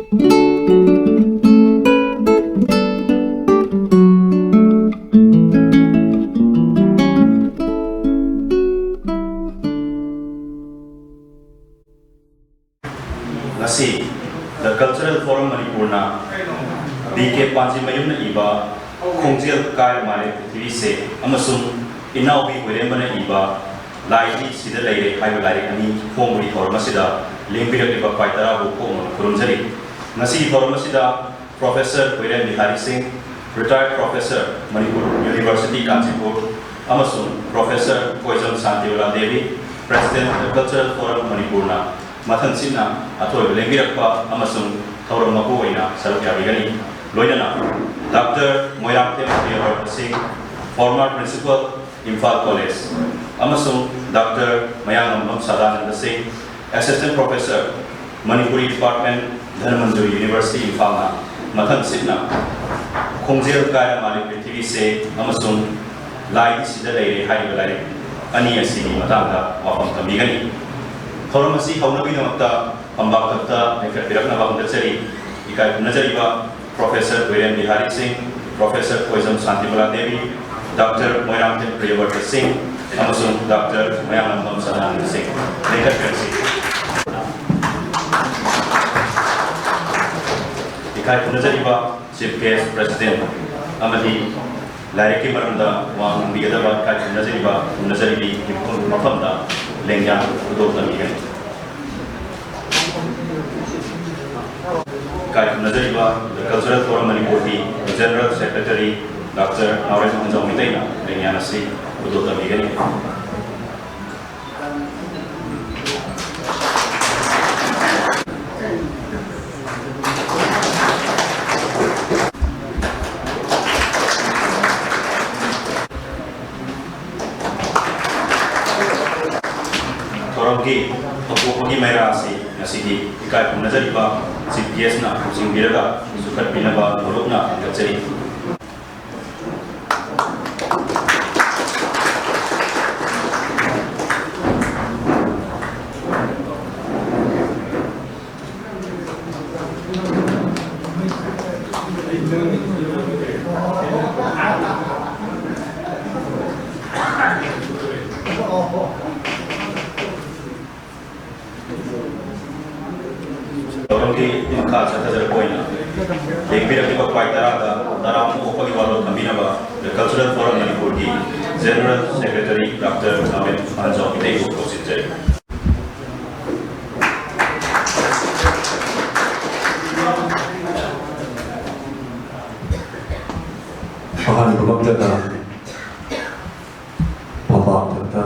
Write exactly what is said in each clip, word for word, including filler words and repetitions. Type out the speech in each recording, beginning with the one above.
ꯉꯁꯤ The Cultural Forum ꯃꯅꯤꯄꯨꯔꯅ B ꯀꯦ ꯄꯥꯟꯖꯤꯃꯌꯨꯝꯅ ꯏꯕ ꯈꯣꯡꯖꯦꯜ ꯀꯥꯏꯔ ꯃꯥꯂꯦ ꯄ꯭ꯔꯤꯊꯤꯕꯤꯁꯦ ꯑꯃꯁꯨꯡ ꯏꯅꯥꯎꯕꯤ ꯀꯣꯏꯔꯦꯝꯕꯅ ꯏꯕ ꯂꯥꯏꯗꯤ ꯁꯤꯗ ꯂꯩꯔꯦ ꯍꯥꯏꯕ ꯂꯥꯏꯔꯤꯛ ꯑꯅꯤ ꯐꯣꯡꯕꯒꯤ ꯊꯧꯔꯝ ꯑꯁꯤꯗ ꯂꯦꯡꯕꯤꯔꯛꯂꯤꯕ ꯈ꯭ꯋꯥꯏ ꯇꯔꯥꯕꯨ ꯀꯣꯛꯅ ꯈꯨꯔꯨꯝꯖꯔꯤ꯫ ꯉꯁꯤꯒꯤ ꯊꯧꯔꯝ ꯑꯁꯤꯗ Professor ꯀꯣꯏꯔꯦꯝ ꯕꯤꯍꯥꯔꯤ ꯁꯤꯡ, Retired Professor, Manipur University, Kanchipur, ꯑꯃꯁꯨꯡ Professor ꯀꯣꯏꯖꯝ Shantibala Devi, President, The Cultural Forum ꯃꯅꯤꯄꯨꯔꯅ ꯃꯊꯪꯁꯤꯠꯅ ꯑꯊꯣꯏꯕ ꯂꯦꯡꯕꯤꯔꯛꯄ ꯑꯃꯁꯨꯡ ꯊꯧꯔꯝ ꯃꯄꯨ ꯑꯣꯏꯅ ꯁꯔꯨꯛ ꯌꯥꯕꯤꯒꯅꯤ꯫ ꯂꯣꯏꯅꯅ Doctor ꯃꯣꯏꯔꯥꯡꯊꯦꯝ ꯄ꯭ꯔꯤꯌꯕꯔꯇ ꯁꯤꯡ, Former Principal, Imphal College, ꯑꯃꯁꯨꯡ Doctor ꯃꯌꯥꯡꯂꯝꯕꯝ ꯁꯗꯥꯅꯟꯗ ꯁꯤꯡ, Assistant Professor, Manipuri Department, Dhanamanjuri University, ꯏꯝꯐꯥꯜꯅ ꯃꯊꯪꯁꯤꯠꯅ ꯈꯣꯡꯖꯦꯜ ꯀꯥꯏꯔ ꯃꯥꯂꯦ ꯄ꯭ꯔꯤꯊꯤꯕꯤꯁꯦ ꯑꯃꯁꯨꯡ ꯂꯥꯏꯗꯤ ꯁꯤꯗ ꯂꯩꯔꯦ ꯍꯥꯏꯔꯤꯕ ꯂꯥꯏꯔꯤꯛ ꯑꯅꯤ ꯑꯁꯤꯒꯤ ꯃꯇꯥꯡꯗ ꯋꯥꯐꯝ ꯊꯝꯕꯤꯒꯅꯤ꯫ ꯊꯧꯔꯝ ꯑꯁꯤ ꯍꯧꯅꯕꯒꯤꯗꯃꯛꯇ ꯐꯝꯕꯥꯛ ꯀꯛꯇ ꯂꯦꯡꯈꯠꯄꯤꯔꯛꯅꯕ ꯍꯪꯒꯠꯆꯔꯤ꯫ ꯏꯀꯥꯏ ꯈꯨꯝꯅꯖꯔꯤꯕ Professor ꯀꯣꯏꯔꯦꯝ ꯕꯤꯍꯥꯔꯤ ꯁꯤꯡ, Professor ꯀꯣꯏꯖꯝ ꯁꯥꯟꯇꯤꯕꯂꯥ ꯗꯦꯕꯤ, Doctor ꯃꯣꯏꯔꯥꯡꯊꯦꯝ ꯄ꯭ꯔꯤꯌꯕꯔꯇ ꯁꯤꯡ ꯑꯃꯁꯨꯡ Doctor ꯃꯌꯥꯡꯂꯝꯕꯝ ꯁꯗꯥꯅꯟꯗ ꯁꯤꯡ꯫ ꯂꯦꯡꯈꯠꯄꯤꯔꯛꯁꯤ꯫ ꯏꯀꯥꯏ ꯈꯨꯝꯅꯖꯔꯤꯕ Chief Guest, President ꯑꯃꯗꯤ ꯂꯥꯏꯔꯤꯛꯀꯤ ꯃꯔꯝꯗ ꯋꯥ ꯉꯥꯡꯕꯤꯒꯗꯕ ꯏꯀꯥꯏ ꯈꯨꯝꯅꯖꯔꯤꯕ ꯈꯨꯝꯅꯖꯔꯤꯕꯤ ꯃꯐꯝꯗ ꯂꯦꯡꯌꯥꯟ ꯈꯨꯗꯣꯜ ꯇꯝꯕꯤꯒꯅꯤ꯫ ꯏꯀꯥꯏ ꯈꯨꯝꯅꯖꯔꯤꯕ The Cultural Forum ꯃꯅꯤꯄꯨꯔꯒꯤ General Secretary Doctor ꯅꯥꯎꯔꯦꯝ ꯍꯟꯖꯥꯎ ꯃꯩꯇꯩꯅ ꯂꯦꯡꯌꯥꯟ ꯑꯁꯤ ꯈꯨꯗꯣꯜ ꯇꯝꯕꯤꯒꯅꯤ꯫ ꯊꯧꯔꯝꯒꯤ ꯍꯧꯗꯣꯛꯄꯒꯤ ꯃꯩꯔꯥ ꯑꯁꯤ ꯉꯁꯤꯒꯤ ꯏꯀꯥꯏ ꯈꯨꯝꯅꯖꯔꯤꯕ Chief Guest ꯅ ꯂꯨꯆꯤꯡꯕꯤꯔꯒ ꯆꯨꯈꯠꯄꯤꯅꯕ ꯅꯧꯔꯞꯅ ꯍꯪꯒꯠꯆꯔꯤ꯫ ꯊꯧꯔꯝꯒꯤ ꯃꯈꯥ ꯆꯠꯊꯖꯔꯛꯄ ꯑꯣꯏꯅ ꯂꯦꯡꯕꯤꯔꯛꯂꯤꯕ ꯈ꯭ꯋꯥꯏ ꯇꯔꯥꯗ ꯇꯔꯥꯃꯨꯛ ꯑꯣꯛꯄꯒꯤ ꯋꯥꯔꯣꯜ ꯊꯝꯕꯤꯅꯕ The Cultural Forum ꯃꯅꯤꯄꯨꯔꯒꯤ General Secretary Doctor ꯅꯥꯕꯦꯟ ꯄꯥꯟꯖꯥꯎ ꯃꯤꯇꯩꯕꯨ ꯀꯧꯁꯤꯟꯖꯔꯤ꯫ ꯑꯍꯥꯟꯕꯃꯛꯇꯗ ꯐꯝꯕꯥꯛ ꯃꯊꯛꯇ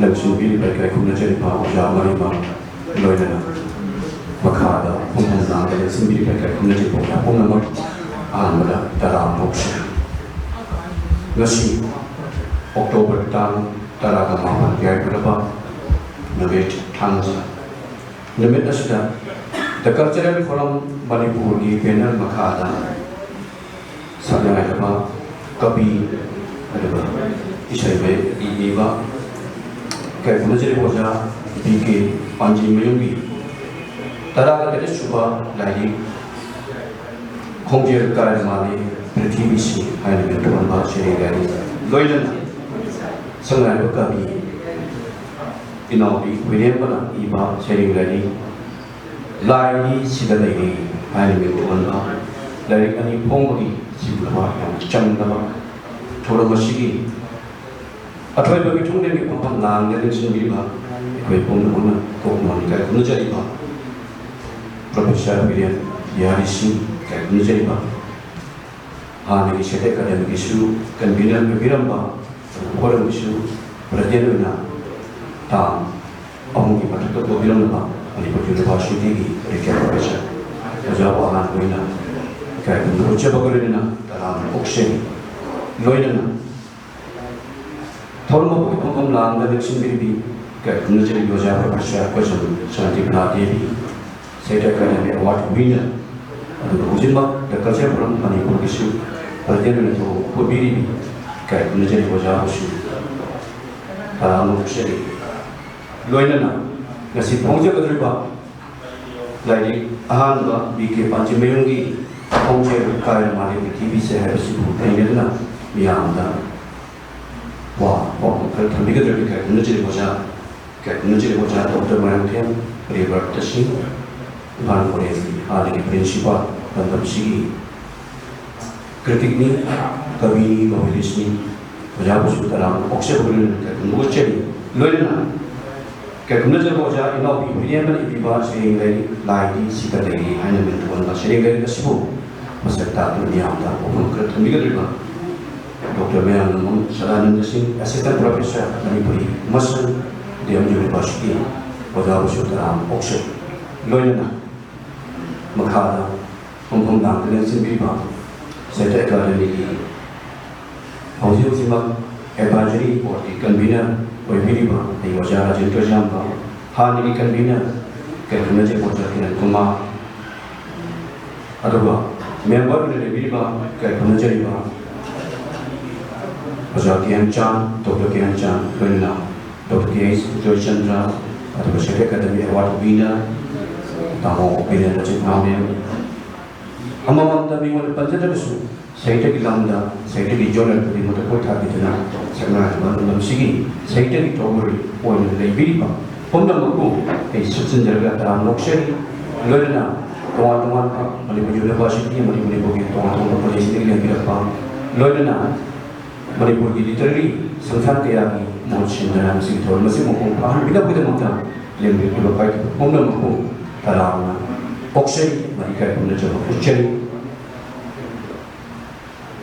ꯂꯝꯖꯤꯡꯕꯤꯔꯤꯕ ꯏꯀꯥꯏ ꯈꯨꯝꯅꯖꯔꯤꯕ ꯑꯣꯖꯥ ꯃꯔꯤꯃꯛ, ꯂꯣꯏꯅꯅ ꯃꯈꯥꯗ ꯐꯝꯐꯝ ꯂꯥꯡꯗ ꯂꯦꯡꯁꯤꯟꯕꯤꯔꯤꯕ ꯏꯀꯥꯏ ꯈꯨꯝꯅꯖꯔꯤꯕ ꯑꯣꯖꯥ ꯄꯨꯝꯅꯃꯛ, ꯑꯍꯥꯟꯕꯗ ꯇꯔꯥꯝꯅ ꯑꯣꯛꯆꯔꯤ꯫ ꯉꯁꯤ ꯑꯣꯛꯇꯣꯕꯔ ꯇꯥꯡ ꯇꯔꯥꯒ ꯃꯥꯄꯟ ꯌꯥꯏꯐꯔꯕ ꯅꯨꯃꯤꯠ ꯊꯥꯡꯖ ꯅꯨꯃꯤꯠ ꯑꯁꯤꯗ The Cultural Forum ꯃꯅꯤꯄꯨꯔꯒꯤ ꯕꯦꯅꯔ ꯃꯈꯥꯗ ꯁꯛꯅꯥꯏꯔꯕ ꯀꯕꯤ ꯑꯗꯨꯒ ꯏꯁꯩ ꯃꯌꯦꯛ ꯏꯕ ꯏꯀꯥꯏ ꯈꯨꯝꯅꯖꯔꯤꯕ ꯑꯣꯖꯥ ꯕꯤ ꯀꯦ ꯄꯥꯟꯖꯤꯃꯌꯨꯝꯒꯤ ꯇꯔꯥꯒ ꯇꯔꯦꯠ ꯁꯨꯕ ꯂꯥꯏꯔꯤꯛ ꯈꯣꯡꯖꯦꯜ ꯀꯥꯏꯔ ꯃꯥꯜꯂꯤ ꯄ꯭ꯔꯤꯊꯤꯕꯤꯁꯤ ꯍꯥꯏꯅ ꯃꯤꯡꯊꯣꯟꯕ ꯁꯩꯔꯦꯡ ꯂꯥꯏꯔꯤꯛ, ꯂꯣꯏꯅꯅ ꯁꯛꯅꯥꯏꯔꯕ ꯀꯕꯤ ꯏꯅꯥꯎꯕꯤ ꯍꯨꯏꯔꯦꯝꯕꯅ ꯏꯕ ꯁꯩꯔꯦꯡ ꯂꯥꯏꯔꯤꯛ ꯂꯥꯏꯅꯤ ꯁꯤꯗ ꯂꯩꯔꯤ ꯍꯥꯏꯅ ꯃꯤꯡꯊꯣꯟꯕ ꯂꯥꯏꯔꯤꯛ ꯑꯅꯤ ꯐꯣꯡꯕꯒꯤ ꯁꯤꯒꯨꯝꯂꯕ ꯌꯥꯝꯅ ꯆꯝꯂꯕ ꯊꯧꯔꯝ ꯑꯁꯤꯒꯤ ꯑꯊꯣꯏꯕ ꯃꯤꯊꯨꯡꯂꯦꯟꯒꯤ ꯐꯝꯐꯝ ꯂꯥꯡꯗ ꯂꯦꯡꯁꯤꯟꯕꯤꯔꯤꯕ ꯑꯩꯈꯣꯏ ꯄꯨꯝꯅꯃꯛꯅ ꯀꯣꯛ ꯃꯥꯟꯅ ꯏꯀꯥꯏ ꯈꯨꯝꯅꯖꯔꯤꯕ ꯄ꯭ꯔꯣꯐꯦꯁꯔ ꯕꯤꯔꯦꯟ ꯕꯤꯍꯥꯔꯤ ꯁꯤꯡ, ꯏꯀꯥꯏ ꯈꯨꯝꯅꯖꯔꯤꯕ ꯍꯥꯟꯅꯒꯤ ꯁꯥꯍꯤꯇ꯭ꯌ ꯑꯦꯀꯥꯗꯦꯃꯤꯒꯤꯁꯨ ꯀꯟꯚꯤꯅꯔ ꯑꯣꯏꯕꯤꯔꯝꯕ, ꯐꯣꯔꯝꯒꯤꯁꯨ ꯄ꯭ꯔꯁꯤꯗꯦꯟ ꯑꯣꯏꯅ ꯇꯥꯡ ꯑꯍꯨꯝꯒꯤ ꯃꯊꯛꯇ ꯄꯨꯕꯤꯔꯝꯂꯕ ꯃꯅꯤꯄꯨꯔ ꯌꯨꯅꯤꯚꯔꯁꯤꯇꯤꯒꯤ ꯔꯤꯀꯦꯠ ꯄ꯭ꯔꯣꯐꯦꯁꯔ ꯑꯣꯖꯥꯕꯨ ꯑꯍꯥꯟꯕ ꯑꯣꯏꯅ ꯏꯀꯥꯏ ꯈꯨꯝꯅꯕ ꯎꯠꯆꯕꯒ ꯂꯣꯏꯅꯅ ꯇꯔꯥꯝꯅ ꯑꯣꯛꯆꯔꯤ꯫ ꯂꯣꯏꯅꯅ ꯊꯧꯔꯝ ꯑꯗꯨꯒꯤ ꯐꯝꯐꯝ ꯂꯥꯡꯗ ꯂꯦꯡꯁꯤꯟꯕꯤꯔꯤꯕꯤ ꯏꯀꯥꯏ ꯈꯨꯝꯅꯖꯔꯤꯕꯤ ꯑꯣꯖꯥ professor Koisam Shantibala Devi, Sahitya Akademi award winner, ꯑꯗꯨꯒ ꯍꯧꯖꯤꯛꯃꯛ The Cultural Forum ꯃꯅꯤꯄꯨꯔꯒꯤꯁꯨ ꯄ꯭ꯔꯁꯤꯗꯦꯟ ꯑꯣꯏꯅ ꯊꯧ ꯄꯨꯕꯤꯔꯤꯕꯤ ꯏꯀꯥꯏ ꯈꯨꯝꯅꯖꯔꯤꯕ ꯑꯣꯖꯥꯕꯨꯁꯨ ꯇꯔꯥꯝꯅ ꯑꯣꯛꯆꯔꯤ꯫ ꯂꯣꯏꯅꯅ ꯉꯁꯤ ꯐꯣꯡꯖꯒꯗꯧꯔꯤꯕ ꯂꯥꯏꯔꯤꯛ ꯑꯍꯥꯟꯕ ꯕꯤ ꯀꯦ ꯄꯥꯟꯖꯤꯃꯌꯨꯝꯒꯤ ꯈꯣꯡꯖꯦꯜ ꯀꯥꯏꯔ ꯃꯥꯂꯦꯝꯒꯤ ꯊꯤꯕꯤꯁꯦ ꯍꯥꯏꯕꯁꯤꯕꯨ ꯊꯦꯡꯅꯗꯨꯅ ꯃꯤꯌꯥꯝꯗ ꯋꯥ ꯋꯥꯐꯝ ꯈꯔ ꯊꯝꯕꯤꯒꯗ꯭ꯔꯗꯤ ꯀꯥꯏ ꯈꯨꯝꯅꯖꯔꯤꯕ ꯑꯣꯖꯥ, ꯀꯥꯏ ꯈꯨꯝꯅꯖꯔꯤꯕ ꯑꯣꯖꯥ ꯗꯣꯛꯇꯔ ꯃꯣꯏꯔꯥꯡꯊꯦꯝ ꯔꯤꯕꯔꯠꯇ ꯁꯤꯡ, ꯏꯝꯐꯥꯜ ꯀꯣꯂꯦꯖꯀꯤ ꯍꯥꯟꯅꯒꯤ ꯄ꯭ꯔꯤꯟꯁꯤꯄꯥꯜ, ꯂꯝꯗꯝꯁꯤꯒꯤ ꯀ꯭ꯔꯤꯇꯤꯛꯅꯤ, ꯀꯕꯤꯅꯤ, ꯅꯣꯕꯦꯂꯤꯁꯅꯤ, ꯑꯣꯖꯥꯕꯨꯁꯨ ꯇꯔꯥꯝꯅ ꯑꯣꯛꯆꯕꯒ ꯂꯣꯏꯅꯅ ꯀꯥꯏ ꯈꯨꯝꯅꯖꯔꯤ꯫ ꯂꯣꯏꯅꯅ ꯀꯩꯒꯨꯝꯅ ꯆꯠꯄ ꯑꯣꯖꯥ ꯏꯅꯥꯎꯄꯤ ꯃꯤꯔꯦꯝꯕꯅ ꯏꯕꯤꯕ ꯁꯩꯔꯦꯡ ꯂꯥꯏꯔꯤꯛ ꯂꯥꯏꯗꯤ ꯁꯤꯗ ꯂꯩꯔꯤ ꯍꯥꯏꯅ ꯃꯤꯡꯊꯣꯟꯕ ꯁꯩꯔꯦꯡ ꯂꯥꯏꯔꯤꯛ ꯑꯁꯤꯕꯨ ꯃꯁꯛ ꯇꯥꯛꯇꯨꯅ ꯃꯤꯌꯥꯝꯗ ꯋꯥꯐꯝ ꯈꯔ ꯊꯝꯕꯤꯒꯗꯧꯔꯤꯕ ꯗꯣꯛꯇꯔ ꯃꯌꯥꯡꯂꯝꯕꯝ ꯁꯗꯥꯅꯟꯗ ꯁꯤꯡ, ꯑꯦꯁꯤꯁꯇꯦꯟ ꯄ꯭ꯔꯣꯐꯦꯁꯔ, ꯃꯅꯤꯄꯨꯔꯤ ꯑꯃꯁꯨꯡ ꯗꯤ ꯑꯦꯝ ꯌꯨꯅꯤꯚꯔꯁꯤꯇꯤ, ꯑꯣꯖꯥꯕꯨꯁꯨ ꯇꯔꯥꯝꯅ ꯑꯣꯛꯆꯔꯤ꯫ ꯂꯣꯏꯅꯅ ꯃꯈꯥꯗ ꯐꯝꯐꯝ ꯂꯥꯡꯗ ꯂꯦꯡꯁꯤꯟꯕꯤꯔꯤꯕ ꯁꯥꯍꯤꯇ꯭ꯌ ꯑꯦꯀꯥꯗꯃꯤꯒꯤ ꯍꯧꯖꯤꯛ ꯍꯧꯖꯤꯛꯃꯛ ꯑꯦꯗꯚꯥꯏꯖꯔꯤ ꯕꯣꯔꯗꯀꯤ ꯀꯟꯚꯤꯅꯔ ꯑꯣꯏꯕꯤꯔꯤꯕ ꯑꯩ ꯑꯣꯖꯥ ꯔꯥꯖꯦꯟꯗ꯭ꯔ ꯌꯥꯝꯕ, ꯍꯥꯟꯅꯒꯤ ꯀꯟꯚꯤꯅꯔ ꯀꯩꯅꯣ ꯖꯦꯀꯣꯟ ꯁꯇꯤꯅꯟ ꯀꯨꯃꯥꯔ, ꯑꯗꯨꯒ ꯃꯦꯝꯕꯔ ꯑꯣꯏꯅ ꯂꯩꯕꯤꯔꯤꯕ ꯀꯩꯅꯣ ꯈꯪꯅꯖꯔꯤꯕ ꯑꯣꯖꯥ ꯀꯦ ꯑꯦꯝ ꯆꯥꯟ, ꯗꯣꯛꯇꯔ ꯀꯦ ꯑꯦꯝ ꯆꯥꯟ, ꯂꯣꯏꯅꯅ ꯗꯣꯛꯇꯔ ꯀꯦ ꯑꯩꯆ ꯖꯣꯏꯆꯟꯗ꯭ꯔ, ꯑꯗꯨꯒ ꯁꯥꯍꯤꯇ꯭ꯌ ꯑꯦꯀꯥꯗꯃꯤ ꯑꯦꯋꯥꯔꯗ ꯋꯤꯅꯔ ꯇꯥꯃꯣ ꯕꯤꯔꯦꯟꯗ꯭ꯔꯖꯤꯠ ꯅꯥꯎꯔꯦꯝ, ꯑꯃꯃꯝꯇ ꯃꯤꯡ ꯑꯣꯏꯅ ꯄꯟꯖꯗ꯭ꯔꯒꯁꯨ ꯁꯥꯍꯤꯇ꯭ꯌꯒꯤ ꯂꯝꯗ, ꯁꯥꯍꯤꯇ꯭ꯌꯒꯤ ꯖꯣꯅꯔ ꯈꯨꯗꯤꯡꯃꯛꯇ ꯈꯨꯠ ꯊꯥꯕꯤꯗꯨꯅ ꯁꯛꯅꯥꯏꯔꯕ ꯂꯝꯗꯝꯁꯤꯒꯤ ꯁꯥꯍꯤꯇ꯭ꯌꯒꯤ ꯊꯧꯒꯜ ꯑꯣꯏꯅ ꯂꯩꯕꯤꯔꯤꯕ ꯄꯨꯝꯅꯃꯛꯄꯨ ꯑꯩ ꯁꯛꯆꯤꯟꯖꯔꯒ ꯇꯔꯥꯝꯅ ꯑꯣꯛꯆꯔꯤ꯫ ꯂꯣꯏꯅꯅ ꯇꯣꯉꯥꯟ ꯇꯣꯉꯥꯟꯕ ꯃꯅꯤꯄꯨꯔ ꯌꯨꯅꯤꯚꯔꯁꯤꯇꯤ ꯑꯃꯗꯤ ꯃꯅꯤꯄꯨꯔꯒꯤ ꯇꯣꯉꯥꯟ ꯇꯣꯉꯥꯟꯕ ꯀꯣꯂꯦꯖꯁꯤꯡꯗꯒꯤ ꯂꯦꯡꯕꯤꯔꯛꯄ, ꯂꯣꯏꯅꯅ ꯃꯅꯤꯄꯨꯔꯒꯤ ꯂꯤꯇꯔꯦꯔꯤ ꯁꯪꯁꯊꯥꯟ ꯀꯌꯥꯒꯤ ꯃꯍꯨꯠ ꯁꯤꯟꯗꯨꯅ ꯃꯁꯤꯒꯤ ꯊꯧꯔꯝ ꯑꯁꯤ ꯃꯄꯨꯡ ꯐꯥꯍꯟꯕꯤꯅꯕꯒꯤꯗꯃꯛꯇ ꯂꯦꯡꯕꯤꯔꯛꯂꯤꯕ ꯄꯥꯏꯈꯤꯕ ꯄꯨꯝꯅꯃꯛꯄꯨ ꯇꯔꯥꯝꯅ ꯑꯣꯛꯆꯔꯤ ꯑꯃꯗꯤ ꯏꯀꯥꯏ ꯈꯨꯝꯅꯖꯕ ꯎꯠꯆꯔꯤ꯫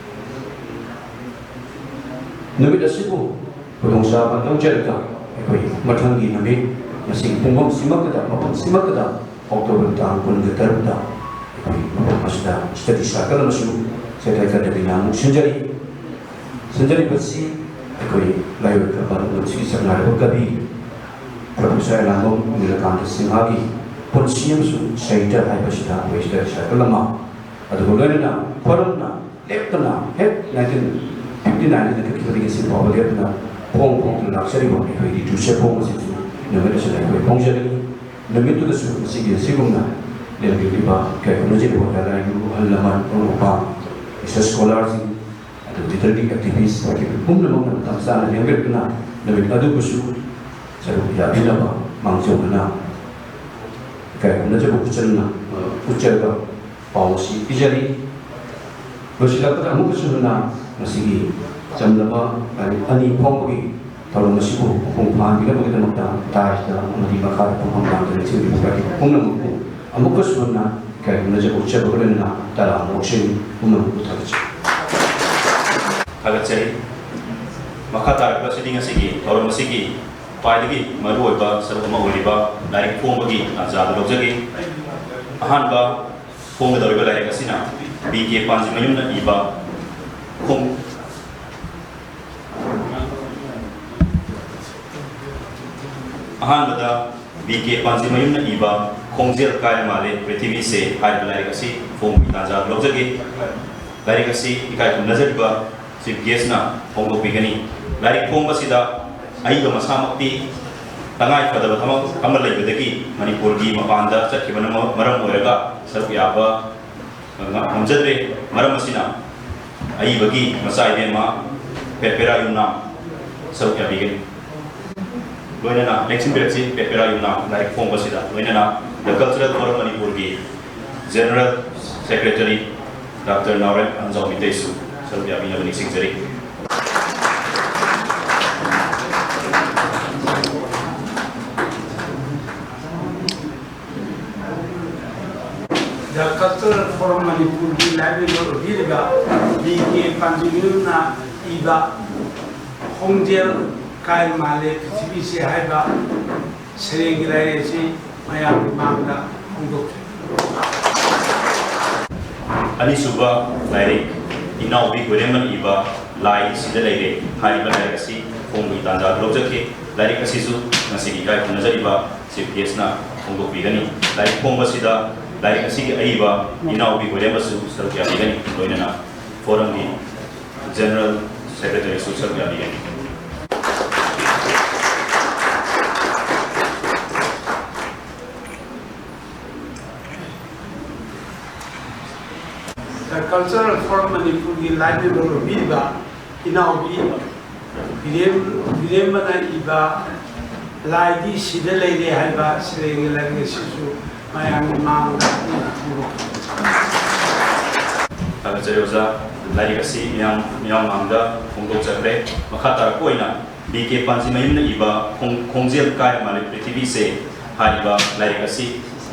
ꯅꯨꯃꯤꯠ ꯑꯁꯤꯕꯨ ꯈꯨꯗꯣꯡꯆꯥꯕ ꯂꯧꯖꯔꯒ ꯑꯩꯈꯣꯏ ꯃꯊꯪꯒꯤ ꯅꯨꯃꯤꯠ ꯉꯁꯤ ꯄꯨꯡꯐꯝꯁꯤꯃꯛꯇꯗ, ꯃꯐꯝꯁꯤꯃꯛꯇꯗ ꯑꯣꯛꯇꯣꯕꯔ ꯇꯥꯡ ꯀꯨꯟꯒ ꯇꯔꯨꯛꯇ ꯑꯩꯈꯣꯏ ꯃꯐꯝ ꯑꯁꯤꯗ ꯁ꯭ꯇꯗꯤ ꯁꯥꯔꯀꯜ ꯑꯃꯁꯨ ꯁꯦꯟꯇ꯭ꯔꯦꯜ ꯑꯦꯀꯥꯗꯃꯤꯅ ꯑꯃꯨꯛ ꯁꯤꯟꯖꯔꯤ꯫ ꯁꯤꯟꯖꯔꯤꯕꯁꯤ ꯑꯩꯈꯣꯏ ꯂꯥꯏꯑꯣꯏꯈ꯭ꯔꯕ ꯂꯝꯗꯝꯁꯤꯒꯤ ꯁꯛꯅꯥꯏꯔꯕ ꯀꯕꯤ ꯄ꯭ꯔꯣꯐꯦꯁꯔ ꯑꯦꯂꯥꯡꯕꯝ ꯅꯤꯂꯀꯥꯟꯇ ꯁꯤꯡꯍꯒꯤ ꯄꯨꯟꯁꯤ ꯑꯃꯁꯨꯡ ꯁꯥꯍꯤꯇ꯭ꯌ ꯍꯥꯏꯕꯁꯤꯗ ꯑꯩꯈꯣꯏ ꯁ꯭ꯇꯗꯤ ꯁꯥꯔꯀꯜ ꯑꯃ, ꯑꯗꯨꯒ ꯂꯣꯏꯅꯅ ꯈꯨꯔꯨꯝꯅ ꯂꯦꯞꯇꯅ ꯍꯦꯛ ꯅꯥꯏꯟꯇꯤꯟ ꯐꯤꯐꯇꯤ ꯅꯥꯏꯟꯗ ꯂꯤꯡꯈꯠꯈꯤꯕꯗꯒꯤ ꯉꯁꯤ ꯐꯥꯎꯕ ꯂꯦꯞꯇꯅ ꯐꯣꯡ ꯐꯣꯡꯗꯨꯅ ꯂꯥꯛꯆꯔꯤꯕ ꯑꯩꯈꯣꯏꯒꯤ ꯇꯨꯁꯦ ꯐꯣꯡ ꯑꯁꯤꯁꯨ ꯅꯨꯃꯤꯠ ꯑꯁꯤꯗ ꯑꯩꯈꯣꯏ ꯐꯣꯡꯖꯒꯅꯤ꯫ ꯅꯨꯃꯤꯠꯇꯨꯗꯁꯨ ꯉꯁꯤꯒꯤ ꯑꯁꯤꯒꯨꯝꯅ ꯂꯦꯡꯕꯤꯔꯤꯕ ꯏꯀꯥꯏ ꯈꯨꯝꯅꯖꯔꯤꯕ ꯑꯣꯖꯥ ꯂꯥꯏꯔꯤꯛ ꯍꯜ ꯂꯃꯟ, ꯃꯔꯨꯞ ꯃꯄꯥꯡ, research scholar ꯁꯤꯡ, ꯑꯗꯨꯒ ꯂꯤꯇꯔꯦꯔꯤ ꯑꯦꯛꯇꯤꯚꯤꯁ ꯃꯐꯝ ꯆꯥꯅ ꯂꯦꯡꯕꯤꯔꯛꯇꯨꯅ ꯅꯨꯃꯤꯠ ꯑꯗꯨꯕꯨꯁꯨ ꯁꯔꯨꯛ ꯌꯥꯕꯤꯅꯕ ꯃꯥꯡꯖꯧꯅꯅ ꯏꯀꯥꯏ ꯈꯨꯝꯅꯖꯕ ꯎꯠꯆꯅ, ꯎꯠꯆꯔꯒ ꯄꯥꯎ ꯑꯁꯤ ꯄꯤꯖꯔꯤ꯫ ꯂꯣꯏꯁꯤꯜꯂꯛꯄꯗ ꯑꯃꯨꯛꯀꯁꯨ ꯍꯟꯅ ꯃꯁꯤꯒꯤ ꯆꯝꯂꯕ ꯂꯥꯏꯔꯤꯛ ꯑꯅꯤ ꯐꯣꯡꯕꯒꯤ ꯊꯧꯔꯝ ꯑꯁꯤꯕꯨ ꯃꯄꯨꯡ ꯐꯥꯍꯟꯕꯤꯅꯕꯒꯤꯗꯃꯛꯇ ꯗꯥꯏꯁꯇ ꯑꯃꯗꯤ ꯃꯈꯥꯗ ꯐꯝꯐꯝ ꯂꯥꯡꯗꯨꯅ ꯂꯦꯡꯁꯤꯟꯕꯤꯕ ꯄꯨꯝꯅꯃꯛꯄꯨ ꯑꯃꯨꯛꯀꯁꯨ ꯍꯟꯅ ꯏꯀꯥꯏ ꯈꯨꯝꯅꯖꯕ ꯎꯠꯆꯕꯒ ꯂꯣꯏꯅꯅ ꯇꯔꯥꯝꯅ ꯑꯣꯛꯆꯔꯤ꯫ ꯄꯨꯝꯅꯃꯛꯄꯨ ꯊꯥꯒꯠꯆꯔꯤ꯫ ꯊꯥꯒꯠꯆꯔꯤ꯫ ꯃꯈꯥ ꯇꯥꯔꯛꯄ ꯑꯁꯤꯗꯤ ꯉꯁꯤꯒꯤ ꯊꯧꯔꯝ ꯑꯁꯤꯒꯤ ꯈ꯭ꯋꯥꯏꯗꯒꯤ ꯃꯔꯨꯑꯣꯏꯕ ꯁꯔꯨꯛ ꯑꯃ ꯑꯣꯏꯔꯤꯕ ꯂꯥꯏꯔꯤꯛ ꯐꯣꯡꯕꯒꯤ ꯇꯥꯟꯖꯥ ꯑꯗꯨ ꯂꯧꯖꯒꯦ꯫ ꯑꯍꯥꯟꯕ ꯐꯣꯡꯒꯗꯧꯔꯤꯕ ꯂꯥꯏꯔꯤꯛ ꯑꯁꯤꯅ ꯕꯤ ꯀꯦ ꯄꯥꯟꯖꯤꯃꯌꯨꯝꯅ ꯏꯕ ꯈꯣꯡ-, ꯑꯍꯥꯟꯕꯗ ꯕꯤ ꯀꯦ ꯄꯥꯟꯖꯤꯃꯌꯨꯝꯅ ꯏꯕ ꯈꯣꯡꯖꯦꯜ ꯀꯥꯏꯔ ꯃꯥꯜꯂꯦ ꯄ꯭ꯔꯤꯊꯤꯕꯤꯁꯦ ꯍꯥꯏꯔꯤꯕ ꯂꯥꯏꯔꯤꯛ ꯑꯁꯤ ꯐꯣꯡꯕꯒꯤ ꯇꯥꯟꯖꯥ ꯂꯧꯖꯒꯦ꯫ ꯂꯥꯏꯔꯤꯛ ꯑꯁꯤ ꯏꯀꯥꯏ ꯈꯨꯝꯅꯖꯔꯤꯕ ꯆꯤꯐ ꯒꯦꯁꯅ ꯐꯣꯡꯗꯣꯛꯄꯤꯒꯅꯤ꯫ ꯂꯥꯏꯔꯤꯛ ꯐꯣꯡꯕꯁꯤꯗ ꯑꯏꯕ ꯃꯁꯥꯃꯛꯇꯤ ꯇꯉꯥꯏ ꯐꯗꯕ ꯊꯕꯛ ꯑꯃ ꯂꯩꯕꯗꯒꯤ ꯃꯅꯤꯄꯨꯔꯒꯤ ꯃꯄꯥꯟꯗ ꯆꯠꯈꯤꯕꯅ ꯃ-, ꯃꯔꯝ ꯑꯣꯏꯔꯒ ꯁꯔꯨꯛ ꯌꯥꯕ ꯉ-, ꯉꯝꯖꯗ꯭ꯔꯦ꯫ ꯃꯔꯝ ꯑꯁꯤꯅ ꯑꯏꯕꯒꯤ ꯃꯆꯥ ꯏꯕꯦꯝꯃ ꯄꯦꯄꯦꯔꯥ ꯌꯨꯝꯅꯥꯝ ꯁꯔꯨꯛ ꯌꯥꯕꯤꯒꯅꯤ꯫ ꯂꯣꯏꯅꯅ ꯂꯦꯡꯁꯤꯟꯕꯤꯔꯛꯁꯤ ꯄꯦꯄꯦꯔꯥ ꯌꯨꯝꯅꯥꯝ ꯂꯥꯏꯔꯤꯛ ꯐꯣꯡꯕꯁꯤꯗ꯫ ꯂꯣꯏꯅꯅ The Cultural Forum ꯃꯅꯤꯄꯨꯔꯒꯤ ꯖꯦꯅꯔꯦꯜ ꯁꯦꯀ꯭ꯔꯦꯇꯔꯤ ꯗꯥꯛꯇꯔ ꯅꯥꯎꯔꯦꯝ ꯑꯍꯟꯖꯥꯎ ꯃꯤꯇꯩꯁꯨ ꯁꯔꯨꯛ ꯌꯥꯕꯤꯅꯕ ꯅꯤꯡꯁꯤꯡꯖꯔꯤ꯫ The Cultural Forum ꯃꯅꯤꯄꯨꯔꯒꯤ ꯂꯥꯏꯕ꯭ꯔꯦꯔꯤ ꯑꯣꯏꯕꯤꯔꯤꯕ ꯕꯤ ꯀꯦ ꯄꯥꯟꯖꯤꯃꯌꯨꯝꯅ ꯏꯕ ꯈꯣꯡꯖꯦꯜ ꯀꯥꯏ ꯃꯥꯜꯂꯦ ꯄ꯭ꯔꯤꯊꯤꯕꯤꯁꯦ ꯍꯥꯏꯕ ꯁꯩꯔꯦꯡꯒꯤ ꯂꯥꯏꯔꯤꯛ ꯑꯁꯤ ꯃꯌꯥꯝꯒꯤ ꯃꯥꯡꯗ ꯐꯣꯡꯗꯣꯛꯆꯔꯤ꯫ ꯑꯅꯤꯁꯨꯕ ꯂꯥꯏꯔꯤꯛ ꯏꯅꯥꯎꯕꯤ ꯒꯣꯏꯔꯦꯝꯕꯅ ꯏꯕ ꯂꯥꯏ ꯁꯤꯗ ꯂꯩꯔꯦ ꯍꯥꯏꯔꯤꯕ ꯂꯥꯏꯔꯤꯛ ꯑꯁꯤ ꯐꯣꯡꯕꯒꯤ ꯇꯥꯟꯖꯥ ꯑꯗꯨ ꯂꯧꯖꯈꯤ꯫ ꯂꯥꯏꯔꯤꯛ ꯑꯁꯤꯁꯨ ꯉꯁꯤꯒꯤ ꯏꯀꯥꯏ ꯈꯨꯝꯅꯖꯔꯤꯕ ꯆꯤꯐ ꯒꯦꯁꯅ ꯐꯣꯡꯗꯣꯛꯄꯤꯒꯅꯤ꯫ ꯂꯥꯏꯔꯤꯛ ꯐꯣꯡꯕꯁꯤꯗ ꯂꯥꯏꯔꯤꯛ ꯑꯁꯤꯒꯤ ꯑꯏꯕ ꯏꯅꯥꯎꯕꯤ ꯒꯣꯏꯔꯦꯝꯕꯁꯨ ꯁꯔꯨꯛ ꯌꯥꯕꯤꯒꯅꯤ꯫ ꯂꯣꯏꯅꯅ ꯐꯣꯔꯝꯒꯤ ꯖꯦꯅꯔꯦꯜ ꯁꯦꯀ꯭ꯔꯦꯇꯔꯤꯁꯨ ꯁꯔꯨꯛ ꯌꯥꯕꯤꯒꯅꯤ꯫ The Cultural Forum ꯃꯅꯤꯄꯨꯔꯒꯤ ꯂꯥꯏꯠ ꯃꯦꯝꯕꯔ ꯑꯣꯏꯕꯤꯔꯤꯕ ꯏꯅꯥꯎꯕꯤ ꯕꯤꯔꯦꯝ-, ꯕꯤꯔꯦꯝꯕꯅ ꯏꯕ ꯂꯥꯏꯗꯤ ꯁꯤꯗ ꯂꯩꯔꯦ ꯍꯥꯏꯕ ꯁꯩꯔꯦꯡꯒꯤ ꯂꯥꯏꯔꯤꯛ ꯑꯁꯤꯁꯨ ꯃꯌꯥꯝꯒꯤ ꯃꯥꯡꯗ ꯊꯥꯒꯠꯆꯔꯤ ꯑꯣꯖꯥ꯫ ꯂꯥꯏꯔꯤꯛ ꯑꯁꯤ ꯃꯤꯌꯥꯝ, ꯃꯤꯌꯥꯝ ꯃꯥꯡꯗ ꯐꯣꯡꯗꯣꯛꯆꯈ꯭ꯔꯦ꯫ ꯃꯈꯥ ꯇꯥꯔꯛꯄ ꯑꯣꯏꯅ ꯕꯤ ꯀꯦ ꯄꯥꯟꯖꯤꯃꯌꯨꯝꯅ ꯏꯕ ꯈꯣꯡ-, ꯈꯣꯡꯖꯦꯜ ꯀꯥꯏꯔ ꯃꯥꯂꯦ ꯄ꯭ꯔꯤꯊꯤꯕꯤꯁꯦ ꯍꯥꯏꯔꯤꯕ ꯂꯥꯏꯔꯤꯛ ꯑꯁꯤ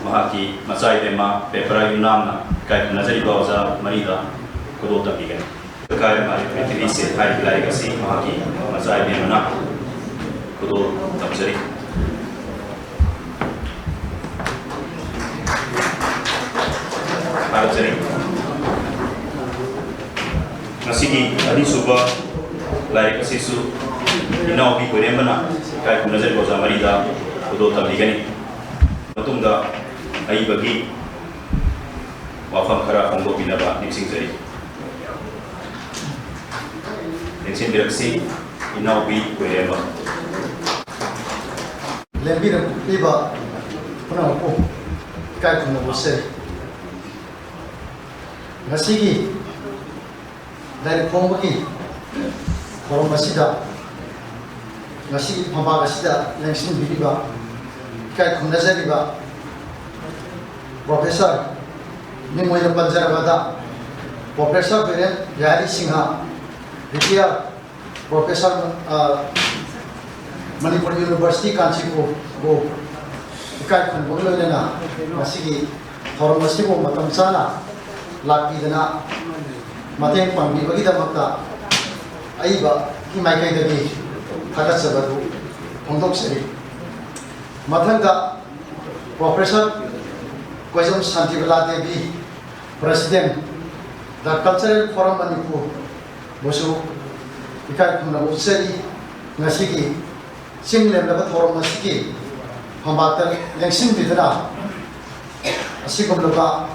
ꯃꯍꯥꯛꯀꯤ ꯃꯆꯥ ꯏꯕꯦꯝꯃ ꯄꯦꯄꯔ ꯌꯨꯝꯅꯥꯝꯅ ꯏꯀꯥꯏ ꯈꯨꯝꯅꯖꯔꯤꯕ ꯑꯣꯖꯥ ꯃꯔꯤꯗ ꯈꯨꯗꯣꯜ ꯇꯝꯕꯤꯒꯅꯤ꯫ ꯀꯥꯏꯔ ꯃꯥꯂꯦ ꯄ꯭ꯔꯤꯊꯤꯕꯤꯁꯦ ꯍꯥꯏꯔꯤꯕ ꯂꯥꯏꯔꯤꯛ ꯑꯁꯤ ꯃꯍꯥꯛꯀꯤ ꯃꯆꯥ ꯏꯕꯦꯝꯃꯅ ꯈꯨꯗꯣꯜ ꯇꯝꯖꯔꯤ꯫ ꯊꯥꯒꯠꯆꯔꯤ꯫ ꯉꯁꯤꯒꯤ ꯑꯅꯤꯁꯨꯕ ꯂꯥꯏꯔꯤꯛ ꯑꯁꯤꯁꯨ ꯏꯅꯥꯎꯕꯤ ꯀꯣꯏꯔꯦꯝꯕꯅ ꯏꯀꯥꯏ ꯈꯨꯝꯅꯖꯔꯤꯕ ꯑꯣꯖꯥ ꯃꯔꯤꯗ ꯈꯨꯗꯣꯜ ꯇꯝꯕꯤꯒꯅꯤ꯫ ꯃꯇꯨꯡꯗ ꯑꯏꯕꯒꯤ ꯋꯥꯐꯝ ꯈꯔ ꯐꯣꯡꯗꯣꯛꯄꯤꯅꯕ ꯅꯤꯡꯁꯤꯡꯖꯔꯤ꯫ ꯂꯦꯡꯁꯤꯟꯕꯤꯔꯛꯁꯤ, ꯏꯅꯥꯎꯕꯤ ꯀꯣꯏꯔꯦꯝꯕ꯫ ꯂꯦꯡꯕꯤꯔꯛꯂꯤꯕ ꯄꯨꯝꯅꯃꯛꯄꯨ ꯏꯀꯥꯏ ꯈꯨꯝꯅꯕ ꯎꯠꯆꯔꯤ꯫ ꯉꯁꯤꯒꯤ ꯂꯥꯏꯔꯤꯛ ꯐꯣꯡꯕꯒꯤ ꯊꯧꯔꯝ ꯑꯁꯤꯗ, ꯉꯁꯤꯒꯤ ꯐꯝꯄꯥꯛ ꯑꯁꯤꯗ ꯂꯦꯡꯁꯤꯟꯕꯤꯔꯤꯕ, ꯏꯀꯥꯏ ꯈꯨꯝꯅꯖꯔꯤꯕ ꯄ꯭ꯔꯣꯐꯦꯁꯔ, ꯃꯤꯡ ꯑꯣꯏꯅ ꯄꯟꯖꯔꯕꯗ professor Biren Bihari Singh, retire professor, ꯑ, ꯃꯅꯤꯄꯨꯔ ꯌꯨꯅꯤꯚꯔꯁꯤꯇꯤ ꯀꯥꯟꯆꯤꯄꯨꯔꯕꯨ ꯏꯀꯥꯏ ꯈꯨꯝꯅꯕꯒ ꯂꯣꯏꯅꯅ ꯉꯁꯤꯒꯤ ꯊꯧꯔꯝ ꯑꯁꯤꯕꯨ ꯃꯇꯝ ꯆꯥꯅ ꯂꯥꯛꯄꯤꯗꯅ ꯃꯇꯦꯡ ꯄꯥꯡꯕꯤꯕꯒꯤꯗꯃꯛꯇ ꯑꯏꯕꯒꯤ ꯃꯥꯏꯀꯩꯗꯒꯤ ꯊꯥꯒꯠꯆꯕ ꯑꯗꯨ ꯐꯣꯡꯗꯣꯛꯆꯔꯤ꯫ ꯃꯊꯪꯗ ꯄ꯭ꯔꯣꯐꯦꯁꯔ ꯀꯣꯏꯖꯝ ꯁꯥꯟꯇꯤꯕꯂꯥ ꯗꯦꯕꯤ, ꯄ꯭ꯔꯦꯁꯤꯗꯦꯟ, ꯗ ꯀꯜꯆꯔꯦꯜ ꯐꯣꯔꯝ ꯃꯅꯤꯄꯨꯔ ꯕꯨꯁꯨ ꯏꯀꯥꯏ ꯈꯨꯝꯅꯕ ꯎꯠꯆꯔꯤ꯫ ꯉꯁꯤꯒꯤ ꯆꯤꯡ ꯂꯦꯝꯂꯕ ꯊꯧꯔꯝ ꯑꯁꯤꯒꯤ ꯐꯝꯕꯥꯛꯇ ꯂꯦꯡꯁꯤꯟꯕꯤꯗꯨꯅ ꯑꯁꯤꯒꯨꯝꯂꯕ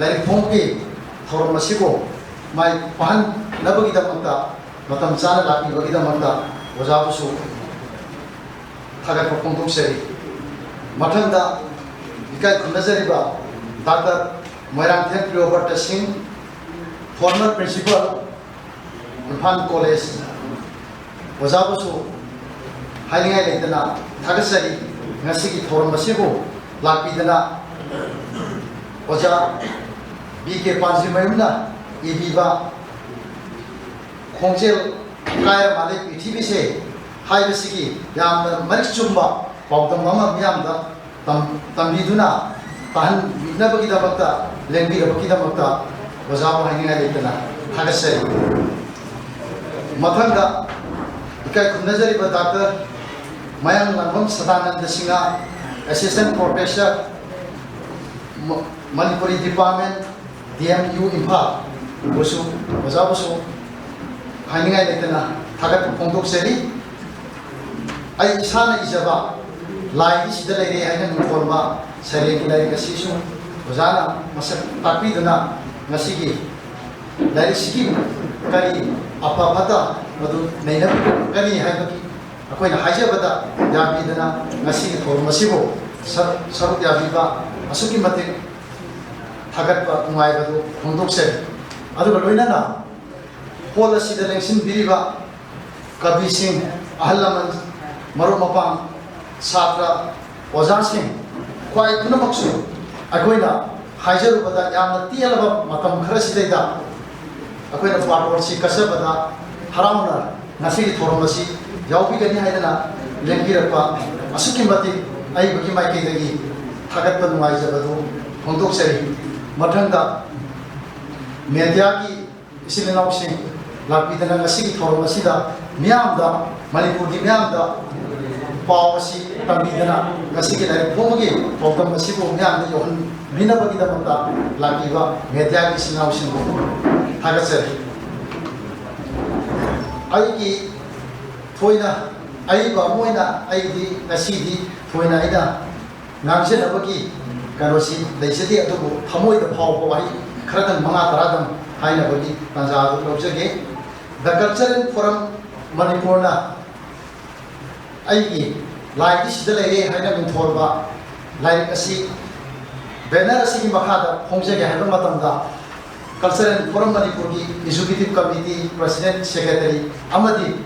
ꯂꯥꯏꯔꯤꯛ ꯐꯣꯡꯕꯒꯤ ꯊꯧꯔꯝ ꯑꯁꯤꯕꯨ ꯃꯥꯏ ꯄꯥꯛꯍꯟꯅꯕꯒꯤꯗꯃꯛꯇ ꯃꯇꯝ ꯆꯥꯅ ꯂꯥꯛꯄꯤꯕꯒꯤꯗꯃꯛꯇ ꯑꯣꯖꯥꯕꯨꯁꯨ ꯊꯥꯒꯠꯄ ꯐꯣꯡꯗꯣꯛꯆꯔꯤ꯫ ꯃꯊꯪꯗ ꯏꯀꯥꯏ ꯈꯨꯝꯅꯖꯔꯤꯕ ꯗꯥꯛꯇꯔ ꯃꯣꯏꯔꯥꯡꯊꯦꯝ ꯄ꯭ꯔꯤꯌꯣꯕ꯭ꯔꯇ ꯁꯤꯡ, Former Principal, ꯏꯝꯐꯥꯜ College, ꯑꯣꯖꯥꯕꯨꯁꯨ ꯍꯥꯏꯅꯤꯡꯉꯥꯏ ꯂꯩꯇꯅ ꯊꯥꯒꯠꯆꯔꯤ꯫ ꯉꯁꯤꯒꯤ ꯊꯧꯔꯝ ꯑꯁꯤꯕꯨ ꯂꯥꯛꯄꯤꯗꯅ ꯑꯣꯖꯥ ꯕꯤ ꯀꯦ ꯄꯥꯟꯖꯤꯃꯌꯨꯝꯅ ꯏꯕꯤꯕ ꯈꯣꯡꯖꯦꯜ ꯀꯥꯏꯔ ꯃꯥꯂꯦ ꯄ꯭ꯔꯤꯊꯤꯕꯤꯁꯦ ꯍꯥꯏꯕꯁꯤꯒꯤ ꯌꯥꯝꯅ ꯃꯔꯤꯛ ꯆꯨꯝꯕ ꯄꯥꯎꯗꯝ ꯑꯃ ꯃꯤꯌꯥꯝꯗ ꯇꯝ-, ꯇꯝꯕꯤꯗꯨꯅ ꯇꯥꯍꯟꯕꯤꯅꯕꯒꯤꯗꯃꯛꯇ ꯂꯦꯡꯕꯤꯔꯕꯒꯤꯗꯃꯛꯇ ꯑꯣꯖꯥꯕꯨ ꯍꯥꯏꯅꯤꯡꯉꯥꯏ ꯂꯩꯇꯅ ꯊꯥꯒꯠꯆꯔꯤ꯫ ꯃꯊꯪꯗ ꯏꯀꯥꯏ ꯈꯨꯝꯅꯖꯔꯤꯕ doctor Mayanglambam Sadananda Singh, Assistant Professor, ꯃ-, Manipuri Department, D M U Imphal ꯕꯨꯁꯨ, ꯑꯣꯖꯥꯕꯨꯁꯨ ꯍꯥꯏꯅꯤꯡꯉꯥꯏ ꯂꯩꯇꯅ ꯊꯥꯒꯠꯄ ꯐꯣꯡꯗꯣꯛꯆꯔꯤ꯫ ꯑꯩ ꯏꯁꯥꯅ ꯏꯖꯕ ꯂꯥꯏꯗꯤ ꯁꯤꯗ ꯂꯩꯔꯦ ꯍꯥꯏꯅ ꯃꯤꯡꯊꯣꯟꯕ ꯁꯩꯔꯦꯡꯒꯤ ꯂꯥꯏꯔꯤꯛ ꯑꯁꯤꯁꯨ ꯑꯣꯖꯥꯅ ꯃꯁꯛ ꯇꯥꯛꯄꯤꯗꯨꯅ ꯉꯁꯤꯒꯤ ꯂꯥꯏꯔꯤꯛꯁꯤꯒꯤ ꯀꯔꯤ ꯑꯐ ꯐꯠꯇ ꯃꯗꯨ ꯅꯩꯅꯕꯤꯔꯛꯀꯅꯤ ꯍꯥꯏꯕꯒꯤ ꯑꯩꯈꯣꯏꯅ ꯍꯥꯏꯖꯕꯗ ꯌꯥꯕꯤꯗꯅ ꯉꯁꯤꯒꯤ ꯊꯧꯔꯝ ꯑꯁꯤꯕꯨ ꯁꯔꯨꯛ, ꯁꯔꯨꯛ ꯌꯥꯕꯤꯕ ꯑꯁꯨꯛꯀꯤ ꯃꯇꯤꯛ ꯊꯥꯒꯠꯄ ꯅꯨꯡꯉꯥꯏꯕꯗꯨ ꯐꯣꯡꯗꯣꯛꯆꯔꯤ꯫ ꯑꯗꯨꯒ ꯂꯣꯏꯅꯅ ꯍꯣꯜ ꯑꯁꯤꯗ ꯂꯦꯡꯁꯤꯟꯕꯤꯔꯤꯕ ꯀꯕꯤꯁꯤꯡ, ꯑꯍꯜ ꯂꯃꯟ, ꯃꯔꯨꯞ ꯃꯄꯥꯡ, ꯁꯥꯇ꯭ꯔ, ꯑꯣꯖꯥꯁꯤꯡ, ꯈ꯭ꯋꯥꯏ ꯄꯨꯝꯅꯃꯛꯁꯨ ꯑꯩꯈꯣꯏꯅ ꯍꯥꯏꯖꯔꯨꯕꯗ ꯌꯥꯝꯅ ꯇꯦꯜꯂꯕ ꯃꯇꯝ ꯈꯔꯁꯤꯗꯩꯗ ꯑꯩꯈꯣꯏꯅ ꯕꯥꯔꯇꯣꯟꯁꯤ ꯀꯠꯆꯕꯗ ꯍꯔꯥꯎꯅ ꯉꯁꯤꯒꯤ ꯊꯧꯔꯝ ꯑꯁꯤ ꯌꯥꯎꯕꯤꯒꯅꯤ ꯍꯥꯏꯗꯅ ꯂꯦꯡꯕꯤꯔꯛꯄ ꯑꯁꯨꯛꯀꯤ ꯃꯇꯤꯛ ꯑꯏꯕꯒꯤ ꯃꯥꯏꯀꯩꯗꯒꯤ ꯊꯥꯒꯠꯄ ꯅꯨꯡꯉꯥꯏꯖꯕꯗꯨ ꯐꯣꯡꯗꯣꯛꯆꯔꯤ꯫ ꯃꯊꯪꯗ ꯃꯦꯗꯤꯌꯥꯒꯤ ꯏꯆꯤꯜ ꯏꯅꯥꯎꯁꯤꯡ ꯂꯥꯛꯄꯤꯗꯅ ꯉꯁꯤꯒꯤ ꯊꯧꯔꯝ ꯑꯁꯤꯗ ꯃꯤꯌꯥꯝꯗ ꯃꯅꯤꯄꯨꯔꯒꯤ ꯃꯤꯌꯥꯝꯗ ꯄꯥꯎ ꯑꯁꯤ ꯇꯝꯕꯤꯗꯅ ꯉꯁꯤꯒꯤ ꯂꯥꯏꯔꯤꯛ ꯐꯣꯡꯕꯒꯤ ꯄꯥꯎꯗꯝ ꯑꯁꯤꯕꯨ ꯃꯤꯌꯥꯝꯗ ꯌꯧꯍꯟꯕꯤꯅꯕꯒꯤꯗꯃꯛꯇ ꯂꯥꯛꯄꯤꯕ ꯃꯦꯗꯤꯌꯥꯒꯤ ꯏꯆꯤꯜ ꯏꯅꯥꯎꯁꯤꯡꯕꯨ ꯊꯥꯒꯠꯆꯔꯤ꯫ ꯑꯩꯒꯤ ꯊꯣꯏꯅ ꯑꯏꯕ ꯑꯃ ꯑꯣꯏꯅ ꯑꯩꯗꯤ ꯉꯁꯤꯗꯤ ꯊꯣꯏꯅ ꯑꯩꯅ ꯉꯥꯡꯖꯅꯕꯒꯤ ꯀꯩꯅꯣꯁꯤ ꯂꯩꯖꯗꯦ, ꯑꯗꯨꯕꯨ ꯊꯃꯣꯏꯗ ꯐꯥꯎꯕ ꯋꯥꯍꯩ ꯈꯔꯗꯪ ꯃꯉꯥ ꯇꯔꯥꯗꯪ ꯍꯥꯏꯅꯕꯒꯤ ꯇꯥꯟꯖꯥ ꯑꯗꯨ ꯂꯧꯖꯒꯦ꯫ The Cultural Forum ꯃꯅꯤꯄꯨꯔꯅ ꯑꯩꯒꯤ ꯂꯥꯏꯗꯤ ꯁꯤꯗ ꯂꯩꯔꯦ ꯍꯥꯏꯅ ꯃꯤꯡꯊꯣꯜꯕ ꯂꯥꯏꯔꯤꯛ ꯑꯁꯤ banner ꯑꯁꯤꯒꯤ ꯃꯈꯥꯗ ꯐꯣꯡꯖꯒꯦ ꯍꯥꯏꯕ ꯃꯇꯝꯗ Cultural Forum ꯃꯅꯤꯄꯨꯔꯒꯤ Executive Committee President, Secretary ꯑꯃꯗꯤ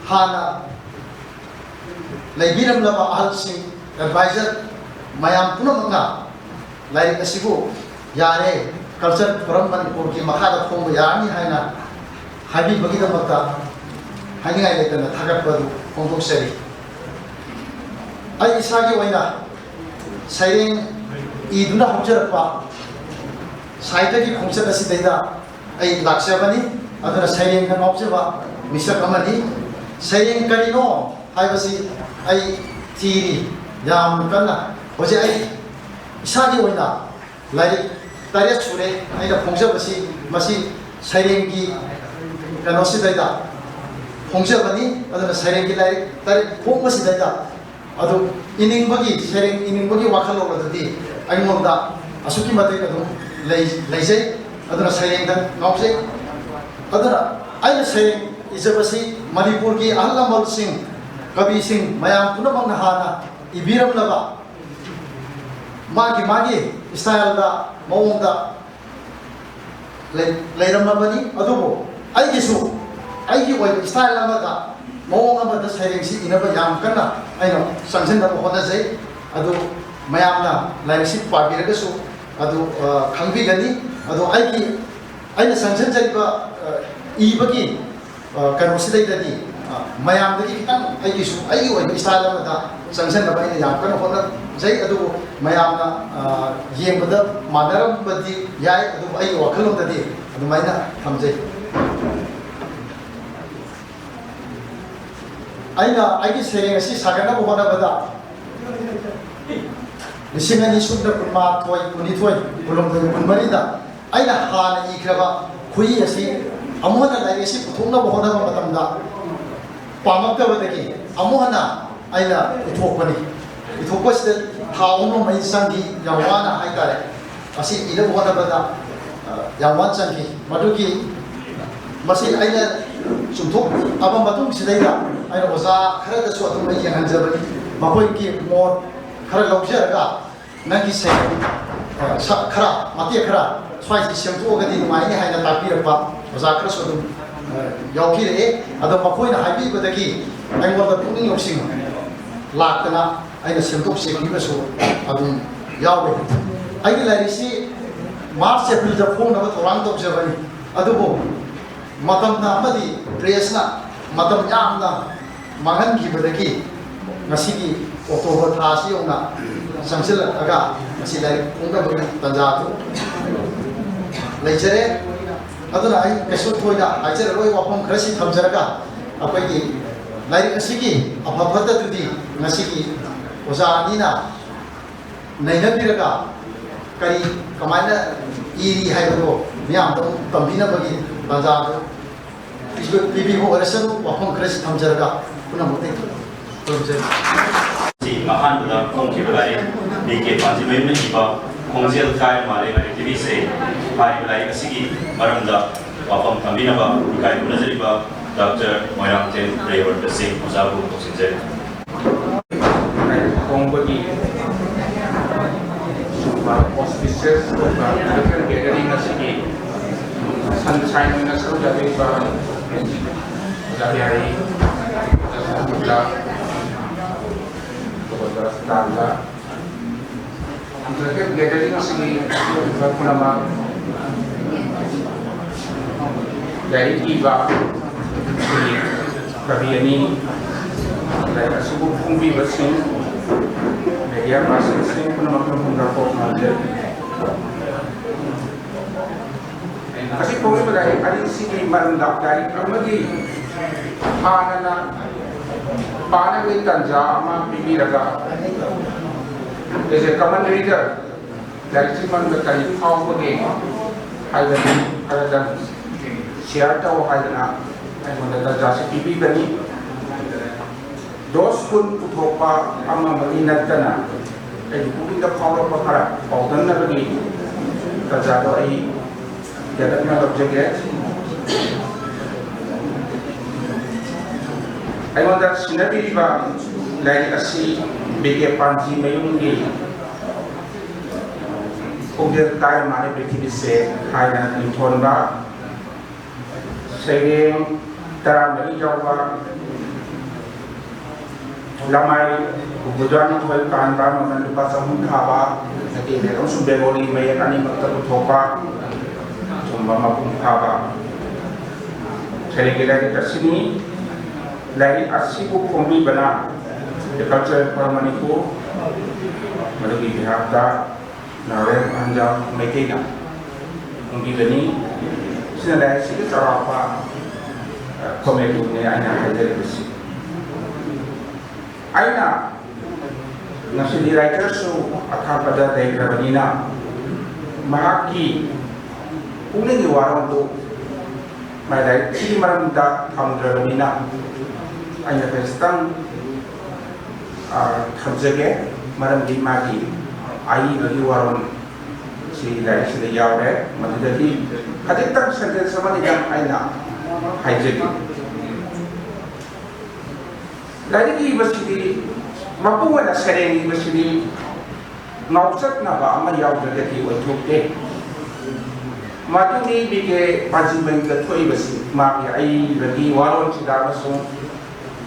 ꯍꯥꯟꯅ ꯂꯩꯕꯤꯔꯝꯂꯕ ꯑꯍꯜꯁꯤꯡ, advisor ꯃꯌꯥꯝ ꯄꯨꯝꯅꯃꯛꯅ ꯂꯥꯏꯔꯤꯛ ꯑꯁꯤꯕꯨ ꯌꯥꯔꯦ, Cultural Forum ꯃꯅꯤꯄꯨꯔꯒꯤ ꯃꯈꯥꯗ ꯐꯣꯡꯕ ꯌꯥꯔꯅꯤ ꯍꯥꯏꯅ ꯍꯥꯏꯕꯤꯕꯒꯤꯗꯃꯛꯇ ꯍꯥꯏꯅꯤꯡꯉꯥꯏ ꯂꯩꯇꯅ ꯊꯥꯒꯠꯄ ꯑꯗꯨ ꯐꯣꯡꯗꯣꯛꯆꯔꯤ꯫ ꯑꯩ ꯏꯁꯥꯒꯤ ꯑꯣꯏꯅ ꯁꯩꯔꯦꯡ ꯏꯗꯨꯅ ꯍꯧꯖꯔꯛꯄ ꯁꯥꯍꯤꯇ꯭ꯌꯒꯤ ꯈꯣꯡꯆꯠ ꯑꯁꯤꯗꯩꯗ ꯑꯩ ꯂꯥꯛꯆꯕꯅꯤ꯫ ꯑꯗꯨꯅ ꯁꯩꯔꯦꯡꯗ ꯉꯥꯎꯖꯕ ꯃꯤꯁꯛ ꯑꯃꯅꯤ꯫ ꯁꯩꯔꯦꯡ ꯀꯔꯤꯅꯣ ꯍꯥꯏꯕꯁꯤ ꯑꯩ ꯊꯤꯔꯤ ꯌꯥꯝ ꯀꯟꯅ꯫ ꯍꯧꯖꯤꯛ ꯑꯩ ꯏꯁꯥꯒꯤ ꯑꯣꯏꯅ ꯂꯥꯏꯔꯤꯛ ꯇꯔꯦꯠ ꯁꯨꯔꯦ ꯑꯩꯅ ꯐꯣꯡꯖꯕꯁꯤ꯫ ꯃꯁꯤ ꯁꯩꯔꯦꯡꯒꯤ ꯀꯩꯅꯣꯁꯤꯗꯩꯗ ꯐꯣꯡꯖꯕꯅꯤ꯫ ꯑꯗꯨꯅ ꯁꯩꯔꯦꯡꯒꯤ ꯂꯥꯏꯔꯤꯛ ꯇꯔꯦꯠ ꯐꯣꯡꯕꯁꯤꯗꯩꯗ ꯑꯗꯨ ꯏꯅꯤꯡꯕꯒꯤ, ꯁꯩꯔꯦꯡ ꯏꯅꯤꯡꯕꯒꯤ ꯋꯥꯈꯜꯂꯣꯟ ꯑꯗꯨꯗꯤ ꯑꯩꯉꯣꯟꯗ ꯑꯁꯨꯛꯀꯤ ꯃꯇꯤꯛ ꯑꯗꯨꯝ ꯂꯩ-, ꯂꯩꯖꯩ꯫ ꯑꯗꯨꯅ ꯁꯩꯔꯦꯡꯗ ꯉꯥꯎꯖꯩ꯫ ꯑꯗꯨꯅ ꯑꯩꯅ ꯁꯩꯔꯦꯡ ꯏꯖꯕꯁꯤ ꯃꯅꯤꯄꯨꯔꯒꯤ ꯑꯍꯜ ꯂꯃꯟꯁꯤꯡ, ꯀꯕꯤꯁꯤꯡ ꯃꯌꯥꯝ ꯄꯨꯝꯅꯃꯛꯅ ꯍꯥꯟꯅ ꯏꯕꯤꯔꯝꯂꯕ ꯃꯥꯒꯤ ꯃꯥꯒꯤ ꯏꯁꯇꯥꯏꯜꯗ, ꯃꯑꯣꯡꯗ ꯂꯩ-, ꯂꯩꯔꯝꯂꯕꯅꯤ꯫ ꯑꯗꯨꯕꯨ ꯑꯩꯒꯤꯁꯨ ꯑꯩꯒꯤ ꯑꯣꯏꯕ ꯏꯁꯇꯥꯏꯜ ꯑꯃꯗ, ꯃꯑꯣꯡ ꯑꯃꯗ ꯁꯩꯔꯦꯡꯁꯤ ꯏꯅꯕ ꯌꯥꯝ ꯀꯟꯅ ꯑꯩꯅ ꯆꯪꯁꯤꯟꯅꯕ ꯍꯣꯠꯅꯖꯩ꯫ ꯑꯗꯨ ꯃꯌꯥꯝꯅ ꯂꯥꯏꯔꯤꯛꯁꯤ ꯄꯥꯕꯤꯔꯒꯁꯨ ꯑꯗꯨ, ꯑ, ꯈꯪꯕꯤꯒꯅꯤ꯫ ꯑꯗꯣ ꯑꯩꯒꯤ, ꯑꯩꯅ ꯆꯪꯁꯤꯟꯖꯔꯤꯕ, ꯑ, ꯏꯕꯒꯤ, ꯑ, ꯀꯩꯅꯣꯁꯤꯗꯩꯗꯗꯤ, ꯑ, ꯃꯌꯥꯝꯗꯒꯤ ꯈꯤꯇꯪ ꯑꯩꯒꯤꯁꯨ ꯑꯩꯒꯤ ꯑꯣꯏꯕ ꯏꯁꯇꯥꯏꯜ ꯑꯃꯗ ꯆꯪꯁꯤꯟꯅꯕ ꯑꯩꯅ ꯌꯥꯝ ꯀꯟꯅ ꯍꯣꯠꯅꯖꯩ꯫ ꯑꯗꯨꯕꯨ ꯃꯌꯥꯝꯅ, ꯑ, ꯌꯦꯡꯕꯗ ꯃꯥꯟꯅꯔꯝꯕꯗꯤ ꯌꯥꯏ, ꯑꯗꯨꯕꯨ ꯑꯩꯒꯤ ꯋꯥꯈꯜꯂꯣꯟꯗꯗꯤ ꯑꯗꯨꯃꯥꯏꯅ ꯊꯝꯖꯩ꯫ ꯑꯩꯅ ꯑꯩꯒꯤ ꯁꯩꯔꯦꯡ ꯑꯁꯤ ꯁꯥꯒꯠꯅꯕ ꯍꯣꯠꯅꯕꯗ ꯂꯤꯁꯤꯡ ꯑꯅꯤ ꯁꯨꯞꯅ ꯀꯨꯟꯃꯥꯊꯣꯏ, ꯀꯨꯟꯅꯤꯊꯣꯏ, ꯀꯨꯟꯍꯨꯝꯗꯣꯏ, ꯀꯨꯟꯃꯔꯤꯗ ꯑꯩꯅ ꯍꯥꯟꯅ ꯏꯈ꯭ꯔꯕ ꯈꯨꯏ ꯑꯁꯤ ꯑꯃꯨꯛ ꯍꯟꯅ ꯂꯥꯏꯔꯤꯛ ꯑꯁꯤ ꯄꯨꯊꯣꯛꯅꯕ ꯍꯣꯠꯅꯕ ꯃꯇꯝꯗ ꯄꯥꯝꯂꯛꯇꯕꯗꯒꯤ ꯑꯃꯨꯛ ꯍꯟꯅ ꯑꯩꯅ ꯏꯊꯣꯛꯄꯅꯤ꯫ ꯏꯊꯣꯛꯄꯁꯤꯗ ꯊꯥ ꯑꯍꯨꯝ ꯃꯩ ꯆꯪꯈꯤ, ꯌꯥꯝ ꯋꯥꯅ ꯍꯥꯏꯇꯥꯔꯦ꯫ ꯃꯁꯤ ꯏꯅꯕ ꯍꯣꯠꯅꯕꯗ, ꯑ, ꯌꯥꯝ ꯋꯥꯅ ꯆꯪꯈꯤ꯫ ꯃꯗꯨꯒꯤ, ꯃꯁꯤ ꯑꯩꯅ ꯆꯨꯝꯊꯣꯛꯑꯕ ꯃꯇꯨꯡꯁꯤꯗꯩꯗ ꯑꯩꯅ ꯑꯣꯖꯥ ꯈꯔꯗꯁꯨ ꯑꯗꯨꯝ ꯑꯩ ꯌꯦꯡꯍꯟꯖꯕꯅꯤ꯫ ꯃꯈꯣꯏꯒꯤ ꯃꯣꯠ ꯈꯔ ꯂꯧꯖꯔꯒ ꯅꯪꯒꯤ ꯁꯩꯔꯦꯡ ꯈꯔ ꯃꯇꯦꯛ ꯈꯔ ꯁ꯭ꯋꯥꯏꯁꯤ ꯁꯦꯝꯗꯣꯛꯑꯒꯗꯤ ꯅꯨꯡꯉꯥꯏꯅꯤ ꯍꯥꯏꯅ ꯇꯥꯛꯄꯤꯔꯛꯄ ꯑꯣꯖꯥ ꯈꯔꯁꯨ ꯑꯗꯨꯝ ꯌꯥꯎꯕꯤꯔꯛꯑꯦ꯫ ꯑꯗꯣ ꯃꯈꯣꯏꯅ ꯍꯥꯏꯕꯤꯕꯗꯒꯤ ꯑꯩꯉꯣꯟꯗ ꯄꯨꯛꯅꯤꯡ ꯂꯧꯁꯤꯡ ꯂꯥꯛꯇꯅ ꯑꯩꯅ ꯁꯦꯝꯗꯣꯛ ꯁꯦꯝꯕꯤꯕꯁꯨ ꯑꯗꯨꯝ ꯌꯥꯎꯔꯦ꯫ ꯑꯩꯒꯤ ꯂꯥꯏꯔꯤꯛꯁꯤ ꯃꯥꯔꯆ ꯑꯦꯄ꯭ꯔꯤꯜꯗ ꯐꯣꯡꯅꯕ ꯊꯧꯔꯥꯡ ꯇꯧꯖꯕꯅꯤ꯫ ꯑꯗꯨꯕꯨ ꯃꯇꯝꯅ ꯑꯃꯗꯤ ꯄ꯭ꯔꯦꯁꯅ ꯃꯇꯝ ꯌꯥꯝꯅ ꯃꯥꯡꯍꯟꯈꯤꯕꯗꯒꯤ ꯉꯁꯤꯒꯤ ꯑꯣꯛꯇꯣꯕꯔ ꯊꯥ ꯑꯁꯤ ꯌꯧꯅ ꯆꯪꯁꯤꯜꯂꯛꯂꯒ ꯉꯁꯤ ꯂꯥꯏꯔꯤꯛ ꯐꯣꯡꯅꯕꯒꯤ ꯇꯥꯟꯖꯥ ꯑꯗꯨ ꯂꯩꯖꯔꯦ꯫ ꯑꯗꯨꯅ ꯑꯩ ꯀꯩꯁꯨ ꯊꯣꯏꯅ ꯍꯥꯏꯖꯔꯔꯣꯏ, ꯋꯥꯐꯝ ꯈꯔꯁꯤ ꯊꯝꯖꯔꯒ ꯑꯩꯈꯣꯏꯒꯤ ꯂꯥꯏꯔꯤꯛ ꯑꯁꯤꯒꯤ ꯑꯐ ꯐꯠꯇꯗꯨꯗꯤ ꯉꯁꯤꯒꯤ ꯑꯣꯖꯥ ꯑꯅꯤꯅ ꯅꯩꯅꯕꯤꯔꯒ ꯀꯔꯤ ꯀꯃꯥꯏꯅ ꯏꯔꯤ ꯍꯥꯏꯕꯗꯣ ꯃꯤꯌꯥꯝꯗ ꯑꯃꯨꯛ ꯇꯝꯕꯤꯅꯕꯒꯤ ꯇꯥꯟꯖꯥꯗꯨ ꯄꯤꯕꯤꯕ ꯑꯣꯏꯔꯁꯅꯨ꯫ ꯋꯥꯐꯝ ꯈꯔꯁꯤ ꯊꯝꯖꯔꯒ ꯄꯨꯝꯅꯃꯛꯇ ꯈꯨꯔꯨꯝꯖꯔꯤ꯫ ꯁꯤ ꯑꯍꯥꯟꯕꯗ ꯐꯣꯡꯈꯤꯕ ꯂꯥꯏꯔꯤꯛ ꯕꯤ ꯀꯦ ꯄꯥꯟꯖꯤꯃꯌꯨꯝꯅ ꯏꯕ ꯈꯣꯡꯖꯦꯜ ꯀꯥꯏ ꯃꯥꯂꯦ ꯄ꯭ꯔꯤꯊꯤꯕꯤꯁꯦ꯫ ꯍꯥꯏꯔꯤꯕ ꯂꯥꯏꯔꯤꯛ ꯑꯁꯤꯒꯤ ꯃꯔꯝꯗ ꯋꯥꯐꯝ ꯊꯝꯕꯤꯅꯕ ꯏꯀꯥꯏ ꯈꯨꯝꯅꯖꯔꯤꯕ ꯗꯥꯛꯇꯔ ꯃꯣꯏꯔꯥꯡꯊꯦꯝ ꯔꯦꯋꯔꯇ ꯁꯤꯡ ꯑꯣꯖꯥꯕꯨ ꯀꯧꯁꯤꯟꯖꯔꯤ꯫ ꯂꯥꯏꯔꯤꯛ ꯐꯣꯡꯕꯒꯤ ꯑꯁꯤꯒꯨꯝꯕ auspicious ꯑꯣꯏꯕ ꯂꯤꯇꯔꯦꯆꯔ ꯒꯦꯗꯔꯤꯡ ꯑꯁꯤꯒꯤ ꯁꯟꯁꯥꯏꯟ ꯑꯣꯏꯅ ꯁꯔꯨꯛ ꯌꯥꯕꯤꯔꯤꯕ ꯑꯣꯖꯥ ꯕꯤꯍꯥꯔꯤ, ꯑꯣꯖꯥ ꯁꯅꯥꯃꯨꯛꯂꯥ, ꯑꯣꯖꯥ ꯁꯨꯗꯥꯝꯗ, ꯂꯤꯇꯔꯦꯆꯔ ꯒꯦꯗꯔꯤꯡ ꯑꯁꯤꯒꯤ ꯄꯨꯝꯅꯃꯛ ꯂꯥꯏꯔꯤꯛ ꯏꯕ ꯑꯩꯈꯣꯏꯒꯤ ꯀꯕꯤ ꯑꯅꯤ, ꯂꯥꯏꯔꯤꯛ ꯑꯁꯤꯕꯨ ꯐꯣꯡꯕꯤꯕꯁꯤꯡ, ꯃꯦꯗꯤꯌꯥ ꯄꯥꯔꯁꯟꯁꯤꯡ ꯄꯨꯝꯅꯃꯛꯀꯤ ꯃꯐꯝꯗ ꯀꯣꯛ ꯉꯥꯡꯖꯔꯤ꯫ ꯉꯁꯤ ꯐꯣꯡꯂꯤꯕ ꯂꯥꯏꯔꯤꯛ ꯑꯅꯤꯁꯤꯒꯤ ꯃꯔꯝꯗ ꯂꯥꯏꯔꯤꯛ ꯑꯃꯒꯤ ꯍꯥꯟꯅꯅ ꯄꯥꯅꯕꯒꯤ ꯇꯥꯟꯖꯥ ꯑꯃ ꯄꯤꯕꯤꯔꯒ, as a common reader, ꯂꯥꯏꯔꯤꯛꯁꯤ ꯃꯔꯝꯗ ꯀꯔꯤ ꯐꯥꯎꯕꯒꯦ ꯍꯥꯏꯕꯗꯨ ꯈꯔꯗꯪ ꯁꯤꯌꯥꯔ ꯇꯧ ꯍꯥꯏꯗꯅ ꯑꯩꯉꯣꯟꯗ ꯇꯥꯟꯖꯥꯁꯤ ꯄꯤꯕꯤꯕꯅꯤ꯫ ꯗꯣꯁ ꯀꯨꯟ ꯄꯨꯊꯣꯛꯄ ꯑꯃ ꯑꯃꯒꯤ ꯅꯠꯇꯅ ꯑꯩꯒꯤ ꯄꯨꯛꯅꯤꯡꯗ ꯐꯥꯎꯔꯛꯄ ꯈꯔ ꯄꯥꯎꯗꯝꯅꯕꯒꯤ ꯇꯥꯟꯖꯥꯗꯣ ꯑꯩ ꯌꯥꯔꯛꯅ ꯂꯧꯖꯒꯦ꯫ ꯑꯩꯉꯣꯟꯗ ꯁꯤꯟꯅꯕꯤꯔꯤꯕ ꯂꯥꯏꯔꯤꯛ ꯑꯁꯤ ꯕꯤ ꯀꯦ ꯄꯥꯟꯖꯤꯃꯌꯨꯝꯒꯤ ꯈꯣꯡꯖꯦꯜ ꯇꯥꯏ ꯃꯥꯂꯦ ꯄ꯭ꯔꯤꯊꯤꯕꯤꯁꯦ ꯍꯥꯏꯅ ꯃꯤꯡꯊꯣꯟꯕ ꯁꯩꯔꯦꯡ ꯇꯔꯥꯃꯔꯤ ꯌꯥꯎꯕ ꯂꯃꯥꯏ ꯍꯨꯝꯐꯨꯇꯔꯥꯅꯤꯊꯣꯏ ꯄꯥꯟꯕ, ꯃꯃꯜ ꯂꯨꯄꯥ ꯆꯍꯨꯝ ꯊꯥꯕ, ꯅꯠꯇꯦ, ꯑꯃꯁꯨꯡ ꯕꯦꯡꯒꯣꯂꯤ ꯃꯌꯦꯛ ꯑꯅꯤꯃꯛꯇ ꯄꯨꯊꯣꯛꯄ ꯑꯗꯨꯒꯨꯝꯕ ꯃꯄꯨꯡ ꯐꯥꯕ ꯁꯩꯔꯦꯡꯒꯤ ꯂꯥꯏꯔꯤꯛ ꯑꯁꯤꯅꯤ꯫ ꯂꯥꯏꯔꯤꯛ ꯑꯁꯤꯕꯨ ꯐꯣꯡꯕꯤꯕꯅ The Cultural Forum ꯃꯅꯤꯄꯨꯔ, ꯃꯗꯨꯒꯤ ꯕꯤꯍꯥꯞꯇ ꯅꯥꯎꯔꯦꯝ ꯑꯍꯟꯖꯥ ꯃꯩꯇꯩꯅ ꯐꯣꯡꯕꯤꯕꯅꯤ꯫ ꯁꯤꯅ ꯂꯥꯏꯔꯤꯛꯁꯤꯒꯤ ꯆꯥꯎꯔꯥꯛꯄ, ꯑ, ꯐꯣꯔꯃꯦꯠꯇꯨꯅꯤ ꯑꯩꯅ ꯍꯥꯏꯖꯔꯤꯕꯁꯤ꯫ ꯑꯩꯅ ꯉꯁꯤꯗꯤ ꯔꯥꯏꯇꯔꯁꯨ ꯑꯊꯥꯞꯄꯗ ꯂꯩꯈ꯭ꯔꯕꯅꯤꯅ ꯃꯍꯥꯛꯀꯤ ꯄꯨꯛꯅꯤꯡꯒꯤ ꯋꯥꯔꯣꯜꯗꯨ ꯃꯥꯏ ꯂꯥꯏꯔꯤꯛꯁꯤꯒꯤ ꯃꯔꯝꯗ ꯊꯝꯗ꯭ꯔꯕꯅꯤꯅ ꯑꯩꯅ ꯈꯖꯤꯛꯇꯪ, ꯑ, ꯊꯝꯖꯒꯦ꯫ ꯃꯔꯝꯗꯤ ꯃꯥꯒꯤ ꯑꯏꯕꯒꯤ ꯋꯥꯔꯣꯜ ꯁꯤ ꯂꯥꯏꯔꯤꯛꯁꯤꯗ ꯌꯥꯎꯔꯦ꯫ ꯃꯗꯨꯗꯒꯤ ꯈꯖꯤꯛꯇꯪ ꯁꯦꯟꯇꯦꯟꯁ ꯑꯃꯅꯤꯗꯪ ꯑꯩꯅ ꯍꯥꯏꯖꯒꯦ꯫ ꯂꯥꯏꯔꯤꯛ ꯏꯕꯁꯤꯗꯤ, ꯃꯄꯨꯡ ꯑꯣꯏꯅ ꯁꯩꯔꯦꯡ ꯏꯕꯁꯤꯗꯤ ꯉꯥꯎꯆꯠꯅꯕ ꯑꯃ ꯌꯥꯎꯗ꯭ꯔꯒꯗꯤ ꯑꯣꯏꯊꯣꯛꯇꯦ꯫ ꯃꯗꯨꯅꯤ ꯕꯤ ꯀꯦ ꯄꯥꯟꯖꯤꯃꯌꯨꯝꯗ ꯊꯣꯛꯏꯕꯁꯤ꯫ ꯃꯥꯒꯤ ꯑꯏꯕꯒꯤ ꯋꯥꯔꯣꯜꯁꯤꯗ ꯑꯃꯁꯨꯡ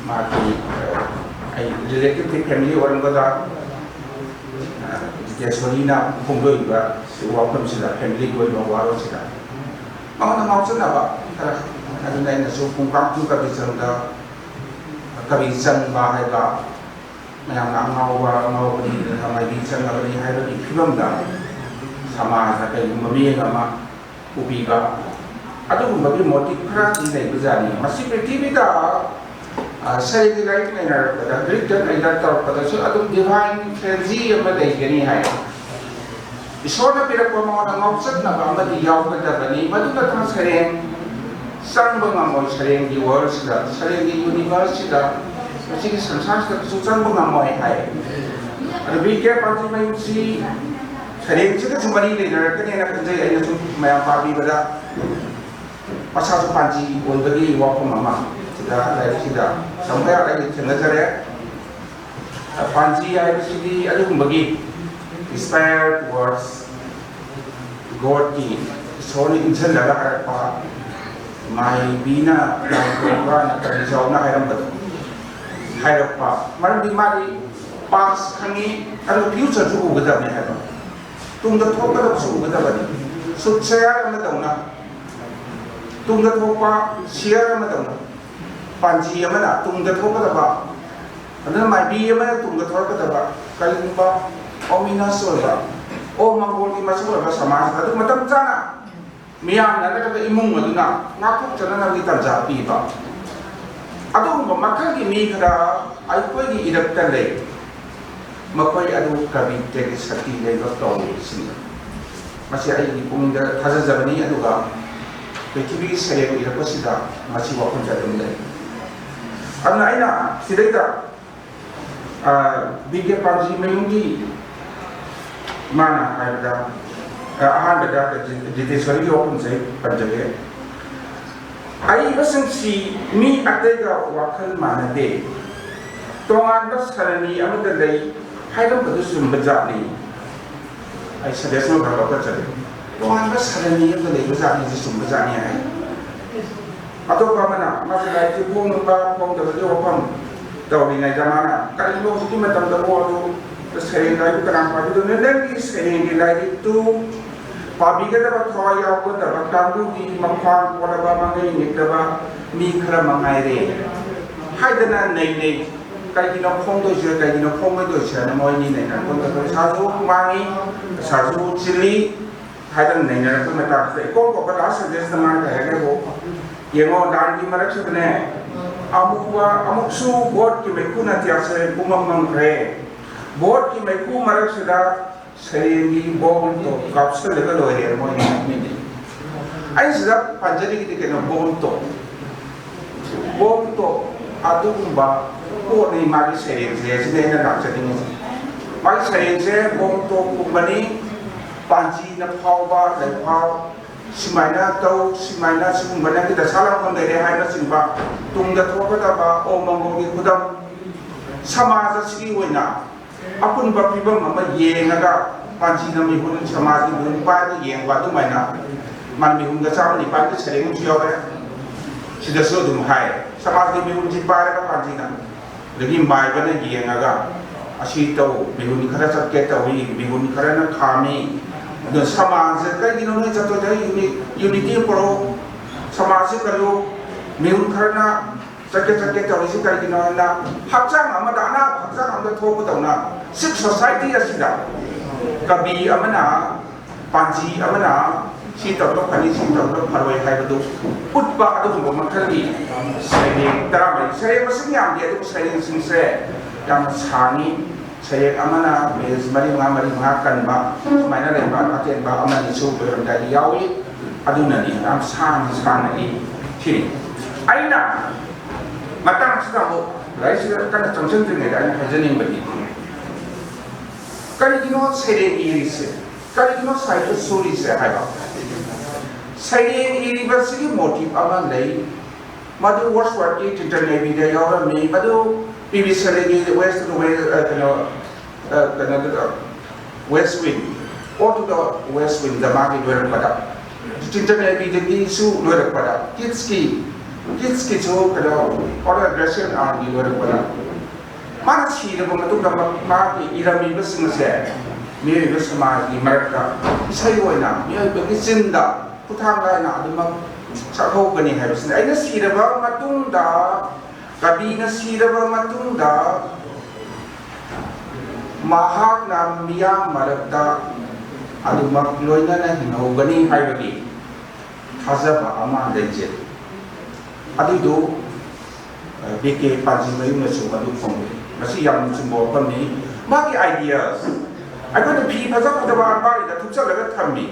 ꯃꯥꯒꯤ, ꯑ, ꯑꯩ ꯔꯤꯂꯦꯇꯤꯚꯂꯤ ꯐꯦꯃꯤꯂꯤ ꯑꯣꯏꯔꯝꯒꯗ꯭ꯔꯥ, ꯑ, ꯖꯤꯇꯦꯁꯣꯔꯤꯅ ꯐꯣꯡꯗꯣꯛꯏꯕ ꯋꯥꯐꯝꯁꯤꯗ, ꯐꯦꯃꯤꯂꯤꯒꯤ ꯑꯣꯏꯕ ꯋꯥꯔꯣꯜꯁꯤꯗ ꯃꯉꯣꯟꯗ ꯉꯥꯎꯆꯠꯅꯕ ꯈꯔ, ꯑꯗꯨꯅ ꯑꯩꯅꯁꯨ ꯄꯨꯡꯀꯥꯡ ꯄꯨꯡ ꯀꯕꯤ ꯆꯪꯗ, ꯀꯕꯤ ꯆꯪꯕ ꯍꯥꯏꯕ ꯃꯌꯥꯝꯅ ꯑꯉꯥꯎꯕ, ꯑꯉꯥꯎꯕꯅꯤ, ꯃꯥꯏꯕꯤ ꯆꯪꯉꯕꯅꯤ ꯍꯥꯏꯕꯒꯤ ꯐꯤꯕꯝꯗ ꯁꯃꯥꯖꯅ ꯀꯩꯒꯨꯝꯕ ꯃꯤꯠꯌꯦꯡ ꯑꯃ ꯎꯕꯤꯕ, ꯑꯗꯨꯒꯨꯝꯕꯒꯤ ꯃꯣꯇꯤꯞ ꯈꯔꯗꯤ ꯂꯩꯕꯖꯥꯠꯅꯤ꯫ ꯃꯁꯤ ꯄ꯭ꯔꯤꯊꯤꯕꯤꯗ, ꯑ, ꯁꯩꯔꯦꯡꯒꯤ ꯂꯥꯏꯔꯤꯛ ꯅꯩꯅꯔꯛꯄꯗ, ꯒ꯭ꯔꯤꯛꯇ ꯀꯩꯗ ꯇꯧꯔꯛꯄꯗꯁꯨ ꯑꯗꯨꯝ ꯗꯤꯚꯥꯏꯟ ꯐ꯭ꯔꯦꯟꯖꯤ ꯑꯃ ꯂꯩꯒꯅꯤ ꯍꯥꯏ꯫ ꯏꯁꯣꯔꯅ ꯄꯤꯔꯛꯄ ꯃꯉꯣꯟꯗ ꯉꯥꯎꯆꯠꯅꯕ ꯑꯃꯗꯤ ꯌꯥꯎꯒꯗꯕꯅꯤ꯫ ꯃꯗꯨ ꯅꯠꯇꯅ ꯁꯩꯔꯦꯡ ꯆꯪꯕ ꯉꯝꯃꯣꯏ꯫ ꯁꯩꯔꯦꯡꯒꯤ ꯋꯥꯔꯜꯁꯤꯗ, ꯁꯩꯔꯦꯡꯒꯤ ꯌꯨꯅꯤꯚꯔꯁꯁꯤꯗ, ꯃꯁꯤꯒꯤ ꯁꯪꯁꯥꯔꯁꯤꯗ ꯀꯩꯁꯨ ꯆꯪꯕ ꯉꯝꯃꯣꯏ ꯍꯥꯏ꯫ ꯑꯗꯨ ꯕꯤ ꯀꯦ ꯄꯥꯟꯖꯤꯃꯌꯨꯝꯁꯤ ꯁꯩꯔꯦꯡꯁꯤꯒꯁꯨ ꯃꯔꯤ ꯂꯩꯅꯔꯛꯀꯅꯦꯅ ꯈꯟꯖꯩ꯫ ꯑꯩꯅ ꯁꯨꯝ ꯃꯌꯥꯝ ꯄꯥꯕꯤꯕꯗ ꯃꯁꯥꯁꯨ ꯄꯥꯟꯖꯤ ꯑꯣꯏꯕꯒꯤ ꯋꯥꯐꯝ ꯑꯃ ꯁꯤꯗ ꯂꯥꯏꯔꯤꯛꯁꯤꯗ ꯇꯝꯕ ꯌꯥꯔꯦ, ꯑꯩ ꯊꯦꯡꯅꯖꯔꯦ꯫ ꯄꯥꯟꯖꯤ ꯍꯥꯏꯕꯁꯤꯗꯤ ꯑꯗꯨꯒꯨꯝꯕꯒꯤ inspired words, ꯒꯣꯠꯀꯤ ꯏꯁꯣꯔꯅ ꯏꯟꯁꯤꯜꯂꯒ ꯍꯥꯏꯔꯛꯄ, ꯃꯥꯏꯕꯤꯅ, ꯂꯥꯏ ꯈꯨꯔꯨꯝꯕꯅ, ꯀꯕꯤꯖꯥꯎꯅ ꯍꯥꯏꯔꯝꯕꯗꯣ ꯍꯥꯏꯔꯛꯄ꯫ ꯃꯔꯝꯗꯤ ꯃꯥꯗꯤ ꯄꯥꯁ ꯈꯪꯉꯤ, ꯑꯗꯨ ꯐ꯭ꯌꯨꯆꯔꯁꯨ ꯎꯒꯗꯕꯅꯤ ꯍꯥꯏꯕ, ꯇꯨꯡꯗ ꯊꯣꯛꯀꯗꯕꯁꯨ ꯎꯒꯗꯕꯅꯤ꯫ ꯁꯨꯠ ꯁꯌꯥꯔ ꯑꯃꯗꯧꯅ, ꯇꯨꯡꯗ ꯊꯣꯛꯄ ꯁꯤꯌꯥꯔ ꯑꯃꯗꯧꯅ, ꯄꯥꯟꯖꯤ ꯑꯃꯅ ꯇꯨꯡꯗ ꯊꯣꯛꯀꯗꯕ, ꯑꯗꯨꯅ ꯃꯥꯏꯕꯤ ꯑꯃꯅ ꯇꯨꯡꯗ ꯊꯣꯛꯂꯛꯀꯗꯕ, ꯀꯔꯤꯒꯨꯝꯕ ꯑꯣꯃꯤꯅꯁ ꯑꯣꯏꯕ, ꯑꯣ ꯃꯪꯒꯣꯜꯒꯤ ꯃꯁꯛ ꯑꯣꯏꯕ ꯁꯃꯥꯖ ꯑꯗꯨ ꯃꯇꯝ ꯆꯥꯅ ꯃꯤꯌꯥꯝꯅ ꯅꯠꯇ꯭ꯔꯒ ꯏꯃꯨꯡ ꯑꯗꯨꯅ ꯉꯥꯛꯊꯣꯛꯆꯅꯅꯕꯒꯤ ꯇꯥꯟꯖꯥ ꯄꯤꯕ꯫ ꯑꯗꯨꯒꯨꯝꯕ ꯃꯈꯜꯒꯤ ꯃꯤ ꯈꯔ ꯑꯩꯈꯣꯏꯒꯤ ꯏꯔꯛꯇ ꯂꯩ꯫ ꯃꯈꯣꯏ ꯑꯗꯨ ꯀꯕꯤꯇꯒꯤ ꯁꯛꯇꯤ ꯂꯩꯕ ꯀꯧꯏ ꯁꯤꯅꯤ꯫ ꯃꯁꯤ ꯑꯩꯒꯤ ꯄꯨꯛꯅꯤꯡꯗ ꯊꯥꯖꯖꯕꯅꯤ, ꯑꯗꯨꯒ ꯄ꯭ꯔꯤꯊꯤꯕꯤꯒꯤ ꯁꯩꯔꯦꯡ ꯏꯔꯛꯄꯁꯤꯗ ꯃꯁꯤ ꯋꯥꯐꯝꯁꯦ ꯑꯗꯨꯝ ꯂꯩ꯫ ꯑꯗꯨꯅ ꯑꯩꯅ ꯁꯤꯗꯩꯗ, ꯑ, ꯕꯤ ꯀꯦ ꯄꯥꯟꯖꯤꯃꯌꯨꯝꯒꯤ ꯃꯥꯅ ꯍꯥꯏꯕꯗ, ꯑ, ꯑꯍꯥꯟꯕꯗ ꯖꯤ-, ꯖꯤꯇꯦꯁ꯭ꯋꯔꯤꯒꯤ ꯋꯥꯐꯝꯁꯦ ꯑꯩ ꯄꯟꯖꯒꯦ꯫ ꯑꯏꯕꯁꯤꯡꯁꯤ ꯃꯤ ꯑꯇꯩꯒ ꯋꯥꯈꯜ ꯃꯥꯟꯅꯗꯦ꯫ ꯇꯣꯉꯥꯟꯕ ꯁꯔꯅꯤ ꯑꯃꯗ ꯂꯩ ꯍꯥꯏꯔꯝꯕꯗꯨ ꯆꯨꯝꯕ ꯖꯥꯠꯅꯤ꯫ ꯑꯩ ꯁꯖꯦꯁꯟ ꯈꯔ ꯂꯧꯈꯠꯆꯒꯦ꯫ ꯇꯣꯉꯥꯟꯕ ꯁꯔꯅꯤ ꯑꯃꯗ ꯂꯩꯕ ꯖꯥꯠꯅꯤ, ꯁꯤ ꯆꯨꯝꯕ ꯖꯥꯠꯅꯤ ꯍꯥꯏ꯫ ꯑꯇꯣꯞꯄ ꯑꯃꯅ ꯃꯥꯁꯦ ꯂꯥꯏꯔꯤꯛꯁꯦ ꯐꯣꯡꯕ ꯐꯣꯡꯗꯕꯒꯤ ꯋꯥꯐꯝ ꯇꯧꯔꯤꯉꯩꯗ ꯃꯥꯅ, "ꯀꯔꯤꯒꯨꯝꯕ ꯍꯧꯖꯤꯛꯀꯤ ꯃꯇꯝꯗꯕꯨ ꯑꯗꯨ ꯁꯩꯔꯦꯡ ꯂꯥꯏꯔꯤꯛꯄꯨ ꯀꯅꯥ ꯄꯥꯕꯤꯗꯣꯏꯅꯣ? ꯅꯪꯒꯤ ꯁꯩꯔꯦꯡꯒꯤ ꯂꯥꯏꯔꯤꯛꯇꯨ ꯄꯥꯕꯤꯒꯗꯕ ꯊꯋꯥꯏ ꯌꯥꯎꯒꯗꯕ ꯀꯥꯡꯕꯨꯒꯤ ꯃꯈ꯭ꯋꯥꯡ ꯀꯣꯜꯂꯕ, ꯃꯉꯩ ꯅꯤꯛꯂꯕ ꯃꯤ ꯈꯔ ꯃꯉꯥꯏꯔꯦ" ꯍꯥꯏꯗꯅ ꯅꯩꯅꯩ꯫ ꯀꯩꯒꯤꯅꯣ ꯐꯣꯡꯗꯣꯏꯁꯦ, ꯀꯩꯒꯤꯅꯣ ꯐꯣꯡꯉꯣꯏꯗꯣꯏꯁꯦ ꯍꯥꯏꯅ ꯃꯣꯏꯅꯤ ꯅꯩꯅꯔꯛꯄ ꯃꯇꯝꯗ ꯄꯩꯁꯥꯁꯨ ꯃꯥꯡꯉꯤ, ꯄꯩꯁꯥꯁꯨ ꯆꯤꯜꯂꯤ ꯍꯥꯏꯗꯅ ꯅꯩꯅꯔꯛꯄ ꯃꯇꯥꯡꯁꯤꯗ ꯏꯀꯣꯟ ꯀꯣꯟꯕ ꯂꯥꯁ ꯁꯖꯦꯁꯟ ꯑꯃ ꯀꯩ ꯍꯥꯏꯒꯦꯕꯨ, ꯌꯦꯡꯉꯣ, ꯂꯥꯟꯒꯤ ꯃꯔꯛꯁꯤꯗꯅꯦ ꯑꯃꯨꯛ ꯑꯃꯨꯛꯁꯨ ꯚꯣꯠꯀꯤ ꯃꯩꯈꯨ ꯅꯥꯇꯤꯌꯥꯁꯦ ꯄꯨꯝꯃꯝ ꯃꯝꯈ꯭ꯔꯦ꯫ ꯚꯣꯠꯀꯤ ꯃꯩꯈꯨ ꯃꯔꯛꯁꯤꯗ ꯁꯩꯔꯦꯡꯒꯤ ꯕꯣꯝꯗꯣ ꯀꯥꯞꯁꯤꯜꯂꯒ ꯂꯣꯏꯔꯦ ꯃꯣꯏꯅ ꯍꯥꯏꯅꯤꯡꯉꯤ꯫ ꯑꯩ ꯁꯤꯗ ꯄꯟꯖꯔꯤꯒꯤꯗꯤ ꯀꯩꯅꯣ, ꯕꯣꯝꯗꯣ, ꯕꯣꯝꯗꯣ ꯑꯗꯨꯒꯨꯝꯕ ꯄꯣꯠꯅꯤ ꯃꯥꯒꯤ ꯁꯩꯔꯦꯡꯁꯦ, ꯁꯤꯅ ꯑꯩꯅ ꯂꯥꯛꯆꯅꯤꯡꯉꯤꯁꯦ꯫ ꯃꯥꯒꯤ ꯁꯩꯔꯦꯡꯁꯦ ꯕꯣꯝꯗꯣꯒꯨꯝꯕꯅꯤ, ꯄꯥꯟꯖꯤꯅ ꯐꯥꯎꯕ ꯂꯩꯐꯥꯎ, ꯁꯨꯃꯥꯏꯅ ꯇꯧ, ꯁꯨꯃꯥꯏꯅ ꯁꯤꯒꯨꯝꯕ ꯅꯪꯒꯤ ꯗꯁꯥ ꯂꯥꯡꯕꯟ ꯂꯩꯔꯦ ꯍꯥꯏꯕꯅꯆꯤꯡꯕ, ꯇꯨꯡꯗ ꯊꯣꯛꯀꯗꯕ ꯑꯣ ꯃꯪꯒꯣꯜꯒꯤ ꯈꯨꯗꯝ, ꯁꯃꯥꯖ ꯑꯁꯤꯒꯤ ꯑꯣꯏꯅ ꯑꯄꯨꯟꯕ ꯐꯤꯕꯝ ꯑꯃ ꯌꯦꯡꯉꯒ ꯄꯥꯟꯖꯤꯅ ꯃꯤꯍꯨꯟ, ꯁꯃꯥꯖꯀꯤ ꯃꯤꯍꯨꯟ ꯄꯥꯏꯔꯒ ꯌꯦꯡꯕ ꯑꯗꯨꯃꯥꯏꯅ꯫ ꯃꯥꯅ ꯃꯤꯍꯨꯟꯒ ꯆꯥꯝꯃ ꯅꯤꯄꯥꯟꯒꯤ ꯁꯩꯔꯦꯡ ꯑꯃꯁꯨ ꯌꯥꯎꯔꯦ꯫ ꯁꯤꯗꯁꯨ ꯑꯗꯨꯝ ꯍꯥꯏ, ꯁꯃꯥꯖꯀꯤ ꯃꯤꯍꯨꯟꯁꯤ ꯄꯥꯏꯔꯒ ꯄꯥꯟꯖꯤꯅ, ꯑꯗꯒꯤ ꯃꯥꯏꯕꯅ ꯌꯦꯡꯉꯒ, "ꯑꯁꯤ ꯇꯧ, ꯃꯤꯍꯨꯟ ꯈꯔ ꯆꯠꯀꯦ ꯇꯧꯏ, ꯃꯤꯍꯨꯟ ꯈꯔꯅ ꯈꯥꯝꯃꯤ꯫ ꯑꯗꯨ ꯁꯃꯥꯖꯁꯦ ꯀꯩꯒꯤꯅꯣ ꯅꯣꯏ ꯆꯠꯊꯣꯛ ꯆꯠ-, ꯌꯨꯅꯤ-, ꯌꯨꯅꯤꯇꯤ ꯄꯨꯔꯛꯑꯣ, ꯁꯃꯥꯖꯁꯦ ꯀꯜꯂꯨ, ꯃꯤꯍꯨꯟ ꯈꯔꯅ ꯆꯠꯀꯦ ꯆꯠꯀꯦ ꯇꯧꯔꯤꯁꯤ ꯀꯔꯤꯒꯤꯅꯣ ꯍꯥꯏꯅ, ꯍꯛꯆꯥꯡ ꯑꯃꯗ ꯑꯅꯥꯕ ꯍꯛꯆꯥꯡ ꯑꯃꯗ ꯊꯣꯛꯄꯗꯧꯅ, ꯁꯤꯛ ꯁꯣꯁꯥꯏꯇꯤ ꯑꯁꯤꯗ ꯀꯕꯤ ꯑꯃꯅ, ꯄꯥꯟꯖꯤ ꯑꯃꯅ ꯁꯤ ꯇꯧꯕ ꯐꯅꯤ, ꯁꯤ ꯇꯧꯕ ꯐꯔꯣꯏ ꯍꯥꯏꯕꯗꯨ ꯎꯠꯄ ꯑꯗꯨꯒꯨꯝꯕ ꯃꯈꯜꯒꯤ ꯁꯩꯔꯦꯡ ꯇꯔꯥꯃꯔꯤ, ꯁꯩꯔꯦꯡ ꯃꯁꯤꯡ ꯌꯥꯝꯗꯦ, ꯑꯗꯨꯕꯨ ꯁꯩꯔꯦꯡꯁꯤꯡꯁꯦ ꯌꯥꯝꯅ ꯁꯥꯡꯉꯤ꯫ ꯁꯩꯔꯦꯡ ꯑꯃꯅ ꯄꯦꯖ ꯃꯔꯤ ꯃꯉꯥ, ꯃꯔꯤ ꯃꯉꯥ ꯀꯟꯕ ꯁꯨꯃꯥꯏꯅ ꯂꯩꯕ ꯑꯇꯦꯟꯕ ꯑꯃꯅꯤꯁꯨ ꯂꯣꯏꯔꯝꯗꯥꯏꯗ ꯌꯥꯎꯏ꯫ ꯑꯗꯨꯅꯅꯤ ꯌꯥꯝ ꯁꯥꯡꯅ ꯁꯥꯡꯅ ꯏ ꯊꯤꯔꯤ꯫ ꯑꯩꯅ ꯃꯇꯥꯡꯁꯤꯗ ꯑꯃꯨꯛ ꯂꯥꯏꯔꯤꯛꯁꯤꯗ ꯀꯟꯅ ꯆꯪꯁꯤꯟꯗ꯭ꯔꯤꯉꯩꯗ ꯑꯩꯅ ꯍꯥꯏꯖꯅꯤꯡꯕꯗꯤ, ꯀꯔꯤꯒꯤꯅꯣ ꯁꯩꯔꯦꯡ ꯏꯔꯤꯁꯦ, ꯀꯔꯤꯒꯤꯅꯣ ꯁꯥꯍꯤꯇ꯭ꯌ ꯁꯨꯔꯤꯁꯦ ꯍꯥꯏꯕ? ꯁꯩꯔꯦꯡ ꯏꯔꯤꯕꯁꯤꯒꯤ ꯃꯣꯇꯤꯚ ꯑꯃ ꯂꯩ꯫ ꯃꯗꯨ ꯋꯥꯔꯗꯁꯋꯔꯊꯀꯤ ꯇꯤꯟꯇꯟ ꯅꯩꯕꯤꯗ ꯌꯥꯎꯔꯝꯃꯤ꯫ ꯃꯗꯨ ꯄꯤ ꯕꯤ ꯁꯦꯂꯦꯒꯤ Waste to the West, ꯑ, ꯀꯩꯅꯣ, ꯑ, ꯀꯩꯅꯣꯗꯨꯗ, West Wind, Ode to the West Windꯗ ꯃꯥꯒꯤ ꯂꯣꯏꯔꯛꯄꯗ, ꯇꯤꯟꯇꯟ ꯅꯩꯕꯤꯗꯒꯤꯁꯨ ꯂꯣꯏꯔꯛꯄꯗ, Keatsꯀꯤ, Keatsꯀꯤꯁꯨ ꯀꯩꯅꯣ, Autobiography of Arneꯒꯤ ꯂꯣꯏꯔꯛꯄꯗ, ꯃꯥꯅ ꯁꯤꯔꯕ ꯃꯇꯨꯡꯗ ꯃ-, ꯃꯥꯒꯤ ꯏꯔꯝꯃꯤꯕꯁꯤꯡ ꯑꯁꯦ ꯃꯤꯑꯣꯏꯕ ꯁꯃꯥꯖꯒꯤ ꯃꯔꯛꯇ ꯏꯁꯩ ꯑꯣꯏꯅ ꯃꯤꯑꯣꯏꯕꯒꯤ ꯆꯤꯟꯗ ꯈꯨꯠꯊꯥꯡ ꯂꯥꯏꯅ ꯑꯗꯨꯃꯛ ꯁꯛꯍꯧꯒꯅꯤ ꯍꯥꯏꯕꯁꯤꯅꯤ꯫ ꯑꯩꯅ ꯁꯤꯔꯕ ꯃꯇꯨꯡꯗ, ꯀꯕꯤꯅ ꯁꯤꯔꯕ ꯃꯇꯨꯡꯗ, ꯃꯍꯥꯛꯅ ꯃꯤꯌꯥꯝ ꯃꯔꯛꯇ ꯑꯗꯨꯃꯛ ꯂꯣꯏꯅꯅ ꯍꯤꯡꯍꯧꯒꯅꯤ ꯍꯥꯏꯕꯒꯤ ꯊꯥꯖꯕ ꯑꯃ ꯂꯩꯖꯩ꯫ ꯑꯗꯨꯏꯗꯨ, ꯑ, ꯕꯤ ꯀꯦ ꯄꯥꯟꯖꯤꯃꯌꯨꯝꯅꯁꯨ ꯃꯗꯨ ꯐꯣꯡꯗꯣꯛꯏ꯫ ꯃꯁꯤ ꯌꯥꯝꯅ ꯆꯨꯝꯕ ꯋꯥꯐꯝꯅꯤ꯫ ꯃꯥꯒꯤ ideas, ꯑꯩꯈꯣꯏꯅ ꯐꯤ ꯐꯖ ꯐꯖꯕ ꯑꯜꯃꯥꯔꯤꯗ ꯊꯨꯞꯆꯜꯂꯒ ꯊꯝꯃꯤ,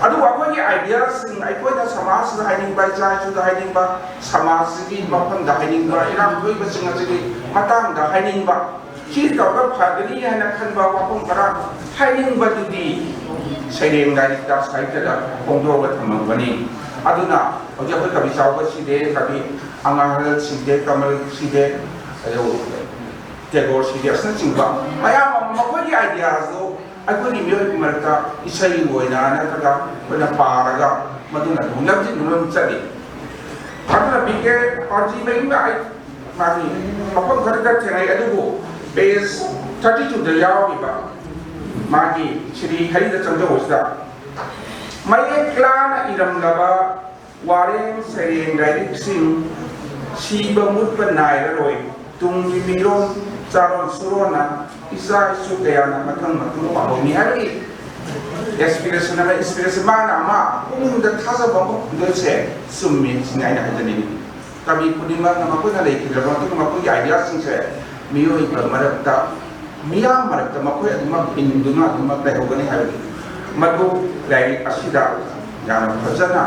ꯑꯗꯨꯕꯨ ꯑꯩꯈꯣꯏꯒꯤ ideaꯁꯤꯡ, ꯑꯩꯈꯣꯏꯅ ꯁꯃꯥꯖꯁꯤꯗ ꯍꯥꯏꯅꯤꯡꯕ, ꯏꯆꯥ ꯏꯁꯨꯗ ꯍꯥꯏꯅꯤꯡꯕ, ꯁꯃꯥꯖꯁꯤꯒꯤ ꯃꯐꯝꯗ ꯍꯥꯏꯅꯤꯡꯕ, ꯏꯔꯥꯡ ꯊꯣꯛꯏꯕꯁꯤꯡ ꯑꯁꯤꯒꯤ ꯃꯇꯥꯡꯗ ꯍꯥꯏꯅꯤꯡꯕ, ꯁꯤ ꯇꯧꯔꯒ ꯐꯒꯅꯤ ꯍꯥꯏꯅ ꯈꯟꯕ ꯋꯥꯐꯝ ꯈꯔ ꯍꯥꯏꯅꯤꯡꯕꯗꯨꯗꯤ ꯁꯩꯔꯦꯡ ꯂꯥꯏꯔꯤꯛꯇ, ꯁꯥꯍꯤꯇ꯭ꯌꯗ ꯐꯣꯡꯗꯣꯛꯑꯒ ꯊꯝꯃꯝꯒꯅꯤ꯫ ꯑꯗꯨꯅ ꯍꯧꯖꯤꯛ ꯑꯩꯈꯣꯏ ꯀꯕꯤ ꯆꯥꯎꯕ ꯁꯤꯗꯦ, ꯀꯕꯤ ꯑꯉꯥꯡꯍꯜ ꯁꯤꯗꯦ, ꯀꯃꯜ ꯁꯤꯗꯦ, ꯑꯗꯨ ꯇꯦꯒꯣꯔ ꯁꯤꯗꯦ ꯑꯁꯤꯅꯆꯤꯡꯕ ꯃꯌꯥꯝ ꯑꯃ ꯃꯈꯣꯏꯒꯤ ideasꯗꯨ ꯑꯩꯈꯣꯏꯒꯤ ꯃꯤꯑꯣꯏꯕ ꯃꯔꯛꯇ ꯏꯁꯩ ꯑꯣꯏꯅ ꯅꯠꯇ꯭ꯔꯒ ꯑꯩꯈꯣꯏꯅ ꯄꯥꯔꯒ ꯃꯗꯨꯅ ꯑꯗꯨꯝ ꯂꯝꯖꯤꯡꯗꯨꯅ ꯑꯗꯨꯝ ꯆꯠꯂꯤ꯫ ꯑꯗꯨꯅ ꯕꯤ ꯀꯦ ꯄꯥꯟꯖꯤꯃꯌꯨꯝꯅ ꯑꯩ ꯃꯥꯒꯤ ꯃꯐꯝ ꯈꯔꯗ ꯊꯦꯡꯅꯩ, ꯑꯗꯨꯕꯨ ꯄꯦꯖ ꯊꯥꯔꯇꯤ ꯇꯨꯗ ꯌꯥꯎꯔꯤꯕ ꯃꯥꯒꯤ ꯁꯤꯔꯤ ꯍꯔꯤꯗ ꯆꯪꯖꯧꯕꯁꯤꯗ ꯃꯌꯦꯛ ꯂꯥꯅ ꯏꯔꯝꯂꯕ ꯋꯥꯔꯦꯡ ꯁꯩꯔꯦꯡ ꯂꯥꯏꯔꯤꯛꯁꯤꯡ ꯁꯤꯕ ꯃꯨꯠꯄ ꯅꯥꯏꯔꯔꯣꯏ꯫ ꯇꯨꯡꯒꯤ ꯃꯤꯔꯣꯜ ꯆꯥꯔꯣꯟ ꯁꯨꯔꯣꯟꯅ ꯏꯆꯥ ꯏꯁꯨ ꯀꯌꯥꯅ ꯃꯊꯪ ꯃꯊꯪ ꯄꯥꯍꯧꯅꯤ ꯍꯥꯏꯕꯒꯤ ꯑꯦꯁꯄꯤꯔꯦꯁꯟ ꯑꯃ, ꯏꯟꯁꯄꯤꯔꯦꯁꯟ ꯃꯥꯅ ꯑꯃ ꯄꯨꯛꯅꯤꯡꯗ ꯊꯥꯖꯕ ꯑꯃ ꯐꯪꯗꯣꯏꯁꯦ ꯆꯨꯝꯃꯤ꯫ ꯁꯤꯅꯤ ꯑꯩꯅ ꯍꯥꯏꯖꯅꯤꯡꯉꯤ꯫ ꯀꯕꯤ ꯈꯨꯗꯤꯡꯃꯛꯅ ꯃꯈꯣꯏꯅ ꯂꯩꯈꯤꯗ꯭ꯔꯕ ꯃꯇꯨꯡꯗ ꯃꯈꯣꯏꯒꯤ ꯑꯥꯏꯗꯤꯌꯥꯁꯤꯡꯁꯦ ꯃꯤꯑꯣꯏꯕ ꯃꯔꯛꯇ, ꯃꯤꯌꯥꯝ ꯃꯔꯛꯇ ꯃꯈꯣꯏ ꯑꯗꯨꯃꯛ ꯍꯤꯡꯗꯨꯅ ꯑꯗꯨꯃꯛ ꯂꯩꯍꯧꯒꯅꯤ ꯍꯥꯏꯕꯗꯨ ꯃꯗꯨ ꯂꯥꯏꯔꯤꯛ ꯑꯁꯤꯗ ꯌꯥꯝꯅ ꯐꯖꯅ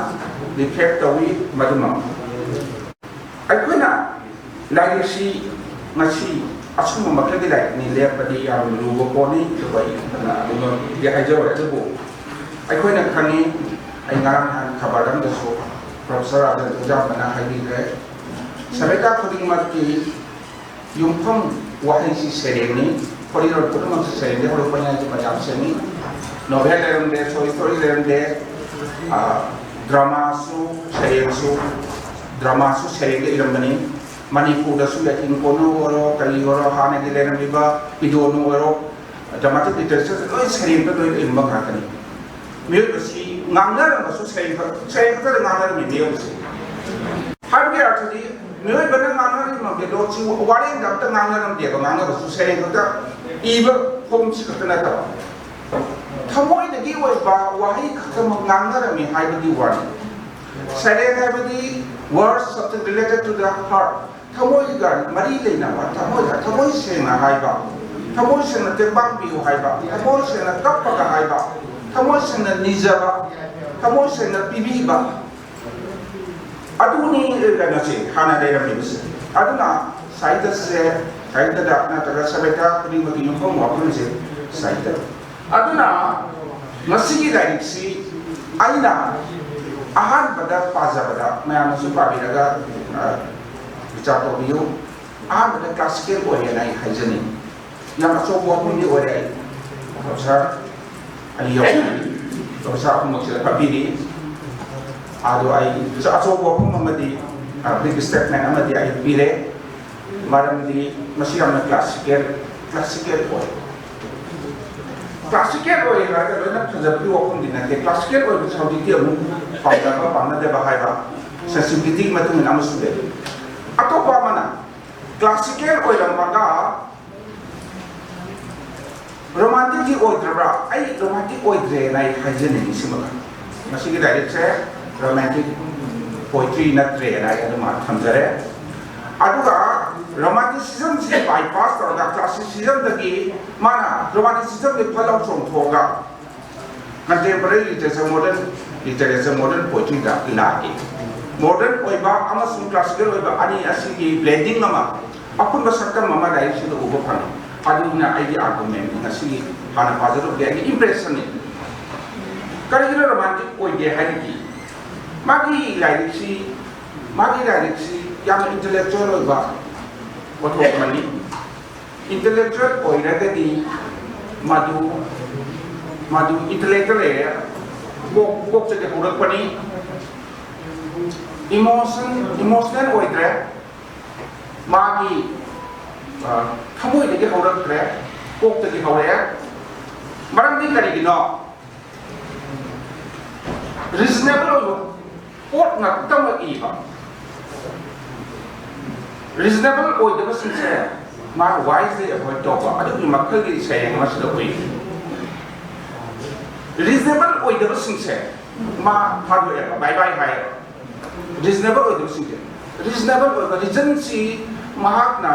ꯔꯤꯐ꯭ꯂꯦꯛ ꯇꯧꯏ꯫ ꯃꯗꯨꯃꯛ ꯑꯩꯈꯣꯏꯅ ꯂꯥꯏꯔꯤꯛꯁꯤ ꯉꯁꯤ ꯑꯁꯨꯝꯕ ꯃꯈꯜꯒꯤ ꯂꯥꯏꯔꯤꯛꯅꯤ ꯂꯦꯞꯄꯗꯤ ꯌꯥꯝꯅ ꯂꯨꯕ ꯄꯣꯠꯅꯤ꯫ ꯑꯗꯨꯒ ꯑꯩ ꯐꯅ ꯑꯗꯨꯃꯛꯇꯤ ꯍꯥꯏꯖꯔꯣꯏ, ꯑꯗꯨꯕꯨ ꯑꯩꯈꯣꯏꯅ ꯈꯪꯉꯤ, ꯑꯩ ꯉꯔꯥꯡ ꯅꯍꯥꯟ ꯈꯕꯔ ꯑꯃꯗꯁꯨ ꯄ꯭ꯔꯣꯐꯦꯁꯔ ꯔꯥꯖꯦꯟꯗ꯭ꯔ ꯖꯥꯝꯕꯅ ꯍꯥꯏꯕꯤꯈ꯭ꯔꯦ, ꯁꯚ꯭ꯌꯇꯥ ꯈꯨꯗꯤꯡꯃꯛꯀꯤ ꯌꯨꯝꯐꯝ ꯋꯥꯍꯩꯁꯤ ꯁꯩꯔꯦꯡꯅꯤ꯫ ꯋꯥꯔꯤꯔꯣꯜ ꯄꯨꯝꯅꯃꯛꯁꯤ ꯁꯩꯔꯦꯡꯗꯒꯤ ꯍꯧꯔꯛꯄꯅꯤ ꯍꯥꯏꯁꯤ ꯃꯌꯥꯝ ꯁꯦꯡꯉꯤ꯫ ꯅꯣꯚꯦꯜ ꯂꯩꯔꯝꯗꯦ, ꯁꯣꯔꯠ ꯁ꯭ꯇꯣꯔꯤ ꯂꯩꯔꯝꯗꯦ, ꯑ, ꯗ꯭ꯔꯃꯥꯁꯨ, ꯁꯩꯔꯦꯡꯁꯨ, ꯗ꯭ꯔꯃꯥꯁꯨ ꯁꯩꯔꯦꯡꯗ ꯏꯔꯝꯕꯅꯤ꯫ ꯃꯅꯤꯄꯨꯔꯗꯁꯨ ꯌꯥꯏꯈꯤꯡ ꯀꯣꯟꯅ ꯑꯣꯏꯔꯣ, ꯀꯔꯤ ꯑꯣꯏꯔꯣ, ꯍꯥꯟꯅꯒꯤ ꯂꯩꯔꯝꯃꯤꯕ ꯏꯗꯣꯟꯅ ꯑꯣꯏꯔꯣ, ꯗ꯭ꯔꯃꯥꯇꯤꯛ ꯂꯤꯇꯔꯦꯆꯔꯁꯦ ꯂꯣꯏ ꯁꯩꯔꯦꯡꯗ ꯂꯣꯏ ꯏꯔꯝꯕ ꯉꯥꯛꯇꯅꯤ꯫ ꯃꯤꯑꯣꯏꯕꯁꯤ ꯉꯥꯡꯅꯔꯝꯕꯁꯨ ꯁꯩꯔꯦꯡ ꯈꯛ-, ꯁꯩꯔꯦꯡ ꯈꯛꯇꯗ ꯉꯥꯡꯅꯔꯝꯃꯤ ꯃꯤꯑꯣꯏꯕꯁꯤ꯫ ꯍꯥꯏꯕꯒꯤ ꯑꯔꯊꯗꯤ ꯃꯤꯑꯣꯏꯕꯅ ꯉꯥꯡꯅꯔꯤꯕ ꯂꯣꯟꯁꯤ ꯋꯥꯔꯦꯡꯗ ꯑꯝꯇ ꯉꯥꯡꯅꯔꯝꯗꯦꯕ, ꯉꯥꯡꯅꯕꯁꯨ ꯁꯩꯔꯦꯡ ꯈꯛꯇ ꯏꯕ ꯐꯣꯝꯁꯤ ꯈꯛꯇ ꯅꯠꯇꯕ ꯊꯃꯣꯏꯗꯒꯤ ꯑꯣꯏꯕ ꯋꯥꯍꯩ ꯈꯛꯇꯃꯛ ꯉꯥꯡꯅꯔꯝꯃꯤ ꯍꯥꯏꯕꯒꯤ ꯋꯥꯅꯤ꯫ ꯁꯩꯔꯦꯡ ꯍꯥꯏꯕꯗꯤ words something related to the heart, ꯊꯃꯣꯏꯒ ꯃꯔꯤ ꯂꯩꯅꯕ, ꯊꯃꯣꯏꯗ ꯊꯃꯣꯏ ꯁꯦꯡꯅ ꯍꯥꯏꯕ, ꯊꯃꯣꯏ ꯁꯦꯡꯅ ꯇꯦꯡꯕꯥꯡ ꯄꯤꯌꯨ ꯍꯥꯏꯕ, ꯊꯃꯣꯏ ꯁꯦꯡꯅ ꯀꯞꯄꯒ ꯍꯥꯏꯕ, ꯊꯃꯣꯏ ꯁꯦꯡꯅ ꯅꯤꯖꯕ, ꯊꯃꯣꯏ ꯁꯦꯡꯅ ꯄꯤꯕꯤꯕ, ꯑꯗꯨꯅꯤ ꯀꯩꯅꯣꯁꯦ ꯍꯥꯟꯅ ꯂꯩꯔꯝꯃꯤꯕꯁꯦ꯫ ꯑꯗꯨꯅ ꯁꯥꯍꯤꯇ꯭ꯌꯁꯦ, ꯁꯥꯍꯤꯇ꯭ꯌꯗ ꯅꯠꯇ꯭ꯔꯒ ꯁꯚ꯭ꯌꯇꯥ ꯈꯨꯗꯤꯡꯃꯛꯀꯤ ꯌꯨꯝꯐꯝ ꯋꯥꯐꯝꯁꯦ ꯁꯥꯍꯤꯇ꯭ꯌ꯫ ꯑꯗꯨꯅ ꯉꯁꯤꯒꯤ ꯂꯥꯏꯔꯤꯛꯁꯤ ꯑꯩꯅ ꯑꯍꯥꯟꯕꯗ ꯄꯥꯖꯕꯗ ꯃꯌꯥꯝꯅꯁꯨ ꯄꯥꯕꯤꯔꯒ, ꯑ, ꯕꯤꯆꯥꯔ ꯇꯧꯕꯤꯌꯨ꯫ ꯑꯍꯥꯟꯕꯗ ꯀ꯭ꯂꯥꯁꯤꯀꯦꯜ ꯑꯣꯏꯔꯦꯅ ꯑꯩ ꯍꯥꯏꯖꯅꯤꯡꯉꯤ꯫ ꯌꯥꯝ ꯑꯆꯧꯕ ꯋꯥꯐꯝꯗꯤ ꯑꯣꯏꯔꯦ ꯑꯩ꯫ ꯄ꯭ꯔꯣꯐꯦꯁꯔ ꯑꯅꯤ ꯌꯥꯎꯁꯤꯜꯂꯤ꯫ ꯄ꯭ꯔꯣꯐꯦꯁꯔ ꯑꯍꯨꯝꯃꯛꯁꯤꯗ ꯐꯝꯕꯤꯔꯤ꯫ ꯑꯗꯣ ꯑꯩ ꯑꯆꯧꯕ ꯋꯥꯐꯝ ꯑꯃꯗꯤ, ꯑ, big statement ꯑꯃꯗꯤ ꯑꯩ ꯄꯤꯔꯦ꯫ ꯃꯔꯝꯗꯤ ꯃꯁꯤ ꯌꯥꯝꯅ classical, classical ꯑꯣꯏ꯫ Classical ꯑꯣꯏ ꯍꯥꯏꯔꯒ ꯂꯣꯏꯅ ꯐꯖꯕꯒꯤ ꯋꯥꯐꯝꯗꯤ ꯅꯠꯇꯦ꯫ Classical ꯑꯣꯏꯕꯁꯦ ꯍꯧꯖꯤꯛꯇꯤ ꯑꯃꯨꯛ ꯄꯥꯝꯅꯕ ꯄꯥꯝꯅꯗꯕ ꯍꯥꯏꯕ sensibility ꯒꯤ ꯃꯇꯨꯡ ꯏꯟꯅ ꯑꯃꯁꯨ ꯂꯩ꯫ ꯑꯇꯣꯞꯄ ꯑꯃꯅ classical ꯑꯣꯏꯔꯝꯃꯒ romantic ꯇꯤ ꯑꯣꯏꯗ꯭ꯔꯕ꯭ꯔꯥ? ꯑꯩ romantic ꯑꯣꯏꯗ꯭ꯔꯦꯅ ꯑꯩ ꯍꯥꯏꯖꯅꯤꯡꯉꯤ ꯁꯤꯃꯒ꯫ ꯃꯁꯤꯒꯤ ꯂꯥꯏꯔꯤꯛꯁꯦ romantic poetry ꯅꯠꯇ꯭ꯔꯦꯅ ꯑꯩ ꯑꯗꯨꯃ ꯊꯝꯖꯔꯦ꯫ ꯑꯗꯨꯒ romanticism ꯁꯤ bypass ꯇꯧꯔꯒ classicism ꯗꯒꯤ ꯃꯥꯅ romanticism ꯗꯒꯤ ꯐꯠ ꯂꯥꯎ ꯆꯣꯡꯊꯣꯛꯑꯒ contemporary literature, modern literature, modern poetry ꯗ ꯂꯥꯛꯏ꯫ Modern ꯑꯣꯏꯕ ꯑꯃꯁꯨꯡ classical ꯑꯣꯏꯕ ꯑꯅꯤ ꯑꯁꯤꯒꯤ blending ꯑꯃ, ꯑꯄꯨꯟꯕ ꯁꯛꯇꯝ ꯑꯃ ꯂꯥꯏꯔꯤꯛꯁꯤꯗ ꯎꯕ ꯐꯪꯉꯤ꯫ ꯑꯗꯨꯅ ꯑꯩꯒꯤ argument ꯉꯁꯤꯒꯤ ꯍꯥꯟꯅ ꯄꯥꯖꯔꯨꯕꯒꯤ ꯑꯩꯒꯤ impression ꯅꯤ꯫ ꯀꯔꯤꯒꯤꯅꯣ romantic ꯑꯣꯏꯗꯦ ꯍꯥꯏꯔꯤꯗꯤ? ꯃꯥꯒꯤ ꯂꯥꯏꯔꯤꯛꯁꯤ, ꯃꯥꯒꯤ ꯂꯥꯏꯔꯤꯛꯁꯤ ꯌꯥꯝꯅ intellectual ꯑꯣꯏꯕ ꯄꯣꯠꯊꯣꯛ ꯑꯃꯅꯤ꯫ Intellectual ꯑꯣꯏꯔꯒꯗꯤ ꯃꯗꯨ, ꯃꯗꯨ intellect ꯇ ꯂꯩꯔꯦ, ꯀꯣꯛ, ꯀꯣꯛꯇꯒꯤ ꯍꯧꯔꯛꯄꯅꯤ꯫ Emotion, emotional ꯑꯣꯏꯗ꯭ꯔꯦ, ꯃꯥꯒꯤ, ꯑ, ꯊꯃꯣꯏꯗꯒꯤ ꯍꯧꯔꯛꯇ꯭ꯔꯦ, ꯀꯣꯛꯇꯒꯤ ꯍꯧꯔꯛꯑꯦ꯫ ꯃꯔꯝꯗꯤ ꯀꯔꯤꯒꯤꯅꯣ? Reasonable ꯑꯣꯏꯕ ꯄꯣꯠ ꯉꯥꯛꯇꯃꯛ ꯏꯕ꯫ Reasonable ꯑꯣꯏꯗꯕꯁꯤꯡꯁꯦ ꯃꯥ wisely avoid ꯇꯧꯕ, ꯑꯗꯨꯒꯤ ꯃꯈꯜꯒꯤ ꯁꯩꯔꯦꯡ ꯑꯃꯁꯤꯗ ꯎꯏ꯫ Reasonable ꯑꯣꯏꯗꯕꯁꯤꯡꯁꯦ ꯃꯥ ꯊꯥꯗꯣꯛꯑꯦꯕ, bye bye ꯍꯥꯏꯌꯦꯕ꯫ Reasonable ꯑꯣꯏꯗꯕꯁꯤꯡꯁꯦ, reasonable ꯑꯣꯏꯕ reason ꯁꯤ ꯃꯍꯥꯛꯅ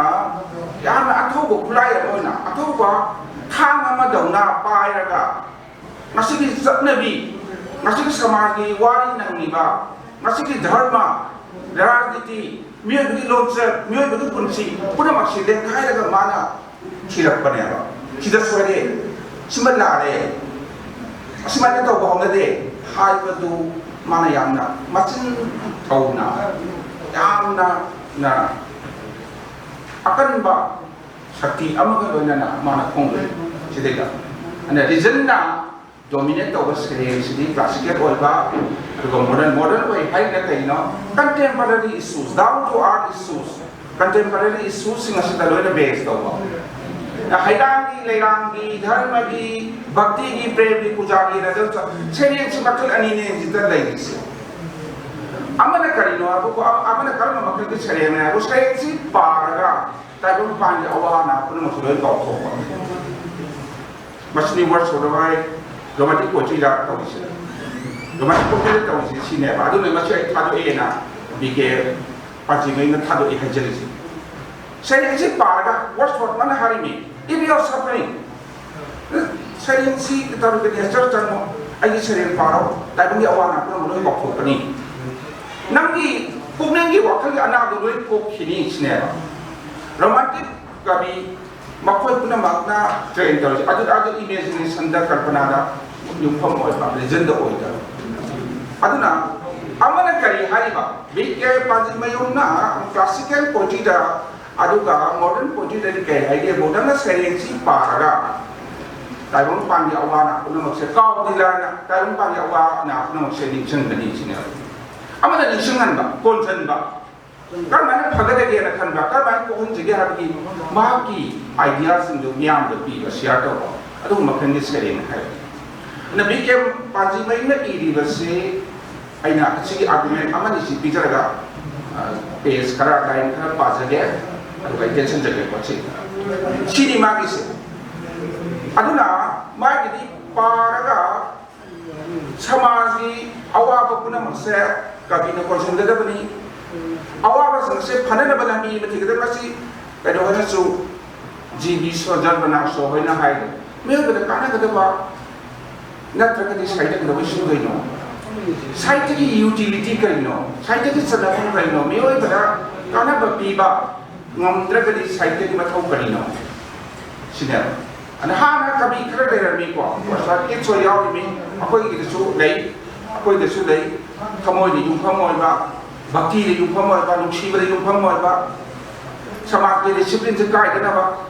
ꯌꯥꯝꯅ ꯑꯊꯧꯕ ꯈꯨꯠꯂꯥꯏ ꯑꯃ ꯑꯣꯏꯅ, ꯑꯊꯧꯕ ꯊꯥꯡ ꯑꯃꯗꯧꯅ ꯄꯥꯏꯔꯒ ꯉꯁꯤꯒꯤ ꯆꯠꯅꯕꯤ, ꯉꯁꯤꯒꯤ ꯁꯃꯥꯖꯒꯤ ꯋꯥꯔꯤ ꯅꯪꯂꯤꯕ, ꯉꯁꯤꯒꯤ ꯙꯔꯃ, ꯔꯥꯖꯅꯤꯇꯤ, ꯃꯤꯑꯣꯏꯕꯒꯤ ꯂꯣꯟꯆꯠ, ꯃꯤꯑꯣꯏꯕꯒꯤ ꯄꯨꯟꯁꯤ ꯄꯨꯝꯅꯃꯛꯁꯤ ꯂꯦꯡꯈꯥꯏꯔꯒ ꯃꯥꯅ ꯊꯤꯔꯛꯄꯅꯦꯕ꯫ ꯁꯤꯗ ꯁꯣꯏꯔꯦ, ꯁꯤꯃ ꯂꯥꯜꯂꯦ, ꯑꯁꯨꯃꯥꯏꯅ ꯇꯧꯕ ꯍꯧꯅꯗꯦ ꯍꯥꯏꯕꯗꯨ ꯃꯥꯅ ꯌꯥꯝꯅ ꯃꯆꯤꯟ ꯊꯧꯅ, ꯌꯥꯝꯅ, ꯅ, ꯑꯀꯟꯕ ꯁꯛꯇꯤ ꯑꯃꯒ ꯂꯣꯏꯅꯅ ꯃꯥꯅ ꯐꯣꯡꯗꯣꯛꯏ꯫ ꯁꯤꯗꯩꯗ ꯑꯗꯨꯅ ꯔꯤꯖꯟꯅ ꯗꯣꯃꯤꯅꯦꯠ ꯇꯧꯕ ꯁꯩꯔꯦꯡꯁꯤꯗꯤ ꯀ꯭ꯂꯥꯁꯤꯀꯦꯜ ꯑꯣꯏꯕ, ꯑꯗꯨꯒ ꯃꯣꯗꯔꯟ, ꯃꯣꯗꯔꯟ ꯑꯣꯏ ꯍꯥꯏꯔꯤꯅ ꯀꯩꯅꯣ? Contemporary issues, down to earth issues, contemporary issuesꯁꯤꯡ ꯑꯁꯤꯗ ꯂꯣꯏꯅ ꯕꯦꯁ ꯇꯧꯕ꯫ ꯍꯩꯔꯥꯡꯒꯤ, ꯂꯩꯔꯥꯡꯒꯤ, ꯙꯔꯃꯒꯤ, ꯚꯛꯇꯤꯒꯤ, ꯄ꯭ꯔꯦꯝꯒꯤ, ꯄꯨꯖꯥꯒꯤ, ꯔꯖꯁ ꯁꯩꯔꯦꯡꯁꯤ ꯃꯈꯜ ꯑꯅꯤꯅꯦ ꯍꯧꯖꯤꯛꯇ ꯂꯩꯔꯤꯁꯦ꯫ ꯑꯃꯅ ꯀꯔꯤꯅꯣ ꯍꯥꯏꯕꯕꯨ, ꯑꯃꯅ ꯀꯔꯝꯕ ꯃꯈꯜꯒꯤ ꯁꯩꯔꯦꯡꯅꯣ ꯍꯥꯏꯕꯨ, ꯁꯩꯔꯦꯡꯁꯤ ꯄꯥꯔꯒ ꯇꯥꯏꯕꯪꯄꯥꯟꯒꯤ ꯑꯋꯥ ꯑꯅꯥ ꯄꯨꯝꯅꯃꯛꯁꯨ ꯂꯣꯏ ꯀꯥꯎꯊꯣꯛꯄ꯫ ꯃꯁꯤꯅꯤ ꯋꯥꯔꯗꯁ ꯍꯣꯏ ꯔꯣꯃꯥꯟꯇꯤꯛ ꯄꯣꯏꯇ꯭ꯔꯤꯗ ꯇꯧꯔꯤꯁꯦ꯫ ꯔꯣꯃꯥꯟꯇꯤꯛ ꯄꯣꯏꯇ꯭ꯔꯤꯗ ꯇꯧꯔꯤꯁꯦ ꯁꯤꯅꯦꯕ꯫ ꯑꯗꯨꯅ ꯃꯁꯤ ꯑꯩ ꯊꯥꯗꯣꯛꯑꯦꯅ ꯕꯤ ꯀꯦ ꯄꯥꯟꯖꯤꯃꯌꯨꯝꯅ ꯊꯥꯗꯣꯛꯑꯦ ꯍꯥꯏꯖꯔꯤꯁꯦ꯫ ꯁꯩꯔꯦꯡꯁꯤ ꯄꯥꯔꯒ ꯋꯥꯔꯗꯁ ꯍꯣꯠꯃꯟꯅ ꯍꯥꯏꯔꯤꯅꯤ, "If you are suffering, ꯁꯩꯔꯦꯡꯁꯤ ꯇꯧꯔꯒ ꯅꯦꯆꯔ ꯆꯪꯉꯣ, ꯑꯩꯒꯤ ꯁꯩꯔꯦꯡ ꯄꯥꯔꯣ, ꯇꯥꯏꯕꯪꯒꯤ ꯑꯋꯥ ꯑꯅꯥ ꯄꯨꯝꯅꯃꯛ ꯂꯣꯏ ꯀꯥꯎꯊꯣꯛꯀꯅꯤ꯫ ꯅꯪꯒꯤ ꯄꯨꯛꯅꯤꯡꯒꯤ ꯋꯥꯈꯜꯒꯤ ꯑꯅꯥꯕꯗꯨ ꯂꯣꯏ ꯀꯣꯛꯈꯤꯅꯤ" ꯁꯤꯅꯦꯕ꯫ ꯔꯣꯃꯥꯟꯇꯤꯛ ꯀꯕꯤ ꯃꯈꯣꯏ ꯄꯨꯝꯅꯃꯛꯅ ꯇ꯭ꯔꯦꯟ ꯇꯧꯔꯤꯁꯦ꯫ ꯑꯗꯨ, ꯑꯗꯨ ꯏꯃꯦꯖꯤꯅꯦꯁꯟꯗ, ꯀꯜꯄꯅꯥꯗ ꯌꯨꯝꯐꯝ ꯑꯣꯏꯕ, ꯔꯤꯖꯟꯗ ꯑꯣꯏꯗꯕ꯫ ꯑꯗꯨꯅ ꯑꯃꯅ ꯀꯔꯤ ꯍꯥꯏꯔꯤꯕ? ꯕꯤ ꯀꯦ ꯄꯥꯟꯖꯤꯃꯌꯨꯝꯅ ꯀ꯭ꯂꯥꯁꯤꯀꯦꯜ ꯄꯣꯏꯇ꯭ꯔꯤꯗ ꯑꯗꯨꯒ ꯃꯣꯗꯔꯟ ꯄꯣꯏꯇ꯭ꯔꯤꯗꯗꯤ ꯀꯔꯤ ꯍꯥꯏꯒꯦꯕꯨ, ꯅꯪꯅ ꯁꯩꯔꯦꯡꯁꯤ ꯄꯥꯔꯒ ꯇꯥꯏꯕꯪꯄꯥꯟꯒꯤ ꯑꯋꯥ ꯑꯅꯥ ꯄꯨꯝꯅꯃꯛꯁꯦ ꯀꯥꯎꯗꯤ ꯂꯥꯏꯅ ꯇꯥꯏꯕꯪꯄꯥꯟꯒꯤ ꯑꯋꯥ ꯑꯅꯥ ꯄꯨꯝꯅꯃꯛꯁꯦ ꯅꯤꯡꯁꯤꯡꯒꯅꯤ ꯁꯤꯅꯦꯕ꯫ ꯑꯃꯅ ꯅꯤꯡꯁꯤꯡꯍꯟꯕ, ꯀꯣꯟꯁꯤꯟꯕ, ꯀꯔꯝꯍꯥꯏꯅ ꯐꯒꯗꯒꯦꯅ ꯈꯟꯕ, ꯀꯔꯝꯍꯥꯏꯅ ꯀꯣꯛꯍꯟꯁꯤꯒꯦ ꯍꯥꯏꯕꯒꯤ ꯃꯍꯥꯛꯀꯤ ꯑꯥꯏꯗꯤꯌꯥꯁꯤꯡꯗꯨ ꯃꯤꯌꯥꯝꯗ ꯄꯤꯕ, ꯁꯤꯌꯥꯔ ꯇꯧꯕ, ꯑꯗꯨꯒꯨꯝꯕ ꯃꯈꯜꯒꯤ ꯁꯩꯔꯦꯡ ꯍꯥꯏꯕ꯫ ꯑꯗꯨꯅ ꯕꯤ ꯀꯦ ꯄꯥꯟꯖꯤꯃꯌꯨꯝꯅ ꯏꯔꯤꯕꯁꯤ ꯑꯩꯅ ꯑꯁꯤꯒꯤ ꯑꯥꯔꯒꯨꯃꯦꯟ ꯑꯃꯅꯤꯁꯤ ꯄꯤꯖꯔꯒ, ꯑ, ꯄꯦꯖ ꯈꯔ, ꯂꯥꯏꯟ ꯈꯔ ꯄꯥꯖꯒꯦ, ꯑꯗꯨꯒ ꯑꯩ ꯇꯦꯟꯁꯤꯟꯖꯒꯦꯀꯣ꯫ ꯁꯤ, ꯁꯤꯅꯤ ꯃꯥꯒꯤꯁꯦ꯫ ꯑꯗꯨꯅ ꯃꯥꯒꯤꯗꯤ ꯄꯥꯔꯒ ꯁꯃꯥꯖꯒꯤ ꯑꯋꯥꯕ ꯄꯨꯝꯅꯃꯛꯁꯦ ꯀꯕꯤꯅ ꯀꯣꯟꯁꯤꯟꯒꯗꯕꯅꯤ꯫ ꯑꯋꯥꯕꯁꯤꯡꯁꯦ ꯐꯅꯅꯕ ꯂꯝꯕꯤ ꯑꯃ ꯊꯤꯒꯗꯕ꯫ ꯃꯁꯤ ꯀꯩꯅꯣ ꯍꯥꯏꯅꯁꯨ, ꯖꯤ ꯕꯤ ꯁꯣ, ꯖꯟ ꯕꯔꯅꯥꯔꯗ ꯁꯣ ꯍꯣꯏꯅ ꯍꯥꯏꯔꯤ, ꯃꯤꯑꯣꯏꯕꯗ ꯀꯥꯟꯅꯒꯗꯕ ꯅꯠꯇ꯭ꯔꯒꯗꯤ ꯁꯥꯍꯤꯇ꯭ꯌ ꯀꯩꯗꯧꯕꯩ ꯁꯨꯗꯣꯏꯅꯣ? ꯁꯥꯍꯤꯇ꯭ꯌꯒꯤ ꯌꯨꯇꯤꯂꯤꯇꯤ ꯀꯔꯤꯅꯣ? ꯁꯥꯍꯤꯇ꯭ꯌꯒꯤ ꯆꯟꯅꯐꯝ ꯀꯔꯤꯅꯣ? ꯃꯤꯑꯣꯏꯕꯗ ꯀꯥꯟꯅꯕ ꯄꯤꯕ ꯉꯝꯗ꯭ꯔꯒꯗꯤ ꯁꯥꯍꯤꯇ꯭ꯌꯒꯤ ꯃꯊꯧ ꯀꯔꯤꯅꯣ? ꯁꯤꯅꯦꯕ꯫ ꯑꯗ ꯍꯥꯟꯅ ꯀꯕꯤ ꯈꯔ ꯂꯩꯔꯝꯃꯤꯀꯣ, ꯄ꯭ꯔꯁꯥꯗ ꯀꯤꯠꯁ ꯍꯣꯏ ꯌꯥꯎꯔꯤꯃꯤ, ꯑꯩꯈꯣꯏꯒꯤꯗꯁꯨ ꯂꯩ, ꯑꯩꯈꯣꯏꯗꯁꯨ ꯂꯩ, ꯊꯃꯣꯏꯗ ꯌꯨꯝꯐꯝ ꯑꯣꯏꯕ, ꯚꯛꯇꯤꯗ ꯌꯨꯝꯐꯝ ꯑꯣꯏꯕ, ꯅꯨꯡꯁꯤꯕꯗ ꯌꯨꯝꯐꯝ ꯑꯣꯏꯕ, ꯁꯃꯥꯖꯀꯤ ꯗꯤꯁꯤꯄ꯭ꯂꯤꯟꯁꯦ ꯀꯥꯏꯗꯅꯕ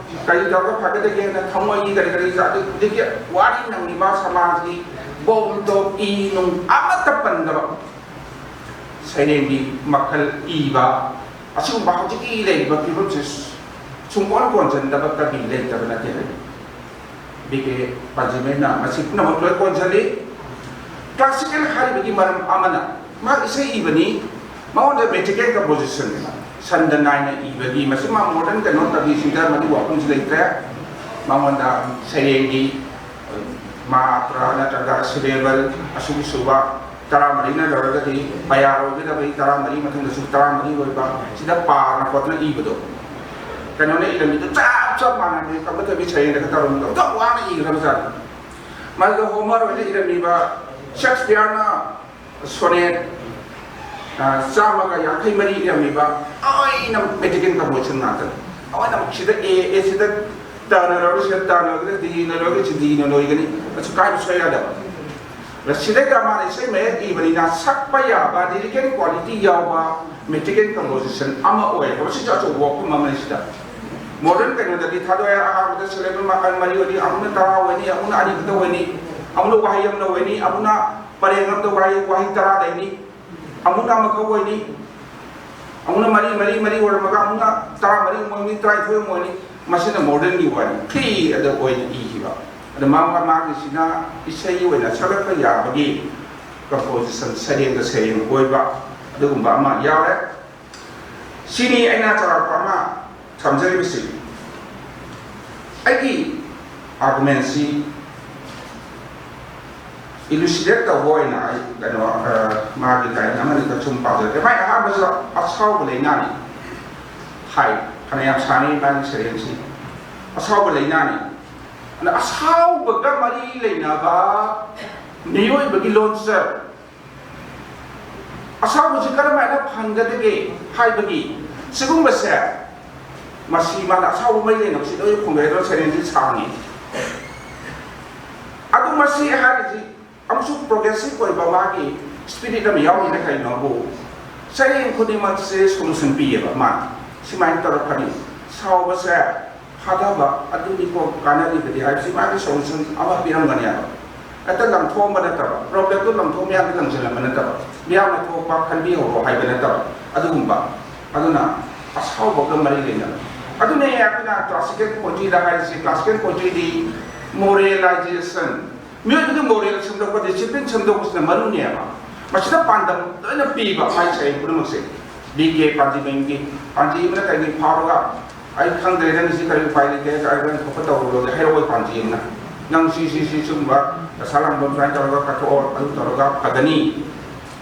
ꯀꯔꯤ ꯇꯧꯔꯒ ꯐꯒꯗꯒꯦꯅ ꯊꯃꯣꯏꯒꯤ ꯀꯔꯤ ꯀꯔꯤ ꯑꯗꯒꯤ ꯋꯥꯔꯤ ꯅꯪꯂꯤꯕ ꯁꯃꯥꯖꯒꯤ ꯕꯣꯝ ꯇꯣꯞ ꯏ ꯅꯨꯡ ꯑꯃꯠꯇ ꯄꯟꯗꯕ ꯁꯩꯔꯦꯡꯒꯤ ꯃꯈꯜ ꯏꯕ, ꯑꯁꯤꯒꯨꯝꯕ ꯍꯧꯖꯤꯛꯀꯤ ꯂꯩꯔꯤꯕ ꯐꯤꯕꯝꯁꯦ ꯁꯨꯡꯀꯣꯟ ꯀꯣꯟꯁꯤꯟꯗꯕ ꯀꯕꯤ ꯂꯩꯇꯕ ꯅꯠꯇꯦ ꯍꯥꯏ꯫ ꯕꯤ ꯀꯦ ꯄꯥꯟꯖꯤꯃꯩꯅ ꯃꯁꯤ ꯄꯨꯝꯅꯃꯛ ꯂꯣꯏ ꯀꯣꯟꯁꯤꯜꯂꯤ꯫ ꯀ꯭ꯂꯥꯁꯤꯀꯦꯜ ꯍꯥꯏꯔꯤꯕꯒꯤ ꯃꯔꯝ ꯑꯃꯅ ꯃꯍꯥꯛ ꯏꯁꯩ ꯏꯕꯅꯤ, ꯃꯉꯣꯟꯗ ꯃꯦꯇ꯭ꯔꯤꯀꯦꯜ ꯀꯝꯄꯣꯖꯤꯁꯟ ꯁꯟꯗ ꯅꯥꯏꯅ ꯏꯕꯒꯤ, ꯃꯁꯤ ꯃꯥ ꯃꯣꯗꯔꯟ ꯀꯩꯅꯣ ꯀꯕꯤꯁꯤꯡꯗ ꯃꯗꯨ ꯋꯥꯐꯝꯁꯤ ꯂꯩꯇ꯭ꯔꯦ꯫ ꯃꯉꯣꯟꯗ ꯁꯩꯔꯦꯡꯒꯤ ꯃꯥꯇ꯭ꯔ ꯅꯠꯇ꯭ꯔꯒ ꯁꯤꯂꯦꯕꯜ ꯑꯁꯨꯛ ꯁꯨꯕ ꯇꯔꯥꯃꯔꯤꯅ ꯂꯧꯔꯒꯗꯤ ꯄꯌꯥꯔ ꯑꯣꯏꯒꯗꯕꯒꯤ ꯇꯔꯥꯃꯔꯤ ꯃꯊꯪꯗꯁꯨ ꯇꯔꯥꯃꯔꯤ ꯑꯣꯏꯕ, ꯁꯤꯗ ꯄꯥꯅ ꯈꯣꯠꯇꯅ ꯏꯕꯗꯣ ꯀꯩꯅꯣꯅ ꯏꯔꯝꯃꯤꯗꯣ ꯆꯞ ꯆꯞ ꯃꯥꯟꯅꯕꯅꯤ꯫ ꯀꯝꯕ ꯊꯣꯏꯕꯤ ꯁꯩꯔꯦꯡꯗꯒ ꯇꯧꯔꯝꯃꯤꯗꯣ ꯑꯗꯨꯝ ꯋꯥꯅ ꯏꯈ꯭ꯔꯕꯖꯥꯠꯅꯤ꯫ ꯃꯗꯨꯗ ꯍꯣꯃꯔ ꯑꯣꯏꯅ ꯏꯔꯝꯃꯤꯕ ꯁꯦꯛꯁꯄꯤꯌꯔꯅ ꯁꯣꯅꯦꯠ ꯆꯥꯝꯃꯒ ꯌꯥꯡꯈꯩ ꯃꯔꯤ ꯏꯔꯝꯃꯤꯕ ꯂꯣꯏꯅ ꯃꯦꯇ꯭ꯔꯤꯀꯦꯜ ꯀꯝꯄꯣꯖꯤꯁꯟ ꯉꯥꯛꯇꯅꯤ꯫ ꯂꯣꯏꯅꯃꯛ ꯁꯤꯗ ꯑꯦ, ꯑꯦ ꯁꯤꯗ ꯇꯅ ꯂꯧꯔꯒ ꯁꯤꯗ ꯇꯅ ꯂꯧꯔꯒ ꯗꯤꯅ ꯂꯧꯔꯒ ꯁꯤ ꯗꯤꯅ ꯂꯣꯏꯒꯅꯤ꯫ ꯑꯁꯨ ꯀꯥꯏꯕ ꯁꯣꯏ ꯌꯥꯗꯕ꯫ ꯁꯤꯗꯩꯗ ꯃꯥꯅ ꯏꯁꯩ ꯃꯌꯦꯛ ꯏꯕꯅꯤꯅ ꯁꯛꯄ ꯌꯥꯕ ꯂꯤꯔꯤꯀꯦꯜ ꯀ꯭ꯋꯥꯂꯤꯇꯤ ꯌꯥꯎꯕ ꯃꯦꯇ꯭ꯔꯤꯀꯦꯜ ꯀꯝꯄꯣꯖꯤꯁꯟ ꯑꯃ ꯑꯣꯏꯌꯦꯕ꯫ ꯁꯤꯁꯨ ꯑꯆꯧꯕ ꯋꯥꯐꯝ ꯑꯃꯅꯤ꯫ ꯁꯤꯗ ꯃꯣꯗꯔꯟ ꯀꯩꯅꯣꯗꯗꯤ ꯊꯥꯗꯣꯛꯑꯦ, ꯑꯍꯥꯟꯕꯗ ꯁꯤꯂꯦꯕꯜ ꯃꯈꯜ ꯃꯔꯤ ꯑꯣꯏꯅꯤ, ꯑꯃꯅ ꯇꯔꯥ ꯑꯣꯏꯅꯤ, ꯑꯃꯅ ꯑꯅꯤ ꯈꯛꯇ ꯑꯣꯏꯅꯤ, ꯑꯃꯅ ꯋꯥꯍꯩ ꯑꯃꯅ ꯑꯣꯏꯅꯤ, ꯑꯃꯅ ꯄꯔꯦꯡ ꯑꯃꯗ ꯋꯥꯍꯩ, ꯋꯥꯍꯩ ꯇꯔꯥ ꯂꯩꯅꯤ, ꯑꯃꯨꯛꯅ ꯑꯃꯈꯛ ꯑꯣꯏꯅꯤ, ꯑꯃꯨꯛꯅ ꯃꯔꯤ ꯃꯔꯤ ꯃꯔꯤ ꯑꯣꯏꯔꯝꯃꯒ ꯑꯃꯨꯛꯅ ꯇꯔꯥꯃꯔꯤ ꯑꯃꯨꯛ ꯑꯣꯏꯅꯤ, ꯇꯔꯥꯅꯤꯊꯣꯏ ꯑꯃꯨꯛ ꯑꯣꯏꯅꯤ꯫ ꯃꯁꯤꯅ ꯃꯣꯗꯔꯟꯒꯤ ꯋꯥꯅꯤ, ꯐ꯭ꯔꯤ ꯑꯗ ꯑꯣꯏꯅ ꯏꯈꯤꯕ꯫ ꯑꯗ ꯃꯥ ꯃꯥꯒꯤꯁꯤꯅ ꯏꯁꯩ ꯑꯣꯏꯅ ꯁꯛꯂꯛꯄ ꯌꯥꯕꯒꯤ ꯀꯝꯄꯣꯖꯤꯁꯟ ꯁꯩꯔꯦꯡꯗ ꯁꯩꯔꯦꯡ ꯑꯣꯏꯕ ꯑꯗꯨꯒꯨꯝꯕ ꯑꯃ ꯌꯥꯎꯔꯦ꯫ ꯁꯤꯅꯤ ꯑꯩꯅ ꯆꯥꯎꯔꯥꯛꯄ ꯑꯃ ꯊꯝꯖꯔꯤꯕꯁꯤ꯫ ꯑꯩꯒꯤ ꯑꯥꯔꯒꯨꯃꯦꯟꯁꯤ ꯏꯂꯨꯁꯤꯗꯦꯠ ꯇꯧꯕ ꯑꯣꯏꯅ ꯑꯩ ꯀꯩꯅꯣ, ꯑ, ꯃꯥꯒꯤ ꯂꯥꯏꯔꯤꯛ ꯑꯃꯅꯤꯗ ꯁꯨꯝ ꯄꯥꯖꯔꯛꯀꯦ꯫ ꯃꯥꯏ ꯑꯍꯥꯟꯕꯁꯤꯗ ꯑꯁꯥꯎꯕ ꯂꯥꯏꯅꯥꯅꯤ ꯍꯥꯏ꯫ ꯐꯅꯌꯥꯝ ꯁꯥꯡꯉꯤ ꯃꯥꯒꯤ ꯁꯩꯔꯦꯡꯁꯤ꯫ ꯑꯁꯥꯎꯕ ꯂꯥꯏꯅꯥꯅꯤ꯫ ꯑꯗ ꯑꯁꯥꯎꯕꯒ ꯃꯔꯤ ꯂꯩꯅꯕ ꯃꯤꯑꯣꯏꯕꯒꯤ ꯂꯣꯟꯆꯠ, ꯑꯁꯥꯎꯕꯁꯤ ꯀꯔꯝꯍꯥꯏꯅ ꯐꯍꯟꯒꯗꯒꯦ ꯍꯥꯏꯕꯒꯤ ꯁꯤꯒꯨꯝꯕꯁꯦ, ꯃꯁꯤ ꯃꯥꯅ ꯑꯁꯥꯎꯕ ꯃꯔꯤ ꯂꯩꯅꯕꯁꯤ ꯂꯣꯏ ꯐꯣꯡꯗꯣꯛꯑꯦ꯫ ꯑꯗꯨꯅ ꯁꯩꯔꯦꯡꯁꯤ ꯁꯥꯡꯉꯤ꯫ ꯑꯗꯨ ꯃꯁꯤ ꯍꯥꯏꯔꯤꯁꯤ ꯑꯃꯁꯨ ꯄ꯭ꯔꯣꯒ꯭ꯔꯦꯁꯤꯞ ꯑꯣꯏꯕ ꯃꯥꯒꯤ ꯁ꯭ꯄꯤꯔꯤꯠ ꯑꯃ ꯌꯥꯎꯔꯤꯅ ꯀꯩꯅꯣꯕꯨ ꯁꯩꯔꯦꯡ ꯈꯨꯗꯤꯡꯃꯛꯁꯦ ꯁꯣꯂꯨꯁꯟ ꯄꯤꯌꯦꯕ ꯃꯥꯅ꯫ ꯁꯨꯃꯥꯏꯅ ꯇꯧꯔꯛꯀꯅꯤ꯫ ꯁꯥꯎꯕꯁꯦ ꯊꯥꯗꯕ ꯑꯗꯨꯅꯤꯀꯣ ꯀꯥꯟꯅꯔꯤꯕꯗꯤ ꯍꯥꯏꯕꯁꯤ ꯃꯥꯒꯤ solution ꯑꯃ ꯄꯤꯔꯝꯒꯅꯦꯕ꯫ ꯍꯦꯛꯇ ꯂꯪꯊꯣꯛꯑꯝꯕ ꯅꯠꯇꯕ, problemꯗꯨ ꯂꯪꯊꯣꯛ ꯃꯌꯥꯝꯗ ꯂꯪꯁꯤꯜꯂꯝꯕ ꯅꯠꯇꯕ, ꯃꯤꯌꯥꯝꯅ ꯊꯣꯛꯄ ꯈꯟꯕꯤꯍꯧꯔꯣ ꯍꯥꯏꯕ ꯅꯠꯇꯕ, ꯑꯗꯨꯒꯨꯝꯕ꯫ ꯑꯗꯨꯅ ꯑꯁꯥꯎꯕꯒ ꯃꯔꯤ ꯂꯩꯅꯕ꯫ ꯑꯗꯨꯅꯦ ꯑꯩꯈꯣꯏꯅ classical poetryꯗ ꯍꯥꯏꯔꯤꯁꯤ꯫ Classical poetryꯗꯤ moralization, ꯃꯤꯑꯣꯏꯕꯒꯤ moral ꯁꯦꯝꯗꯣꯛꯄ, discipline ꯁꯦꯝꯗꯣꯛꯄꯁꯤꯅ ꯃꯔꯨꯅꯦꯕ꯫ ꯃꯁꯤꯗ ꯄꯥꯟꯗꯝ ꯂꯣꯏꯅ ꯄꯤꯕ ꯃꯥꯏ ꯁꯩꯔꯦꯡ ꯄꯨꯝꯅꯃꯛꯁꯦ꯫ ꯕꯤ ꯀꯦ ꯄꯥꯟꯖꯤꯃꯌꯨꯝꯒꯤ, ꯄꯥꯟꯖꯤ ꯑꯃꯅ ꯀꯔꯤ ꯐꯥꯎꯔꯒ, "ꯑꯩ ꯈꯪꯗ꯭ꯔꯦ, ꯅꯪꯒꯤꯁꯤ ꯀꯔꯤ ꯎꯄꯥꯏ ꯂꯩꯒꯦ, ꯀꯔꯤ ꯊꯣꯛꯄ ꯇꯧꯔꯨꯔꯣ" ꯍꯥꯏꯔꯛꯑꯣꯏ ꯄꯥꯟꯖꯤ ꯑꯃꯅ꯫ "ꯅꯪ ꯁꯤ, ꯁꯤ, ꯁꯤ ꯁꯨꯝꯕ ꯗꯁꯥ ꯂꯥꯡꯕꯝ ꯁꯨꯃꯥꯏꯅ ꯇꯧꯔꯒ ꯀꯠꯊꯣꯛꯑꯣ, ꯑꯗꯨ ꯇꯧꯔꯒ ꯐꯒꯅꯤ꯫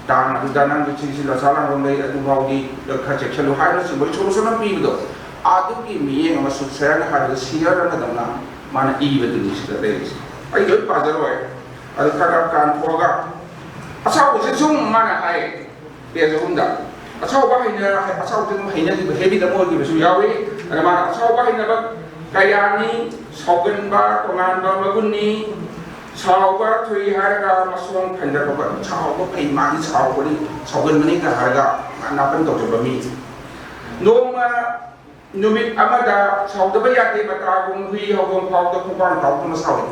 ꯇꯥꯡ ꯑꯗꯨꯗ ꯅꯪꯒꯤ ꯁꯤ, ꯁꯤ ꯗꯁꯥ ꯂꯥꯡꯕꯝ ꯂꯩ, ꯑꯗꯨ ꯐꯥꯎꯗꯤ ꯈꯔ ꯆꯦꯛꯁꯤꯜꯂꯨ" ꯍꯥꯏꯕꯅꯆꯤꯡꯕ solution ꯑꯃ ꯄꯤꯕꯗꯣ, ꯑꯗꯨꯒꯤ ꯃꯤꯠꯌꯦꯡ ꯑꯃꯁꯨ ꯁꯦꯔꯥꯟ ꯍꯥꯏꯕꯗ seer ꯑꯃꯗꯧꯅ ꯃꯥꯅ ꯏꯕꯗꯨꯅꯤ ꯁꯤꯗ ꯂꯩꯔꯤꯁꯦ꯫ ꯑꯩ ꯂꯣꯏ ꯄꯥꯖꯔꯣꯏ꯫ ꯑꯗꯨ ꯈꯔ ꯈꯔ ꯀꯥꯟꯊꯣꯛꯑꯒ ꯑꯁꯥꯎꯕꯁꯦ ꯁꯨꯝ ꯃꯥꯅ ꯍꯥꯏ, page ꯑꯍꯨꯝꯗ꯫ ꯑꯁꯥꯎꯕ ꯍꯩꯅ-, ꯑꯁꯥꯎꯕꯁꯦ ꯑꯗꯨꯝ ꯍꯩꯅꯈꯤꯕ, habit ꯑꯃ ꯑꯣꯏꯈꯤꯕꯁꯨ ꯌꯥꯎꯏ꯫ ꯑꯗ ꯃꯥꯅ ꯑꯁꯥꯎꯕ ꯍꯩꯅꯕ ꯀꯌꯥꯅꯤ, ꯁꯥꯎꯒꯟꯕ ꯇꯣꯉꯥꯟꯕ ꯃꯒꯨꯟꯅꯤ, ꯁꯥꯎꯕ ꯊꯨꯏ ꯍꯥꯏꯔꯒ ꯃꯁꯣꯡ ꯐꯟꯗꯕ, ꯁꯥꯎꯕ ꯐꯩ, ꯃꯥꯗꯤ ꯁꯥꯎꯕꯅꯤ, ꯁꯥꯎꯒꯟꯕꯅꯤꯒ ꯍꯥꯏꯔꯒ ꯅꯥꯄꯟ ꯇꯧꯖꯕ ꯃꯤ꯫ ꯅꯣꯡꯃ ꯅꯨꯃꯤꯠ ꯑꯃꯗ ꯁꯥꯎꯗꯕ ꯌꯥꯗꯦ, ꯃꯇꯥꯒꯨꯝ ꯍꯨꯏ ꯍꯧꯗꯣꯡ ꯐꯥꯎꯗ ꯈꯣꯡꯄꯥꯡ ꯀꯥꯎꯗꯨꯅ ꯁꯥꯎꯏ꯫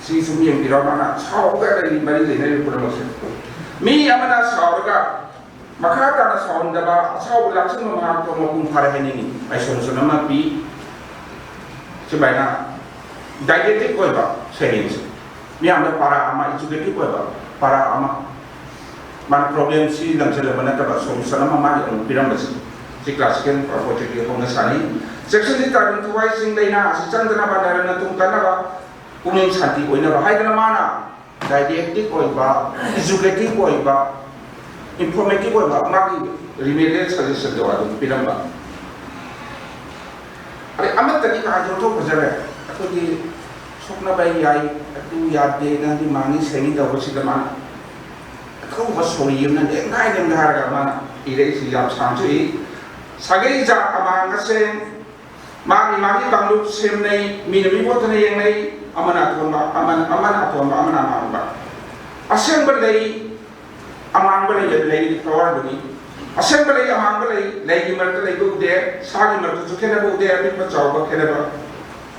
ꯁꯤ ꯁꯨꯝ ꯌꯦꯡꯕꯤꯔꯣ, ꯃꯥꯅ ꯁꯥꯎꯕꯒ ꯂꯩꯔꯤ, ꯃꯔꯤ ꯂꯩꯅꯔꯤꯕ ꯄꯨꯝꯅꯃꯛꯁꯦ꯫ ꯃꯤ ꯑꯃꯅ ꯁꯥꯎꯔꯒ ꯃꯈꯥ ꯇꯥꯅ ꯁꯥꯎꯍꯟꯗꯕ, ꯑꯁꯥꯎꯕ ꯂꯥꯛꯁꯤꯟꯕ ꯃꯍꯥꯛꯇꯣ ꯃꯄꯨꯡ ꯐꯥꯔꯦ ꯍꯥꯏꯅꯤꯡꯉꯤ꯫ ꯑꯩ solution ꯑꯃ ꯄꯤ꯫ ꯁꯨꯃꯥꯏꯅ didactic ꯑꯣꯏꯕ ꯁꯩꯔꯦꯡꯁꯦ, ꯃꯤꯌꯥꯝꯗ ꯄꯥꯔꯥ ꯑꯃ, educative ꯑꯣꯏꯕ ꯄꯥꯔꯥ ꯑꯃ, ꯃꯥꯅ problemꯁꯤ ꯂꯪꯁꯤꯜꯂꯝꯕ ꯅꯠꯇꯕ solution ꯑꯃ ꯃꯥꯒꯤ ꯑꯃꯨꯛ ꯄꯤꯔꯝꯕꯁꯦ, ꯁꯤ classical poetryꯒꯤ ꯍꯧꯅꯁꯥꯅꯤ꯫ ꯆꯦꯛꯁꯤꯟꯁꯤ ꯇꯥꯔꯨꯡ ꯊꯋꯥꯏꯁꯤꯡ ꯂꯩꯅꯥ ꯑꯁꯤ ꯆꯪꯗꯅꯕ ꯅꯔꯟ ꯅꯊꯨꯝ ꯀꯟꯅꯕ ꯄꯨꯛꯅꯤꯡ ꯁꯥꯟꯇꯤ ꯑꯣꯏꯅꯕ ꯍꯥꯏꯗꯅ ꯃꯥꯅ didactic ꯑꯣꯏꯕ, educative ꯑꯣꯏꯕ, informative ꯑꯣꯏꯕ ꯃꯥꯒꯤ remedial suggestionꯗꯣ ꯑꯗꯨꯝ ꯄꯤꯔꯝꯕ꯫ ꯑꯗꯩ ꯑꯃꯠꯇꯗꯤ ꯀꯥ ꯍꯦꯟꯅ ꯐꯖꯔꯦ꯫ ꯑꯩꯈꯣꯏꯒꯤ ꯁꯣꯛꯅꯕ ꯌꯥꯏ, ꯑꯗꯨ ꯌꯥꯗꯦ, ꯅꯪꯗꯤ ꯃꯥꯡꯉꯤ ꯁꯦꯡꯉꯤ ꯇꯧꯕꯁꯤꯗ ꯃꯥꯅ ꯑꯗꯨꯒꯨꯝꯕ ꯁꯣꯔꯤ ꯑꯃꯅ ꯂꯦꯡꯒꯥꯏ ꯂꯦꯡꯒꯥꯏ ꯍꯥꯏꯔꯒ ꯃꯥꯅ ꯏꯔꯛꯏꯁꯤ ꯌꯥꯝ ꯁꯥꯡꯁꯨ ꯏ꯫ ꯁꯥꯒꯩ ꯖꯥꯠ ꯑꯃꯥꯡ ꯑꯁꯦꯡ ꯃꯥꯒꯤ ꯃꯥꯒꯤ ꯀꯥꯡꯂꯨꯞ ꯁꯦꯝꯅꯩ, ꯃꯤꯅ ꯃꯤ ꯑꯣꯠꯇꯅ ꯌꯦꯡꯅꯩ, ꯑꯃꯅ ꯑꯇꯣꯟꯕ, ꯑꯃꯅ, ꯑꯃꯅ ꯑꯇꯣꯟꯕ, ꯑꯃꯅ ꯑꯃꯥꯡꯕ꯫ ꯑꯁꯦꯡꯕ ꯂꯩ, ꯑꯃꯥꯡꯕ ꯂꯩ, ꯂꯩꯔꯤꯗꯤ powerꯗꯨꯅꯤ꯫ ꯑꯁꯦꯡꯕ ꯂꯩ, ꯑꯃꯥꯡꯕ ꯂꯩ, ꯂꯩꯒꯤ ꯃꯔꯛꯇ ꯂꯩꯕ ꯎꯗꯦ, ꯁꯥꯒꯤ ꯃꯔꯛꯇꯁꯨ ꯈꯦꯠꯅꯕ ꯎꯗꯦ, ꯑꯄꯤꯛꯄ ꯆꯥꯎꯕ ꯈꯦꯠꯅꯕ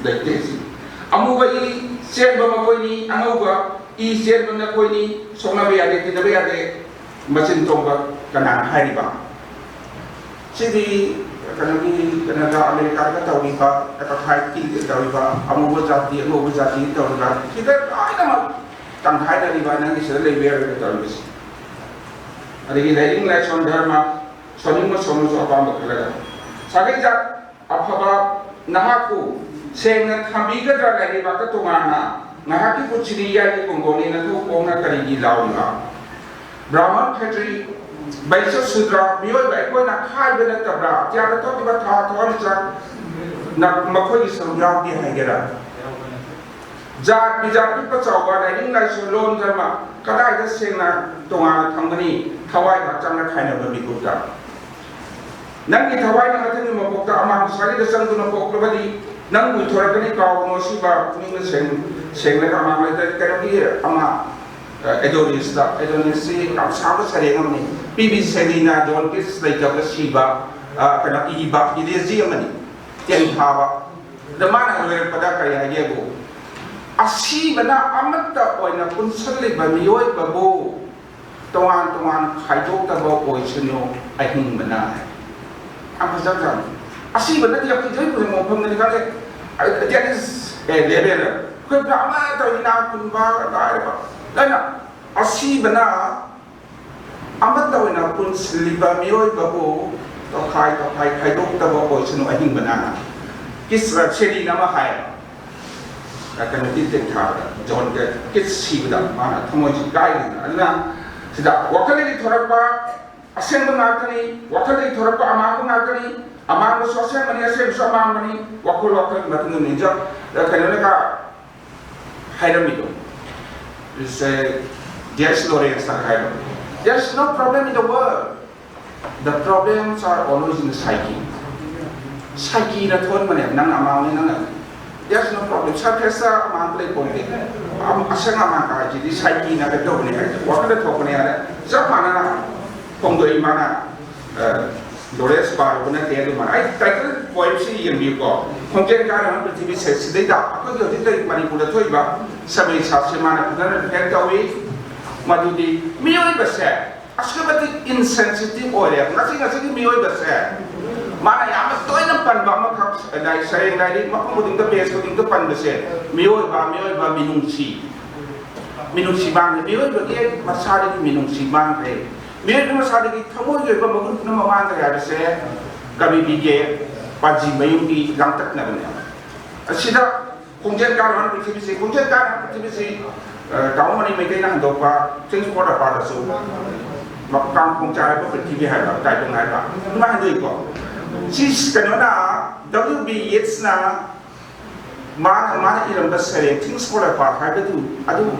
ꯂꯩꯇꯦ꯫ ꯁꯤ ꯑꯃꯨꯕ ꯏ ꯆꯦꯟꯕ ꯃꯈꯣꯏꯅꯤ, ꯑꯉꯧꯕ ꯏ ꯆꯦꯟꯕ ꯅꯈꯣꯏꯅꯤ, ꯁꯣꯛꯅꯕ ꯌꯥꯗꯦ, ꯇꯤꯟꯅꯕ ꯌꯥꯗꯦ, ꯃꯆꯤꯟ ꯇꯣꯡꯕ ꯀꯅꯥꯅ ꯍꯥꯏꯔꯤꯕ? ꯁꯤꯗꯤ ꯀꯩꯅꯣꯒꯤ, ꯀꯩꯅꯣꯗ, ꯑꯃꯦꯔꯤꯀꯥꯗ ꯇꯧꯔꯤꯕ, ꯑꯦꯄꯥꯊꯥꯏꯠꯀꯤ ꯇꯧꯔꯤꯕ, ꯑꯃꯨꯕ ꯖꯥꯇꯤ, ꯑꯉꯧꯕ ꯖꯥꯇꯤ ꯇꯧꯔꯤꯕ, ꯁꯤꯗ ꯂꯣꯏꯅꯃꯛ ꯇꯪꯈꯥꯏꯅꯔꯤꯕ, ꯅꯪꯒꯤ ꯁꯤꯗ ꯂꯩꯕ ꯌꯥꯔꯣꯏ ꯇꯧꯔꯤꯕꯁꯤ꯫ ꯑꯗꯒꯤ ꯂꯥꯏꯅꯤꯡ ꯂꯥꯏꯁꯣꯟ ꯙꯔꯃ, ꯁꯣꯟꯅꯤꯡꯕ ꯁꯣꯟꯅꯁꯨ ꯑꯄꯥꯝꯕ ꯈꯜꯂꯒ꯫ ꯁꯥꯒꯩ ꯖꯥꯠ ꯑꯐꯕ ꯅꯍꯥꯛꯄꯨ ꯁꯦꯡꯅ ꯊꯝꯕꯤꯒꯗ꯭ꯔꯥ ꯂꯩꯔꯤꯕꯥꯛꯇ ꯇꯣꯉꯥꯟꯅ? ꯉꯥꯏꯍꯥꯛꯀꯤ ꯄꯨꯟꯁꯤꯗꯤ ꯌꯥꯏꯒꯤ ꯀꯣꯡꯒꯣꯟꯅꯤ, ꯅꯊꯧ ꯈꯣꯡꯅ ꯀꯔꯤꯒꯤ ꯂꯥꯎꯔꯤꯕ? ꯕ꯭ꯔꯥꯍꯃꯟ, ꯈꯦꯇ꯭ꯔꯤ, ꯕꯩꯁ꯭ꯌ, ꯁꯨꯗ꯭ꯔ, ꯃꯤꯑꯣꯏꯕ ꯑꯩꯈꯣꯏꯅ ꯈꯥꯏꯕ ꯅꯠꯇꯕ꯭ꯔꯥ? ꯑꯇꯤꯌꯥꯗ ꯊꯣꯛꯂꯤꯕ ꯊꯥ, ꯊꯋꯥꯟꯃꯤꯆꯥꯛ ꯅ ꯃꯈꯣꯏꯒꯤ ꯁꯔꯨꯛ ꯌꯥꯎꯗꯦ ꯍꯥꯏꯒꯦꯔꯥ? ꯖꯥꯠ ꯕꯤꯖꯥꯠ, ꯄꯤꯛꯄ ꯆꯥꯎꯕ, ꯂꯥꯏꯅꯤꯡ ꯂꯥꯏꯁꯣꯟ, ꯂꯣꯟ ꯙꯔꯃ ꯀꯗꯥꯏꯗ ꯁꯦꯡꯅ ꯇꯣꯉꯥꯟꯅ ꯊꯝꯒꯅꯤ? ꯊꯋꯥꯏ ꯍꯛꯆꯥꯡꯅ ꯈꯥꯏꯅꯕ ꯃꯤꯀꯨꯞꯇ꯫ ꯅꯪꯒꯤ ꯊꯋꯥꯏꯅ ꯃꯊꯪꯒꯤ ꯃꯄꯣꯛꯇ ꯑꯃꯥꯡ ꯁꯥꯒꯩꯗ ꯆꯪꯗꯨꯅ ꯄꯣꯛꯂꯕꯗꯤ ꯅꯪꯕꯨ ꯏꯊꯣꯔꯛꯀꯅꯤ, ꯀꯥꯎꯒꯅꯨ꯫ ꯑꯁꯤꯕ ꯄꯨꯛꯅꯤꯡꯗ ꯁꯦꯡ-, ꯁꯦꯡꯂꯒ ꯑꯃꯥꯡ ꯂꯩꯇ-, ꯀꯩꯅꯣꯒꯤ ꯑꯃ, ꯑ, ꯑꯦꯗꯣꯅꯤꯁꯇ, ꯑꯦꯗꯣꯅꯤꯁꯁꯤ ꯌꯥꯝ ꯁꯥꯡꯕ ꯁꯩꯔꯦꯡ ꯑꯃꯅꯤ꯫ ꯄꯤ ꯕꯤ ꯁꯦꯂꯤꯅ ꯖꯣꯟ ꯀꯤꯠꯁ ꯂꯩꯇꯕꯗ ꯁꯤꯕ, ꯑ, ꯀꯩꯅꯣ, ꯏꯕ ꯏꯂꯦꯖꯤ ꯑꯃꯅꯤ꯫ ꯇꯦꯟꯊꯥꯕ꯫ ꯑꯗ ꯃꯥꯅ ꯂꯣꯏꯔꯛꯄꯗ ꯀꯔꯤ ꯍꯥꯏꯒꯦꯕꯨ, "ꯑꯁꯤꯕꯅ ꯑꯃꯠꯇ ꯑꯣꯏꯅ ꯄꯨꯟꯁꯤꯜꯂꯤꯕ ꯃꯤꯑꯣꯏꯕꯕꯨ ꯇꯣꯉꯥꯟ ꯇꯣꯉꯥꯟ ꯈꯥꯏꯗꯣꯛꯇꯕ ꯑꯣꯏꯁꯅꯨ ꯑꯍꯤꯡꯕꯅ"꯫ ꯌꯥꯝ ꯐꯖꯕꯖꯥꯠꯅꯤ꯫ ꯑꯁꯤꯕꯅꯗꯤ ꯑꯩꯈꯣꯏ ꯏꯊꯣꯏ ꯈꯨꯗꯤꯡꯃꯛ ꯃꯐꯝꯗꯅꯤ ꯈꯪꯗꯦ꯫ That is a level꯫ ꯑꯩꯈꯣꯏ ꯄꯨꯔꯥ ꯑꯃꯠꯇ ꯑꯣꯏꯅ ꯏꯅꯥꯛ ꯈꯨꯟꯕ, ꯂꯥꯏꯔꯕ, ꯂꯣꯏꯅ꯫ ꯑꯁꯤꯕꯅ ꯑꯃꯠꯇ ꯑꯣꯏꯅ ꯄꯨꯟꯁꯤꯜꯂꯤꯕ ꯃꯤꯑꯣꯏꯕꯕꯨ ꯇꯣꯈꯥꯏ ꯇꯣꯈꯥꯏ ꯈꯥꯏꯗꯣꯛꯇꯕ ꯑꯣꯏꯁꯅꯨ ꯑꯍꯤꯡꯕꯅ꯫ ꯀꯤꯠꯁ, ꯁꯦꯂꯤꯅ ꯑꯃ ꯍꯥꯏꯌꯦꯕ꯫ ꯀꯩꯅꯣꯒꯤ ꯇꯦꯟꯊꯥꯕꯗ, ꯖꯣꯟ ꯀꯤꯠꯁ ꯁꯤꯕꯗ ꯃꯥꯅ ꯊꯃꯣꯏꯁꯤ ꯀꯥꯏꯔꯤꯅ꯫ ꯑꯗꯨꯅ ꯁꯤꯗ ꯋꯥꯈꯜꯗꯒꯤ ꯊꯣꯔꯛꯄ ꯑꯁꯦꯡꯕ ꯉꯥꯛꯇꯅꯤ, ꯋꯥꯈꯜꯗꯒꯤ ꯊꯣꯔꯛꯄ ꯑꯃꯥꯡꯕ ꯉꯥꯛꯇꯅꯤ, ꯑꯃꯥꯡꯕꯁꯨ ꯑꯁꯦꯡꯕꯅꯤ, ꯑꯁꯦꯡꯕꯁꯨ ꯑꯃꯥꯡꯕꯅꯤ, ꯋꯥꯈꯜ ꯋꯥꯈꯜꯒꯤ ꯃꯇꯨꯡ ꯏꯟꯅ ꯅꯤꯡꯖ-, ꯀꯩꯅꯣꯅ ꯀ-, ꯍꯥꯏꯔꯝꯃꯤꯗꯣ꯫ It's a, J S Lawrence ꯅ ꯍꯥꯏꯕ꯫ "There's no problem in the world. The problems are always in the psyche." ꯁꯥꯏꯀꯤꯅ ꯊꯣꯛꯍꯟꯕꯅꯦꯕ, ꯅꯪꯅ ꯑꯃꯥꯡꯅꯤ, ꯅꯪꯅ꯫ "There's no problem. Surface ꯇ ꯑꯃꯥꯡꯕ ꯂꯩ ꯄꯣꯟꯇꯦ꯫ ꯑꯝ-, ꯑꯁꯪ ꯑꯃꯥꯟ ꯍꯥꯏꯁꯤꯗꯤ ꯁꯥꯏꯀꯤꯅ ꯀꯩꯅꯣ ꯇꯧꯕꯅꯦ" ꯍꯥꯏꯁꯦ, ꯋꯥꯈꯜꯗ ꯊꯣꯛꯄꯅꯦ ꯍꯥꯏꯅ ꯆꯞ ꯃꯥꯟꯅꯅ ꯐꯣꯡꯗꯣꯛꯏ ꯃꯥꯅ꯫ ꯂꯣꯔꯦꯟꯁ ꯄꯥꯔꯨꯕ ꯅꯠꯇꯦ꯫ ꯑꯗꯨꯃꯥꯏꯅ ꯑꯩ ꯇꯥꯏꯇꯜ ꯄꯣꯏꯝꯁꯤ ꯌꯦꯡꯕꯤꯌꯨꯀꯣ꯫ ꯈꯣꯡꯖꯦꯜ ꯀꯥꯏꯅ ꯍꯧꯔꯤꯕ ꯄ꯭ꯔꯤꯊꯤꯕꯤꯁꯦ ꯁꯤꯗꯩꯗ ꯑꯩꯈꯣꯏꯒꯤ ꯍꯧꯖꯤꯛ ꯂꯩꯔꯤꯕ ꯃꯅꯤꯄꯨꯔꯗ ꯊꯣꯛꯏꯕ ꯁꯃꯩ ꯁꯥꯁ꯭ꯔꯤ ꯃꯥꯅ ꯐꯖꯅ ꯔꯤꯐ꯭ꯂꯦꯛ ꯇꯧꯏ꯫ ꯃꯗꯨꯗꯤ ꯃꯤꯑꯣꯏꯕꯁꯦ ꯑꯁꯨꯛꯀꯤ ꯃꯇꯤꯛ ꯏꯟꯁꯦꯟꯁꯤꯇꯤꯚ ꯑꯣꯏꯔꯦ꯫ ꯉꯁꯤ ꯉꯁꯤꯒꯤ ꯃꯤꯑꯣꯏꯕꯁꯦ ꯃꯥꯅ ꯌꯥꯝꯅ ꯇꯣꯏꯅ ꯄꯟꯕ ꯑꯃꯈꯛ, ꯂꯥꯏꯔꯤꯛ, ꯁꯩꯔꯦꯡ ꯂꯥꯏꯔꯤꯛ ꯃꯐꯝ ꯈꯨꯗꯤꯡꯗ, ꯄꯦꯖ ꯈꯨꯗꯤꯡꯗ ꯄꯟꯕꯁꯦ, ꯃꯤꯑꯣꯏꯕ, ꯃꯤꯑꯣꯏꯕ, ꯃꯤꯅꯨꯡꯁꯤ, ꯃꯤꯅꯨꯡꯁꯤ ꯃꯥꯡꯈ꯭ꯔꯦ꯫ ꯃꯤꯑꯣꯏꯕꯒꯤ ꯃꯁꯥꯗꯒꯤ ꯃꯤꯅꯨꯡꯁꯤ ꯃꯥꯡꯈ꯭ꯔꯦ꯫ ꯃꯤꯑꯣꯏꯕ ꯃꯁꯥꯗꯒꯤ ꯊꯃꯣꯏꯒꯤ ꯑꯣꯏꯕ ꯃꯒꯨꯟ ꯄꯨꯝꯅꯃꯛ ꯃꯥꯡꯈ꯭ꯔꯦ ꯍꯥꯏꯕꯁꯦ ꯀꯕꯤ ꯕꯤ ꯀꯦ ꯄꯥꯟꯖꯤꯃꯌꯨꯝꯒꯤ ꯂꯥꯡꯇꯛꯅꯕꯅꯦ꯫ ꯑꯁꯤꯗ ꯈꯣꯡꯖꯦꯜ ꯀꯥꯏꯅ ꯍꯧꯔꯤꯕ ꯄ꯭ꯔꯤꯊꯤꯕꯤꯁꯤ, ꯈꯣꯡꯖꯦꯜ ꯀꯥꯏꯅ ꯍꯧꯔꯤꯕ ꯄ꯭ꯔꯤꯊꯤꯕꯤꯁꯤ, ꯑ, ꯇꯥꯃꯣ ꯃꯅꯤ ꯃꯩꯇꯩꯅ ꯍꯟꯗꯣꯛꯄ Things Fall Apart ꯑꯁꯨ ꯀꯥꯡꯈꯣꯡ ꯆꯥꯏꯕ ꯄ꯭ꯔꯤꯊꯤꯕꯤ ꯍꯥꯏꯕ, ꯇꯥꯏꯕꯪ ꯍꯥꯏꯕ, ꯑꯗꯨꯃꯥꯏꯅ ꯍꯟꯗꯣꯛꯏꯀꯣ꯫ ꯁꯤ ꯀꯩꯅꯣꯅ, ꯗꯕ꯭ꯂꯤꯎ ꯕꯤ ꯌꯤꯠꯁꯅ ꯃꯥꯅ, ꯃꯥꯅ ꯏꯔꯝꯕ ꯁꯩꯔꯦꯡ Things Fall Apart ꯍꯥꯏꯕꯗꯨ, ꯑꯗꯨ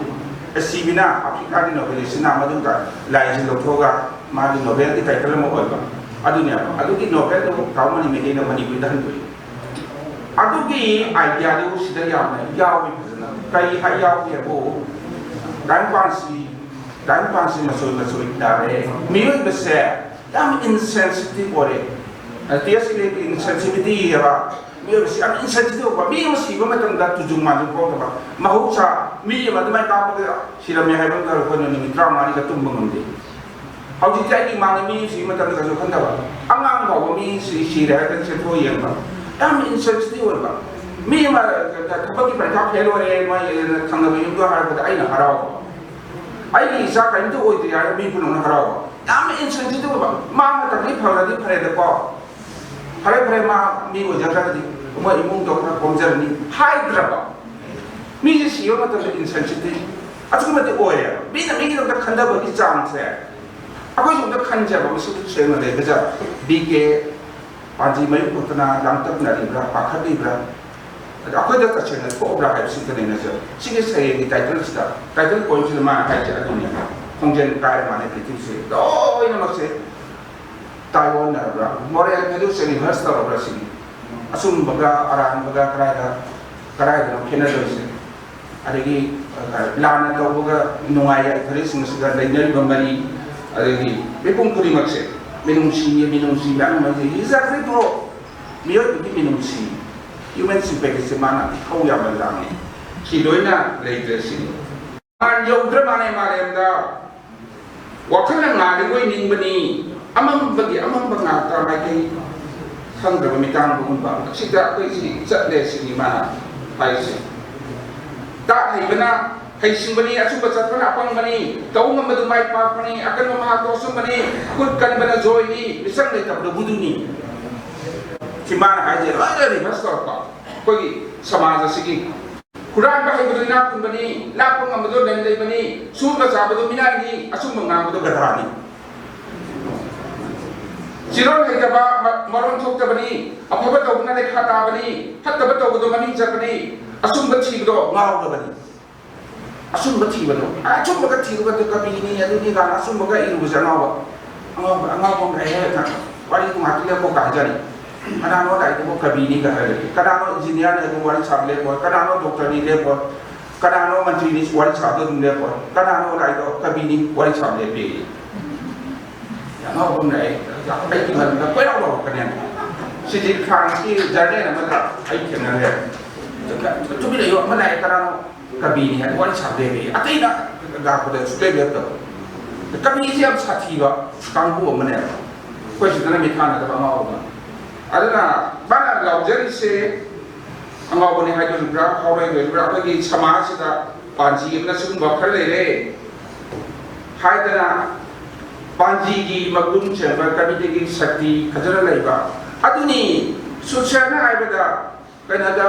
ꯑꯦꯁ ꯁꯤ ꯕꯤꯅ, ꯑꯐ꯭ꯔꯤꯀꯥꯒꯤ ꯅꯣꯕꯦꯂꯤꯁꯁꯤꯅ ꯃꯗꯨꯗ ꯂꯥꯏꯟꯁꯤ ꯂꯧꯊꯣꯛꯑꯒ ꯃꯥꯒꯤ ꯅꯣꯕꯦꯜꯒꯤ ꯇꯥꯏꯇꯜ ꯑꯃ ꯑꯣꯏꯕ ꯑꯗꯨꯅꯦꯕ꯫ ꯑꯗꯨꯒꯤ ꯅꯣꯕꯦꯜꯗꯨ ꯇꯥꯃꯣ ꯃꯅꯤ ꯃꯩꯇꯩꯅ ꯃꯅꯤꯄꯨꯔꯤꯗ ꯍꯟꯗꯣꯛꯏ꯫ ꯑꯗꯨꯒꯤ ꯑꯥꯏꯗꯤꯌꯥꯗꯨ ꯁꯤꯗ ꯌꯥꯝꯅ ꯌꯥꯎꯏ ꯐꯖꯅ꯫ ꯀꯔꯤ ꯍꯥꯏ ꯌꯥꯎꯒꯦꯕꯨ, ꯇꯥꯏꯕꯪꯄꯥꯟꯁꯤ, ꯇꯥꯏꯕꯪꯄꯥꯟꯁꯤ ꯃꯆꯣꯏ ꯃꯆꯣꯏ ꯇꯥꯔꯦ꯫ ꯃꯤꯑꯣꯏꯕꯁꯦ ꯌꯥꯝ ꯏꯟꯁꯦꯟꯁꯤꯇꯤꯚ ꯑꯣꯏꯔꯦ꯫ ꯇꯦꯁ ꯏꯟꯁꯦꯟꯁꯤꯕꯤꯂꯤꯇꯤ ꯍꯥꯏꯕ, ꯃꯤꯑꯣꯏꯕꯁꯤ ꯌꯥꯝ ꯏꯟꯁꯦꯟꯁꯤꯇꯤꯚ ꯑꯣꯏꯕ꯫ ꯃꯤ ꯑꯃ ꯁꯤꯕ ꯃꯇꯝꯗ ꯇꯨꯖꯨꯡ ꯃꯥꯖꯨꯡ ꯄꯣꯛꯇꯕ꯫ ꯃꯍꯧꯁꯥ ꯃꯤ ꯑꯃ ꯑꯗꯨꯃꯥꯏꯅ ꯀꯥꯞꯄꯒ ꯁꯤꯔꯝꯃꯦ ꯍꯥꯏꯕ ꯑꯃꯗ ꯑꯩꯈꯣꯏꯅ ꯅꯨꯃꯤꯠ ꯇꯔꯥꯃꯉꯥꯅꯤꯒ ꯇꯨꯝꯕ ꯉꯝꯗꯦ꯫ ꯍꯧꯖꯤꯛꯇꯤ ꯑꯩꯒꯤ ꯏꯃꯥꯡꯗ ꯃꯤ ꯁꯤꯕ ꯃꯇꯝꯗ ꯀꯩꯁꯨ ꯈꯟꯗꯕ꯫ ꯑꯉꯥꯡ ꯐꯥꯎꯕ ꯃꯤ ꯁꯤ-, ꯁꯤꯔꯦ ꯍꯥꯏꯔꯒ ꯆꯦꯟꯊꯣꯛꯑ ꯌꯦꯡꯕ꯫ ꯌꯥꯝ ꯏꯟꯁꯦꯟꯁꯤꯇꯤꯚ ꯑꯣꯏꯕ꯫ ꯃꯤ ꯑꯃ ꯊꯕꯛꯀꯤ ꯄꯔꯤꯈꯥ ꯐꯦꯜ ꯑꯣꯏꯔꯦ, ꯃꯣꯏ ꯊꯪꯅꯕ ꯌꯨꯝꯗꯣ ꯍꯥꯏꯔꯛꯄꯗ ꯑꯩꯅ ꯍꯔꯥꯎꯕ꯫ ꯑꯩꯒꯤ ꯏꯆꯥ ꯀꯔꯤꯝꯇ ꯑꯣꯏꯗ꯭ꯔꯤ ꯍꯥꯏꯔꯒ ꯃꯤ ꯄꯨꯝꯅꯃꯛꯅ ꯍꯔꯥꯎꯕ꯫ ꯌꯥꯝꯅ ꯏꯟꯁꯦꯟꯁꯤꯇꯤꯚ ꯑꯣꯏꯕ꯫ ꯃꯥ ꯃꯇꯝꯗꯤ ꯐꯔꯗꯤ ꯐꯔꯦꯗꯀꯣ꯫ ꯐꯔꯦ, ꯐꯔꯦ, ꯃꯥ ꯃꯤ ꯑꯣꯏꯖꯈ꯭ꯔꯒꯗꯤ ꯃꯣꯏ ꯏꯃꯨꯡꯗꯣ ꯈꯔ ꯀꯣꯝꯖꯔꯅꯤ ꯍꯥꯏꯗ꯭ꯔꯕ꯫ ꯃꯤꯁꯦ ꯁꯤꯕ ꯃꯇꯝꯗ ꯏꯟꯁꯦꯟꯁꯤꯇꯤꯚ ꯑꯗꯨꯛꯀꯤ ꯃꯇꯤꯛ ꯑꯣꯏꯔꯦꯕ꯫ ꯃꯤꯅ ꯃꯤꯒꯤꯗꯃꯛꯇ ꯈꯟꯊꯕꯒꯤ ꯆꯥꯡꯁꯦ꯫ ꯑꯩꯈꯣꯏꯁꯨ ꯑꯝꯇ ꯈꯟꯖꯕ, ꯃꯁꯤ ꯁꯦꯡꯅ ꯂꯩꯒꯖ ꯕꯤ ꯀꯦ ꯄꯥꯟꯖꯤꯃꯌꯨꯝ ꯈꯛꯇꯅ ꯂꯥꯡꯇꯛꯅꯔꯤꯕ꯭ꯔꯥ, ꯄꯥꯈꯠꯂꯤꯕ꯭ꯔꯥ, ꯑꯗ ꯑꯩꯈꯣꯏꯗ ꯇꯁꯦꯡꯅ ꯊꯣꯛꯑꯕ꯭ꯔꯥ ꯍꯥꯏꯕꯁꯤꯗ ꯅꯩꯅꯖꯕ꯫ ꯁꯤꯒꯤ ꯁꯩꯔꯦꯡꯒꯤ ꯇꯥꯏꯇꯜꯁꯤꯗ, ꯇꯥꯏꯇꯜ ꯄꯣꯏꯟꯁꯤꯗ ꯃꯥꯅ ꯍꯥꯏꯁꯦ ꯑꯗꯨꯅꯦꯕ꯫ ꯈꯣꯡꯖꯦꯜ ꯀꯥꯏꯔ ꯃꯥꯅꯦ ꯄ꯭ꯔꯤꯊꯤꯕꯤꯁꯦ ꯂꯣꯏꯅꯃꯛꯁꯦ ꯇꯥꯏꯑꯣꯟꯅꯔꯕ꯭ꯔꯥ? ꯃꯣꯔꯦꯜ ꯚꯦꯂ꯭ꯌꯨꯁꯦ ꯔꯤꯚꯔꯁ ꯇꯧꯔꯕ꯭ꯔꯥ ꯁꯤꯅꯤ꯫ ꯑꯆꯨꯝꯕꯒ ꯑꯔꯥꯟꯕꯒ ꯀꯗꯥꯏꯗ, ꯀꯗꯥꯏꯗꯅꯣ ꯈꯦꯠꯅꯗꯣꯏꯁꯦ? ꯑꯗꯒꯤ, ꯑ, ꯂꯥꯟꯅ ꯇꯧꯕꯒ ꯅꯨꯡꯉꯥꯏ ꯌꯥꯏꯐꯔꯦꯁꯤꯡ ꯑꯁꯤꯒ ꯂꯩꯅꯔꯤꯕ ꯃꯔꯤ, ꯑꯗꯒꯤ ꯃꯤꯄꯨꯝ ꯈꯨꯗꯤꯡꯃꯛꯁꯦ ꯃꯤꯅꯨꯡꯁꯤ, ꯃꯤꯅꯨꯡꯁꯤ ꯃꯌꯥꯝ ꯑꯃ ꯂꯩ꯫ He's a great bro. ꯃꯤꯑꯣꯏꯕꯒꯤ ꯃꯤꯅꯨꯡꯁꯤ, human sympathy ꯁꯦ ꯃꯥꯅ ꯏꯊꯧ ꯌꯥꯝꯅ ꯂꯥꯡꯉꯤ꯫ ꯁꯤ ꯂꯣꯏꯅ ꯂꯩꯇ꯭ꯔꯦ ꯁꯤꯅꯤ꯫ ꯃꯥ ꯌꯧꯗ꯭ꯔ ꯃꯥꯜꯂꯦ ꯃꯥꯂꯦꯝꯗ꯫ ꯋꯥꯈꯜꯅ ꯉꯥꯜꯂꯤ ꯑꯣꯏꯅꯤꯡꯕꯅꯤ, ꯑꯃꯝꯕꯒꯤ ꯑꯃꯝꯕ ꯉꯥꯛꯇ ꯃꯥꯏꯀꯩ ꯈꯪꯗ꯭ꯔꯕ ꯃꯤꯇꯥꯡꯕꯒꯨꯝꯕ꯫ ꯁꯤꯗ ꯑꯩꯈꯣꯏꯁꯤ ꯆꯠꯂꯦ ꯁꯤꯅꯤ ꯃꯥꯅ ꯍꯥꯏꯁꯦ꯫ ꯇꯥꯛ ꯍꯩꯕꯅ ꯍꯩꯁꯤꯡꯕꯅꯤ, ꯑꯆꯨꯝꯕ ꯆꯠꯄꯅ ꯑꯄꯪꯕꯅꯤ, ꯇꯧ ꯉꯝꯕꯗꯨ ꯃꯥꯏ ꯄꯥꯛꯄꯅꯤ, ꯑꯀꯟꯕ ꯃꯍꯥꯛꯇꯣ ꯑꯆꯨꯝꯕꯅꯤ, ꯈꯨꯠ ꯀꯟꯕꯅ ꯖꯣꯏꯅꯤ, ꯃꯤꯆꯪ ꯂꯩꯇꯕꯗ ꯒꯨꯗꯨꯅꯤ꯫ ꯁꯤ ꯃꯥꯅ ꯍꯥꯏꯁꯦ ꯂꯣꯏꯅ reverse ꯇꯧꯔꯛꯄ ꯑꯩꯈꯣꯏꯒꯤ ꯁꯃꯥꯖ ꯑꯁꯤꯒꯤ꯫ ꯍꯨꯔꯥꯟꯕ ꯍꯩꯕꯗꯨ ꯏꯅꯥꯛ ꯈꯨꯟꯕꯅꯤ, ꯂꯥꯛꯄ ꯉꯝꯕꯗꯨ ꯂꯟ ꯂꯩꯕꯅꯤ, ꯁꯨꯔꯒ ꯆꯥꯕꯗꯨ ꯃꯤꯅꯥꯏꯅꯤ, ꯑꯆꯨꯝꯕ ꯉꯥꯡꯕꯗꯨ ꯒꯙꯥꯅꯤ꯫ ꯆꯤꯔꯣꯜ ꯍꯩꯇꯕ ꯃ-, ꯃꯔꯣꯟ ꯊꯣꯛꯇꯕꯅꯤ, ꯑꯐꯕ ꯇꯧꯕꯅ ꯂꯩꯈꯥ ꯇꯥꯕꯅꯤ, ꯐꯠꯇꯕ ꯇꯧꯕꯗꯨ ꯃꯃꯤꯡ ꯆꯠꯄꯅꯤ, ꯑꯆꯨꯝꯕ ꯊꯤꯕꯗꯣ ꯉꯥꯎꯔꯕꯅꯤ꯫ ꯑꯆꯨꯝꯕ ꯊꯤꯕꯗꯣ, ꯑꯆꯨꯝꯕꯒ ꯊꯤꯔꯨꯕꯗꯨ ꯀꯕꯤꯅꯤ, ꯑꯗꯨꯅꯤ ꯀꯥꯏꯅ ꯑꯆꯨꯝꯕꯒ ꯏꯔꯨꯕꯁꯦ ꯑꯉꯥꯎꯕ꯫ ꯑꯉꯥꯎꯕ, ꯑꯉꯥꯎꯕ ꯑꯃ ꯂꯩꯌꯦ, ꯋꯥꯔꯤ ꯉꯥꯛꯇ ꯂꯦꯞꯄꯣ ꯀꯥꯏ ꯍꯥꯏꯖꯔꯤ꯫ ꯀꯅꯥꯅꯣ ꯂꯥꯏꯔꯤꯛꯇꯨꯕꯨ ꯀꯕꯤꯅꯤ ꯀꯥꯏ ꯍꯥꯏꯔꯤ? ꯀꯅꯥꯅꯣ ꯏꯟꯖꯤꯅꯤꯌꯥꯔꯅꯤ ꯑꯗꯨꯝ ꯋꯥꯔꯤ ꯁꯥꯕ ꯂꯦꯞꯄꯣ? ꯀꯅꯥꯅꯣ ꯗꯣꯛꯇꯔꯅꯤ ꯂꯦꯞꯄꯣ? ꯀꯅꯥꯅꯣ ꯃꯟꯇ꯭ꯔꯤꯅꯤ ꯋꯥꯔꯤ ꯁꯥꯕꯗꯣ ꯑꯗꯨꯝ ꯂꯦꯞꯄꯣ? ꯀꯅꯥꯅꯣ ꯂꯥꯏꯔꯤꯛꯇꯣ ꯀꯕꯤꯅꯤ ꯋꯥꯔꯤ ꯁꯥꯕ ꯂꯦꯞꯄꯤ? ꯌꯥꯝ ꯉꯥꯎꯕ ꯑꯃ ꯂꯩ꯫ ꯑꯩꯒꯤ ꯃꯔꯝꯗ ꯀꯣꯏꯔꯥꯎ ꯂꯥꯎꯔꯛꯀꯅꯤ꯫ ꯁꯤꯗꯤ ꯐ꯭ꯔꯥꯟꯁꯀꯤ ꯖꯔꯅꯦꯜ ꯑꯃꯗ ꯑꯩ ꯊꯦꯡꯅꯔꯦ꯫ ꯇꯨꯃꯤꯟ ꯂꯩꯌꯨ, ꯑꯃ ꯂꯥꯛꯑꯦ, ꯀꯅꯥꯅꯣ? ꯀꯕꯤꯅꯤ ꯍꯥꯏꯅ ꯋꯥꯔꯤ ꯁꯥꯕ ꯂꯦꯞꯄꯤ꯫ ꯑꯇꯩꯅ ꯂꯥꯛꯄꯗ ꯁꯨꯛꯂꯦꯞ ꯂꯦꯞꯇꯕ꯫ ꯀꯕꯤꯁꯤ ꯌꯥꯝ ꯁꯥꯊꯤꯕ ꯀꯥꯡꯕꯨ ꯑꯃꯅꯦꯕ꯫ ꯑꯩꯈꯣꯏ ꯁꯤꯗꯅ ꯃꯤꯠ ꯊꯥꯅꯗꯕ ꯑꯉꯥꯎꯕ ꯑꯃ꯫ ꯑꯗꯨꯅ ꯃꯥꯅ ꯂꯥꯎꯖꯔꯤꯁꯦ ꯑꯉꯥꯎꯕꯅꯤ ꯍꯥꯏꯗꯣꯔꯤꯕ꯭ꯔꯥ, ꯍꯥꯎꯔꯣꯏꯗꯣꯔꯤꯕ꯭ꯔꯥ, ꯑꯩꯈꯣꯏꯒꯤ ꯁꯃꯥꯖꯁꯤꯗ ꯄꯥꯟꯖꯤ ꯑꯃꯅ ꯁꯤꯒꯨꯝꯕ ꯈꯔ ꯂꯩꯔꯦ ꯍꯥꯏꯗꯅ ꯄꯥꯟꯖꯤꯒꯤ ꯃꯒꯨꯟ ꯆꯦꯟꯕ ꯀꯕꯤꯇꯒꯤ ꯁꯛꯇꯤ ꯐꯖꯅ ꯂꯩꯕ ꯑꯗꯨꯅꯤ꯫ ꯁꯨꯁꯦꯅ ꯍꯥꯏꯕꯗ ꯀꯩꯅꯣꯗ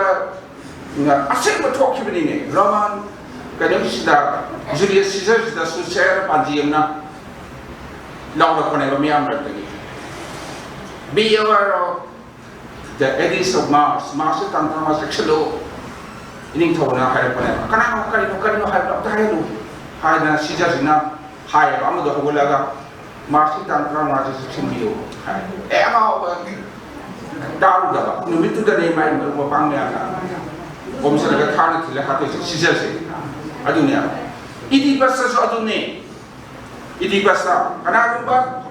ꯑꯁꯦꯡꯕ ꯊꯣꯛꯈꯤꯕꯅꯤꯅꯦ꯫ ꯔꯣꯃꯥꯟ ꯀꯩꯅꯣꯁꯤꯗ, ꯖꯨꯂꯤꯌꯁ ꯁꯤꯖꯔꯁꯤꯗ ꯁꯨꯁꯦꯅ ꯄꯥꯟꯖꯤ ꯑꯃꯅ ꯂꯥꯎꯔꯛꯄꯅꯦꯕ ꯃꯤꯌꯥꯝ ꯃꯔꯛꯇꯒꯤ꯫ Beware of the edicts of Mars, ꯃꯥꯔꯁꯀꯤ ꯇꯥꯡ ꯇꯔꯥꯃꯉꯥ ꯆꯦꯛꯁꯤꯜꯂꯨ꯫ ꯏꯅꯤꯡꯊꯧꯅ ꯍꯥꯏꯔꯛꯄꯅꯦꯕ꯫ ꯀꯅꯥꯅꯣ, ꯀꯔꯤꯅꯣ, ꯀꯔꯤꯅꯣ ꯍꯥꯏꯕꯗꯣ ꯑꯝꯇ ꯍꯥꯏꯍꯜꯂꯨ ꯍꯥꯏꯗꯅ ꯁꯤꯖꯔꯁꯤꯅ ꯍꯥꯏꯌꯦꯕ꯫ ꯑꯃꯗꯣ ꯍꯧꯒꯠꯂꯒ ꯃꯥꯔꯁꯀꯤ ꯇꯥꯡ ꯇꯔꯥꯃꯉꯥꯁꯤ ꯆꯦꯛꯁꯤꯟꯕꯤꯌꯨ ꯍꯥꯏ꯫ ꯑꯦ, ꯑꯉꯥꯎꯕ ꯇꯥꯔꯨꯗꯕ꯫ ꯅꯨꯃꯤꯠꯇꯨꯗꯅꯦ ꯃꯥꯏ ꯃꯔꯨꯞ ꯃꯄꯥꯡ ꯃꯌꯥꯝꯅ ꯈꯣꯝꯖꯤꯜꯂꯒ ꯊꯥꯡꯅ ꯊꯤꯜꯂ ꯍꯥꯠꯇꯣꯏꯁꯦ ꯁꯤꯖꯔꯁꯦ꯫ ꯑꯗꯨꯅꯦꯕ꯫ ꯏꯗꯤꯄꯁꯇꯁꯨ ꯑꯗꯨꯅꯦ꯫ ꯏꯗꯤꯄꯁꯇ ꯀꯅꯥꯒꯨꯝꯕ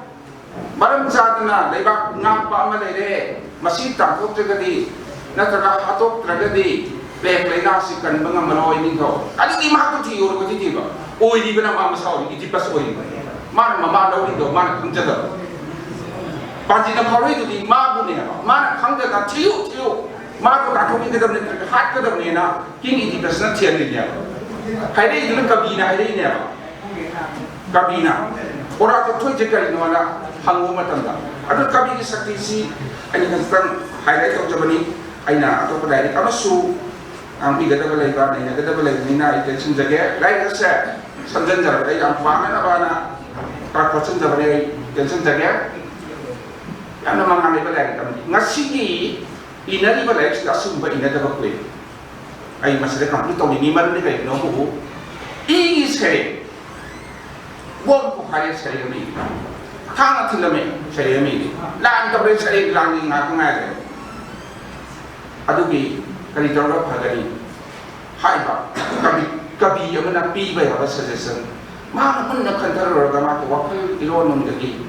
ꯃꯔꯝ ꯆꯥꯗꯅ ꯂꯩꯕꯥꯛ ꯉꯥꯛꯄ ꯑꯃ ꯂꯩꯔꯦ, ꯃꯁꯤ ꯇꯥꯟꯊꯣꯛꯇ꯭ꯔꯒꯗꯤ ꯅꯠꯇ꯭ꯔꯒ ꯍꯥꯠꯇꯣꯛꯇ꯭ꯔꯒꯗꯤ ꯄ꯭ꯂꯦꯒ ꯂꯥꯏꯅꯥꯁꯤ ꯀꯟꯕ ꯉꯝꯃꯔꯣꯏ ꯅꯤꯡꯊꯧ꯫ ꯑꯗꯨꯗꯤ ꯃꯍꯥꯛꯇꯨ ꯊꯤꯌꯣꯔꯒꯗꯤ ꯊꯤꯕ ꯑꯣꯏꯔꯤꯕꯅ ꯃꯥ ꯃꯁꯥ ꯑꯣꯏꯔꯤ, ꯏꯗꯤꯄꯁ ꯑꯣꯏꯔꯤꯕ꯫ ꯃꯥꯅ ꯃꯃꯥ ꯂꯧꯔꯤꯗꯣ ꯃꯥꯅ ꯈꯪꯖꯗꯕ꯫ ꯄꯥꯟꯖꯤꯅ ꯐꯥꯎꯔꯛꯏꯗꯨꯗꯤ ꯃꯥꯕꯨꯅꯦꯕ꯫ ꯃꯥꯅ ꯈꯪꯗꯅ ꯊꯤꯌꯨ ꯊꯤꯌꯨ, ꯃꯥꯕꯨ ꯇꯥꯟꯊꯣꯛꯈꯤꯒꯗꯕꯅꯤ ꯅꯠꯇ꯭ꯔꯒ ꯍꯥꯠꯀꯗꯕꯅꯦꯅ ꯀꯤꯡ ꯏꯗꯤꯄꯁꯅ ꯊꯤꯍꯜꯂꯤꯅꯦꯕ꯫ ꯍꯥꯏꯔꯛꯏꯗꯨꯅ ꯀꯕꯤꯅ ꯍꯥꯏꯔꯛꯏꯅꯦꯕ꯫ ꯀꯕꯤꯅ ꯑꯣꯔꯥꯇꯣ ꯊꯣꯛꯏꯁꯦ ꯀꯔꯤꯅꯣꯅ ꯍꯪꯉꯨꯕ ꯃꯇꯝꯗ, ꯑꯗꯨ ꯀꯕꯤꯒꯤ ꯁꯛꯇꯤꯁꯤ ꯑꯩꯅ ꯈꯖꯤꯛꯇꯪ ꯍꯥꯏꯂꯥꯏꯠ ꯇꯧꯖꯕꯅꯤ꯫ ꯑꯩꯅ ꯑꯇꯣꯞꯄ ꯂꯥꯏꯔꯤꯛ ꯑꯃꯁꯨ ꯉꯥꯡꯕꯤꯒꯗꯕ ꯂꯩꯕ, ꯅꯩꯅꯒꯗꯕ ꯂꯩꯕꯅꯤꯅ ꯑꯩ ꯇꯦꯟꯁꯤꯟꯖꯒꯦ꯫ ꯂꯥꯏꯔꯤꯛ ꯑꯁꯦ ꯁꯝꯖꯤꯟꯖꯔꯕꯗ ꯑꯩ ꯌꯥꯝ ꯄꯥꯅꯅꯕꯅ ꯈꯔ ꯈꯣꯠꯆꯤꯟꯖꯕꯅꯤ, ꯑꯩ ꯇꯦꯟꯁꯤꯟꯖꯒꯦ꯫ ꯌꯥꯝꯅ ꯃꯉꯥꯜ ꯂꯩꯕ ꯂꯥꯏꯔꯤꯛ ꯑꯃꯅꯤ꯫ ꯉꯁꯤꯒꯤ ꯏꯅꯔꯤꯕ ꯂꯥꯏꯔꯤꯛꯁꯤꯗ ꯑꯁꯤꯒꯨꯝꯕ ꯏꯅꯗꯕ ꯀꯨꯏꯔꯦ꯫ ꯑꯩ ꯃꯁꯤꯗ ꯀꯝꯄ꯭ꯂꯤꯠ ꯇꯧꯅꯤꯡꯉꯤ ꯃꯔꯝꯗꯤ ꯀꯔꯤꯒꯤꯅꯣꯕꯨ ꯏꯒꯤ ꯁꯩꯔꯦꯡ, ꯕꯣꯝ ꯄꯣꯈꯥꯏꯔꯦ ꯁꯩꯔꯦꯡ ꯑꯃ ꯏꯕ, ꯊꯥꯡꯅ ꯊꯤꯜꯂꯝꯃꯦ ꯁꯩꯔꯦꯡ ꯑꯃ ꯏꯕ, ꯂꯥꯟ ꯇꯧꯔꯦ ꯁꯩꯔꯦꯡ ꯂꯥꯟꯒꯤ ꯉꯥꯛꯇ ꯉꯥꯏꯔꯦ꯫ ꯑꯗꯨꯒꯤ ꯀꯔꯤ ꯇꯧꯔꯒ ꯐꯒꯅꯤ ꯍꯥꯏꯕ ꯀꯕꯤ, ꯀꯕꯤ ꯑꯃꯅ ꯄꯤꯕ ꯌꯥꯕ ꯁꯖꯦꯁꯟ, ꯃꯥꯅ ꯃꯨꯟꯅ ꯈꯟꯊꯔꯨꯔꯒ ꯃꯥꯒꯤ ꯋꯥꯈꯜ ꯏꯔꯣꯟꯅꯨꯡꯗꯒꯤ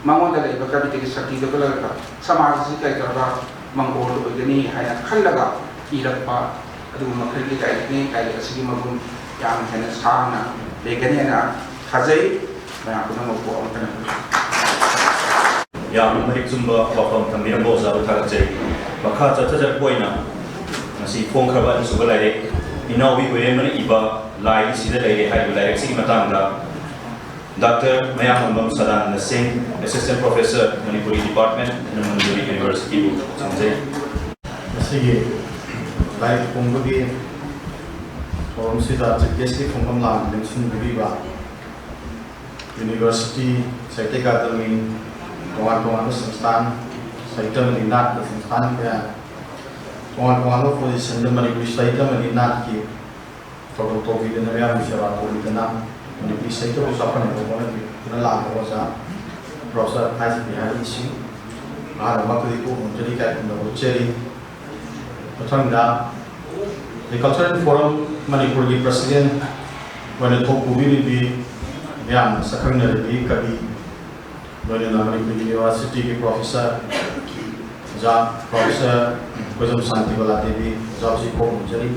ꯃꯉꯣꯟꯗ ꯂꯩꯕ ꯀꯕꯤꯇꯒꯤ ꯁꯛꯇꯤꯗꯨ ꯀꯜꯂꯒ ꯁꯃꯥꯖ ꯑꯁꯤ ꯀꯔꯤ ꯇꯧꯔꯒ ꯃꯪꯒꯣꯜ ꯑꯣꯏꯒꯅꯤ ꯍꯥꯏꯅ ꯈꯜꯂꯒ ꯏꯔꯛꯄ ꯑꯗꯨꯒꯨꯝꯕ ꯃꯈꯜꯒꯤ ꯂꯥꯏꯔꯤꯛꯅꯤ꯫ ꯂꯥꯏꯔꯤꯛ ꯑꯁꯤꯒꯤ ꯃꯒꯨꯟ ꯌꯥꯝ ꯍꯦꯟꯅ ꯁꯥꯡꯅ ꯂꯩꯒꯅꯤ ꯍꯥꯏꯅ ꯊꯥꯖꯩ꯫ ꯃꯌꯥꯝ ꯄꯨꯝꯅꯃꯛꯄꯨ ꯑꯃꯨꯛ ꯍꯟꯅ ꯌꯥꯝꯅ ꯃꯔꯤꯛ ꯆꯨꯝꯕ ꯋꯥꯐꯝ ꯊꯝꯕꯤꯔꯝꯕ ꯑꯣꯖꯥꯕꯨ ꯊꯥꯒꯠꯆꯔꯤ꯫ ꯃꯈꯥ ꯆꯠꯊꯖꯔꯛꯄ ꯑꯣꯏꯅ ꯉꯁꯤ ꯐꯣꯡꯈ꯭ꯔꯕ ꯑꯅꯤꯁꯨꯕ ꯂꯥꯏꯔꯤꯛ ꯏꯅꯥꯎꯕꯤ ꯍꯨꯏꯔꯦꯝꯕꯅ ꯏꯕ ꯂꯥꯏꯗꯤ ꯁꯤꯗ ꯂꯩꯔꯦ ꯍꯥꯏꯔꯤꯕ ꯂꯥꯏꯔꯤꯛꯁꯤꯒꯤ ꯃꯇꯥꯡꯗ ꯗꯥꯛꯇꯔ ꯃꯌꯥꯡꯂꯝꯕꯝ ꯁꯗꯥꯅꯟꯗ ꯁꯤꯡ, Assistant Professor, Manipuri Department, Dhanamanjuri University ꯕꯨ ꯈꯨꯔꯨꯝꯖꯩ꯫ ꯉꯁꯤꯒꯤ ꯂꯥꯏꯔꯤꯛ ꯐꯣꯡꯕꯒꯤ ꯊꯧꯔꯝꯁꯤꯗ Chief Guest ꯀꯤ ꯈꯣꯡꯐꯝ ꯂꯥꯡꯗꯨꯅ ꯁꯤꯟꯕꯤꯔꯤꯕ University, ꯁꯥꯍꯤꯇ꯭ꯌ ꯑꯀꯥꯗꯃꯤ, ꯇꯣꯉꯥꯟ ꯇꯣꯉꯥꯟꯕ ꯁꯪꯁꯊꯥꯟ, ꯁꯥꯍꯤꯇ꯭ꯌ ꯑꯃꯗꯤ ꯅꯥꯠꯀꯤ ꯁꯪꯁꯊꯥꯟ ꯀꯌꯥ, ꯇꯣꯉꯥꯟ ꯇꯣꯉꯥꯟꯕ position ꯗ ꯃꯅꯤꯄꯨꯔꯤ ꯁꯥꯍꯤꯇ꯭ꯌ ꯑꯃꯗꯤ ꯅꯥꯠꯀꯤ ꯊꯧꯒꯜ ꯇꯧꯕꯤꯗꯨꯅ ꯃꯤꯌꯥꯝꯒꯤ ꯁꯦꯕꯥ ꯇꯧꯕꯤꯗꯨꯅ ꯃꯅꯤꯄꯨꯔꯤ ꯁꯥꯍꯤꯇ꯭ꯌꯕꯨ ꯆꯥꯎꯈꯠꯅꯕ ꯍꯣꯠꯅꯕꯤꯗꯨꯅ ꯂꯥꯛꯂꯤꯕ ꯑꯣꯖꯥ Professor ꯊꯥꯏꯁꯤ ꯕꯤꯍꯥꯔꯤ ꯁꯤꯡ, ꯑꯍꯥꯟꯕꯃꯛꯇꯗꯤ ꯄꯨꯛꯅꯤꯡ ꯊꯧꯒꯠꯆꯔꯤ, ꯀꯥꯏꯀꯨꯝꯗ ꯎꯠꯆꯔꯤ꯫ ꯃꯊꯪꯗ The Cultural Forum ꯃꯅꯤꯄꯨꯔꯒꯤ President ꯑꯣꯏꯅ ꯊꯧ ꯄꯨꯕꯤꯔꯤꯕꯤ ꯃꯤꯌꯥꯝꯅ ꯁꯛꯈꯪꯅꯔꯤꯕꯤ ꯀꯕꯤ ꯂꯣꯏꯅꯅ ꯃꯅꯤꯄꯨꯔ ꯌꯨꯅꯤꯚꯔꯁꯤꯇꯤꯒꯤ ꯄ꯭ꯔꯣꯐꯦꯁꯔ, ꯑꯣꯖꯥ ꯄ꯭ꯔꯣꯐꯦꯁꯔ ꯀꯣꯏꯖꯝ ꯁꯥꯟꯇꯤꯕꯂꯥ ꯗꯦꯕꯤ ꯑꯣꯖꯥ ꯍꯧꯖꯤꯛ ꯐꯥꯎ ꯎꯖꯔꯤ,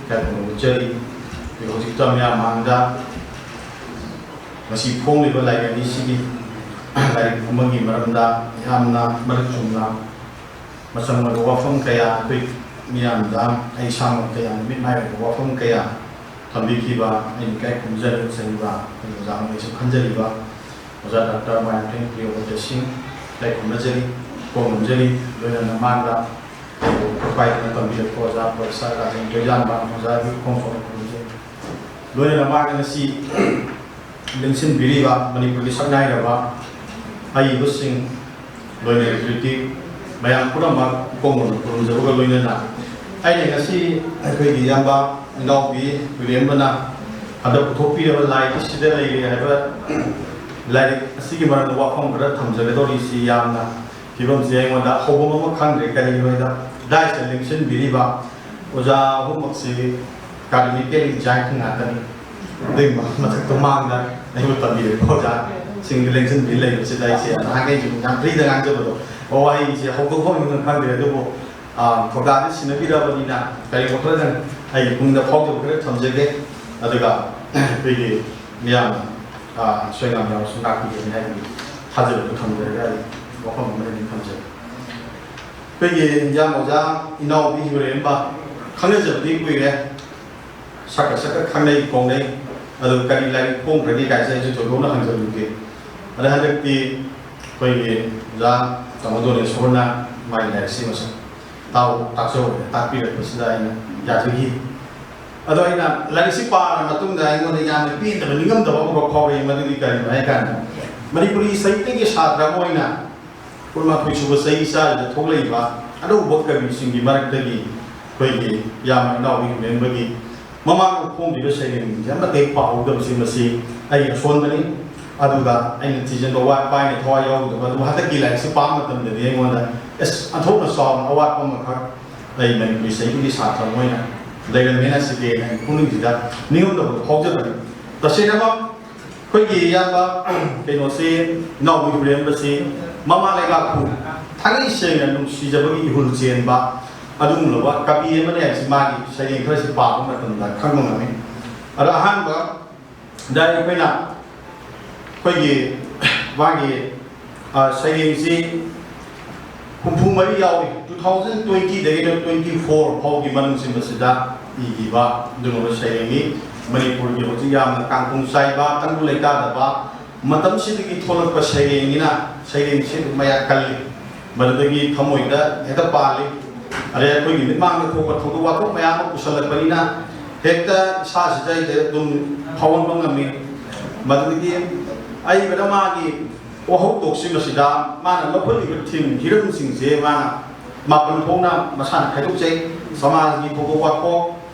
ꯏꯀꯥꯏ ꯈꯨꯝꯅꯕ ꯎꯠꯆꯔꯤ꯫ ꯑꯗꯨꯒ ꯍꯧꯖꯤꯛꯇ ꯃꯌꯥꯝ ꯃꯥꯡꯗ ꯉꯁꯤ ꯐꯣꯡꯂꯤꯕ ꯂꯥꯏꯔꯤꯛ ꯑꯅꯤꯁꯤꯒꯤ ꯂꯥꯏꯔꯤꯛ ꯑꯃꯒꯤ ꯃꯔꯝꯗ ꯌꯥꯝꯅ ꯃꯔꯤꯛ ꯆꯨꯝꯅ ꯃꯆꯪ ꯑꯣꯏꯕ ꯋꯥꯐꯝ ꯀꯌꯥ, ꯑꯩꯈꯣꯏ ꯃꯤꯌꯥꯝꯗ ꯑꯩ ꯏꯁꯥꯃꯛꯇ ꯌꯥꯝꯅ ꯃꯤꯠ ꯃꯥꯏ ꯑꯣꯏꯕ ꯋꯥꯐꯝ ꯀꯌꯥ ꯊꯝꯕꯤꯈꯤꯕ, ꯑꯩꯅ ꯏꯀꯥꯏ ꯈꯨꯝꯖꯔꯤꯕ ꯑꯩꯈꯣꯏ ꯑꯣꯖꯥ ꯑꯃ ꯑꯩꯁꯨ ꯈꯟꯖꯔꯤꯕ ꯑꯣꯖꯥ ꯗꯥꯛꯇꯔ ꯃꯥꯌꯥꯡꯊꯦꯝ ꯄ꯭ꯔꯤꯌꯣꯕ꯭ꯔꯇ ꯁꯤꯡ ꯏꯀꯥꯏ ꯈꯨꯝꯅꯖꯔꯤ, ꯏꯀꯣꯟ ꯈꯨꯝꯖꯔꯤ꯫ ꯂꯣꯏꯅꯅ ꯃꯥꯡꯗ ꯑꯩꯕꯨ ꯈꯨꯠꯄꯥꯏꯗꯨꯅ ꯇꯝꯕꯤꯔꯛꯄ ꯑꯣꯖꯥ ꯄ꯭ꯔꯣꯐꯦꯁꯔ ꯔꯥꯖꯦꯟ ꯀꯣꯏꯖꯥꯝꯕ ꯑꯣꯖꯥꯒꯤ ꯈꯣꯡ ꯁꯣꯛꯅ ꯈꯨꯔꯨꯝꯖꯔꯤ꯫ ꯂꯣꯏꯅꯅ ꯃꯥꯡꯗ ꯉꯁꯤ ꯂꯦꯡꯁꯤꯟꯕꯤꯔꯤꯕ ꯃꯅꯤꯄꯨꯔꯒꯤ ꯁꯛꯅꯥꯏꯔꯕ ꯑꯏꯕꯁꯤꯡ, ꯂꯣꯏꯅ ꯀ꯭ꯔꯤꯇꯤꯛ ꯃꯌꯥꯝ ꯄꯨꯝꯅꯃꯛ ꯏꯀꯣꯡꯗ ꯈꯨꯔꯨꯝꯖꯕꯒ ꯂꯣꯏꯅꯅ ꯑꯩꯅ ꯉꯁꯤ ꯑꯩꯈꯣꯏꯒꯤ ꯏꯌꯥꯝꯕ ꯏꯅꯥꯎꯄꯤ ꯏꯔꯦꯝꯕꯅ ꯍꯟꯗꯛ ꯄꯨꯊꯣꯛꯄꯤꯔꯕ ꯂꯥꯏꯔꯤꯛ ꯑꯁꯤꯗ ꯂꯩꯔꯦ ꯍꯥꯏꯕ ꯂꯥꯏꯔꯤꯛ ꯑꯁꯤꯒꯤ ꯃꯔꯝꯗ ꯋꯥꯐꯝ ꯈꯔ ꯊꯝꯖꯒꯗꯧꯔꯤꯁꯤ ꯌꯥꯝꯅ ꯐꯤꯕꯝꯁꯦ ꯑꯩꯉꯣꯟꯗ ꯍꯧꯐꯝ ꯑꯃ ꯈꯪꯗ꯭ꯔꯦ꯫ ꯀꯔꯤꯒꯤꯅꯣ ꯍꯥꯏꯗ ꯗꯥꯏꯁꯇ ꯂꯦꯡꯁꯤꯟꯕꯤꯔꯤꯕ ꯑꯣꯖꯥ ꯑꯍꯨꯝꯃꯛꯁꯤ ꯑꯦꯀꯥꯗꯃꯤꯀꯦꯜ ꯖꯥꯏꯟꯠ ꯉꯥꯛꯇꯅꯤ꯫ ꯑꯗꯨꯒꯤ ꯃꯊꯛꯇ ꯃꯥꯡꯗ ꯑꯩꯕꯨ ꯇꯝꯕꯤꯔꯤꯕ ꯑꯣꯖꯥꯁꯤꯡꯗ ꯂꯦꯡꯁꯤꯟꯕꯤ ꯂꯩꯕꯁꯤꯗ ꯑꯩꯁꯦ ꯅꯍꯥꯟꯈꯩꯁꯨ ꯌꯥꯝ ꯐ꯭ꯔꯤꯗ ꯉꯥꯡꯖꯕꯗꯣ ꯋꯥꯍꯩꯁꯦ ꯍꯧꯗꯣꯛꯐꯝ ꯈꯪꯗ꯭ꯔꯦ꯫ ꯑꯗꯨꯕꯨ ꯊꯧꯗꯥꯡꯁꯤ ꯁꯤꯟꯅꯕꯤꯔꯕꯅꯤꯅ ꯀꯔꯤꯒꯨꯝꯕ ꯈꯔꯗꯪ ꯑꯩꯒꯤ ꯄꯨꯛꯅꯤꯡꯗ ꯐꯥꯎꯖꯕ ꯈꯔ ꯊꯝꯖꯒꯦ꯫ ꯑꯗꯨꯒ ꯑꯩꯈꯣꯏꯒꯤ ꯃꯤꯌꯥꯝ ꯁꯣꯏꯉꯥꯝ ꯌꯥꯎꯔꯁꯨ ꯉꯥꯛꯄꯤꯒꯅꯤ ꯍꯥꯏꯕꯒꯤ ꯊꯥꯖꯕꯗꯨ ꯊꯝꯖꯔꯒ ꯑꯩ ꯋꯥꯐꯝ ꯑꯃ ꯑꯅꯤ ꯊꯝꯖꯒꯦ꯫ ꯑꯩꯈꯣꯏꯒꯤ ꯏꯌꯥꯝꯕ ꯑꯣꯖꯥ ꯏꯅꯥꯎꯕꯤ ꯍꯤꯔꯦꯝꯕ ꯈꯪꯅꯖꯕꯗꯤ ꯀꯨꯏꯔꯦ꯫ ꯁꯛꯀ ꯁꯛꯀ ꯈꯪꯅꯩ ꯈꯣꯡꯅꯩ꯫ ꯑꯗꯨ ꯀꯔꯤ ꯂꯥꯏꯔꯤꯛ ꯐꯣꯡꯈ꯭ꯔꯒꯦ ꯀꯥꯏꯁꯦ ꯑꯩꯁꯨ ꯊꯣꯏꯗꯣꯛꯅ ꯍꯪꯖꯔꯨꯗꯦ꯫ ꯑꯗ ꯍꯟꯗꯛꯇꯤ ꯑꯩꯈꯣꯏꯒꯤ ꯑꯣꯖꯥ ꯇꯥꯃꯣ ꯗꯣꯅꯦꯁꯣꯔꯅ ꯃꯥꯒꯤ ꯂꯥꯏꯔꯤꯛꯁꯤ ꯃꯁꯛ ꯇꯥꯎ ꯇꯥꯛꯆꯧ ꯇꯥꯛꯄꯤꯔꯛꯄꯁꯤꯗ ꯑꯩꯅ ꯌꯥꯖꯈꯤ꯫ ꯑꯗꯣ ꯑꯩꯅ ꯂꯥꯏꯔꯤꯛꯁꯤ ꯄꯥꯔ ꯃꯇꯨꯡꯗ ꯑꯩꯉꯣꯟꯗ ꯌꯥꯝꯅ ꯄꯦꯟꯗꯕ ꯅꯤꯡꯉꯝꯗꯕ ꯑꯃꯈꯛ ꯐꯥꯎꯔꯛꯏ꯫ ꯃꯗꯨꯗꯤ ꯀꯔꯤꯅꯣ ꯍꯥꯏ ꯀꯥꯟꯗ ꯃꯅꯤꯄꯨꯔꯤ ꯁꯥꯍꯤꯇ꯭ꯌꯒꯤ ꯁꯥꯇ꯭ꯔ ꯑꯃ ꯑꯣꯏꯅ ꯀꯨꯟꯃꯥꯊꯣꯏ ꯁꯨꯕ ꯆꯍꯤ ꯏꯆꯥꯁꯤꯗ ꯊꯣꯛꯂꯛꯏꯕ ꯑꯅꯧꯕ ꯀꯕꯤꯁꯤꯡꯒꯤ ꯃꯔꯛꯇꯒꯤ ꯑꯩꯈꯣꯏꯒꯤ ꯏꯌꯥꯝꯕ ꯏꯅꯥꯎꯕꯤ ꯍꯨꯔꯦꯟꯕꯒꯤ ꯃꯃꯥꯡꯗ ꯐꯣꯡꯈꯤꯕ ꯁꯩꯔꯦꯡꯁꯤꯡꯁꯦ ꯑꯃꯠꯇ ꯍꯦꯛ ꯄꯥꯍꯧꯗꯕꯁꯤ ꯃꯁꯤ ꯑꯩꯒꯤ ꯑꯁꯣꯟꯕꯅꯤ꯫ ꯑꯗꯨꯒ ꯑꯩꯅ ꯊꯤꯖꯤꯟꯕ ꯋꯥꯠꯄ, ꯑꯩꯅ ꯊꯋꯥꯏ ꯌꯥꯎꯔꯨꯗꯕ꯫ ꯑꯗꯨꯕꯨ ꯍꯟꯗꯛꯀꯤ ꯂꯥꯏꯔꯤꯛꯁꯤ ꯄꯥꯕ ꯃꯇꯝꯗꯗꯤ ꯑꯩꯉꯣꯟꯗ ꯑꯦꯁ ꯑꯣꯟꯊꯣꯛꯅ ꯆꯥꯎꯅ ꯑꯋꯥꯠꯄ ꯑꯃꯈꯛ ꯑꯩ ꯃꯅꯤꯄꯨꯔꯤ ꯁꯥꯍꯤꯇ꯭ꯌꯒꯤ ꯁꯥꯇ꯭ꯔ ꯑꯃ ꯑꯣꯏꯅ ꯂꯩꯔꯝꯃꯦꯅ ꯁꯤꯗꯦꯅ ꯑꯩ ꯄꯨꯛꯅꯤꯡꯁꯤꯗ ꯅꯤꯡꯉꯝꯗꯕ ꯐꯥꯎꯖꯕꯅꯤ꯫ ꯇꯁꯦꯡꯅꯃꯛ ꯑꯩꯈꯣꯏꯒꯤ ꯏꯌꯥꯝꯕ ꯀꯩꯅꯣꯁꯤ, ꯏꯅꯥꯎꯕꯤ ꯍꯨꯔꯦꯝꯕꯁꯤ ꯃꯃꯥ ꯂꯩꯕꯥꯛꯄꯨ ꯊꯥꯡꯒꯩ ꯁꯦꯡꯅ ꯅꯨꯡꯁꯤꯖꯕꯒꯤ ꯏꯍꯨꯜ ꯆꯦꯟꯕ ꯑꯗꯨꯒꯨꯝꯂꯕ ꯀꯕꯤ ꯑꯃꯅꯤ ꯍꯥꯏꯕꯁꯤ ꯃꯥꯒꯤ ꯁꯩꯔꯦꯡ ꯈꯔꯁꯤ ꯄꯥꯕ ꯃꯇꯝꯗ ꯈꯪꯕ ꯉꯝꯃꯤ꯫ ꯑꯗꯣ ꯑꯍꯥꯟꯕꯗ ꯑꯩꯈꯣꯏꯅ ꯑꯩꯈꯣꯏꯒꯤ ꯃꯥꯒꯤ, ꯑ, ꯁꯩꯔꯦꯡꯁꯤ ꯍꯨꯝꯐꯨ ꯃꯔꯤ ꯌꯥꯎꯔꯤ꯫ Two thousand twenty ꯗꯒꯤꯅ twenty four ꯐꯥꯎꯒꯤ ꯃꯅꯨꯡꯁꯤ ꯃꯁꯤꯗ ꯏꯈꯤꯕ ꯑꯗꯨꯒꯨꯝꯕ ꯁꯩꯔꯦꯡꯅꯤ꯫ ꯃꯅꯤꯄꯨꯔꯒꯤ ꯍꯧꯖꯤꯛ ꯌꯥꯝꯅ ꯀꯥꯡꯈꯣꯡ ꯆꯥꯏꯕ ꯇꯪꯗꯨ ꯂꯩꯇꯥꯗꯕ ꯃꯇꯝꯁꯤꯗꯒꯤ ꯊꯣꯛꯂꯛꯄ ꯁꯩꯔꯦꯡꯅꯤꯅ ꯁꯩꯔꯦꯡꯁꯤ ꯑꯗꯨꯝ ꯃꯌꯥ ꯀꯜꯂꯤ꯫ ꯃꯗꯨꯗꯒꯤ ꯊꯃꯣꯏꯗ ꯍꯦꯛꯇ ꯄꯥꯜꯂꯤ꯫ ꯑꯗꯩ ꯑꯩꯈꯣꯏꯒꯤ ꯃꯤꯠꯃꯥꯡꯗ ꯊꯣꯛꯄ ꯊꯧꯗꯣꯛ ꯋꯥꯊꯣꯛ ꯃꯌꯥꯝ ꯑꯃ ꯄꯨꯁꯜꯂꯛꯄꯅꯤꯅ ꯍꯦꯛꯇ ꯏꯁꯥꯁꯤꯗ ꯑꯩꯁꯦ ꯑꯗꯨꯝ ꯐꯥꯎꯍꯟꯕ ꯉꯝꯃꯤ꯫ ꯃꯗꯨꯗꯒꯤ ꯑꯏꯕꯗ ꯃꯥꯒꯤ ꯋꯥꯍꯧꯗꯣꯛꯁꯤꯡ ꯑꯁꯤꯗ ꯃꯥꯅ ꯂꯧꯈꯠꯂꯤꯕ ꯊꯤꯝ ꯍꯤꯔꯝꯁꯤꯡꯁꯦ ꯃꯥꯅ ꯃꯥꯄꯟ ꯊꯣꯛꯅ ꯃꯁꯥꯅ ꯈꯥꯏꯗꯣꯛꯆꯩ꯫ ꯁꯃꯥꯖꯒꯤ ꯊꯧꯗꯣꯛ ꯋꯥꯊꯣꯛ,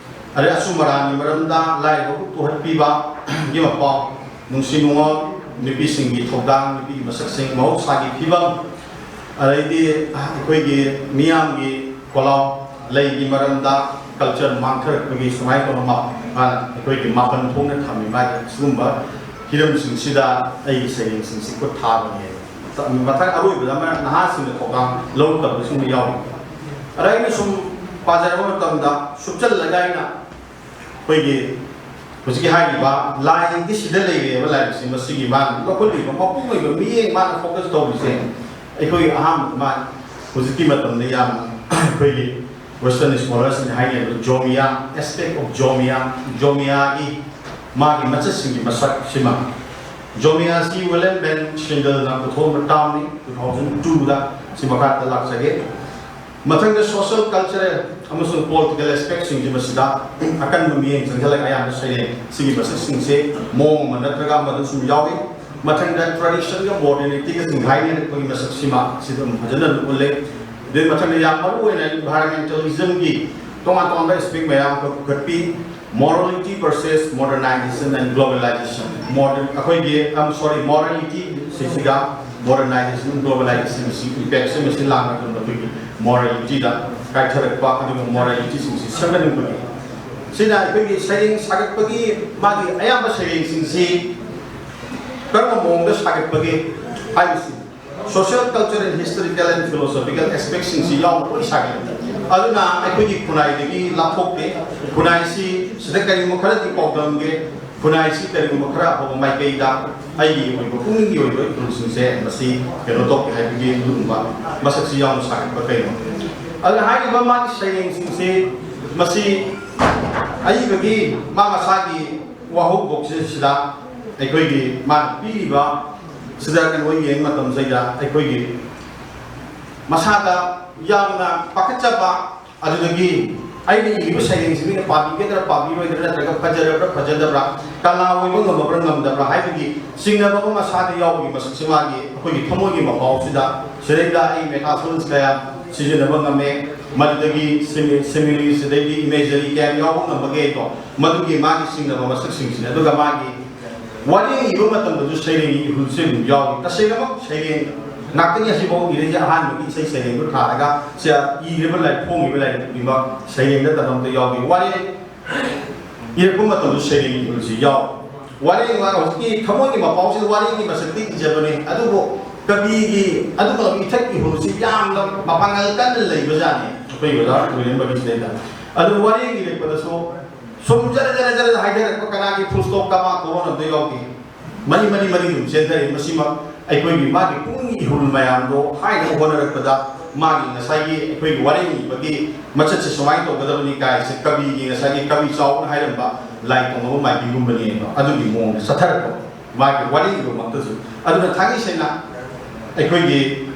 ꯑꯗꯩ ꯑꯆꯨꯝ ꯑꯔꯥꯟꯒꯤ ꯃꯔꯝꯗ, ꯂꯥꯏꯔꯕꯕꯨ ꯇꯨꯍꯠꯄꯤꯕꯒꯤ ꯃꯄꯥꯎ, ꯅꯨꯡꯁꯤ ꯅꯨꯡꯉꯣꯜ, ꯅꯨꯄꯤꯁꯤꯡꯒꯤ ꯊꯧꯗꯥꯡ, ꯅꯨꯄꯤꯒꯤ ꯃꯁꯛꯁꯤꯡ, ꯃꯍꯧꯁꯥꯒꯤ ꯐꯤꯕꯝ, ꯑꯗꯩꯗꯤ ꯑꯩꯈꯣꯏꯒꯤ ꯃꯤꯌꯥꯝꯒꯤ ꯈꯣꯜꯂꯥꯎ, ꯂꯩꯒꯤ ꯃꯔꯝꯗ, ꯀꯜꯆꯔ ꯃꯥꯡꯊꯔꯛꯄꯒꯤ ꯁꯨꯃꯥꯏꯅ ꯇꯧꯕ ꯃꯥ-, ꯃꯥꯅ ꯑꯩꯈꯣꯏꯒꯤ ꯃꯥꯄꯟ ꯊꯣꯛꯅ ꯊꯝꯃꯤ꯫ ꯃꯥꯒꯤ ꯁꯤꯒꯨꯝꯕ ꯍꯤꯔꯝꯁꯤꯡꯁꯤꯗ ꯑꯩꯒꯤ ꯁꯩꯔꯦꯡꯁꯤꯡꯁꯤ ꯈꯨꯠ ꯊꯥꯕꯅꯦ꯫ ꯃꯊꯪ ꯑꯔꯣꯏꯕꯗ ꯑꯃ ꯅꯍꯥꯁꯤꯡꯅ ꯊꯧꯗꯥꯡ ꯂꯧꯔꯛꯇꯕꯁꯨ ꯌꯥꯎꯔꯤ꯫ ꯑꯗ ꯑꯩꯅ ꯁꯨꯝ ꯄꯥꯖꯔꯕ ꯃꯇꯝꯗ ꯁꯨꯞꯆꯜꯂꯒ ꯑꯩꯅ ꯑꯩꯈꯣꯏꯒꯤ ꯍꯧꯖꯤꯛꯀꯤ ꯍꯥꯏꯔꯤꯕ ꯂꯥꯏꯗꯤ ꯁꯤꯗ ꯂꯩꯔꯦꯕ ꯂꯥꯏꯔꯤꯛꯁꯦ꯫ ꯃꯁꯤꯒꯤ ꯃꯥꯅ ꯂꯧꯈꯠꯂꯤꯕ ꯃꯄꯨꯡ ꯑꯣꯏꯕ ꯃꯤꯠꯌꯦꯡ ꯃꯥꯅ ꯐꯣꯀꯁ ꯇꯧꯔꯤꯁꯦ ꯑꯩꯈꯣꯏꯒꯤ ꯑꯍꯥꯟꯕꯗ ꯃꯥ ꯍꯧꯖꯤꯛꯀꯤ ꯃꯇꯝꯗ ꯌꯥꯝꯅ ꯑꯩꯈꯣꯏꯒꯤ ꯋꯦꯁꯇꯔꯟ ꯁ꯭ꯀꯣꯂꯔꯁꯤꯡꯅ ꯍꯥꯏꯅꯔꯤꯕ ꯖꯣꯃꯤꯌꯥ, aspect of ꯖꯣꯃꯤꯌꯥ, ꯖꯣꯃꯤꯌꯥꯒꯤ ꯃꯥꯒꯤ ꯃꯆꯠꯁꯤꯡꯒꯤ ꯃꯁꯛꯁꯤꯃ꯫ ꯖꯣꯃꯤꯌꯥꯁꯤ ꯋꯤꯂꯤꯌꯝ ꯚꯦꯟ ꯁꯤꯟꯗꯜꯅ ꯄꯨꯊꯣꯛꯄ ꯇꯥꯝꯅꯤ, two thousand two ꯗ꯫ ꯁꯤ ꯃꯈꯥꯗ ꯂꯥꯛꯆꯒꯦ꯫ ꯃꯊꯪꯗ social, cultural ꯑꯃꯁꯨꯡ political aspect ꯁꯤꯡꯁꯤ ꯃꯁꯤꯗ ꯑꯀꯟꯕ ꯃꯤꯠꯌꯦꯡ ꯆꯪꯁꯤꯜꯂꯒ ꯑꯌꯥꯝꯕ ꯁꯩꯔꯦꯡ ꯁꯤꯒꯤ ꯃꯁꯛꯁꯤꯡꯁꯦ ꯃꯑꯣꯡ ꯑꯃ ꯅꯠꯇ꯭ꯔꯒ ꯑꯃꯗ ꯁꯨꯝ ꯌꯥꯎꯏ꯫ ꯃꯊꯪꯗ tradition ꯒ modernity ꯒ ꯆꯤꯡꯈꯥꯏꯅꯔꯛꯄꯒꯤ ꯃꯁꯛꯁꯤꯃ ꯁꯤꯗ ꯑꯗꯨꯝ ꯐꯖꯅ ꯑꯗꯨꯝ ꯎꯠꯂꯦ꯫ ꯑꯗꯩ ꯃꯊꯪꯗ ꯌꯥꯝ ꯃꯔꯨ ꯑꯣꯏꯅ environmentalism ꯒꯤ ꯇꯣꯉꯥꯟ ꯇꯣꯉꯥꯟꯕ aspect ꯃꯌꯥꯝ ꯑꯃ ꯄꯨꯈꯠꯄꯤ꯫ Morality versus modernization and globalization꯫ Modern, ꯑꯩꯈꯣꯏꯒꯤ, I'm sorry, morality ꯁꯤꯁꯤꯒ modernization, globalization ꯁꯤ impact ꯁꯦ ꯃꯁꯤ ꯂꯥꯛꯅ ꯑꯗꯨꯝ ꯑꯩꯈꯣꯏꯒꯤ morality ꯗ ꯀꯥꯏꯊꯔꯛꯄ ꯑꯗꯨꯒ morality ꯁꯤꯡꯁꯤ ꯁꯦꯝꯒꯠꯅꯤꯡꯕꯒꯤ꯫ ꯁꯤꯅ ꯑꯩꯈꯣꯏꯒꯤ ꯁꯩꯔꯦꯡ ꯁꯥꯒꯠꯄꯒꯤ ꯃꯥꯒꯤ ꯑꯌꯥꯝꯕ ꯁꯩꯔꯦꯡꯁꯤꯡꯁꯤ ꯀꯔꯝꯕ ꯃꯑꯣꯡꯗ ꯁꯥꯒꯠꯄꯒꯦ ꯍꯥꯏꯕꯁꯤ social, cultural and historical and philosophical aspectꯁꯤꯡꯁꯤ ꯌꯥꯎꯅ ꯂꯣꯏ ꯁꯥꯒꯠꯂꯤ꯫ ꯑꯗꯨꯅ ꯑꯩꯈꯣꯏꯒꯤ ꯈꯨꯟꯅꯥꯏꯗꯒꯤ ꯂꯥꯞꯊꯣꯛꯇꯦ꯫ ꯈꯨꯟꯅꯥꯏꯁꯤ ꯁꯤꯗ ꯀꯔꯤꯒꯨꯝꯕ ꯈꯔꯗꯤ ꯄꯥꯎꯗꯝꯒꯦ꯫ ꯈꯨꯟꯅꯥꯏꯁꯤ ꯀꯔꯤꯒꯨꯝꯕ ꯈꯔ ꯑꯐꯕ ꯃꯥꯏꯀꯩꯗ ꯑꯩꯒꯤ ꯑꯣꯏꯕ ꯄꯨꯛꯅꯤꯡꯒꯤ ꯑꯣꯏꯕ ꯏꯍꯨꯜꯁꯤꯡꯁꯦ ꯃꯁꯤ ꯀꯩꯅꯣ ꯇꯧꯒꯦ ꯍꯥꯏꯕꯒꯤ ꯑꯗꯨꯒꯨꯝꯕ ꯃꯁꯛꯁꯤ ꯌꯥꯎꯅ ꯁꯥꯒꯠꯄ ꯀꯩꯅꯣ꯫ ꯑꯗꯨꯅ ꯍꯥꯏꯔꯤꯕ ꯃꯥꯒꯤ ꯁꯩꯔꯦꯡꯁꯤꯡꯁꯤ ꯃꯁꯤ ꯑꯏꯕꯒꯤ ꯃꯥ ꯃꯁꯥꯒꯤ ꯋꯥꯍꯧꯕꯣꯛꯁꯤꯗ ꯑꯩꯈꯣꯏꯒꯤ ꯃꯥꯅ ꯄꯤꯔꯤꯕ ꯁꯤꯗ ꯀꯩꯅꯣ ꯌꯦꯡꯕ ꯃꯇꯝꯁꯤꯗ ꯑꯩꯈꯣꯏꯒꯤ ꯃꯁꯥꯗ ꯌꯥꯝꯅ ꯄꯥꯈꯠꯆꯕ, ꯑꯗꯨꯗꯒꯤ ꯑꯩꯅ ꯏꯔꯤꯕ ꯁꯩꯔꯦꯡꯁꯤ ꯃꯤꯅ ꯄꯥꯕꯤꯒꯗ꯭ꯔꯥ ꯄꯥꯕꯤꯔꯣꯏꯗ꯭ꯔꯥ ꯅꯠꯇ꯭ꯔꯒ ꯐꯖꯔꯕ꯭ꯔꯥ ꯐꯖꯗꯕ꯭ꯔꯥ, ꯀꯂꯥ ꯑꯣꯏꯕ ꯉꯝꯃꯕ꯭ꯔꯥ ꯉꯝꯗꯕ꯭ꯔꯥ ꯍꯥꯏꯕꯒꯤ ꯆꯤꯡꯅꯕ ꯑꯃ ꯃꯁꯥꯗ ꯌꯥꯎꯕꯒꯤ ꯃꯁꯛꯁꯤ ꯃꯥꯒꯤ ꯑꯩꯈꯣꯏꯒꯤ ꯊꯃꯣꯏꯒꯤ ꯃꯄꯥꯎꯁꯤꯗ ꯁꯤꯗꯩꯗ ꯑꯩ metaphors ꯀꯌꯥ ꯁꯤꯖꯤꯟꯅꯕ ꯉꯝꯃꯦ꯫ ꯃꯗꯨꯗꯒꯤ similes, ꯑꯗꯩꯗꯤ imagery ꯀꯌꯥ ꯌꯥꯎꯕ ꯉꯝꯕꯒꯦ ꯍꯥꯏꯗꯣ ꯃꯗꯨꯒꯤ ꯃꯥꯒꯤ ꯆꯤꯡꯅꯕ ꯃꯁꯛꯁꯤꯡꯁꯤꯅꯤ꯫ ꯑꯗꯨꯒ ꯃꯥꯒꯤ ꯋꯥꯔꯦꯡ ꯏꯕ ꯃꯇꯝꯗꯁꯨ ꯁꯩꯔꯦꯡꯒꯤ ꯏꯍꯨꯜꯁꯦ ꯑꯗꯨꯝ ꯌꯥꯎꯏ꯫ ꯇꯁꯦꯡꯅꯃꯛ ꯁꯩꯔꯦꯡ ꯉꯥꯛꯇꯅꯤ ꯑꯁꯤꯐꯥꯎ ꯏꯔꯛꯏꯁꯦ꯫ ꯑꯍꯥꯟꯕꯒꯤ ꯏꯁꯩ ꯁꯩꯔꯦꯡꯗꯨ ꯊꯥꯔꯒ ꯁꯤ ꯏꯔꯤꯕ ꯂꯥꯏꯔꯤꯛ, ꯐꯣꯡꯉꯤꯕ ꯂꯥꯏꯔꯤꯛꯇꯨꯒꯤ ꯁꯩꯔꯦꯡꯗ ꯇꯝꯕ ꯑꯝꯇ ꯌꯥꯎꯗꯦ꯫ ꯋꯥꯔꯦꯡ ꯏꯔꯛꯄ ꯃꯇꯝꯗ ꯁꯩꯔꯦꯡ ꯏꯍꯨꯜꯁꯤ ꯌꯥꯎ꯫ ꯋꯥꯔꯦꯡ ꯍꯧꯖꯤꯛꯀꯤ ꯊꯃꯣꯏꯒꯤ ꯃꯄꯥꯎꯁꯤꯗ ꯋꯥꯔꯦꯡꯒꯤ ꯃꯁꯛꯇꯤ ꯏꯖꯕꯅꯤ, ꯑꯗꯨꯕꯨ ꯀꯕꯤꯒꯤ ꯑꯗꯨꯒ ꯏꯊꯛ ꯏꯍꯨꯜꯁꯤ ꯌꯥꯝꯅ ꯃꯄꯥꯡꯒꯜ ꯀꯟꯅ ꯂꯩꯕꯖꯥꯠꯅꯤ ꯑꯩꯈꯣꯏ ꯑꯣꯖꯥ ꯂꯣꯏꯔꯦꯟꯕꯒꯤꯁꯤꯗꯩꯗ꯫ ꯑꯗꯨ ꯋꯥꯔꯦꯡ ꯏꯔꯛꯄꯗꯁꯨ ꯁꯨꯝ ꯖꯔ ꯖꯔ ꯖꯔ ꯍꯥꯏꯊꯔꯛꯄ, ꯀꯅꯥꯒꯤ full stop, comma, colon ꯑꯝꯇ ꯌꯥꯎꯗꯦ꯫ ꯃꯔꯤ ꯃꯔꯤ ꯃꯔꯤ ꯑꯗꯨꯝ ꯆꯦꯟꯊꯔꯛꯏ꯫ ꯃꯁꯤꯃꯛ ꯑꯩꯈꯣꯏꯒꯤ ꯃꯥꯒꯤ ꯄꯨꯛꯅꯤꯡꯒꯤ ꯏꯍꯨꯜ ꯃꯌꯥꯝꯗꯣ ꯍꯥꯏꯅꯕ ꯍꯣꯠꯅꯔꯛꯄꯗ ꯃꯥꯒꯤ ꯉꯁꯥꯏꯒꯤ ꯑꯩꯈꯣꯏꯒꯤ ꯋꯥꯔꯦꯡ ꯏꯕꯒꯤ ꯃꯆꯠꯁꯦ ꯁꯨꯃꯥꯏꯅ ꯇꯧꯒꯗꯕꯅꯤ ꯀꯥꯏꯁꯦ ꯀꯕꯤꯒꯤ ꯉꯁꯥꯏꯒꯤ ꯀꯕꯤ ꯆꯥꯎꯅ ꯍꯥꯏꯔꯝꯕ ꯂꯥꯏ ꯇꯣꯡꯉꯕ ꯃꯥꯏꯕꯤꯒꯨꯝꯕꯅꯦꯕ꯫ ꯑꯗꯨꯒꯤ ꯃꯑꯣꯡꯗ ꯆꯠꯊꯔꯛꯄ ꯃꯥꯒꯤ ꯋꯥꯔꯦꯡ ꯏꯕꯃꯛꯇꯁꯨ꯫ ꯑꯗꯨꯅ ꯊꯥꯡꯉꯩ ꯁꯦꯡꯅ ꯑꯩꯈꯣꯏꯒꯤ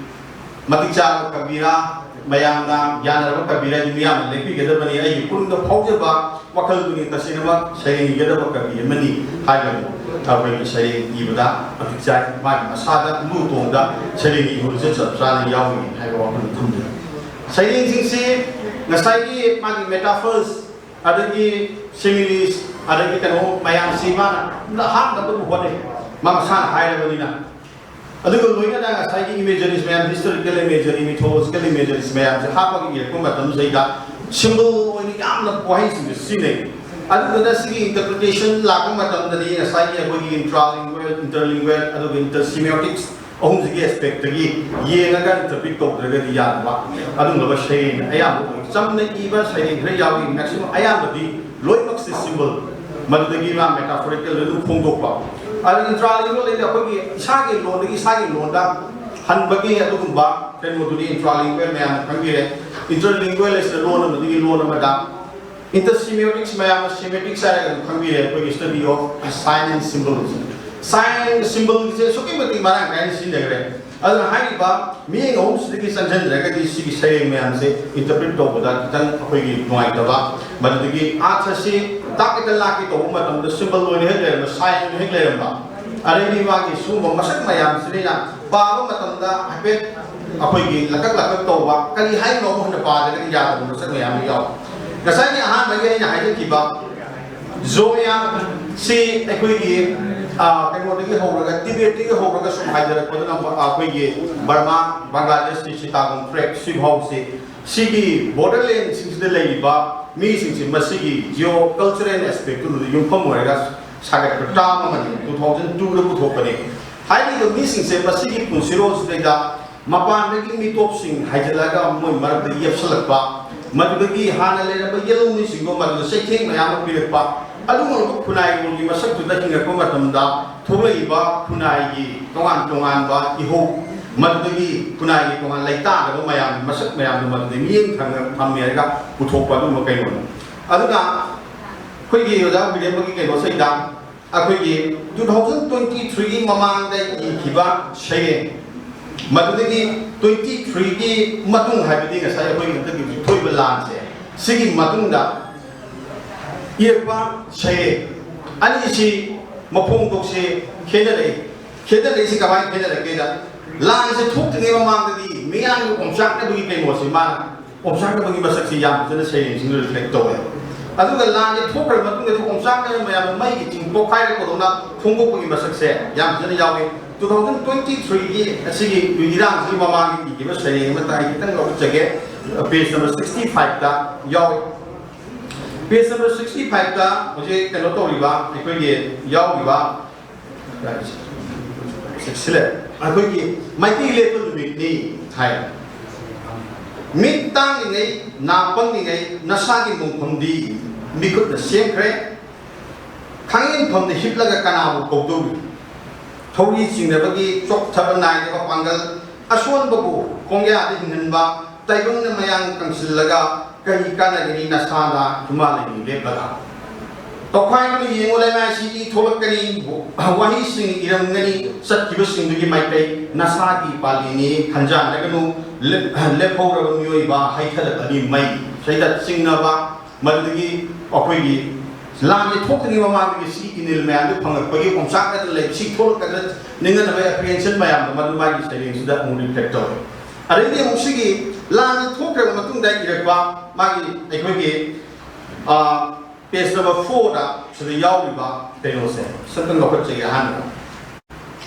ꯃꯇꯤꯛ ꯆꯥꯕ ꯀꯕꯤꯔꯥ, ꯃꯌꯥꯝꯅ ꯌꯥꯅꯔꯕ ꯀꯕꯤꯔꯥ ꯑꯗꯨ ꯃꯤꯌꯥꯝꯅ ꯂꯦꯞꯄꯤꯒꯗꯕꯅꯤ꯫ ꯑꯩꯒꯤ ꯄꯨꯛꯅꯤꯡꯗ ꯐꯥꯎꯖꯕ ꯋꯥꯈꯜꯗꯨꯅꯤ ꯇꯁꯦꯡꯅꯃꯛ ꯁꯩꯔꯦꯡ ꯏꯒꯗꯕ ꯀꯕꯤ ꯑꯃꯅꯤ ꯍꯥꯏꯕ ꯑꯩꯈꯣꯏꯒꯤ ꯁꯩꯔꯦꯡ ꯏꯕꯗ ꯃꯇꯤꯛ ꯆꯥꯏ꯫ ꯃꯥꯒꯤ ꯃꯁꯥꯗ ꯂꯨ ꯇꯣꯡꯗ ꯁꯩꯔꯦꯡ ꯏꯍꯨꯜꯁꯦ ꯆꯞ ꯆꯥꯅ ꯌꯥꯎꯏ ꯍꯥꯏꯕ ꯋꯥꯐꯝ ꯊꯝꯖꯩ꯫ ꯁꯩꯔꯦꯡꯁꯤꯡꯁꯤ ꯉꯁꯥꯏꯒꯤ ꯃꯥꯒꯤ metaphors ꯑꯗꯒꯤ similes ꯑꯗꯒꯤ ꯀꯩꯅꯣ ꯃꯌꯥꯝꯁꯤ ꯃꯥꯅ ꯑꯍꯥꯟꯕꯗꯕꯨ ꯍꯣꯠꯅꯩ, ꯃꯥ ꯃꯁꯥꯅ ꯍꯥꯏꯔꯕꯅꯤꯅ꯫ ꯑꯗꯨꯒ ꯂꯣꯏꯅꯅ ꯉꯁꯥꯏꯒꯤ imageries ꯃꯌꯥꯝ, historical imagery, mythological imageries ꯃꯌꯥꯝꯁꯦ ꯍꯥꯞꯄꯒ ꯏꯔꯛꯄ ꯃꯇꯝꯁꯤꯗꯩꯗ symbol ꯑꯣꯏꯅ ꯌꯥꯝꯅ ꯋꯥꯍꯩꯁꯤꯡꯁꯦ ꯁꯤꯖꯤꯟꯅꯩ꯫ ꯑꯗꯨꯗꯨꯅ ꯁꯤꯒꯤ interpretation ꯂꯥꯛꯄ ꯃꯇꯝꯗꯗꯤ ꯉꯁꯥꯏꯒꯤ ꯑꯩꯈꯣꯏꯒꯤ intralingual, interlingual, ꯑꯗꯨꯒ inter semiotics ꯑꯍꯨꯝꯁꯤꯒꯤ aspect ꯇꯒꯤ ꯌꯦꯡꯉꯒ interpret ꯇꯧꯗ꯭ꯔꯒꯗꯤ ꯌꯥꯗꯕ ꯑꯗꯨꯒꯨꯝꯂꯕ ꯁꯩꯔꯦꯡ ꯑꯌꯥꯝꯕ ꯑꯣꯏ꯫ ꯆꯝꯅ ꯏꯕ ꯁꯩꯔꯦꯡ ꯈꯔ ꯌꯥꯎꯏ, maximum ꯑꯌꯥꯝꯕꯗꯤ ꯂꯣꯏꯅꯃꯛꯁꯦ symbol, ꯃꯗꯨꯗꯒꯤ ꯃꯥ metaphorical ꯂꯣꯏꯅ ꯐꯣꯡꯗꯣꯛꯄ꯫ ꯑꯗꯨ intralingual ꯂꯩꯅ ꯑꯩꯈꯣꯏꯒꯤ ꯏꯁꯥꯒꯤ ꯂꯣꯟꯗꯒꯤ ꯏꯁꯥꯒꯤ ꯂꯣꯟꯗ ꯍꯟꯕꯒꯤ ꯑꯗꯨꯒꯨꯝꯕ ꯀꯩꯅꯣꯗꯨꯗꯤ intralingual ꯃꯌꯥꯝꯅ ꯈꯪꯕꯤꯔꯦ꯫ Interlingual ꯍꯥꯏꯁꯤꯅ ꯂꯣꯟ ꯑꯃꯗꯒꯤ ꯂꯣꯟ ꯑꯃꯗ, inter semiotics ꯃꯌꯥꯝꯅ semiotics ꯍꯥꯏꯔꯒ ꯑꯗꯨꯝ ꯈꯪꯕꯤꯔꯦ, ꯑꯩꯈꯣꯏꯒꯤ study of sign and symbols꯫ Sign and symbol ꯁꯦ ꯑꯁꯨꯛꯀꯤ ꯃꯇꯤꯛ ꯃꯔꯥꯡ ꯀꯥꯏꯅ ꯁꯤꯖꯤꯟꯅꯈ꯭ꯔꯦ꯫ ꯑꯗꯨꯅ ꯍꯥꯏꯔꯤꯕ ꯃꯤꯠꯌꯦꯡ ꯑꯍꯨꯝꯁꯤꯗꯒꯤ ꯆꯪꯁꯤꯟꯗ꯭ꯔꯒꯗꯤ ꯁꯤꯒꯤ ꯁꯩꯔꯦꯡ ꯃꯌꯥꯝꯁꯦ interpret ꯇꯧꯕꯗ ꯈꯤꯇꯪ ꯑꯩꯈꯣꯏꯒꯤ ꯅꯨꯡꯉꯥꯏꯇꯕ, ꯃꯗꯨꯗꯒꯤ ꯑꯥꯔꯊꯁꯤ ꯇꯥꯛꯀꯦ ꯂꯥꯛꯀꯦ ꯇꯧꯕ ꯃꯇꯝꯗ symbol ꯑꯣꯏꯅ ꯍꯦꯛ ꯂꯩꯔꯝꯕ, sign ꯑꯣꯏꯅ ꯍꯦꯛ ꯂꯩꯔꯝꯕ, ꯑꯗꯩꯗꯤ ꯃꯥꯒꯤ ꯁꯤꯒꯨꯝꯕ ꯃꯁꯛ ꯃꯌꯥꯝꯁꯤꯅ ꯄꯥꯕ ꯃꯇꯝꯗ ꯍꯥꯏꯐꯦꯠ ꯑꯩꯈꯣꯏꯒꯤ ꯂꯀꯛ ꯂꯀꯛ ꯇꯧꯕ, ꯀꯔꯤ ꯍꯥꯏꯅꯣ ꯑꯃꯨꯛ ꯍꯟꯅ ꯄꯥꯗ꯭ꯔꯒꯗꯤ ꯌꯥꯗꯕ ꯃꯁꯛ ꯃꯌꯥꯝ ꯑꯃ ꯌꯥꯎꯏ꯫ ꯉꯁꯥꯏꯒꯤ ꯑꯍꯥꯟꯕꯒꯤ ꯑꯩꯅ ꯍꯥꯏꯖꯈꯤꯕ ꯖꯣꯌꯥ ꯁꯤ ꯑꯩꯈꯣꯏꯒꯤ, ꯑ, ꯀꯩꯅꯣꯗꯒꯤ ꯍꯧꯔꯒ, ꯇꯤꯕꯦꯠꯇꯒꯤ ꯍꯧꯔꯒ ꯁꯨꯝ ꯍꯥꯏꯖꯔꯛꯄꯗꯨꯅ, ꯑ, ꯑꯩꯈꯣꯏꯒꯤ ꯕꯔꯃꯥ, ꯕꯪꯒ꯭ꯂꯥꯗꯦꯁꯀꯤ ꯁꯤꯇꯥꯒꯣꯡ ꯇ꯭ꯔꯦꯛ ꯁꯤꯐꯥꯎꯁꯤ, ꯁꯤꯒꯤ borderland ꯁꯤꯡꯁꯤꯗ ꯂꯩꯔꯤꯕ ꯃꯤꯁꯤꯡꯁꯤ ꯃꯁꯤꯒꯤ geo cultural aspect ꯇꯨꯗ ꯌꯨꯝꯐꯝ ꯑꯣꯏꯔꯒ ꯁꯥꯒꯠꯄ term ꯑꯃꯅꯤ, two thousand two ꯗ ꯄꯨꯊꯣꯛꯄꯅꯤ꯫ ꯍꯥꯏꯔꯤꯕ ꯃꯤꯁꯤꯡꯁꯦ ꯃꯁꯤꯒꯤ ꯄꯨꯟꯁꯤꯔꯣꯜꯁꯤꯗꯩꯗ ꯃꯄꯥꯟꯗꯒꯤ ꯃꯤꯇꯣꯞꯁꯤꯡ ꯍꯥꯏꯖꯤꯜꯂꯒ ꯃꯣꯏ ꯃꯔꯛꯇ ꯌꯦꯞꯁꯜꯂꯛꯄ, ꯃꯗꯨꯗꯒꯤ ꯍꯥꯟꯅ ꯂꯩꯔꯝꯕ ꯌꯦꯜꯍꯧꯃꯤꯁꯤꯡꯗꯣ ꯃꯗꯨꯗ ꯆꯩꯊꯦꯡ ꯃꯌꯥꯝ ꯑꯃ ꯄꯤꯔꯛꯄ, ꯑꯗꯨꯒꯨꯝꯂꯕ ꯈꯨꯟꯅꯥꯏꯔꯣꯜꯒꯤ ꯃꯁꯛꯇꯨꯗ ꯍꯤꯡꯉꯛꯄ ꯃꯇꯝꯗ ꯊꯣꯛꯂꯛꯏꯕ ꯈꯨꯟꯅꯥꯏꯒꯤ ꯇꯣꯉꯥꯟ ꯇꯣꯉꯥꯟꯕ ꯏꯍꯧ, ꯃꯗꯨꯗꯒꯤ ꯈꯨꯟꯅꯥꯏꯒꯤ ꯇꯣꯉꯥꯟ ꯂꯩꯇꯥꯗꯕ ꯃꯌꯥꯝꯒꯤ ꯃꯁꯛ ꯃꯌꯥꯝꯗꯣ ꯃꯗꯨꯗ ꯃꯤꯠꯌꯦꯡ ꯊꯝ-, ꯊꯝꯃꯦꯔꯒ ꯄꯨꯊꯣꯛꯄ ꯑꯗꯨꯒꯨꯝꯕ ꯀꯩꯅꯣꯅꯤ꯫ ꯑꯗꯨꯅ ꯑꯩꯈꯣꯏꯒꯤ ꯑꯣꯖꯥ ꯋꯤꯂꯤꯌꯝꯒꯤ ꯀꯩꯅꯣꯁꯤꯗ ꯑꯩꯈꯣꯏꯒꯤ two thousand twenty three ꯒꯤ ꯃꯃꯥꯡꯗ ꯏꯈꯤꯕ ꯁꯩꯔꯦꯡ, ꯃꯗꯨꯗꯒꯤ twenty three ꯒꯤ ꯃꯇꯨꯡ, ꯍꯥꯏꯕꯗꯤ ꯉꯁꯥꯏ ꯑꯩꯈꯣꯏꯒꯤ ꯍꯟꯗꯛꯀꯤ ꯍꯧꯖꯤꯛ ꯊꯣꯛꯏꯕ ꯂꯥꯟꯁꯦ, ꯁꯤꯒꯤ ꯃꯇꯨꯡꯗ ꯏꯔꯛꯄ ꯁꯩꯔꯦꯡ ꯑꯅꯤꯁꯤ ꯃꯐꯣꯡ ꯊꯣꯛꯁꯦ ꯈꯦꯠꯅꯔꯛꯏ꯫ ꯈꯦꯠꯅꯔꯛꯏꯁꯤ ꯀꯃꯥꯏꯅ ꯈꯦꯠꯅꯔꯛꯀꯦꯗ, ꯂꯥꯟꯁꯦ ꯊꯣꯛꯇ꯭ꯔꯤꯉꯩ ꯃꯃꯥꯡꯗꯗꯤ ꯃꯤꯌꯥꯝꯒꯤ ꯑꯣꯝꯆꯥꯛꯅꯕꯒꯤ ꯀꯩꯅꯣꯁꯦ ꯃꯥꯅ ꯑꯣꯝꯆꯥꯛꯅꯕꯒꯤ ꯃꯁꯛꯁꯦ ꯌꯥꯝ ꯐꯖꯅ ꯁꯩꯔꯦꯡꯁꯤꯡꯗ reflect ꯇꯧꯋꯦ꯫ ꯑꯗꯨꯒ ꯂꯥꯟꯁꯦ ꯊꯣꯛꯈ꯭ꯔ ꯃꯇꯨꯡꯗꯗꯤ ꯑꯣꯝꯆꯥꯛꯅꯕ ꯃꯌꯥꯝꯗꯣ ꯃꯩꯒꯤ ꯆꯤꯡ ꯄꯣꯛꯈꯥꯏꯔꯛꯄꯗꯧꯅ ꯐꯣꯡꯗꯣꯛꯄꯒꯤ ꯃꯁꯛꯁꯦ ꯌꯥꯝ ꯐꯖꯅ ꯌꯥꯎꯏ꯫ Two thousand twenty three ꯒꯤ ꯑꯁꯤꯒꯤ ꯏꯔꯥꯡꯁꯤꯒꯤ ꯃꯃꯥꯡꯒꯤ ꯏꯈꯤꯕ ꯁꯩꯔꯦꯡ ꯑꯃꯇ ꯑꯩ ꯈꯤꯇꯪ ꯂꯧꯖꯒꯦ, page number sixty five ꯇ ꯌꯥꯎꯏ꯫ Page number sixty five ꯇ ꯍꯧꯖꯤꯛ ꯀꯩꯅꯣ ꯇꯧꯔꯤꯕ, ꯑꯩꯈꯣꯏꯒꯤ ꯌꯥꯎꯔꯤꯕ ꯁꯤꯂꯦ, ꯑꯩꯈꯣꯏꯒꯤ ꯃꯥꯏꯀꯩ ꯂꯦꯞꯄ ꯅꯨꯃꯤꯠꯅꯤ ꯍꯥꯏ꯫ ꯃꯤꯠ ꯇꯥꯡꯂꯤꯉꯩ, ꯅꯥ ꯄꯪꯂꯤꯉꯩ ꯅꯁꯥꯒꯤ ꯃꯣꯡꯐꯝꯗꯤ ꯃꯤꯈꯨꯠꯅ ꯁꯦꯝꯈ꯭ꯔꯦ꯫ ꯈꯥꯡꯉꯦꯟꯐꯝꯗ ꯍꯤꯞꯂꯒ ꯀꯅꯥꯕꯨ ꯀꯧꯗꯧꯔꯤ? ꯊꯧꯔꯤ ꯆꯤꯡꯅꯕꯒꯤ ꯆꯣꯛꯊꯕ ꯅꯥꯏꯗꯕ ꯄꯥꯡꯒꯜ, ꯑꯁꯣꯟꯕꯕꯨ ꯈꯣꯡꯌꯥꯗ ꯍꯤꯡꯍꯟꯕ, ꯇꯥꯏꯕꯪꯅ ꯃꯌꯥꯡ ꯀꯪꯁꯤꯜꯂꯒ ꯀꯔꯤ ꯀꯥꯟꯅꯒꯅꯤ? ꯅꯁꯥꯅ ꯍꯤꯃꯥꯂꯌꯒꯤ ꯂꯦꯞꯂꯒ꯫ ꯇꯧꯈꯥꯏꯗꯨꯅ ꯌꯦꯡꯉꯨ, ꯂꯩꯃꯥꯏꯁꯤ ꯏ ꯊꯣꯛꯂꯛꯀꯅꯤ, ꯋꯥꯍꯩꯁꯤꯡ ꯏꯔꯝꯒꯅꯤ, ꯆꯠꯈꯤꯕꯁꯤꯡꯗꯨꯒꯤ ꯃꯥꯏꯀꯩ ꯅꯁꯥꯒꯤ ꯄꯥꯜꯂꯤꯅꯤ, ꯈꯟꯖꯥꯟꯅꯒꯅꯨ, ꯂꯦꯞ-, ꯂꯦꯞꯍꯧꯔꯕ ꯃꯤꯑꯣꯏꯕ ꯍꯩꯊꯔꯛꯂꯅꯤ ꯃꯩ꯫ ꯁꯤꯗ ꯆꯤꯡꯅꯕ, ꯃꯗꯨꯗꯒꯤ ꯑꯩꯈꯣꯏꯒꯤ ꯂꯥꯟꯁꯦ ꯊꯣꯛꯇ꯭ꯔꯤꯉꯩ ꯃꯃꯥꯡꯗꯒꯤ ꯁꯤ ꯏꯅꯤꯜ ꯃꯌꯥꯝꯗꯨ ꯐꯪꯉꯛꯄꯒꯤ ꯑꯣꯝꯆꯥꯛꯅꯗꯅ ꯂꯩꯕ, ꯁꯤ ꯊꯣꯛꯂꯛꯀꯗ꯭ꯔꯥ ꯅꯤꯡꯉꯝꯗꯕ apprehension ꯃꯌꯥꯝꯗꯣ ꯃꯗꯨ ꯃꯥꯒꯤ ꯁꯩꯔꯦꯡꯁꯤꯗ ꯑꯃꯨꯛ reflect ꯇꯧꯋꯦ꯫ ꯑꯗꯩꯗꯤ ꯑꯃꯨꯛ ꯁꯤꯒꯤ ꯂꯥꯟꯁꯦ ꯊꯣꯛꯈ꯭ꯔꯕ ꯃꯇꯨꯡꯗ ꯏꯔꯛꯄ ꯃꯥꯒꯤ ꯑꯩꯈꯣꯏꯒꯤ, ꯑ, page number four ꯗ ꯁꯤꯗ ꯌꯥꯎꯔꯤꯕ ꯀꯩꯅꯣꯁꯦ ꯁꯝꯇꯪ ꯂꯧꯈꯠꯆꯒꯦ ꯑꯍꯥꯟꯕꯗ꯫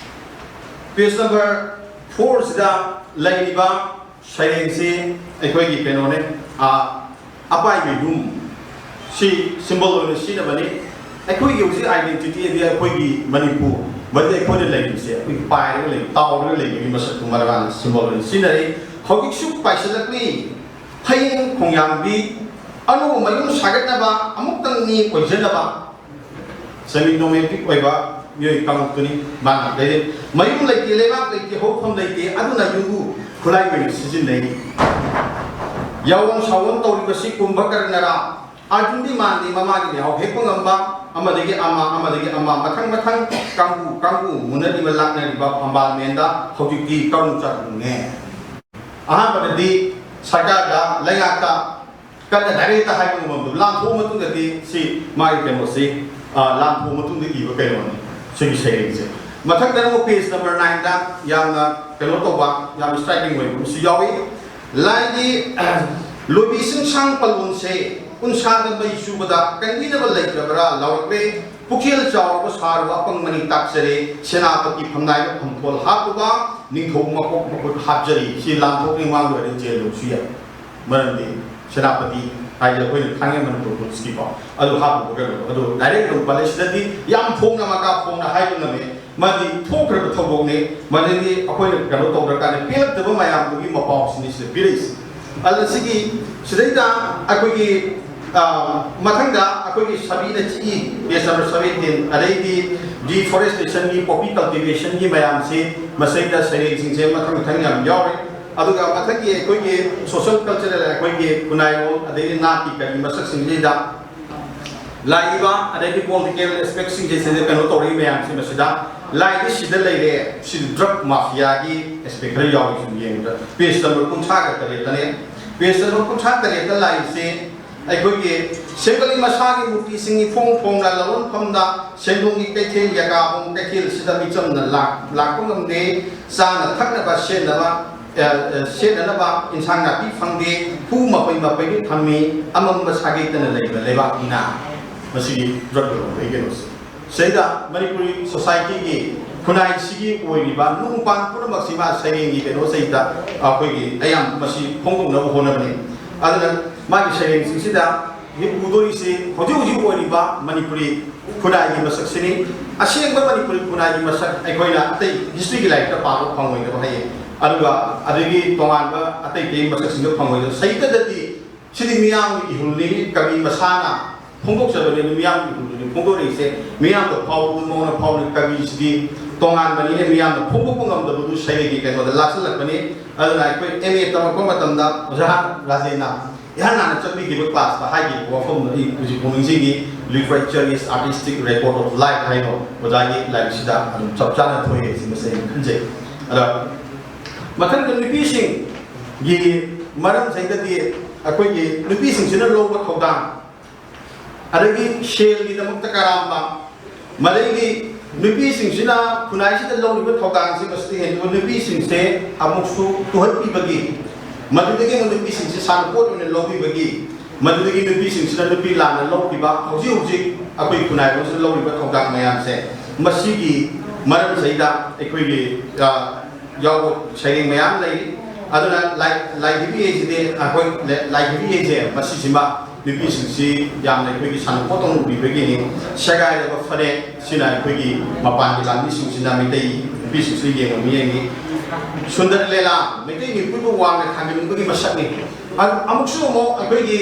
Page number four ꯁꯤꯗ ꯂꯩꯔꯤꯕ ꯁꯩꯔꯦꯡꯁꯤ ꯑꯩꯈꯣꯏꯒꯤ ꯀꯩꯅꯣꯅꯦ, ꯑ, ꯑꯄꯥꯏꯕ ꯌꯨꯝ꯫ ꯁꯤ symbol ꯑꯣꯏꯅ ꯁꯤꯖꯤꯟꯅꯕꯅꯤ꯫ ꯑꯩꯈꯣꯏꯒꯤ ꯍꯧꯖꯤꯛ identity ꯑꯗꯤ ꯑꯩꯈꯣꯏꯒꯤ ꯃꯅꯤꯄꯨꯔ, ꯃꯗꯨꯗ ꯑꯩꯈꯣꯏꯅ ꯂꯩꯔꯤꯕꯁꯦ, ꯑꯩꯈꯣꯏꯒꯤ ꯄꯥꯏꯔꯒ ꯂꯩ, ꯇꯥꯎꯔꯒ ꯂꯩꯕꯒꯤ ꯃꯁꯛꯇꯨ ꯃꯔꯥꯅ symbol ꯑꯣꯏꯅ ꯁꯤꯖꯤꯟꯅꯔꯤ꯫ ꯍꯧꯖꯤꯛꯁꯨ ꯄꯥꯏꯁꯤꯜꯂꯛꯂꯤ꯫ ꯐꯌꯦꯡ ꯈꯣꯡꯌꯥꯝꯕꯤ, ꯑꯅꯧꯕ ꯃꯌꯨꯝ ꯁꯥꯒꯠꯅꯕ, ꯑꯃꯨꯛꯇꯪ ꯃꯤ ꯑꯣꯏꯖꯅꯕ꯫ Semi nomadic ꯑꯣꯏꯕ ꯃꯤꯑꯣꯏ ꯀꯥꯡꯂꯨꯞꯇꯨꯅꯤ ꯃꯥꯅ ꯍꯥꯏꯔꯤ꯫ ꯃꯌꯨꯝ ꯂꯩꯇꯦ, ꯂꯩꯕꯥꯛ ꯂꯩꯇꯦ, ꯍꯧꯐꯝ ꯂꯩꯇꯦ, ꯑꯗꯨꯅ ꯌꯨꯝꯕꯨ ꯈꯨꯠꯂꯥꯏ ꯑꯣꯏꯅ ꯁꯤꯖꯤꯟꯅꯩ꯫ ꯌꯥꯑꯣꯟ ꯁꯥꯑꯣꯟ ꯇꯧꯔꯤꯕꯁꯤ ꯀꯨꯝꯚꯀꯔꯅꯔꯥ? ꯑꯥꯔꯖꯨꯟꯗꯤ ꯃꯥꯟꯗꯦ, ꯃꯃꯥꯒꯤ ꯂꯩꯍꯥꯎ ꯍꯦꯛꯄ ꯉꯝꯕ꯫ ꯑꯃꯗꯒꯤ ꯑꯃ, ꯑꯃꯗꯒꯤ ꯑꯃ, ꯃꯊꯪ ꯃꯊꯪ ꯀꯥꯡꯕꯨ ꯀꯥꯡꯕꯨ ꯃꯨꯟꯅꯔꯤꯕ ꯂꯥꯛꯅꯔꯤꯕ ꯐꯝꯕꯥꯜ ꯃꯦꯟꯗ ꯍꯧꯖꯤꯛꯇꯤ ꯀꯥꯡꯕꯨ ꯆꯥꯛꯕꯨꯡꯉꯦ꯫ ꯑꯍꯥꯟꯕꯗꯗꯤ ꯁꯔꯀꯥꯔꯗ, ꯂꯩꯉꯥꯛꯇ ꯀꯟꯅ direct ꯍꯥꯏꯕ ꯉꯝꯕꯗꯨ, ꯂꯥꯟꯊꯣꯛꯑ ꯃꯇꯨꯡꯗꯗꯤ ꯁꯤ ꯃꯥꯒꯤ ꯀꯩꯅꯣꯁꯤ, ꯑ, ꯂꯥꯟꯊꯣꯛꯑ ꯃꯇꯨꯡꯗ ꯏꯕ ꯀꯩꯅꯣꯅꯤ ꯁꯤꯒꯤ ꯁꯩꯔꯦꯡꯁꯦ꯫ ꯃꯊꯪꯗ ꯑꯃꯨꯛ page number nine ꯗ ꯌꯥꯝꯅ ꯀꯩꯅꯣ ꯇꯧꯕ, ꯌꯥꯝ striking ꯑꯣꯏꯕ ꯑꯃꯁꯨ ꯌꯥꯎꯏ꯫ ꯂꯥꯏꯒꯤ, ꯑ, ꯂꯣꯏꯕꯤ ꯆꯤꯡꯁꯥꯡ ꯄꯜꯂꯣꯟꯁꯦ ꯎꯟꯁꯥꯗ ꯃꯩ ꯆꯨꯕꯗ ꯀꯟꯕꯤꯅꯕ ꯂꯩꯇ꯭ꯔꯕ꯭ꯔꯥ ꯂꯥꯎꯔꯛꯂꯦ꯫ ꯄꯨꯛꯆꯦꯜ ꯆꯥꯎꯔꯕ ꯁꯥꯔꯕ ꯑꯄꯪꯕꯅꯤ ꯇꯥꯛꯆꯔꯦ꯫ ꯁꯦꯅꯥꯄꯇꯤ ꯐꯝꯅꯥꯏꯕ ꯐꯝꯈꯣꯜ ꯍꯥꯞꯄꯨꯕ ꯅꯤꯡꯊꯧ ꯃꯀꯣꯛ ꯃꯈꯨꯠ ꯍꯥꯞꯆꯔꯤ꯫ ꯁꯤ ꯂꯥꯟꯊꯣꯛꯅꯤꯡ ꯃꯥꯡ ꯂꯣꯏꯔꯦ, ꯖꯦꯜ ꯂꯧꯁꯨ ꯌꯥꯏ꯫ ꯃꯔꯝꯗꯤ ꯁꯦꯅꯥꯄꯇꯤ ꯍꯥꯏꯗꯤ ꯑꯩꯈꯣꯏꯅ ꯈꯪꯉꯦ ꯃꯅꯤꯄꯨꯔ ꯄꯨꯂꯤꯁꯀꯤꯀꯣ, ꯑꯗꯨ ꯍꯥꯞꯄꯨꯕ ꯀꯩꯅꯣꯗꯣ, ꯑꯗꯨ ꯗꯥꯏꯔꯦꯛ ꯑꯗꯨꯝ ꯄꯜꯂꯦ꯫ ꯁꯤꯗꯗꯤ ꯌꯥꯝ ꯐꯣꯡꯅ, ꯃꯀꯥ ꯐꯣꯡꯅ ꯍꯥꯏꯕ ꯉꯝꯃꯦ, ꯃꯥꯗꯤ ꯊꯣꯛꯈ꯭ꯔꯕ ꯊꯧꯗꯣꯛꯅꯤ꯫ ꯃꯗꯩꯗꯤ ꯑꯩꯈꯣꯏꯅ ꯀꯩꯅꯣ ꯇꯧꯗ꯭ꯔꯀꯥꯟꯗ ꯄꯦꯜꯂꯛꯇꯕ ꯃꯌꯥꯝꯗꯨꯒꯤ ꯃꯄꯥꯎꯁꯤꯅꯤ ꯁꯤꯗ ꯄꯤꯔꯛꯏꯁꯦ꯫ ꯑꯗꯨꯅ ꯁꯤꯒꯤ, ꯁꯤꯗꯩꯗ ꯑꯩꯈꯣꯏꯒꯤ, ꯑ, ꯃꯊꯪꯗ ꯑꯩꯈꯣꯏꯒꯤ ꯁꯥꯕꯤꯅ ꯆꯤꯛꯏ, page number seventeen, ꯑꯗꯩꯗꯤ deforestationꯒꯤ, poppy cultivationꯒꯤ ꯃꯌꯥꯝꯁꯤ, ꯃꯁꯤꯗ ꯁꯩꯔꯦꯡꯁꯤꯡꯁꯦ ꯃꯊꯪ ꯃꯊꯪ ꯌꯥꯝ ꯌꯥꯎꯔꯦ꯫ ꯑꯗꯨꯒ ꯃꯊꯪꯒꯤ ꯑꯩꯈꯣꯏꯒꯤ social cultural, ꯑꯩꯈꯣꯏꯒꯤ ꯈꯨꯟꯅꯥꯏꯔꯣꯜ, ꯑꯗꯩꯗꯤ ꯅꯥꯠꯀꯤ ꯀꯔꯤ ꯃꯁꯛꯁꯤꯡꯁꯤꯗ ꯂꯥꯛꯏꯕ, ꯑꯗꯩꯗꯤ political aspectꯁꯤꯡꯁꯦ ꯁꯤꯗ ꯀꯩꯅꯣ ꯇꯧꯔꯛꯏ ꯃꯌꯥꯝꯁꯦ, ꯃꯁꯤꯗ ꯂꯥꯏꯗꯤ ꯁꯤꯗ ꯂꯩꯔꯦ꯫ ꯁꯤ drug mafiaꯒꯤ aspect ꯈꯔ ꯌꯥꯎꯔꯤ꯫ ꯁꯨꯝ ꯌꯦꯡꯕꯗ page number ꯀꯨꯟꯊ꯭ꯔꯥꯒ ꯇꯔꯦꯠꯇꯅꯦ꯫ Page number ꯀꯨꯟꯊ꯭ꯔꯥ ꯇꯔꯦꯠꯇ ꯂꯥꯛꯏꯁꯦ ꯑꯩꯈꯣꯏꯒꯤ ꯁꯦꯡꯒꯠꯂꯤ ꯃꯁꯥꯒꯤ ꯃꯨꯔꯇꯤꯁꯤꯡ ꯏꯐꯣꯡ ꯐꯣꯡꯅ ꯂꯧꯔꯣꯟꯐꯝꯗ ꯁꯦꯟꯗꯣꯡꯒꯤ ꯀꯩꯊꯦꯜ, ꯌꯥꯀꯥꯕꯣꯡ ꯀꯩꯊꯦꯜꯁꯤꯗ ꯃꯤꯆꯝꯅ ꯂꯥꯛ-, ꯂꯥꯛꯄ ꯉꯝꯗꯦ꯫ ꯆꯥꯅ ꯊꯛꯅꯕ ꯁꯦꯠꯅꯕ, ꯑ, ꯑ, ꯁꯦꯠꯅꯅꯕ ꯏꯟꯁꯥꯡ ꯅꯥꯄꯤ ꯐꯪꯗꯦ꯫ ꯍꯨ ꯃꯄꯩ ꯃꯄꯩꯗꯨ ꯊꯝꯃꯤ꯫ ꯑꯃꯝꯕ ꯁꯥꯒꯩꯇꯅ ꯂꯩꯕ ꯂꯩꯕꯥꯛꯅꯤꯅ꯫ ꯃꯁꯤꯒꯤ drug ꯌꯣꯟꯕꯒꯤ ꯀꯩꯅꯣꯁꯦ꯫ ꯁꯤꯗꯩꯗ ꯃꯅꯤꯄꯨꯔꯤ societyꯒꯤ, ꯈꯨꯟꯅꯥꯏꯁꯤꯒꯤ ꯑꯣꯏꯔꯤꯕ ꯅꯨꯡ ꯄꯥꯟ ꯄꯨꯝꯅꯃꯛꯁꯤ ꯃꯥ ꯁꯩꯔꯦꯡꯒꯤ ꯀꯩꯅꯣꯁꯤꯗ ꯑꯩꯈꯣꯏꯒꯤ ꯑꯌꯥꯝꯕ ꯃꯁꯤ ꯐꯣꯡꯗꯣꯛꯅꯕ ꯍꯣꯠꯅꯕꯅꯤ꯫ ꯑꯗꯨꯅ ꯃꯥꯒꯤ ꯁꯩꯔꯦꯡꯁꯤꯡꯁꯤꯗ ꯎꯗꯣꯔꯤꯁꯤ ꯍꯧꯖꯤꯛ ꯍꯧꯖꯤꯛ ꯑꯣꯏꯔꯤꯕ ꯃꯅꯤꯄꯨꯔꯤ ꯈꯨꯟꯅꯥꯏꯒꯤ ꯃꯁꯛꯁꯤꯅꯤ꯫ ꯑꯁꯦꯡꯕ ꯃꯅꯤꯄꯨꯔꯤ ꯈꯨꯟꯅꯥꯏꯒꯤ ꯃꯁꯛ ꯑꯩꯈꯣꯏꯅ ꯑꯇꯩ historyꯒꯤ ꯂꯥꯏꯔꯤꯛꯇ ꯄꯥꯕ ꯐꯪꯉꯣꯏꯗꯕ ꯍꯌꯦꯡ, ꯑꯗꯨꯒ ꯑꯗꯒꯤ ꯇꯣꯉꯥꯟꯕ ꯑꯇꯩ ꯑꯇꯩ ꯃꯁꯛꯁꯤꯡꯗ ꯐꯪꯉꯣꯏꯗꯕ꯫ ꯁꯥꯍꯤꯇ꯭ꯌꯗꯗꯤ ꯁꯤꯗꯤ ꯃꯤꯌꯥꯝꯒꯤ ꯏꯍꯨꯜꯅꯤ, ꯀꯕꯤ ꯃꯁꯥꯅ ꯐꯣꯡꯗꯣꯛꯆꯕꯅꯤ꯫ ꯑꯗꯨ ꯃꯤꯌꯥꯝꯒꯤ ꯏꯍꯨꯜꯗꯨꯅꯤ ꯐꯣꯡꯗꯣꯛꯂꯛꯏꯁꯦ꯫ ꯃꯤꯌꯥꯝꯗ ꯐꯥꯎꯕꯗꯨ ꯃꯉꯣꯟꯗ ꯐꯥꯎꯅ ꯀꯕꯤꯁꯤꯗꯤ ꯇꯣꯉꯥꯟꯕꯅꯤꯅ ꯃꯤꯌꯥꯝꯅ ꯐꯣꯡꯗꯣꯛꯄ ꯉꯝꯗꯕꯗꯨ ꯁꯩꯔꯦꯡꯒꯤ ꯀꯩꯅꯣꯗ ꯂꯥꯛꯁꯤꯜꯂꯛꯄꯅꯤ꯫ ꯑꯗꯨꯅ ꯑꯩꯈꯣꯏ M A ꯇꯝꯃꯛꯄ ꯃꯇꯝꯗ ꯑꯣꯖꯥ ꯔꯥꯖꯦꯟꯅ ꯏꯍꯥꯟ ꯍꯥꯟꯅ ꯆꯠꯄꯤꯈꯤꯕ classꯇ ꯍꯥꯏꯈꯤꯕ ꯋꯥꯐꯝꯗꯨ ꯑꯩ ꯍꯧꯖꯤꯛ ꯐꯥꯎ ꯅꯤꯡꯁꯤꯡꯉꯤ꯫ "Literature is artistic record of life" ꯍꯥꯏꯗꯣ ꯑꯣꯖꯥꯒꯤ ꯂꯥꯏꯔꯤꯛꯁꯤꯗ ꯑꯗꯨꯝ ꯆꯞ ꯆꯥꯅ ꯊꯣꯛꯑꯦ ꯍꯥꯏꯁꯤ ꯃꯁꯤ ꯑꯩꯅ ꯈꯟꯖꯩ꯫ ꯑꯗ ꯃꯊꯪꯗ ꯅꯨꯄꯤꯁꯤꯡꯒꯤ ꯃꯔꯝꯁꯤꯗꯗꯤ ꯑꯩꯈꯣꯏꯒꯤ ꯅꯨꯄꯤꯁꯤꯡꯁꯤꯅ ꯂꯧꯕ ꯊꯧꯗꯥꯡ, ꯑꯗꯒꯤ ꯁꯦꯜꯒꯤꯗꯃꯛꯇ ꯀꯔꯥꯝꯕ, ꯃꯗꯩꯗꯤ ꯅꯨꯄꯤꯁꯤꯡꯁꯤꯅ ꯈꯨꯟꯅꯥꯏꯁꯤꯗ ꯂꯧꯔꯤꯕ ꯊꯧꯗꯥꯡꯁꯤ ꯃꯁꯤꯗ ꯍꯦꯟꯕ ꯅꯨꯄꯤꯁꯤꯡꯁꯦ ꯑꯃꯨꯛꯁꯨ ꯇꯨꯍꯠꯄꯤꯕꯒꯤ, ꯃꯗꯨꯗꯒꯤ ꯑꯃꯨꯛ ꯅꯨꯄꯤꯁꯤꯡꯁꯤ ꯁꯥꯟꯅꯄꯣꯠ ꯑꯣꯏꯅ ꯂꯧꯕꯤꯕꯒꯤ, ꯃꯗꯨꯗꯒꯤ ꯅꯨꯄꯤꯁꯤꯡꯁꯤꯅ ꯅꯨꯄꯤ ꯂꯥꯟꯅ ꯂꯧꯈꯤꯕ, ꯍꯧꯖꯤꯛ ꯍꯧꯖꯤꯛ ꯑꯩꯈꯣꯏ ꯈꯨꯟꯅꯥꯏꯔꯣꯜꯁꯤꯗ ꯂꯧꯔꯤꯕ ꯊꯧꯗꯥꯡ ꯃꯌꯥꯝꯁꯦ, ꯃꯁꯤꯒꯤ ꯃꯔꯝꯁꯤꯗ ꯑꯩꯈꯣꯏꯒꯤ, ꯑ, ꯌꯥꯎꯕ ꯁꯩꯔꯦꯡ ꯃꯌꯥꯝ ꯂꯩꯔꯤ꯫ ꯑꯗꯨꯅ ꯂꯥꯏ-, ꯂꯥꯏꯙꯤꯕꯤ ꯍꯥꯏꯁꯤꯗꯤ ꯑꯩꯈꯣꯏ ꯂꯥꯏ-, ꯂꯥꯏꯙꯤꯕꯤ ꯍꯥꯏꯁꯦ ꯃꯁꯤꯁꯤꯃ ꯅꯨꯄꯤꯁꯤꯡꯁꯤ ꯌꯥꯝꯅ ꯑꯩꯈꯣꯏꯒꯤ ꯁꯥꯟꯅꯄꯣꯠ ꯇꯧꯅ ꯎꯕꯤꯕꯒꯤꯅꯤ꯫ ꯁꯦꯒꯥꯏꯔꯕ ꯐꯅꯦꯛ ꯁꯤꯅ ꯑꯩꯈꯣꯏꯒꯤ ꯃꯄꯥꯟꯒꯤ ꯂꯥꯟꯃꯤꯁꯤꯡꯁꯤꯅ ꯃꯩꯇꯩ ꯅꯨꯄꯤꯁꯤꯡꯁꯤ ꯌꯦꯡꯕ ꯃꯤꯠꯌꯦꯡꯅꯤ꯫ ꯁꯨꯟꯗꯔ ꯂꯦꯂꯥ, ꯃꯩꯇꯩ ꯃꯤꯑꯣꯏꯕꯕꯨ ꯋꯥꯡꯅ ꯊꯥꯡꯖꯤꯟꯕꯒꯤ ꯃꯁꯛꯅꯤ꯫ ꯑꯗꯨ ꯑꯃꯨꯛꯁꯨ ꯑꯃꯨꯛ ꯑꯩꯈꯣꯏꯒꯤ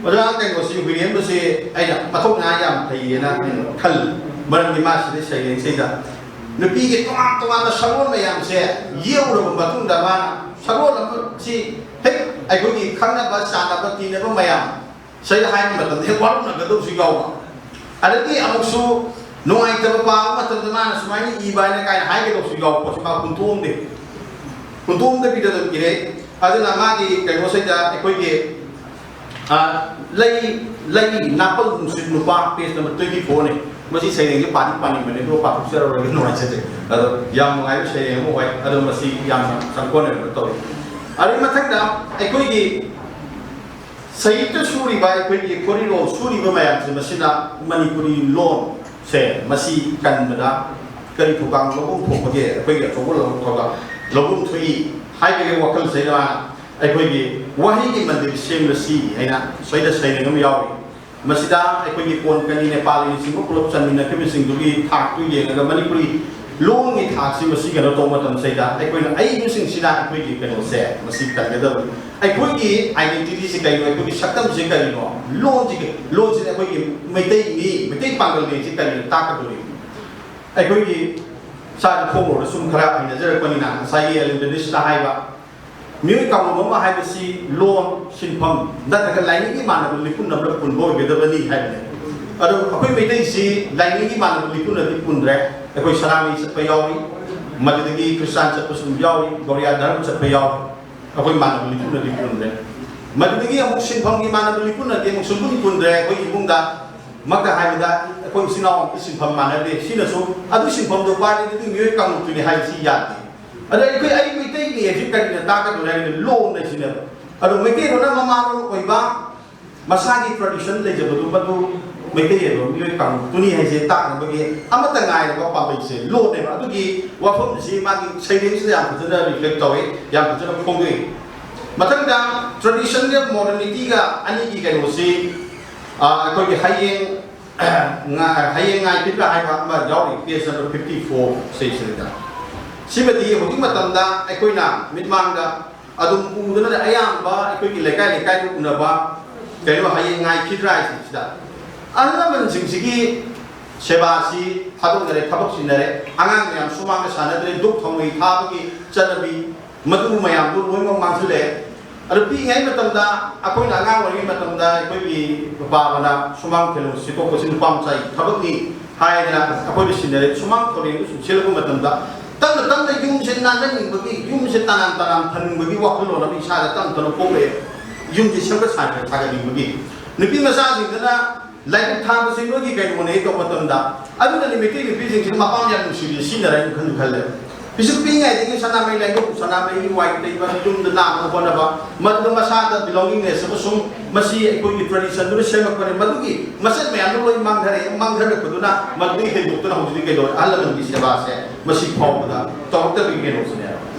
ꯑꯣꯖꯥ ꯀꯩꯅꯣꯁꯤ, ꯍꯨꯏꯔꯦꯝꯕꯁꯤ ꯑꯩꯅ ꯃꯊꯧꯅꯥ ꯌꯥꯝ ꯐꯩꯌꯦꯅ ꯑꯩꯅ ꯈꯜꯂꯤ꯫ ꯃꯔꯝꯗꯤ ꯃꯥ ꯁꯤꯗꯩ ꯁꯩꯔꯦꯡꯁꯤꯗ ꯅꯨꯄꯤꯒꯤ ꯇꯣꯉꯥꯟ ꯇꯣꯉꯥꯟꯕ ꯁꯛꯂꯣꯟ ꯃꯌꯥꯝꯁꯦ ꯌꯦꯛꯎꯔꯕ ꯃꯇꯨꯡꯗ ꯃꯥꯅ ꯁꯛꯂꯣꯟ ꯑꯃꯁꯤ ꯍꯦꯛ ꯑꯩꯈꯣꯏꯒꯤ ꯈꯪꯅꯕ ꯆꯥꯟꯅꯕ ꯇꯤꯟꯅꯕ ꯃꯌꯥꯝ ꯁꯤꯗ ꯍꯥꯏꯕ ꯃꯇꯝꯗ ꯍꯦꯛ ꯋꯥꯔꯧꯅꯒꯗꯧꯕꯁꯨ ꯌꯥꯎꯕ꯫ ꯑꯗꯒꯤ ꯑꯃꯨꯛꯁꯨ ꯅꯨꯡꯉꯥꯏꯇꯕ ꯄꯥꯕ ꯃꯇꯝꯗ ꯃꯥꯅ ꯁꯨꯃꯥꯏꯅ ꯏꯕ ꯍꯥꯏꯅ ꯀꯥꯏꯅ ꯍꯥꯏꯒꯗꯧꯕꯁꯨ ꯌꯥꯎꯕ ꯄꯣꯠꯁꯤ ꯃꯥ ꯍꯨꯟꯇꯣꯛꯑꯝꯗꯦ꯫ ꯍꯨꯟꯇꯣꯛꯑꯝꯗꯕꯤꯗ ꯑꯗꯨꯝ ꯏꯔꯦ꯫ ꯑꯗꯨꯅ ꯃꯥꯒꯤ ꯀꯩꯅꯣꯁꯤꯗ ꯑꯩꯈꯣꯏꯒꯤ, ꯑ, ꯂꯩ, ꯂꯩ ꯅꯥꯄꯜ ꯅꯨꯡꯁꯤꯠ ꯅꯨꯄꯥ, page number twenty four ꯅꯤ꯫ ꯃꯁꯤ ꯁꯩꯔꯦꯡꯁꯦ ꯄꯥꯗꯤ ꯄꯥꯅꯤꯡꯕꯅꯦ, ꯑꯗꯨꯒ ꯄꯥꯊꯣꯛꯆꯔꯔꯣꯏꯒꯦ, ꯅꯨꯡꯉꯥꯏꯖꯗꯦ꯫ ꯑꯗꯣ ꯌꯥꯝ ꯅꯨꯡꯉꯥꯏꯕ ꯁꯩꯔꯦꯡ ꯑꯃ ꯑꯣꯏ꯫ ꯑꯗꯣ ꯃꯁꯤ ꯌꯥꯝꯅ ꯆꯪꯈꯣꯟꯅꯔꯒ ꯇꯧꯏ꯫ ꯑꯗꯨꯒꯤ ꯃꯊꯪꯗ ꯑꯩꯈꯣꯏꯒꯤ ꯁꯥꯍꯤꯇ꯭ꯌ ꯁꯨꯔꯤꯕ, ꯑꯩꯈꯣꯏꯒꯤ ꯈꯣꯔꯤꯔꯣꯜ ꯁꯨꯔꯤꯕ ꯃꯌꯥꯝꯁꯦ, ꯃꯁꯤꯅ ꯃꯅꯤꯄꯨꯔꯤ ꯂꯣꯟꯁꯦ ꯃꯁꯤ ꯀꯟꯕꯗ ꯀꯔꯤ ꯊꯧꯗꯥꯡ ꯂꯧꯐꯝ ꯊꯣꯛꯄꯒꯦ? ꯑꯩꯈꯣꯏꯒꯤ ꯑꯆꯧꯕ ꯂꯧ-, ꯊꯧꯗꯥꯡ ꯂꯧꯐꯝ ꯊꯣꯛꯏ ꯍꯥꯏꯕꯒꯤ ꯋꯥꯈꯜꯁꯤꯗ ꯑꯩꯈꯣꯏꯒꯤ ꯋꯥꯍꯩꯒꯤ ꯃꯟꯗꯤꯔ ꯁꯦꯝꯂꯁꯤ ꯍꯥꯏꯅ ꯁꯣꯏꯗ ꯁꯩꯔꯦꯡ ꯑꯃ ꯌꯥꯎꯔꯤ꯫ ꯃꯁꯤꯗ ꯑꯩꯈꯣꯏꯒꯤ ꯀꯣꯟꯀꯅꯤ, ꯅꯦꯄꯥꯂꯤꯅꯆꯤꯡꯕ ꯄꯨꯂꯞ ꯆꯟꯃꯤꯟꯅꯈꯤꯕꯁꯤꯡꯗꯨꯒꯤ ꯊꯥꯛꯇꯨ ꯌꯦꯡꯉꯒ ꯃꯅꯤꯄꯨꯔꯤ ꯂꯣꯟꯒꯤ ꯊꯥꯛꯁꯤ ꯃꯁꯤ ꯀꯩꯅꯣ ꯇꯧꯕ ꯃꯇꯝꯁꯤꯗ ꯑꯩꯈꯣꯏꯅ ꯑꯏꯕꯁꯤꯡꯁꯤꯅ ꯑꯩꯈꯣꯏꯒꯤ ꯀꯩꯅꯣꯁꯦ ꯃꯁꯤ ꯀꯟꯒꯗꯕꯅꯤ꯫ ꯑꯩꯈꯣꯏꯒꯤ identityꯁꯦ ꯀꯔꯤꯅꯣ? ꯑꯩꯈꯣꯏꯒꯤ ꯁꯛꯇꯝꯁꯦ ꯀꯔꯤꯅꯣ? ꯂꯣꯟꯁꯤ, ꯂꯣꯟꯁꯤꯅ ꯑꯩꯈꯣꯏꯒꯤ ꯃꯩꯇꯩꯅꯤ, ꯃꯩꯇꯩ ꯄꯥꯡꯒꯜꯅꯤ ꯁꯤ ꯀꯔꯤꯅꯣ ꯇꯥꯛꯀꯗꯣꯔꯤꯕꯅꯣ? ꯑꯩꯈꯣꯏꯒꯤ ꯆꯥꯗ ꯈꯣꯡꯂꯣꯗ ꯁꯨꯝ ꯈꯔ ꯍꯩꯅꯖꯔꯛꯄꯅꯤꯅ ꯉꯁꯥꯏꯒꯤ ꯑꯦꯂꯦꯟꯗꯅꯤꯁꯅ ꯍꯥꯏꯕ ꯃꯤꯑꯣꯏ ꯀꯥꯡꯂꯨꯞ ꯑꯃ ꯍꯥꯏꯕꯁꯤ ꯂꯣꯟ, ꯁꯤꯟꯐꯝ ꯅꯠꯇ꯭ꯔꯒ ꯂꯥꯏꯅꯤꯡꯒꯤ ꯃꯥꯟꯅꯕ ꯂꯤꯄꯨꯟ ꯑꯃꯗ ꯄꯨꯟꯕ ꯑꯣꯏꯒꯗꯕꯅꯤ ꯍꯥꯏꯕꯅꯤ꯫ ꯑꯗꯣ ꯑꯩꯈꯣꯏ ꯃꯩꯇꯩꯁꯤ ꯂꯥꯏꯅꯤꯡꯒꯤ ꯃꯥꯟꯅꯕ ꯂꯤꯄꯨꯟꯗꯗꯤ ꯄꯨꯟꯗ꯭ꯔꯦ꯫ ꯑꯩꯈꯣꯏ ꯁꯅꯥꯃꯍꯤ ꯆꯠꯄ ꯌꯥꯎꯔꯤ, ꯃꯗꯨꯗꯒꯤ ꯈ꯭ꯔꯤꯁꯇꯥꯟ ꯆꯠꯄꯁꯨ ꯑꯗꯨꯝ ꯌꯥꯎꯔꯤ, ꯒꯧꯔꯤꯌꯥ ꯙꯔꯃ ꯆꯠꯄ ꯌꯥꯎꯔꯤ꯫ ꯑꯩꯈꯣꯏ ꯃꯥꯟꯅꯕ ꯂꯤꯄꯨꯟꯗꯗꯤ ꯄꯨꯟꯗ꯭ꯔꯦ꯫ ꯃꯗꯨꯗꯒꯤ ꯑꯃꯨꯛ ꯁꯤꯟꯐꯝꯒꯤ ꯃꯥꯟꯅꯕ ꯂꯤꯄꯨꯟꯗꯗꯤ ꯑꯃꯨꯛ ꯁꯨꯡꯄꯨꯟ ꯄꯨꯟꯗ꯭ꯔꯦ꯫ ꯑꯩꯈꯣꯏ ꯏꯃꯨꯡꯗ ꯃꯛꯇ ꯍꯥꯏꯕꯗ ꯑꯩꯈꯣꯏ ꯏꯆꯤꯟ ꯏꯅꯥꯎ ꯑꯃꯠꯇ ꯁꯤꯟꯐꯝ ꯃꯥꯟꯅꯗꯦ꯫ ꯁꯤꯅꯁꯨ ꯑꯗꯨ ꯁꯤꯟꯐꯝꯗꯣ ꯄꯥꯏꯔꯗꯤ ꯑꯗꯨ ꯃꯤꯑꯣꯏ ꯀꯥꯡꯂꯨꯞꯇꯨꯅꯤ ꯍꯥꯏꯕꯁꯤ ꯌꯥꯗꯦ꯫ ꯑꯗ ꯑꯩꯈꯣꯏ, ꯑꯩ ꯃꯩꯇꯩꯅꯤ ꯍꯥꯏꯁꯤ ꯀꯔꯤꯅ ꯇꯥꯛꯀꯗꯧꯔꯦ ꯍꯥꯏꯔꯒꯗꯤ ꯂꯣꯟ ꯍꯥꯏꯁꯤꯅꯦꯕ꯫ ꯑꯗꯣ ꯃꯩꯇꯩꯂꯣꯟꯅ ꯃꯃꯥꯂꯣꯟ ꯑꯣꯏꯕ, ꯃꯁꯥꯒꯤ tradition ꯂꯩꯖꯕꯗꯨ ꯃꯗꯨ ꯃꯩꯇꯩ ꯑꯣꯏꯕ ꯃꯤꯑꯣꯏ ꯀꯥꯡꯂꯨꯞꯇꯨꯅꯤ ꯍꯥꯏꯁꯦ ꯇꯥꯛꯅꯕꯒꯤ ꯑꯃꯠꯇ ꯉꯥꯏꯔꯕ ꯄꯥꯝꯕꯩꯁꯦ ꯂꯣꯟꯅꯦꯕ꯫ ꯑꯗꯨꯒꯤ ꯋꯥꯐꯝꯁꯤ ꯃꯥꯒꯤ ꯁꯩꯔꯦꯡꯁꯤꯗ ꯌꯥꯝ ꯐꯖꯅ ꯔꯤꯐ꯭ꯂꯦꯛ ꯇꯧꯏ, ꯌꯥꯝ ꯐꯖꯅ ꯐꯣꯡꯗꯣꯛꯏ꯫ ꯃꯊꯪꯗ ꯇ꯭ꯔꯦꯗꯤꯁꯟꯒ ꯃꯣꯗꯔꯅꯤꯇꯤꯒ ꯑꯅꯤꯒꯤ ꯀꯩꯅꯣꯁꯤ, ꯑ, ꯑꯩꯈꯣꯏꯒꯤ ꯍꯌꯦꯡ, ꯉꯥ-, ꯍꯌꯦꯡ ꯉꯥꯏꯈꯤꯗ꯭ꯔꯥ ꯍꯥꯏꯕ ꯑꯃ ꯌꯥꯎꯔꯤ, ꯄꯦꯖ ꯅꯝꯕꯔ ꯐꯤꯐꯇꯤ ꯐꯣꯔ ꯁꯤꯗꯩꯁꯤꯗ꯫ ꯁꯤꯃꯗꯤ ꯍꯧꯖꯤꯛ ꯃꯇꯝꯗ ꯑꯩꯈꯣꯏꯅ ꯃꯤꯠꯃꯥꯡꯗ ꯑꯗꯨꯝ ꯎꯗꯨꯅ ꯑꯌꯥꯝꯕ ꯑꯩꯈꯣꯏꯒꯤ ꯂꯩꯀꯥꯏ ꯂꯩꯀꯥꯏꯗ ꯎꯅꯕ ꯀꯩꯅꯣ ꯍꯌꯦꯡ ꯉꯥꯏꯈꯤꯗ꯭ꯔꯥ ꯍꯥꯏꯁꯤꯗ꯫ ꯑꯍꯜ ꯂꯃꯟꯁꯤꯡꯁꯤꯒꯤ ꯁꯦꯕꯥꯁꯤ ꯊꯥꯗꯣꯛꯅꯔꯦ, ꯊꯕꯛ ꯆꯤꯟꯅꯔꯦ, ꯑꯉꯥꯡ ꯃꯌꯥꯝ ꯁꯨꯃꯥꯡꯗ ꯁꯥꯟꯅꯗ꯭ꯔꯦ, ꯗꯨꯛ ꯊꯥꯎꯃꯩ ꯊꯥꯕꯒꯤ ꯆꯠꯅꯕꯤ, ꯃꯗꯨ ꯃꯌꯥꯝꯗꯨ ꯂꯣꯏꯅꯃꯛ ꯃꯥꯡꯁꯤꯜꯂꯛꯑꯦ꯫ ꯑꯗꯨ ꯄꯤꯛꯏꯉꯩ ꯃꯇꯝꯗ, ꯑꯩꯈꯣꯏꯅ ꯑꯉꯥꯡ ꯑꯣꯏꯔꯤꯉꯩ ꯃꯇꯝꯗ ꯑꯩꯈꯣꯏꯒꯤ ꯄꯥꯕꯅ ꯁꯨꯃꯥꯡ ꯊꯦꯂꯣꯡ ꯁꯤꯠꯇꯣꯛꯄꯁꯤ ꯅꯨꯄꯥ ꯃꯆꯥꯒꯤ ꯊꯕꯛꯅꯤ ꯍꯥꯏꯗꯅ ꯑꯩꯈꯣꯏꯗ ꯁꯤꯟꯅꯔꯦ꯫ ꯁꯨꯃꯥꯡ ꯊꯧꯔꯦꯡꯗꯨ ꯁꯨꯝ ꯁꯤꯜꯂꯛꯄ ꯃꯇꯝꯗ ꯇꯞꯅ ꯇꯞꯅ ꯌꯨꯝꯁꯦ ꯅꯥꯟꯍꯟꯅꯤꯡꯕꯒꯤ, ꯌꯨꯝꯁꯦ ꯇꯅꯥꯟ ꯇꯅꯥꯟ ꯊꯝꯅꯤꯡꯕꯒꯤ ꯋꯥꯈꯜꯂꯣꯟ ꯑꯃ ꯏꯁꯥꯗ ꯇꯞꯅ ꯇꯞꯅ ꯄꯣꯛꯂꯛꯑꯦ꯫ ꯌꯨꯝꯁꯦ ꯁꯦꯝꯒꯠ ꯁꯥꯒꯠ ꯁꯥꯒꯠꯅꯤꯡꯕꯒꯤ꯫ ꯅꯨꯄꯤ ꯃꯆꯥꯁꯤꯡꯗꯨꯅ ꯂꯥꯏꯔꯤꯛ ꯊꯥꯕꯁꯤ ꯅꯣꯏꯒꯤ ꯀꯩꯅꯣꯅꯦ ꯇꯧꯕ ꯃꯇꯝꯗ, ꯑꯗꯨꯅꯗꯤ ꯃꯩꯇꯩ ꯅꯨꯄꯤꯁꯤꯡꯁꯤꯅ ꯃꯄꯥ ꯌꯥꯝ ꯅꯨꯡꯁꯤꯕꯁꯦ ꯁꯤꯖꯤꯟꯅꯔꯦ ꯍꯥꯏꯅ ꯈꯟꯁꯨ ꯈꯜꯂꯦ꯫ ꯄꯤꯁꯛ ꯄꯤꯛꯏꯉꯩꯗꯒꯤ ꯁꯅꯥꯃꯍꯤ ꯂꯥꯏꯕꯛ, ꯁꯅꯥꯃꯍꯤꯒꯤ ꯋꯥꯏ ꯇꯩꯕ, ꯌꯨꯝꯗ ꯅꯥꯟꯅꯕ ꯍꯣꯠꯅꯕ, ꯃꯗꯨꯗ ꯃꯁꯥꯗ ꯕꯤꯂꯣꯡꯒꯤꯡꯅꯦꯁ ꯑꯃꯁꯨꯡ ꯃꯁꯤ ꯑꯩꯈꯣꯏꯒꯤ ꯇ꯭ꯔꯦꯗꯤꯁꯟꯗꯨꯅ ꯁꯦꯝꯃꯛꯄꯅꯦ꯫ ꯃꯗꯨꯒꯤ ꯃꯆꯠ ꯃꯌꯥꯝꯗꯨ ꯂꯣꯏ ꯃꯥꯡꯊꯔꯛꯑꯦ꯫ ꯃꯥꯡꯊꯔꯛꯄꯗꯨꯅ ꯃꯗꯨꯗꯒꯤ ꯍꯦꯟꯗꯣꯛꯇꯨꯅ ꯍꯧꯖꯤꯛꯇꯤ ꯀꯩꯗꯧꯔꯦ? ꯑꯍꯜ ꯂꯃꯟꯒꯤ ꯁꯦꯕꯥꯁꯦ ꯃꯁꯤ ꯐꯥꯎꯕꯗ ꯇꯧꯔꯛꯇꯕꯒꯤ ꯀꯩꯅꯣꯁꯤꯅꯦ꯫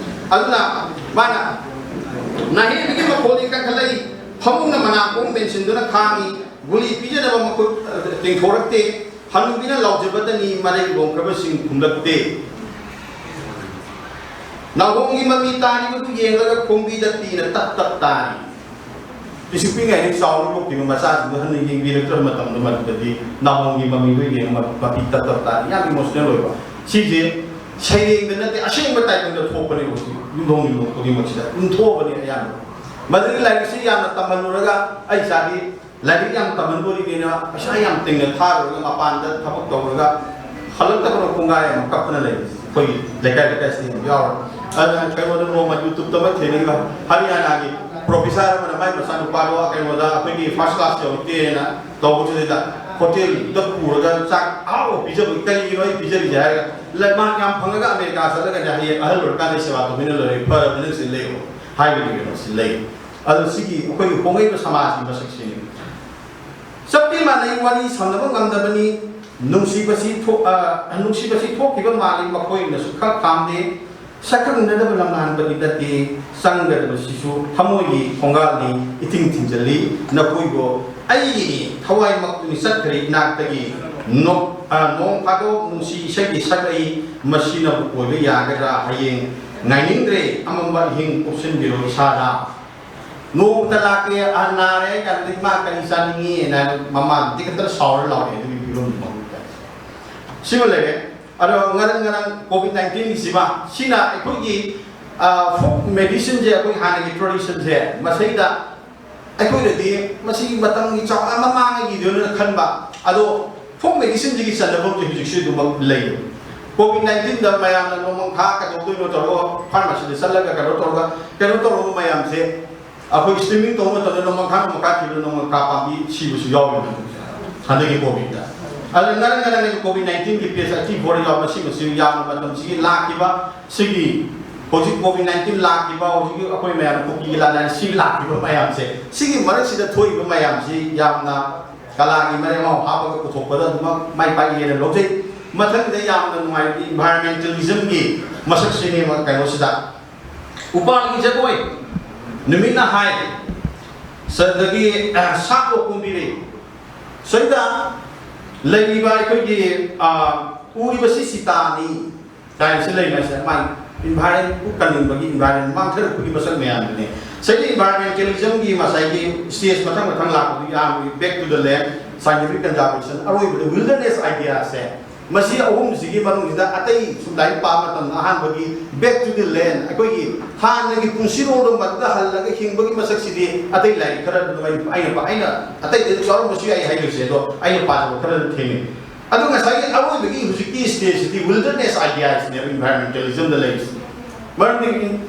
ꯑꯗꯨꯅ ꯃꯥꯅ ꯅꯥꯍꯦꯕꯤꯒꯤ ꯃꯈꯣꯜꯗꯤ ꯀꯟꯈꯠꯂꯛꯏ, ꯐꯃꯨꯡꯅ ꯃꯅꯥꯀꯣꯡ ꯃꯦꯟꯁꯤꯟꯗꯨꯅ ꯈꯥꯡꯉꯤ, ꯒꯨꯂꯤ ꯄꯤꯖꯅꯕ ꯃꯈꯨꯠ, ꯑ, ꯇꯤꯡꯊꯣꯔꯛꯇꯦ꯫ ꯍꯅꯨꯕꯤꯅ ꯂꯥꯎꯖꯕꯗꯅꯤ ꯃꯔꯩ ꯂꯣꯡꯈ꯭ꯔꯕꯁꯤꯡ ꯈꯨꯝꯂꯛꯇꯦ꯫ ꯅꯥꯎꯍꯣꯡꯒꯤ ꯃꯃꯤ ꯇꯥꯔꯤꯕꯗꯨ ꯌꯦꯡꯂꯒ ꯈꯣꯡꯕꯤꯗ ꯄꯤꯅ ꯇꯞ ꯇꯞ ꯇꯥꯔꯤ꯫ ꯄꯤꯁꯤꯛ ꯄꯤꯛꯏꯉꯩꯗꯒꯤ ꯆꯥꯎꯅ ꯌꯣꯛꯈꯤꯕ ꯃꯆꯥꯁꯤꯡꯗꯣ ꯍꯟꯅ ꯌꯦꯡꯕꯤꯔꯛꯇ꯭ꯔꯕ ꯃꯇꯝꯗ ꯃꯗꯨꯗꯗꯤ ꯅꯥꯎꯍꯣꯡꯒꯤ ꯃꯃꯤꯗꯣ ꯌꯦꯡꯉꯒ ꯃꯄꯤ ꯇꯞ ꯇꯞ ꯇꯥꯔꯤ꯫ ꯌꯥꯝ ꯏꯃꯣꯁꯅꯦꯜ ꯑꯣꯏꯕ꯫ ꯁꯤꯁꯦ ꯁꯩꯔꯦꯡꯗ ꯅꯠꯇꯦ, ꯑꯁꯦꯡꯕ ꯇꯥꯏꯕꯪꯗ ꯊꯣꯛꯄꯅꯦꯕ꯫ ꯍꯧꯖꯤꯛ ꯌꯨꯝꯊꯣꯡ ꯌꯨꯝꯊꯣꯡ ꯈꯨꯗꯤꯡꯃꯛꯁꯤꯗ ꯑꯗꯨꯝ ꯊꯣꯛꯑꯕꯅꯤ ꯑꯌꯥꯝꯕ꯫ ꯃꯗꯨꯒꯤ ꯂꯥꯏꯔꯤꯛꯁꯤ ꯌꯥꯝꯅ ꯇꯝꯍꯜꯂꯨꯔꯒ ꯑꯩ ꯏꯆꯥꯗꯤ ꯂꯥꯏꯔꯤꯛ ꯌꯥꯝ ꯇꯝꯍꯟꯗꯣꯔꯤꯅꯦꯅ ꯄꯩꯁꯥ ꯌꯥꯝ ꯇꯤꯡꯅ ꯊꯥꯔꯨꯔꯒ ꯃꯄꯥꯟꯗ ꯊꯕꯛ ꯇꯧꯔꯒ ꯍꯜꯂꯛꯇꯕꯅ ꯄꯨꯡꯈꯥꯏ ꯑꯃ ꯀꯞꯇꯅ ꯂꯩꯕꯁꯦ ꯑꯩꯈꯣꯏꯒꯤ ꯂꯩꯀꯥꯏ ꯂꯩꯀꯥꯏꯁꯤꯗ ꯌꯥꯝ ꯌꯥꯎꯔꯦ꯫ ꯑꯗꯨꯅ ꯀꯩꯅꯣꯗ ꯅꯣꯡꯃ ꯌꯨꯇ꯭ꯌꯨꯕꯇ ꯑꯃ ꯊꯦꯡꯅꯩꯕ, ꯍꯔꯤꯌꯥꯅꯥꯒꯤ ꯄ꯭ꯔꯣꯐꯦꯁꯔ ꯑꯃꯅ ꯃꯥꯏ ꯃꯆꯥꯅꯨꯄꯥꯗꯣ ꯀꯩꯅꯣꯗ ꯑꯩꯈꯣꯏꯒꯤ ꯐꯥꯔꯁ ꯀ꯭ꯂꯥꯁ ꯌꯧꯔꯛꯇꯦꯅ ꯇꯧꯕꯁꯤꯗ ꯍꯣꯇꯦꯜꯗ ꯄꯨꯔꯒ ꯆꯥꯛ ꯑꯍꯥꯎꯕ ꯄꯤꯖꯕꯒꯤ, "ꯀꯔꯤꯒꯤꯅꯣ ꯑꯩ ꯄꯤꯖꯔꯤꯁꯦ?" ꯍꯥꯏꯔꯒ, "ꯂ-, ꯃꯥꯔꯛ ꯌꯥꯝ ꯐꯪꯉꯒ ꯑꯃꯦꯔꯤꯀꯥ ꯆꯠꯂꯒꯅꯦ ꯍꯌꯦꯡ ꯑꯍꯜ ꯑꯣꯏꯔꯀꯥꯟꯗ ꯁꯦꯕꯥ ꯇꯧꯕꯤꯅ ꯂꯣꯏꯔꯦ, ꯐꯔꯕꯅꯤꯅ ꯁꯤ ꯂꯩꯌꯣ" ꯍꯥꯏꯕꯒꯤ ꯀꯩꯅꯣꯁꯤ ꯂꯩ꯫ ꯑꯗꯣ ꯁꯤꯒꯤ ꯑꯩꯈꯣꯏꯒꯤ ꯍꯣꯡꯂꯛꯏꯕ ꯁꯃꯥꯖꯀꯤ ꯃꯁꯛꯁꯤꯅꯤ꯫ ꯆꯞꯇꯤ ꯃꯥꯟꯅꯩ, ꯋꯥꯔꯤ ꯁꯝꯅꯕ ꯉꯝꯗꯕꯅꯤ꯫ ꯅꯨꯡꯁꯤꯕꯁꯤ ꯊꯣꯛ-, ꯑ, ꯅꯨꯡꯁꯤꯕꯁꯤ ꯊꯣꯛꯈꯤꯕ ꯃꯥꯜꯂꯤ, ꯃꯈꯣꯏꯅꯁꯨ ꯈꯔ ꯈꯥꯝꯗꯦ꯫ ꯁꯛꯈꯪꯅꯗꯕ ꯂꯝꯍꯥꯟꯕꯗꯤ ꯅꯠꯇꯦ, ꯆꯪꯒꯗꯕꯁꯤꯁꯨ ꯊꯃꯣꯏꯒꯤ ꯊꯣꯡꯒꯥꯜꯅꯤ, ꯏꯊꯤꯡ ꯊꯤꯡꯖꯤꯜꯂꯤ꯫ ꯅꯈꯣꯏꯕꯨ ꯑꯩꯒꯤ ꯊꯋꯥꯏꯃꯛꯇꯨꯅꯤ ꯆꯠꯈ꯭ꯔꯦ ꯏꯅꯥꯛꯇꯒꯤ꯫ ꯅꯣ-, ꯑ, ꯅꯣꯡ ꯐꯥꯗꯣꯛ ꯅꯨꯡꯁꯤ ꯏꯁꯩꯒꯤ ꯁꯛꯂꯛꯏ, ꯃꯁꯤꯅꯕꯨ ꯑꯣꯏꯕ ꯌꯥꯒꯗ꯭ꯔꯥ? ꯍꯌꯦꯡ ꯉꯥꯏꯅꯤꯡꯗ꯭ꯔꯦ, ꯑꯃꯝꯕ ꯑꯍꯤꯡ ꯀꯨꯞꯁꯤꯟꯕꯤꯔꯣ ꯏꯁꯥꯗ꯫ ꯅꯣꯡꯃꯇ ꯂꯥꯛꯀꯦ, ꯑꯍꯜ ꯅꯥꯔꯦ ꯀꯥꯟꯗ ꯏꯃꯥ ꯀꯔꯤ ꯆꯥꯅꯤꯡꯉꯤ ꯍꯥꯏꯅ ꯃꯃꯥꯗꯤ ꯈꯛꯇ ꯁꯥꯎꯔ ꯂꯥꯎꯔꯦ꯫ ꯑꯗꯨꯒꯤ ꯐꯤꯕꯝꯗꯨ ꯐꯪꯉꯤ꯫ ꯁꯤꯃ ꯂꯩꯔꯦ꯫ ꯑꯗꯣ ꯉꯔꯥꯡ ꯉꯔꯥꯡ ꯀꯣꯚꯤꯗ ꯅꯥꯏꯟꯇꯤꯟꯒꯤꯁꯤꯃ, ꯁꯤꯅ ꯑꯩꯈꯣꯏꯒꯤ, ꯑ, ꯐꯣꯛ ꯃꯦꯗꯤꯁꯤꯟꯁꯦ, ꯑꯩꯈꯣꯏ ꯍꯥꯟꯅꯒꯤ ꯇ꯭ꯔꯦꯗꯤꯁꯟꯁꯦ, ꯃꯁꯤꯗ ꯑꯩꯈꯣꯏꯗꯗꯤ ꯃꯁꯤ ꯃꯇꯝꯒꯤ ꯆꯥꯎꯔꯥꯛ ꯃꯃꯥꯡꯉꯩꯒꯤꯗꯨꯅ ꯈꯟꯕ꯫ ꯑꯗꯣ ꯐꯣꯛ ꯃꯦꯗꯤꯁꯤꯟꯁꯤꯒꯤ ꯆꯟꯅꯐꯝꯁꯦ ꯍꯧꯖꯤꯛꯁꯨ ꯑꯗꯨꯃꯛ ꯂꯩ꯫ ꯀꯣꯚꯤꯗ ꯅꯥꯏꯟꯇꯤꯟꯗ ꯃꯌꯥꯝꯅ ꯅꯣꯡꯃꯪꯈꯥ ꯀꯩꯗꯧꯗꯣꯏꯅꯣ ꯇꯧꯔꯒ ꯐꯥꯔꯃꯥꯁꯤꯗ ꯆꯠꯂꯒ ꯀꯩꯅꯣ ꯇꯧꯔꯒ, ꯀꯩꯅꯣ ꯇꯧꯔꯕ ꯃꯌꯥꯝꯁꯦ, ꯑꯩꯈꯣꯏ ꯁ꯭ꯇ꯭ꯔꯤꯃꯤꯡ ꯇꯧꯕ ꯃꯇꯝꯗ ꯅꯣꯡꯃꯪꯈꯥ, ꯅꯣꯡꯃꯪꯈꯥ ꯊꯤꯕꯗ ꯅꯣꯡꯃꯪꯈꯥ ꯄꯥꯝꯕꯤ ꯁꯤꯕꯁꯨ ꯌꯥꯎꯔꯤꯕꯅꯤ ꯍꯟꯗꯛꯀꯤ ꯀꯣꯚꯤꯗꯇ꯫ ꯑꯗꯨꯅ ꯉꯔꯥꯡ ꯉꯔꯥꯡꯒꯤ ꯀꯣꯚꯤꯗ ꯅꯥꯏꯟꯇꯤꯟꯒꯤ ꯄꯦꯖ ꯑꯩꯠꯇꯤ ꯐꯣꯔ ꯌꯥꯎꯕ ꯁꯤꯃꯁꯨ ꯌꯥꯝꯅ ꯃꯇꯝꯁꯤꯒꯤ ꯂꯥꯛꯈꯤꯕ ꯁꯤꯒꯤ ꯍꯧꯖꯤꯛ ꯀꯣꯚꯤꯗ ꯅꯥꯏꯟꯇꯤꯟ ꯂꯥꯛꯈꯤꯕ, ꯍꯧꯖꯤꯛꯀꯤ ꯑꯩꯈꯣꯏ ꯃꯌꯥꯝ ꯀꯨꯀꯤꯒꯤ ꯂꯥꯟ ꯁꯤ ꯂꯥꯛꯈꯤꯕ ꯃꯌꯥꯝꯁꯦ, ꯁꯤꯒꯤ ꯃꯔꯛꯁꯤꯗ ꯊꯣꯛꯏꯕ ꯃꯌꯥꯝꯁꯤ ꯌꯥꯝꯅ ꯀꯂꯥꯒꯤ ꯃꯔꯦꯛ ꯃꯍꯥꯎ ꯍꯥꯞꯄꯒ ꯄꯨꯊꯣꯛꯄꯗ ꯑꯗꯨꯃꯛ ꯃꯥꯏ ꯄꯥꯛꯏꯅ ꯂꯧꯖꯩ꯫ ꯃꯊꯪꯗ ꯌꯥꯝꯅ ꯅꯨꯡꯉꯥꯏꯕꯗꯤ ꯏꯟꯚꯥꯏꯔꯣꯟꯃꯦꯟꯇꯦꯂꯤꯖꯝꯒꯤ ꯃꯁꯛꯁꯤꯅꯦꯕ ꯀꯩꯅꯣꯁꯤꯗ꯫ ꯎꯄꯥꯜꯒꯤ ꯖꯒꯣꯏ, ꯅꯨꯃꯤꯠꯅ ꯍꯥꯏ, ꯑꯗꯒꯤ, ꯑ, ꯁꯥꯠꯇꯣ ꯀꯨꯝꯕꯤꯔꯦ꯫ ꯁꯤꯗ ꯂꯩꯔꯤꯕ ꯑꯩꯈꯣꯏꯒꯤ, ꯑ, ꯎꯔꯤꯕꯁꯤ ꯁꯤꯇꯥꯅꯤ ꯀꯥꯏꯅꯁꯨ ꯂꯩꯔꯤꯕꯁꯦ, ꯃꯥꯒꯤ ꯏꯟꯚꯥꯏꯔꯟ ꯄꯨꯛ ꯀꯟꯅꯤꯡꯕꯒꯤ, ꯏꯟꯚꯥꯏꯔꯟ ꯃꯥꯡꯊꯔꯛꯄꯒꯤ ꯃꯁꯛ ꯃꯌꯥꯝꯗꯨꯅꯤ꯫ ꯉꯁꯥꯏꯒꯤ ꯏꯟꯚꯥꯏꯔꯟꯃꯦꯟꯇꯦꯂꯤꯖꯝꯒꯤ ꯉꯁꯥꯏꯒꯤ ꯁ꯭ꯇꯦꯖ ꯃꯊꯪ ꯃꯊꯪ ꯂꯥꯛꯄꯗꯨꯒꯤ ꯑꯍꯥꯟꯕꯒꯤ back to the land, scientific conservation, ꯑꯔꯣꯏꯕꯗ wilderness idea ꯁꯦ, ꯃꯁꯤ ꯑꯍꯨꯝꯁꯤꯒꯤ ꯃꯅꯨꯡꯁꯤꯗ ꯑꯇꯩ ꯁꯨꯝ ꯂꯥꯏꯔꯤꯛ ꯄꯥꯕ ꯃꯇꯝꯗ ꯑꯍꯥꯟꯕꯒꯤ back to the land, ꯑꯩꯈꯣꯏꯒꯤ ꯍꯥꯟꯅꯒꯤ ꯄꯨꯟꯁꯤꯔꯣꯜꯗꯣ ꯃꯗꯨꯗ ꯍꯜꯂꯒ ꯍꯤꯡꯕꯒꯤ ꯃꯁꯛꯁꯤꯗꯤ ꯑꯇꯩ ꯂꯥꯏꯔꯤꯛ ꯈꯔ ꯑꯗꯨꯝ ꯑꯩꯅ, ꯑꯩꯅ, ꯑꯩꯅ ꯑꯇꯩꯗꯁꯨ ꯌꯥꯎꯔꯝꯕꯁꯨ ꯌꯥꯏ ꯍꯥꯏꯗꯣꯏꯁꯦ, ꯑꯗꯣ ꯑꯩꯅ ꯄꯥꯖꯕ ꯈꯔ ꯑꯗꯨꯝ ꯊꯦꯡꯅꯩ꯫ ꯑꯗꯨ ꯉꯁꯥꯏꯒꯤ ꯑꯔꯣꯏꯕꯒꯤ ꯍꯧꯖꯤꯛꯀꯤ ꯁ꯭ꯇꯦꯖꯁꯤꯗꯤ wilderness idea ꯁꯤꯅꯦꯕ ꯏꯟꯚꯥꯏꯔꯣꯟꯃꯦꯟꯇꯦꯂꯤꯖꯝꯗ ꯂꯩꯔꯤꯁꯤ꯫ ꯃꯔꯝꯗꯤ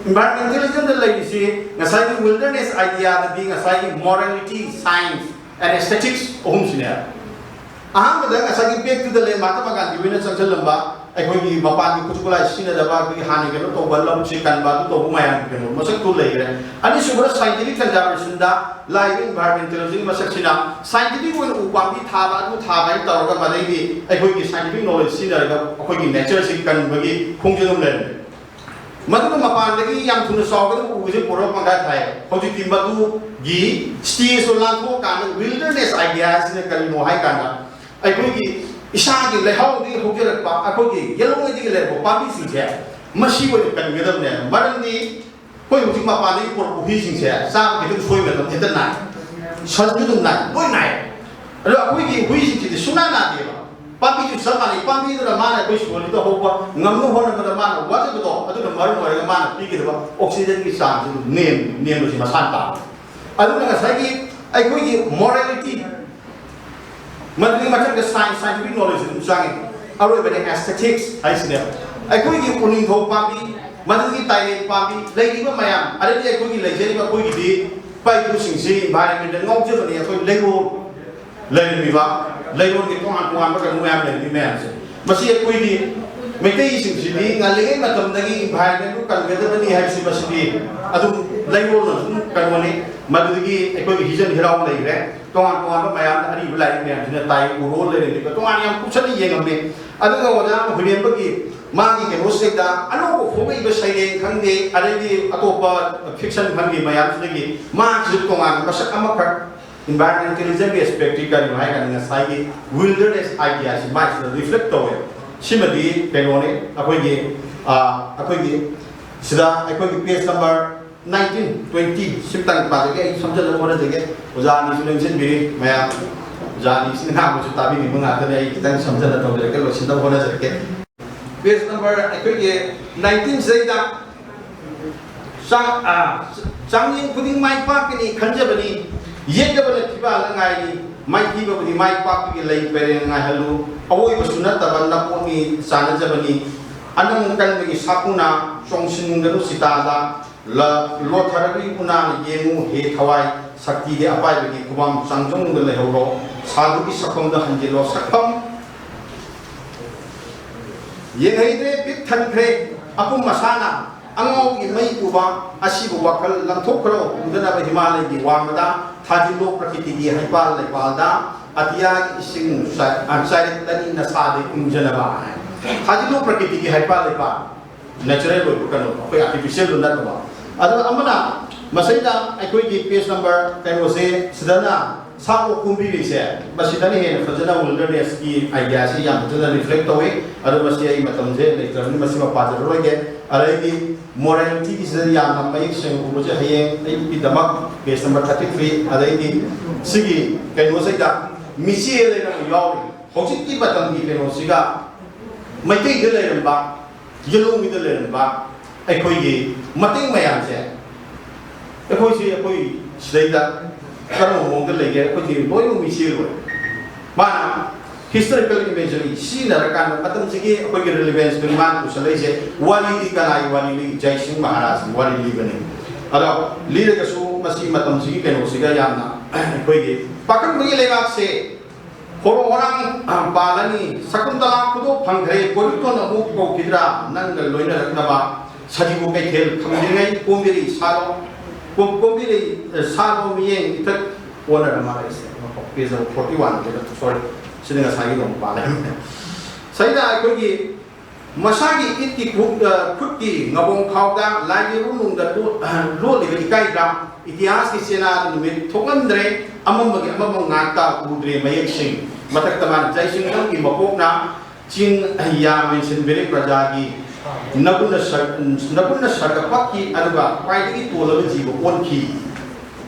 ꯏꯟꯚꯥꯏꯔꯣꯟꯃꯦꯟꯇꯦꯂꯤꯖꯝꯗ ꯂꯩꯔꯤꯁꯤ ꯉꯁꯥꯏꯒꯤ wilderness idea ꯗꯗꯤ ꯉꯁꯥꯏꯒꯤ morality, science and aesthetics ꯑꯍꯨꯝꯁꯤꯅꯦꯕ꯫ ꯑꯍꯥꯟꯕꯗ ꯉꯁꯥꯏꯒꯤ back to the land Mahatma Gandhi ꯍꯣꯏꯅ ꯆꯪꯁꯤꯜꯂꯝꯕ ꯑꯩꯈꯣꯏꯒꯤ ꯃꯄꯥꯟꯒꯤ ꯈꯨꯠꯁꯨ ꯈꯨꯠꯂꯥꯏ ꯁꯤꯖꯤꯟꯅꯗꯕ, ꯑꯩꯈꯣꯏꯒꯤ ꯍꯥꯟꯅ ꯀꯩꯅꯣ ꯇꯧꯕ, ꯂꯧꯁꯤ ꯀꯟꯕ, ꯑꯗꯨ ꯇꯧꯕ ꯃꯌꯥꯝꯒꯤ ꯀꯩꯅꯣ ꯃꯁꯛꯇꯨ ꯂꯩꯈ꯭ꯔꯦ꯫ ꯑꯅꯤꯁꯨꯕꯗ scientific conservation ꯗ ꯂꯥꯛꯏꯕ environmentalism ꯒꯤ ꯃꯁꯛꯁꯤꯅ, scientific ꯑꯣꯏꯅ ꯎ ꯄꯥꯝꯕꯤ ꯊꯥꯕ, ꯑꯗꯨ ꯊꯥꯕ ꯍꯥꯏꯅ ꯇꯧꯔꯒ, ꯃꯗꯩꯗꯤ ꯑꯩꯈꯣꯏꯒꯤ scientific knowledge ꯁꯤꯖꯤꯟꯅꯔꯒ ꯑꯩꯈꯣꯏꯒꯤ nature ꯁꯤ ꯀꯟꯕꯒꯤ ꯈꯣꯡꯖꯦꯜ ꯑꯃ ꯂꯩꯔꯝꯃꯦ꯫ ꯃꯗꯨꯅ ꯃꯄꯥꯟꯗꯒꯤ ꯌꯥꯝ ꯊꯨꯅ ꯆꯥꯎꯒꯗꯕ ꯎ ꯑꯁꯤ ꯄꯨꯔꯛꯑ ꯄꯪꯊꯥ ꯊꯥꯏ꯫ ꯍꯧꯖꯤꯛꯇꯤ ꯃꯗꯨꯒꯤ stage ꯇꯣ ꯂꯥꯟꯊꯣꯛꯑꯀꯥꯟꯗ wilderness idea ꯁꯤꯅ ꯀꯔꯤꯅꯣ ꯍꯥꯏ ꯀꯥꯟꯗ, ꯑꯩꯈꯣꯏꯒꯤ ꯏꯁꯥꯒꯤ ꯂꯩꯍꯥꯎꯗꯒꯤ ꯍꯧꯖꯔꯛꯄ ꯑꯩꯈꯣꯏꯒꯤ ꯌꯦꯜꯍꯧꯉꯩꯗꯒꯤ ꯂꯩꯔꯛꯄ ꯄꯥꯝꯕꯤꯁꯤꯡꯁꯦ ꯃꯁꯤ ꯑꯣꯏꯅ ꯀꯟꯒꯗꯕꯅꯦ꯫ ꯃꯔꯝꯗꯤ ꯑꯩꯈꯣꯏ ꯍꯧꯖꯤꯛ ꯃꯄꯥꯟꯗꯒꯤ ꯄꯨꯔꯛꯄ ꯍꯨꯏꯁꯤꯡꯁꯦ ꯆꯥꯕ ꯈꯤꯇꯪ ꯁꯣꯏꯕ ꯃꯇꯝ ꯍꯦꯛꯇ ꯅꯥꯏ, ꯁꯟꯁꯨ ꯑꯗꯨꯝ ꯅꯥꯏ, ꯂꯣꯏ ꯅꯥꯏ꯫ ꯑꯗꯣ ꯑꯩꯈꯣꯏꯒꯤ ꯍꯨꯏꯁꯤꯡꯁꯤꯗꯤ ꯁꯨꯡꯅꯥ ꯅꯥꯗꯦꯕ꯫ ꯄꯥꯝꯕꯤꯁꯨ ꯆꯞ ꯃꯥꯟꯅꯩ꯫ ꯄꯥꯝꯕꯤꯗꯨꯅ ꯃꯥꯅ ꯑꯩꯈꯣꯏ ꯁꯣꯔꯁꯤꯗ ꯍꯧꯕ ꯉꯝꯅ ꯍꯣꯠꯅꯕꯗ ꯃꯥꯅ ꯋꯥꯖꯕꯗꯣ, ꯑꯗꯨꯅ ꯃꯔꯝ ꯑꯣꯏꯔꯒ ꯃꯥꯅ ꯄꯤꯒꯗꯕ oxygen ꯒꯤ ꯆꯥꯡꯁꯤ ꯑꯗꯨꯝ ꯅꯦꯝ-, ꯅꯦꯝꯕꯁꯤ ꯃꯁꯥꯅ ꯇꯥꯕ꯫ ꯑꯗꯨꯅ ꯉꯁꯥꯏꯒꯤ ꯑꯩꯈꯣꯏꯒꯤ morality, ꯃꯗꯨꯒꯤ ꯃꯊꯪꯗ science, scientific knowledge ꯑꯗꯨꯝ ꯆꯪꯉꯤ꯫ ꯑꯔꯣꯏꯕꯗ aesthetics ꯍꯥꯏꯁꯤꯅꯦꯕ꯫ ꯑꯩꯈꯣꯏꯒꯤ ꯎꯅꯤꯡꯊꯧ ꯄꯥꯝꯕꯤ, ꯃꯗꯨꯒꯤ ꯇꯥꯏꯔꯦꯟ ꯄꯥꯝꯕꯤ, ꯂꯩꯔꯤꯕ ꯃꯌꯥꯝ, ꯑꯗꯩꯗꯤ ꯑꯩꯈꯣꯏꯒꯤ ꯂꯩꯖꯔꯤꯕ ꯑꯩꯈꯣꯏꯒꯤꯗꯤ ꯏꯄꯥ ꯏꯄꯨꯁꯤꯡꯁꯤ environment ꯇ ꯉꯥꯎꯖꯕꯅꯤ꯫ ꯑꯩꯈꯣꯏ ꯂꯩꯔꯣꯜ ꯂꯩꯔꯝꯃꯤꯕ, ꯂꯩꯔꯣꯜꯒꯤ ꯇꯣꯉꯥꯟ ꯇꯣꯉꯥꯟꯕ ꯀꯩꯅꯣ ꯃꯌꯥꯝ ꯂꯩꯔꯝꯃꯤ ꯃꯌꯥꯝꯁꯦ, ꯃꯁꯤ ꯑꯩꯈꯣꯏꯒꯤ ꯃꯩꯇꯩꯁꯤꯡꯁꯤꯗꯤ ꯉꯜꯂꯤꯉꯩ ꯃꯇꯝꯗꯒꯤ environment ꯕꯨ ꯀꯟꯒꯗꯕꯅꯤ ꯍꯥꯏꯕꯁꯤ ꯃꯁꯤꯗꯤ ꯑꯗꯨꯝ ꯂꯩꯔꯣꯜꯅ ꯑꯗꯨꯝ ꯀꯩꯅꯣꯅꯤ꯫ ꯃꯗꯨꯗꯒꯤ ꯑꯩꯈꯣꯏꯒꯤ ꯍꯤꯖꯟ ꯍꯤꯔꯥꯎ ꯂꯩꯈ꯭ꯔꯦ꯫ ꯇꯣꯉꯥꯟ ꯇꯣꯉꯥꯟꯕ ꯃꯌꯥꯝ, ꯑꯔꯤꯕ ꯂꯥꯏꯔꯤꯛ ꯃꯌꯥꯝꯁꯤꯅ ꯇꯥꯏ, ꯎꯔꯣꯜ ꯂꯩꯔꯝꯃꯤꯕ ꯇꯣꯉꯥꯟꯅ ꯌꯥꯝ ꯀꯨꯞꯁꯟꯅ ꯌꯦꯡꯉꯝꯃꯦ꯫ ꯑꯗꯨꯒ ꯑꯣꯖꯥ ꯍꯨꯏꯔꯦꯝꯕꯒꯤ ꯃꯥꯒꯤ ꯀꯩꯅꯣꯁꯤꯗꯩꯗ ꯑꯅꯧꯕ ꯐꯣꯡꯉꯛꯏꯕ ꯁꯩꯔꯦꯡ ꯈꯪꯗꯦ, ꯑꯗꯩꯗꯤ ꯑꯇꯣꯞꯄ fiction ꯈꯪꯗꯦ ꯃꯌꯥꯝꯁꯤꯗꯒꯤ ꯃꯥꯒꯤꯁꯨ ꯇꯣꯉꯥꯟꯅ ꯃꯁꯛ ꯑꯃꯈꯛ environmentalism ꯒꯤ aspect ꯇꯤ ꯀꯔꯤꯅꯣ ꯍꯥꯏ ꯀꯥꯟꯗ ꯉꯁꯥꯏꯒꯤ wilderness idea ꯁꯤ ꯃꯥꯏꯁꯤꯗ reflect ꯇꯧꯋꯦ꯫ ꯁꯤꯃꯗꯤ ꯀꯩꯅꯣꯅꯤ, ꯑꯩꯈꯣꯏꯒꯤ, ꯑ, ꯑꯩꯈꯣꯏꯒꯤ ꯁꯤꯗ ꯑꯩꯈꯣꯏꯒꯤ page number nineteen, twenty ꯁꯤꯝꯇꯪ ꯄꯥꯖꯒꯦ꯫ ꯑꯩ ꯁꯝꯖꯟꯅꯕ ꯍꯣꯠꯅꯖꯒꯦ꯫ ꯑꯣꯖꯥ ꯑꯅꯤꯁꯨ ꯂꯦꯡꯁꯤꯟꯕꯤꯔꯤ ꯃꯌꯥꯝ꯫ ꯑꯣꯖꯥ ꯑꯅꯤꯁꯤꯅ ꯉꯥꯡꯕꯁꯨ ꯇꯥꯕꯤꯅꯤꯡꯕ ꯉꯥꯛꯇꯅꯤ꯫ ꯑꯩ ꯈꯤꯇꯪ ꯁꯝꯖꯟꯅ ꯇꯧꯖꯔꯛꯀꯦ, ꯂꯣꯏꯁꯤꯟꯅꯕ ꯍꯣꯠꯅꯖꯔꯛꯀꯦ꯫ Page number ꯑꯩꯈꯣꯏꯒꯤ nineteen ꯁꯤꯗꯩꯗ ꯆꯥꯡ-, ꯑ, ꯆꯥꯡꯌꯦꯡ ꯈꯨꯗꯤꯡ ꯃꯥꯏ ꯄꯥꯛꯀꯅꯤ ꯈꯟꯖꯕꯅꯤ, ꯌꯦꯠꯂꯕꯅ ꯊꯤꯕꯥꯜꯗ ꯉꯥꯏꯔꯤ, ꯃꯥꯏꯊꯤꯕꯕꯨꯗꯤ ꯃꯥꯏ ꯄꯥꯛꯄꯒꯤ ꯂꯩ ꯄꯔꯦꯡ ꯉꯥꯏꯍꯜꯂꯨ, ꯑꯑꯣꯏꯕꯁꯨ ꯅꯠꯇꯕ ꯅꯄꯣꯠꯅꯤ ꯆꯥꯅꯖꯕꯅꯤ, ꯑꯅꯪ ꯀꯟꯕꯒꯤ ꯁꯥꯐꯨꯅ ꯆꯣꯡꯁꯤꯟꯒꯅꯨ ꯆꯤꯇꯥꯗ, ꯂ-, ꯂꯣꯊꯔꯒꯤ ꯎꯅꯥꯅ ꯌꯦꯡꯉꯨ ꯍꯦ ꯊꯋꯥꯏ, ꯁꯛꯇꯤꯒꯤ ꯑꯄꯥꯏꯕꯒꯤ ꯈꯨꯕꯥꯝ ꯆꯥꯡꯖꯣꯡꯗ ꯂꯩꯍꯧꯔꯣ, ꯁꯥꯗꯨꯒꯤ ꯁꯛꯐꯝꯗ ꯍꯟꯖꯤꯜꯂꯣ, ꯁꯛꯐꯝ ꯌꯦꯡꯍꯩꯗ꯭ꯔꯦ, ꯄꯤꯛ ꯊꯟꯈ꯭ꯔꯦ꯫ ꯑꯄꯨꯝ ꯑꯁꯥꯅ ꯑꯉꯥꯎꯒꯤ ꯃꯩ ꯄꯨꯕ ꯑꯁꯤꯕꯨ ꯋꯥꯈꯜ ꯂꯪꯊꯣꯛꯈ꯭ꯔꯣ꯫ ꯎꯗꯅꯕ ꯍꯤꯃꯥꯂꯌꯒꯤ ꯋꯥꯡꯃꯗ ꯊꯥꯖꯤꯜꯂꯣ ꯄ꯭ꯔꯀꯤꯇꯤꯒꯤ ꯍꯩꯄꯥꯜ ꯂꯩꯄꯥꯜꯗ꯫ ꯑꯇꯤꯌꯥꯒꯤ ꯏꯁꯤꯡ ꯆꯥꯏ-, ꯑ, ꯆꯥꯏꯔꯦꯛꯂꯅꯤ ꯅꯁꯥꯗ ꯏꯪꯖꯅꯕ ꯍꯥꯏ꯫ ꯊꯥꯖꯤꯜꯂꯣ ꯄ꯭ꯔꯀꯤꯇꯤꯒꯤ ꯍꯩꯄꯥꯜ ꯂꯩꯄꯥꯜ꯫ Natural ꯑꯣꯏꯕ ꯀꯩꯅꯣ, ꯑꯩꯈꯣꯏ artificial ꯗꯨ ꯅꯠꯇꯕ꯫ ꯑꯗꯨꯒ ꯑꯃꯅ ꯃꯁꯤꯗ ꯑꯩꯈꯣꯏꯒꯤ page number ꯀꯩꯅꯣꯁꯦ ꯁꯤꯗꯅ ꯁꯥ ꯑꯣꯛ ꯀꯨꯝꯕꯤꯔꯤꯁꯦ, ꯃꯁꯤꯗꯅ ꯍꯦꯟꯅ ꯐꯖꯅ wilderness ꯀꯤ idea ꯁꯤ ꯌꯥꯝ ꯐꯖꯅ reflect ꯇꯧꯏ꯫ ꯑꯗꯣ ꯃꯁꯤ ꯑꯩ ꯃꯇꯝꯁꯦ ꯂꯩꯇ꯭ꯔꯕꯅꯤꯅ ꯃꯁꯤꯃ ꯄꯥꯖꯔꯔꯣꯏꯒꯦ꯫ ꯑꯗꯩꯗꯤ morality ꯒꯤꯁꯤꯗ ꯌꯥꯝꯅ ꯃꯌꯦꯛ ꯁꯦꯡꯅ ꯎꯕꯁꯦ ꯍꯌꯦꯡ ꯑꯌꯨꯛꯀꯤꯗꯃꯛ page number thirty three꯫ ꯑꯗꯩꯗꯤ ꯁꯤꯒꯤ ꯀꯩꯅꯣꯁꯤꯗ ꯃꯤꯆꯦꯜ ꯍꯥꯏꯅ ꯑꯃ ꯌꯥꯎꯔꯤ꯫ ꯍꯧꯖꯤꯛꯀꯤ ꯃꯇꯝꯒꯤ ꯀꯩꯅꯣꯁꯤꯒ ꯃꯩꯇꯩꯗ ꯂꯩꯔꯝꯕ, ꯌꯦꯂꯣꯡꯒꯤꯗ ꯂꯩꯔꯝꯕ ꯑꯩꯈꯣꯏꯒꯤ ꯃꯇꯦꯡ ꯃꯌꯥꯝꯁꯦ, ꯑꯩꯈꯣꯏꯁꯤ, ꯑꯩꯈꯣꯏ ꯁꯤꯗꯩꯗ ꯀꯔꯝꯕ ꯃꯑꯣꯡꯗ ꯂꯩꯒꯦ? ꯑꯩꯈꯣꯏꯁꯤ ꯂꯣꯏꯅꯃꯛ ꯃꯤꯆꯦꯜ ꯑꯣꯏ꯫ ꯃꯥꯅ historical imagery ꯁꯤꯖꯤꯟꯅꯔꯀꯥꯟꯗ ꯃꯇꯝꯁꯤꯒꯤ ꯑꯩꯈꯣꯏꯒꯤ relevance ꯇꯨꯅꯤ ꯃꯥꯅ ꯄꯨꯁꯜꯂꯛꯏꯁꯦ꯫ ꯋꯥꯔꯤꯗꯤ ꯀꯅꯥꯒꯤ ꯋꯥꯔꯤ ꯂꯤ? ꯖꯥꯏꯁꯤꯡ ꯃꯍꯥꯔꯥꯖꯀꯤ ꯋꯥꯔꯤ ꯂꯤꯕꯅꯤ꯫ ꯑꯗꯣ ꯂꯤꯔꯒꯁꯨ ꯃꯁꯤ ꯃꯇꯝꯁꯤꯒꯤ ꯀꯩꯅꯣꯁꯤꯒ ꯌꯥꯝꯅ ꯑꯩꯈꯣꯏꯒꯤ ꯄꯥꯈꯪꯕꯒꯤ ꯂꯩꯕꯥꯛꯁꯦ ꯍꯣꯔꯣ ꯍꯣꯔꯥꯡ, ꯑ, ꯄꯥꯜꯂꯅꯤ꯫ ꯁꯀꯨꯟꯇꯂꯥ ꯈꯨꯗꯣꯞ ꯐꯪꯈ꯭ꯔꯦ, ꯀꯣꯔꯤꯇꯣꯟ ꯑꯃꯨꯛ ꯀꯧꯈꯤꯗ꯭ꯔꯥ? ꯅꯪꯒ ꯂꯣꯏꯅꯔꯛꯅꯕ ꯁꯖꯤꯕꯨ ꯀꯩꯊꯦꯜ ꯈꯝꯗ꯭ꯔꯤꯉꯩ ꯀꯣꯝꯕꯤꯔꯩ ꯁꯥꯠꯂꯣ, ꯀꯣꯝ-, ꯀꯣꯝꯕꯤꯔꯩ, ꯑ, ꯁꯥꯠꯂꯣ ꯃꯤꯌꯦꯡ ꯏꯊꯛ ꯑꯣꯟꯅꯔ ꯃꯥꯜꯂꯦ꯫ ꯑꯩꯁꯦ page number forty one ꯗ, sorry, ꯁꯤꯗ ꯉꯁꯥꯏꯒꯤꯗꯣ ꯑꯃꯨꯛ ꯄꯥꯜꯂꯦ꯫ ꯁꯤꯗ ꯑꯩꯈꯣꯏꯒꯤ ꯃꯁꯥꯒꯤ ꯏꯠꯀꯤ ꯈꯨꯠ-, ꯑ, ꯈꯨꯠꯀꯤ ꯉꯕꯣꯡ ꯈꯥꯎꯗ ꯂꯥꯏ ꯌꯦꯔꯨꯝ ꯅꯨꯡꯗ ꯂꯣ-, ꯑ, ꯂꯣꯠꯂꯤꯕ ꯏꯀꯥꯏꯗ꯭ꯔꯥ? ꯏꯇꯤꯍꯥꯁꯀꯤ ꯆꯦꯅꯥꯗ ꯅꯨꯃꯤꯠ ꯊꯣꯛꯂꯝꯗ꯭ꯔꯦ, ꯑꯃꯝꯕꯒꯤ ꯑꯃꯝꯕ ꯉꯥꯛꯇ ꯎꯗ꯭ꯔꯦ ꯃꯌꯦꯛꯁꯤꯡ꯫ ꯃꯊꯛꯇ ꯃꯥꯅ ꯖꯩꯁꯤꯡꯒꯜꯒꯤ ꯃꯀꯣꯛꯅ ꯆꯤꯡ ꯌꯥꯝ ꯃꯦꯟꯁꯤꯟꯕꯤꯔꯦ ꯄ꯭ꯔꯖꯥꯒꯤ ꯅꯒꯨꯟꯅ ꯁꯔ-, ꯅꯒꯨꯟꯅ ꯁꯔꯒ ꯄꯛꯈꯤ, ꯑꯗꯨꯒ ꯈ꯭ꯋꯥꯏꯗꯒꯤ ꯇꯣꯜꯂꯕ ꯖꯤꯕ ꯑꯣꯟꯈꯤ꯫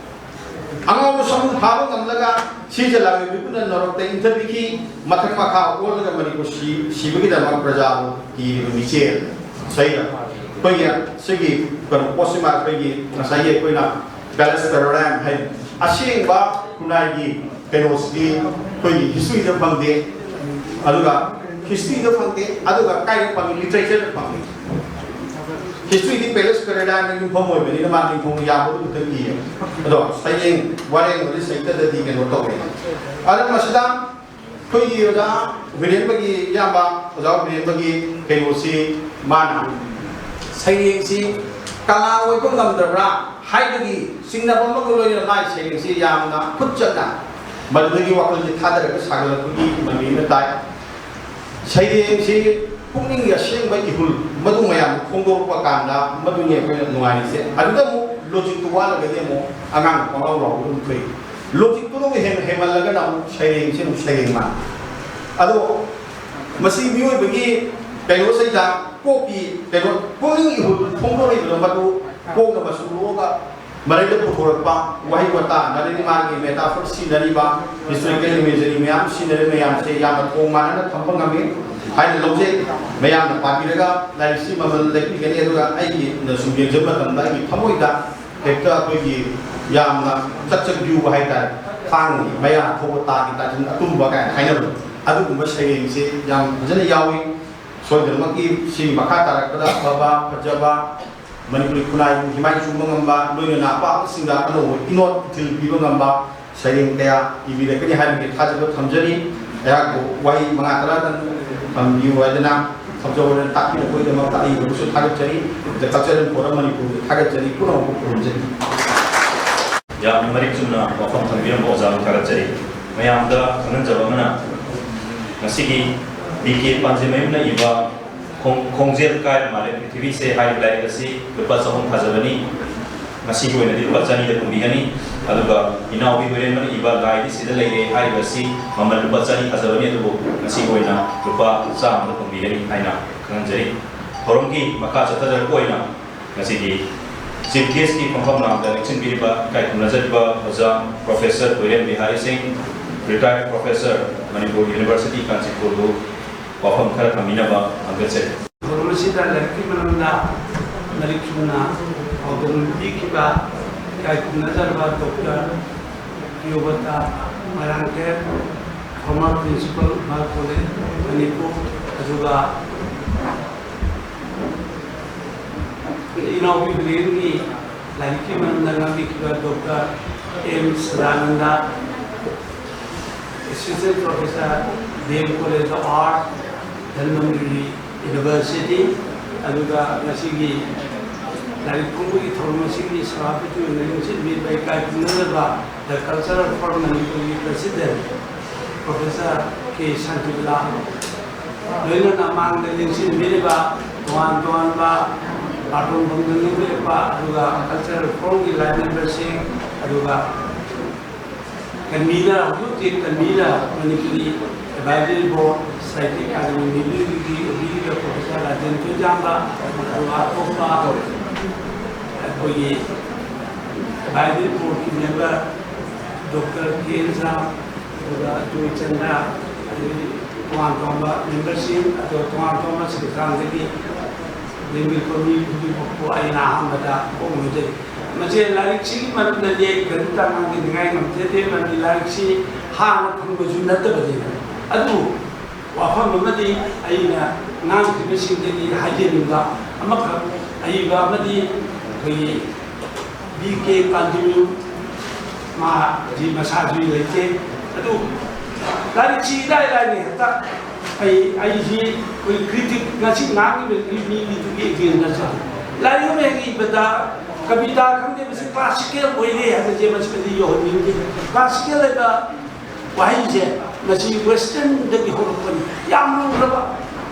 ꯑꯉꯥꯎꯕ ꯁꯃꯨ ꯐꯥꯕ ꯉꯝꯂꯒ ꯁꯤꯖ ꯂꯥꯛꯂꯤꯕ ꯃꯤꯄꯨꯝꯅ ꯅꯣꯔꯣꯛꯇ ꯏꯟꯊꯕꯤꯈꯤ꯫ ꯃꯊꯛ ꯃꯈꯥ ꯑꯣꯜꯂꯒ ꯃꯅꯤꯄꯨꯔ ꯁꯤ-, ꯁꯤꯕꯒꯤꯗꯃꯛ ꯄ꯭ꯔꯖꯥꯕꯨ ꯀꯤꯔꯤꯕ ꯃꯤꯆꯦꯜ꯫ ꯁꯩꯗ ꯑꯩꯈꯣꯏꯒꯤ ꯁꯤꯒꯤ ꯀꯩꯅꯣ ꯄꯣꯠꯁꯤꯃ ꯑꯩꯈꯣꯏꯒꯤ ꯉꯁꯥꯏꯒꯤ ꯑꯩꯈꯣꯏꯅ palace panorama ꯍꯥꯏ ꯑꯁꯦꯡꯕ ꯈꯨꯟꯅꯥꯏꯒꯤ ꯀꯩꯅꯣꯁꯤꯗꯤ ꯑꯩꯈꯣꯏꯒꯤ history ꯗ ꯐꯪꯗꯦ, ꯑꯗꯨꯒ history ꯗ ꯐꯪꯗꯦ, ꯑꯗꯨꯒ ꯀꯥꯏꯗ ꯐꯪꯉꯤ? Literature ꯗ ꯐꯪꯉꯤ꯫ History ꯗꯤ palace panorama ꯗ ꯌꯨꯝꯐꯝ ꯑꯣꯏꯕꯅꯤꯅ ꯃꯥ ꯌꯨꯝꯐꯝ ꯌꯥꯕꯗꯨ ꯈꯛꯇꯪ ꯏꯌꯦ꯫ ꯑꯗꯣ ꯁꯩꯔꯦꯡ ꯋꯥꯔꯦꯡꯕꯗꯤ ꯁꯥꯍꯤꯇ꯭ꯌꯗꯗꯤ ꯀꯩꯅꯣ ꯇꯧꯋꯦ꯫ ꯑꯗꯨꯅ ꯃꯁꯤꯗ ꯑꯩꯈꯣꯏꯒꯤ ꯑꯣꯖꯥ ꯍꯨꯏꯔꯦꯟꯕꯒꯤ ꯏꯌꯥꯝꯕ, ꯑꯣꯖꯥ ꯍꯨꯏꯔꯦꯟꯕꯒꯤ ꯀꯩꯅꯣꯁꯤ, ꯃꯥꯅ ꯁꯩꯔꯦꯡꯁꯤ ꯀꯂꯥ ꯑꯣꯏꯕ ꯉꯝꯗ꯭ꯔꯕ꯭ꯔꯥ ꯍꯥꯏꯕꯒꯤ ꯆꯤꯡꯅꯕ ꯑꯃꯒ ꯂꯣꯏꯅꯅ ꯃꯥꯒꯤ ꯁꯩꯔꯦꯡꯁꯤ ꯌꯥꯝꯅ ꯈꯨꯠ ꯆꯪꯅ ꯃꯗꯨꯗꯒꯤ ꯋꯥꯈꯜꯁꯤ ꯊꯥꯗꯔꯒ ꯁꯥꯒꯠꯂꯛꯄꯒꯤ ꯃꯃꯤ ꯑꯃ ꯇꯥꯏ꯫ ꯁꯩꯔꯦꯡꯁꯤ ꯄꯨꯛꯅꯤꯡꯒꯤ ꯑꯁꯦꯡꯕ ꯏꯍꯨꯜ ꯃꯗꯨ ꯃꯌꯥꯝꯗꯨ ꯐꯣꯡꯗꯣꯔꯛꯄ ꯀꯥꯟꯗ ꯃꯗꯨꯅꯤ ꯑꯩꯈꯣꯏꯅ ꯅꯨꯡꯉꯥꯏꯔꯤꯁꯦ꯫ ꯑꯗꯨꯗ ꯑꯃꯨꯛ ꯂꯣꯖꯤꯛꯇꯨ ꯋꯥꯠꯂꯒꯗꯤ ꯑꯃꯨꯛ ꯑꯉꯥꯡ ꯄꯪꯂꯥꯎ ꯂꯥꯎꯕ ꯑꯗꯨꯝ ꯊꯣꯛꯏ꯫ ꯂꯣꯖꯤꯛꯇꯨꯅ ꯑꯃꯨꯛ ꯍꯦꯟꯅ ꯍꯦꯟꯃꯜꯂꯒꯅ ꯑꯃꯨꯛ ꯁꯩꯔꯦꯡꯁꯤ ꯑꯃꯨꯛ ꯁꯩꯔꯦꯡ ꯃꯥꯟ꯫ ꯑꯗꯣ ꯃꯁꯤ ꯃꯤꯑꯣꯏꯕꯒꯤ ꯀꯩꯅꯣꯁꯤꯗ ꯀꯣꯛꯀꯤ ꯀꯩꯅꯣ ꯄꯨꯛꯅꯤꯡ ꯏꯍꯨꯜ ꯐꯣꯡꯗꯣꯔꯛꯏꯕꯗꯣ ꯃꯗꯨ ꯀꯣꯛꯅ ꯃꯆꯨ ꯂꯣꯛꯑꯒ ꯃꯔꯩꯗ ꯄꯨꯊꯣꯔꯛꯄ ꯋꯥꯍꯩ ꯋꯥꯇꯥ, ꯅꯠꯇ꯭ꯔꯒ ꯃꯥꯒꯤ metaphor ꯁꯤꯖꯤꯟꯅꯔꯤꯕ, historical imagery ꯃꯌꯥꯝ ꯁꯤꯖꯤꯟꯅꯔꯤꯕ ꯃꯌꯥꯝꯁꯦ ꯌꯥꯝꯅ ꯊꯣꯡ ꯃꯥꯟꯅꯅ ꯊꯝꯕ ꯉꯝꯃꯤ ꯍꯥꯏꯅ ꯂꯧꯖꯩ꯫ ꯃꯌꯥꯝꯅ ꯄꯥꯕꯤꯔꯒ ꯂꯥꯏꯔꯤꯛꯁꯤ ꯃꯃꯜ ꯂꯩꯕꯤꯒꯅꯤ꯫ ꯑꯗꯨꯒ ꯑꯩꯒꯤꯅ ꯁꯨꯝ ꯌꯦꯡꯖꯕ ꯃꯇꯝꯗ ꯑꯩꯒꯤ ꯊꯃꯣꯏꯗ ꯍꯦꯛꯇ ꯑꯩꯈꯣꯏꯒꯤ ꯌꯥꯝꯅ ꯆꯛ ꯆꯛ ꯌꯨꯕ ꯍꯥꯏꯇꯥꯔꯦ, ꯊꯥꯡꯒꯤ ꯃꯌꯥ ꯊꯣꯛꯄ ꯇꯥꯒꯤ ꯇꯥꯁꯤꯟ ꯑꯇꯨꯝꯕ ꯀꯥꯏꯅ ꯍꯥꯏꯅꯕꯗꯣ, ꯑꯗꯨꯒꯨꯝꯕ ꯁꯩꯔꯦꯡꯁꯦ ꯌꯥꯝ ꯐꯖꯅ ꯌꯥꯎꯏ꯫ ꯁꯣꯏꯗꯅꯃꯛꯀꯤ ꯁꯤꯒꯤ ꯃꯈꯥ ꯇꯥꯔꯛꯄꯗ ꯑꯐꯕ ꯐꯖꯕ ꯃꯅꯤꯄꯨꯔꯤ ꯈꯨꯟꯅꯥꯏꯕꯨ ꯍꯤꯃꯥꯏ ꯆꯨꯝꯕ ꯉꯝꯕ, ꯂꯣꯏꯅꯅ ꯑꯄꯥꯕꯁꯤꯡꯗ ꯑꯅꯧꯕ ꯏꯅꯣꯠ ꯏꯊꯤꯜ ꯄꯤꯕ ꯉꯝꯕ ꯁꯩꯔꯦꯡ ꯀꯌꯥ ꯏꯕꯤꯔꯛꯀꯅꯤ ꯍꯥꯏꯕꯒꯤ ꯊꯥꯖꯕ ꯊꯝꯖꯔꯤ꯫ ꯑꯩꯍꯥꯛꯄꯨ ꯋꯥꯍꯩ ꯃꯉꯥ ꯇꯔꯥꯗꯪ ꯊꯝꯕꯤꯌꯨ ꯍꯥꯏꯗꯅ ꯊꯧꯖꯥꯜ ꯋꯥꯏꯔꯦꯝ ꯇꯥꯛꯄꯤꯔꯛꯄꯒꯤꯗꯃꯛꯇ ꯑꯩ ꯍꯧꯖꯤꯛꯁꯨ ꯊꯥꯒꯠꯆꯔꯤ꯫ The Cultural Forum ꯃꯅꯤꯄꯨꯔꯕꯨ ꯊꯥꯒꯠꯆꯔꯤ, ꯄꯨꯝꯅꯃꯛꯄꯨ ꯈꯨꯔꯨꯝꯖꯔꯤ꯫ ꯌꯥꯝꯅ ꯃꯔꯤꯛ ꯆꯨꯝꯅ ꯋꯥꯐꯝ ꯊꯝꯕꯤꯔꯝꯕ ꯑꯣꯖꯥꯕꯨ ꯊꯥꯒꯠꯆꯔꯤ꯫ ꯃꯌꯥꯝꯗ ꯈꯪꯍꯟꯖꯕ ꯑꯃꯅ, ꯉꯁꯤꯒꯤ ꯕꯤ ꯀꯦ ꯄꯥꯟꯖꯦꯃꯌꯨꯝꯅ ꯏꯕ ꯈꯣꯡ-, ꯈꯣꯡꯖꯦꯜ ꯀꯥꯏꯔ ꯃꯥꯂꯦꯝ ꯄ꯭ꯔꯤꯊꯤꯕꯤꯁꯦ ꯍꯥꯏꯔꯤꯕ ꯂꯥꯏꯔꯤꯛ ꯑꯁꯤ ꯂꯨꯄꯥ ꯆꯍꯨꯝ ꯊꯥꯖꯕꯅꯤ꯫ ꯉꯁꯤꯒꯤ ꯑꯣꯏꯅꯗꯤ ꯂꯨꯄꯥ ꯆꯅꯤꯗ ꯐꯪꯕꯤꯒꯅꯤ꯫ ꯑꯗꯨꯒ ꯏꯅꯥꯎꯕꯤ ꯍꯨꯏꯔꯦꯟꯕꯅ ꯏꯕ ꯂꯥꯏꯗꯤ ꯁꯤꯗ ꯂꯩꯔꯦ ꯍꯥꯏꯔꯤꯕ ꯑꯁꯤ ꯃꯃꯜ ꯂꯨꯄꯥ ꯆꯅꯤ ꯊꯥꯖꯕꯅꯤ, ꯑꯗꯨꯕꯨ ꯉꯁꯤꯒꯤ ꯑꯣꯏꯅ ꯂꯨꯄꯥ ꯆꯥꯝꯃꯗ ꯐꯪꯕꯤꯒꯅꯤ ꯍꯥꯏꯅ ꯈꯪꯍꯟꯖꯔꯤ꯫ ꯊꯧꯔꯝꯒꯤ ꯃꯈꯥ ꯆꯠꯊꯖꯔꯛꯄ ꯑꯣꯏꯅ ꯉꯁꯤꯒꯤ Chief Guest ꯀꯤ ꯐꯝꯐꯝ ꯂꯥꯡꯗ ꯂꯦꯡꯁꯤꯟꯕꯤꯔꯤꯕ ꯏꯀꯥꯏ ꯈꯨꯝꯅꯖꯔꯤꯕ ꯑꯣꯖꯥ Professor ꯍꯨꯏꯔꯦꯟ ꯕꯤꯍꯥꯔꯤ ꯁꯤꯡ, Retired Professor, ꯃꯅꯤꯄꯨꯔ University ꯀꯥꯟꯆꯤꯄꯨꯔꯕꯨ ꯋꯥꯐꯝ ꯈꯔ ꯊꯝꯕꯤꯅꯕ ꯈꯪꯒꯠꯆꯔꯤ꯫ ꯊꯧꯔꯝ ꯑꯁꯤꯗ ꯂꯥꯏꯔꯤꯛꯀꯤ ꯃꯔꯝꯗ ꯃꯔꯤꯛ ꯆꯨꯝꯅ ꯄꯥꯎꯗꯝ ꯄꯤꯈꯤꯕ ꯏꯀꯥꯏ ꯈꯨꯝꯅꯖꯔꯕ Doctor ꯄ꯭ꯔꯤꯌꯣꯕ꯭ꯔꯇ Moirangthem, former Principal, Imphal College, Manipur, ꯑꯗꯨꯒ ꯏꯅꯥꯎꯄꯤ ꯕꯤꯔꯦꯟꯒꯤ ꯂꯥꯏꯔꯤꯛꯀꯤ ꯃꯔꯝꯗ ꯉꯥꯡꯕꯤꯈꯤꯕ Doctor M Sadananda, Assistant Professor, D M College of Art, Dhanmantri University, ꯑꯗꯨꯒ ꯉꯁꯤꯒꯤ ꯂꯥꯏꯔꯤꯛ ꯐꯣꯡꯕꯒꯤ ꯊꯧꯔꯝ ꯑꯁꯤꯒꯤ ꯁꯚꯥꯄꯇꯤ ꯑꯣꯏꯅ ꯂꯦꯡꯁꯤꯟꯕꯤꯕ ꯏꯀꯥꯏ ꯈꯨꯝꯅꯖꯕ The Cultural Forum ꯃꯅꯤꯄꯨꯔꯒꯤ President Professor K ꯁꯥꯟꯇꯤꯕꯂꯥ, ꯂꯣꯏꯅꯅ ꯃꯥꯡꯗ ꯂꯦꯡꯁꯤꯟꯕꯤꯔꯤꯕ ꯇꯣꯉꯥꯟ ꯇꯣꯉꯥꯟꯕ ꯕꯥꯔꯇꯣꯟ ꯐꯝꯗ ꯂꯦꯡꯕꯤꯔꯛꯄ, ꯑꯗꯨꯒ Cultural Forumꯒꯤ ꯂꯥꯏ ꯃꯦꯝꯕꯔꯁꯤꯡ, ꯑꯗꯨꯒ ꯀꯟꯚꯤꯅꯔ, ꯍꯧꯖꯤꯛ ꯍꯧꯖꯤꯛ convener Manipuri advisory board Sahitya Akademi ꯃꯤꯂꯨꯒꯤ ꯑꯣꯏꯕꯤꯔꯤꯕ ꯄ꯭ꯔꯣꯐꯦꯁꯔ ꯔꯥꯖꯦꯟ ꯊꯣꯏꯖꯥꯝꯕ, ꯑꯗꯨꯒ ꯑꯇꯣꯞꯄ ꯑꯩꯈꯣꯏꯒꯤ ꯑꯦꯗꯚꯥꯏꯖꯔꯤ ꯕꯣꯔꯗꯀꯤ ꯃꯦꯝꯕꯔ ꯗꯣꯛꯇꯔ ꯀꯦ ꯑꯦꯟ ꯁꯥ, ꯑꯗꯨꯒ ꯖꯣꯏꯆꯟꯗ꯭ꯔ, ꯑꯗꯒꯤ ꯇꯣꯉꯥꯟ ꯇꯣꯉꯥꯟꯕ ꯃꯦꯝꯕꯔꯁꯤꯡ, ꯑꯗꯨꯒ ꯇꯣꯉꯥꯟ ꯇꯣꯉꯥꯟꯕ ꯁꯪꯁꯊꯥꯟꯗꯒꯤ ꯂꯦꯡꯕꯤꯔꯛꯄ ꯃꯤ ꯈꯨꯗꯤꯡꯃꯛꯄꯨ ꯑꯩꯅ ꯑꯍꯥꯟꯕꯗ ꯀꯣꯛ ꯅꯣꯝꯖꯔꯤ꯫ ꯃꯁꯤ ꯂꯥꯏꯔꯤꯛꯁꯤꯒꯤ ꯃꯔꯝꯗꯗꯤ ꯑꯩ ꯀꯔꯤꯝꯇ ꯉꯥꯡꯅꯤꯡꯉꯥꯏ ꯉꯝꯖꯗꯦ, ꯃꯔꯝꯗꯤ ꯂꯥꯏꯔꯤꯛꯁꯤ ꯍꯥꯟꯅ ꯐꯪꯕꯁꯨ ꯅꯠꯇꯕꯅꯤꯅ꯫ ꯑꯗꯨꯕꯨ ꯋꯥꯐꯝ ꯑꯃꯗꯤ ꯑꯩꯅ ꯉꯥꯡꯈꯤꯕꯁꯤꯡꯗꯒꯤ ꯍꯥꯏꯖꯅꯤꯡꯕ ꯑꯃꯈꯛ, ꯑꯏꯕ ꯑꯃꯗꯤ ꯑꯩꯈꯣꯏꯒꯤ ꯕꯤ ꯀꯦ ꯄꯥꯟꯖꯤꯃꯌꯨꯝ, ꯃꯥꯁꯤ ꯃꯁꯥꯁꯨ ꯂꯩꯇꯦ꯫ ꯑꯗꯨ ꯂꯥꯏꯔꯤꯛꯁꯤ ꯏꯔꯥꯏ ꯂꯥꯏꯅ ꯍꯦꯛꯇ ꯑꯩ, ꯑꯩꯁꯤ ꯑꯩꯈꯣꯏ ꯀ꯭ꯔꯤꯇꯤꯛ ꯉꯁꯤ ꯉꯥꯡꯉꯤꯕ ꯃꯤꯒꯤꯗꯨꯒꯤ ꯑꯦꯒꯦꯟꯗꯁꯨ ꯂꯥꯏꯔꯤꯛ ꯑꯃ ꯍꯦꯛ ꯏꯕꯗ ꯀꯕꯤꯇꯥ ꯈꯪꯗꯦ, ꯃꯁꯤ ꯀ꯭ꯂꯥꯁꯤꯀꯦꯜ ꯑꯣꯏꯔꯦ ꯍꯥꯏꯕꯁꯦ ꯃꯁꯤꯃꯗꯤ ꯌꯧꯍꯟꯅꯤꯡꯗꯦ꯫ ꯀ꯭ꯂꯥꯁꯤꯀꯦꯜ ꯍꯥꯏꯕ ꯋꯥꯍꯩꯁꯦ ꯃꯁꯤ ꯋꯦꯁꯇꯔꯟꯗꯒꯤ ꯍꯧꯔꯛꯄꯅꯤ꯫ ꯌꯥꯝ ꯂꯨꯈ꯭ꯔꯕ,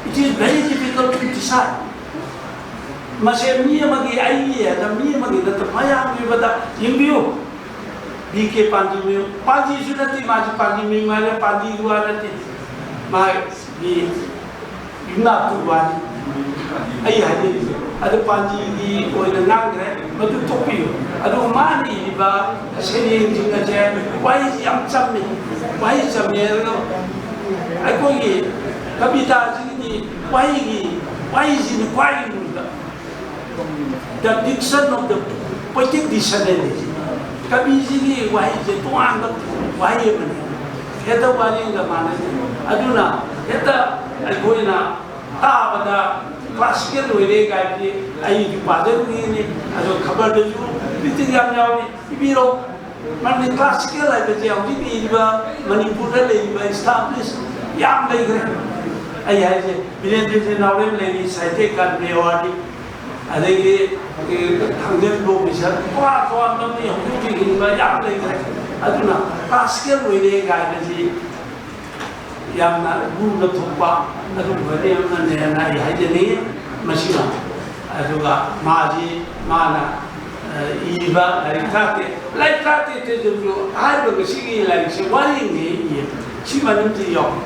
it is very difficult to decide꯫ ꯃꯁꯦ ꯃꯤ ꯑꯃꯒꯤ, ꯑꯩꯒꯤ ꯍꯥꯏꯅ ꯃꯤ ꯑꯃꯒꯤ ꯅꯠꯇꯕ, ꯃꯌꯥꯝꯒꯤ ꯑꯣꯏꯕꯗ ꯌꯦꯡꯕꯤꯌꯨ꯫ ꯕꯤ ꯀꯦ ꯄꯥꯟꯖꯤꯃꯌꯨꯝ, ꯄꯥꯟꯖꯤꯁꯨ ꯅꯠꯇꯦ, ꯃꯥꯁꯨ ꯄꯥꯟꯖꯤꯃꯌꯨꯝ ꯍꯥꯏꯔꯦ, ꯄꯥꯟꯖꯤꯒꯤ ꯋꯥ ꯅꯠꯇꯦ, ꯃꯥꯒꯤ ꯌꯨꯝꯅꯥꯛꯇꯨꯒꯤ ꯋꯥꯅꯤ꯫ ꯑꯩ ꯍꯥꯏꯖꯔꯤꯁꯦ ꯑꯗꯨ ꯄꯥꯟꯖꯤꯒꯤ ꯑꯣꯏꯅ ꯉꯥꯡꯈ꯭ꯔꯦ, ꯃꯗꯨ ꯇꯣꯛꯄꯤꯌꯨ꯫ ꯑꯗꯨꯒ ꯃꯥꯅ ꯏꯔꯤꯕ ꯁꯩꯔꯦꯡꯁꯤꯡ ꯑꯁꯦ ꯋꯥꯍꯩꯁꯤ ꯌꯥꯝ ꯆꯝꯃꯤ, ꯋꯥꯍꯩ ꯆꯝꯃꯦ꯫ ꯑꯗꯨꯒ ꯑꯩꯈꯣꯏꯒꯤ ꯀꯕꯤꯇꯥꯁꯤꯒꯤꯗꯤ ꯋꯥꯍꯩꯒꯤ, ꯋꯥꯍꯩꯁꯤꯅ ꯈ꯭ꯋꯥꯏꯗꯒꯤ ꯂꯨꯏꯕ꯫ The diction of the poetic dictionary꯫ ꯀꯕꯤꯁꯤꯒꯤ ꯋꯥꯍꯩꯁꯦ ꯇꯣꯉꯥꯟꯕ ꯋꯥꯍꯩ ꯑꯃꯅꯤ, ꯍꯦꯛꯇ ꯋꯥꯔꯦꯡꯒ ꯃꯥꯟꯅꯗꯦ꯫ ꯑꯗꯨꯅ ꯍꯦꯛꯇ ꯑꯩꯈꯣꯏꯅ ꯇꯥꯕꯗ ꯀ꯭ꯂꯥꯁꯤꯀꯦꯜ ꯑꯣꯏꯔꯦ ꯀꯥꯏꯕꯗꯤ ꯑꯩꯁꯨ ꯄꯥꯖꯔꯨꯔꯤꯅꯤ, ꯑꯗꯣ ꯈꯕꯔꯗꯁꯨ ꯄ꯭ꯔꯤꯟꯇꯤꯡ ꯌꯥꯝ ꯌꯥꯎꯔꯤ, ꯏꯕꯤꯔꯣ꯫ ꯃꯔꯝꯗꯤ classical ꯍꯥꯏꯕꯁꯦ ꯍꯧꯖꯤꯛ ꯏꯔꯤꯕ ꯃꯅꯤꯄꯨꯔꯗ ꯂꯩꯔꯤꯕ establish ꯌꯥꯝ ꯂꯩꯈ꯭ꯔꯦ꯫ ꯑꯩ ꯍꯥꯏꯁꯦ, ꯕꯤꯔꯦꯟꯗ꯭ꯔꯖꯤꯠ ꯅꯥꯎꯔꯦꯝ ꯂꯩꯔꯤ, ꯁꯥꯍꯤꯇ꯭ꯌ ꯑꯀꯥꯗꯃꯤ awardee, ꯑꯗꯒꯤ, ꯑꯦ, ꯊꯥꯡꯖꯔꯤꯕ ꯑꯣꯐꯤꯁꯥꯔ, ꯇꯣꯉꯥꯟ ꯇꯣꯉꯥꯟꯕ ꯃꯤ ꯍꯧꯖꯤꯛ ꯍꯧꯖꯤꯛ ꯍꯤꯡꯕ ꯌꯥꯝ ꯂꯩꯈ꯭ꯔꯦ꯫ ꯑꯗꯨꯅ classical ꯑꯣꯏꯔꯦ ꯀꯥꯏꯅꯁꯤ ꯌꯥꯝꯅ ꯂꯨꯅ ꯊꯣꯛꯄ ꯑꯗꯨꯒꯨꯝꯕꯅꯦꯅ ꯑꯩ ꯍꯥꯏꯖꯅꯤꯡꯉꯤ꯫ ꯃꯁꯤꯃ, ꯑꯗꯨꯒ ꯃꯥꯁꯤ, ꯃꯥꯅ, ꯑ, ꯏꯕ ꯂꯥꯏꯔꯤꯛ ꯇꯔꯥꯇꯔꯦꯠ, ꯂꯥꯏꯔꯤꯛ ꯇꯔꯥꯇꯔꯦꯠꯇꯁꯨ ꯍꯥꯏꯔꯤꯕ ꯉꯁꯤꯒꯤ ꯂꯥꯏꯔꯤꯛꯁꯦ ꯋꯥꯔꯦꯡꯅꯦ ꯏꯌꯦ꯫ ꯁꯤ ꯃꯅꯨꯡꯗ ꯌꯥꯎꯏ꯫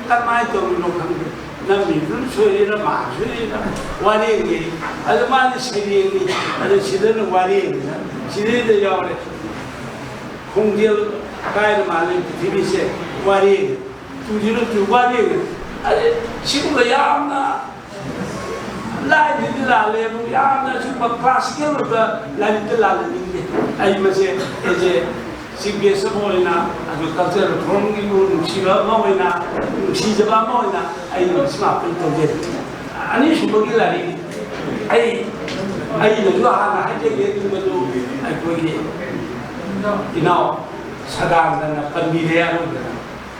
ꯀꯃꯥꯏꯅ ꯇꯧꯔꯤꯅꯣ ꯈꯪꯗꯦ꯫ ꯅꯝꯃꯤꯗꯨꯅ ꯁꯣꯏꯔꯤꯔ, ꯃꯥꯅ ꯁꯣꯏꯔꯤꯔ, ꯋꯥꯔꯦꯡꯅꯤ꯫ ꯑꯗꯨ ꯃꯥꯗꯤ ꯁꯩꯔꯦꯡꯅꯤ, ꯑꯗꯨ ꯁꯤꯗꯅ ꯋꯥꯔꯦꯡꯅꯤꯅ ꯁꯤꯗꯩꯗ ꯌꯥꯎꯔꯦ꯫ ꯈꯣꯡꯖꯦꯜ ꯀꯥꯏꯅ ꯃꯥꯜꯂꯦ ꯄ꯭ꯔꯤꯊꯤꯕꯤꯁꯦ, ꯋꯥꯔꯦꯡ꯫ Two zero two ꯋꯥꯔꯦꯡ꯫ ꯑꯗꯩ ꯁꯤꯒꯨꯝꯕ ꯌꯥꯝꯅ ꯂꯥꯏꯗꯗꯤ ꯂꯥꯜꯂꯦꯕꯨ, ꯌꯥꯝꯅ ꯁꯨꯝꯕ classical ꯑꯣꯏꯕ ꯂꯥꯏꯔꯤꯛꯇ ꯂꯥꯜꯍꯟꯅꯤꯡꯗꯦ꯫ ꯑꯩ ꯃꯁꯦ, ꯑꯩꯁꯦ chief guest ꯑꯃ ꯑꯣꯏꯅ, ꯑꯗꯨ cultural reformꯒꯤꯕꯨ ꯅꯨꯡꯁꯤꯕ ꯑꯃ ꯑꯣꯏꯅ, ꯅꯨꯡꯁꯤꯖꯕ ꯑꯃ ꯑꯣꯏꯅ ꯑꯩꯅ ꯃꯁꯤ ꯉꯥꯛꯇꯪ ꯇꯧꯖꯔꯤ꯫ ꯑꯅꯤꯁꯨꯕꯒꯤ ꯂꯥꯏꯔꯤꯛ, ꯑꯩ, ꯑꯩꯅꯁꯨ ꯍꯥꯟꯅ ꯍꯥꯏꯖꯒꯦ, ꯑꯗꯨꯝꯕꯗꯨ ꯑꯩꯈꯣꯏꯒꯤ ꯏꯅꯥꯎ ꯁꯗꯥꯅꯟꯗꯅ ꯄꯟꯕꯤꯔꯦ꯫ ꯑꯗꯨꯝꯕꯗ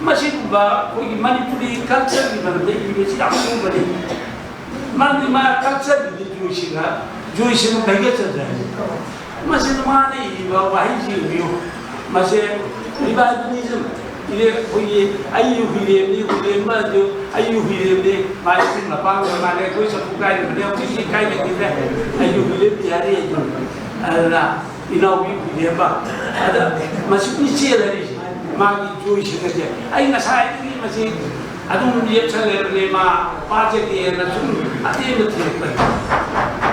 ꯃꯁꯤꯒꯨꯝꯕ ꯑꯩꯈꯣꯏꯒꯤ ꯃꯅꯤꯄꯨꯔꯤ cultureꯒꯤ ꯃꯔꯝꯗ ꯏꯕꯁꯤ ꯌꯥꯝ ꯂꯨꯕꯅꯤ꯫ ꯃꯔꯝꯗꯤ ꯃꯥ cultureꯒꯤꯗꯤ ꯖꯣꯏꯁꯤꯅ, ꯖꯣꯏꯁꯤꯅ ꯀꯩꯒ ꯆꯠꯖꯩ꯫ ꯃꯁꯤꯗ ꯃꯥꯅ ꯏꯕ ꯋꯥꯍꯩꯁꯤ ꯌꯦꯡꯕꯤꯌꯨ꯫ ꯃꯁꯦ revivalism, ꯏꯔꯦ ꯑꯩꯈꯣꯏꯒꯤ ꯑꯩ ꯍꯨꯏꯔꯦꯝꯅꯤ, ꯍꯨꯏꯔꯦꯝꯕ ꯑꯗꯨ ꯑꯩ ꯍꯨꯏꯔꯦꯝꯅꯤ, ꯃꯥ ꯏꯁꯤꯡ ꯃꯄꯥꯡꯒ ꯃꯥꯜꯂꯦ, ꯑꯩꯈꯣꯏ ꯆꯐꯨ ꯀꯥꯏꯅꯕꯅꯦ, ꯍꯧꯖꯤꯛꯇꯤ ꯀꯥꯏꯅꯈꯤꯗ꯭ꯔꯦ, ꯑꯩ ꯍꯨꯏꯔꯦꯝ ꯕꯤꯍꯥꯔꯤ ꯍꯥꯏꯗꯨꯅꯤ꯫ ꯑꯗꯨꯅ ꯏꯅꯥꯎꯒꯤ ꯈꯨꯗꯦꯝꯕ꯫ ꯑꯗ ꯃꯁꯤ ꯃꯤ ꯆꯦꯜꯂꯔꯤꯁꯦ, ꯃꯥꯒꯤ ꯖꯣꯏꯁꯤꯡ ꯑꯁꯦ꯫ ꯑꯩ ꯉꯁꯥꯏꯗꯒꯤ ꯃꯁꯤ ꯑꯗꯨꯝ ꯂꯦꯞꯁꯜꯂꯦꯕꯅꯦ, ꯃꯥ ꯄꯥꯖꯒꯦꯅ ꯁꯨꯝ ꯑꯇꯦꯟꯕ ꯊꯤꯔꯛꯄꯅꯤ꯫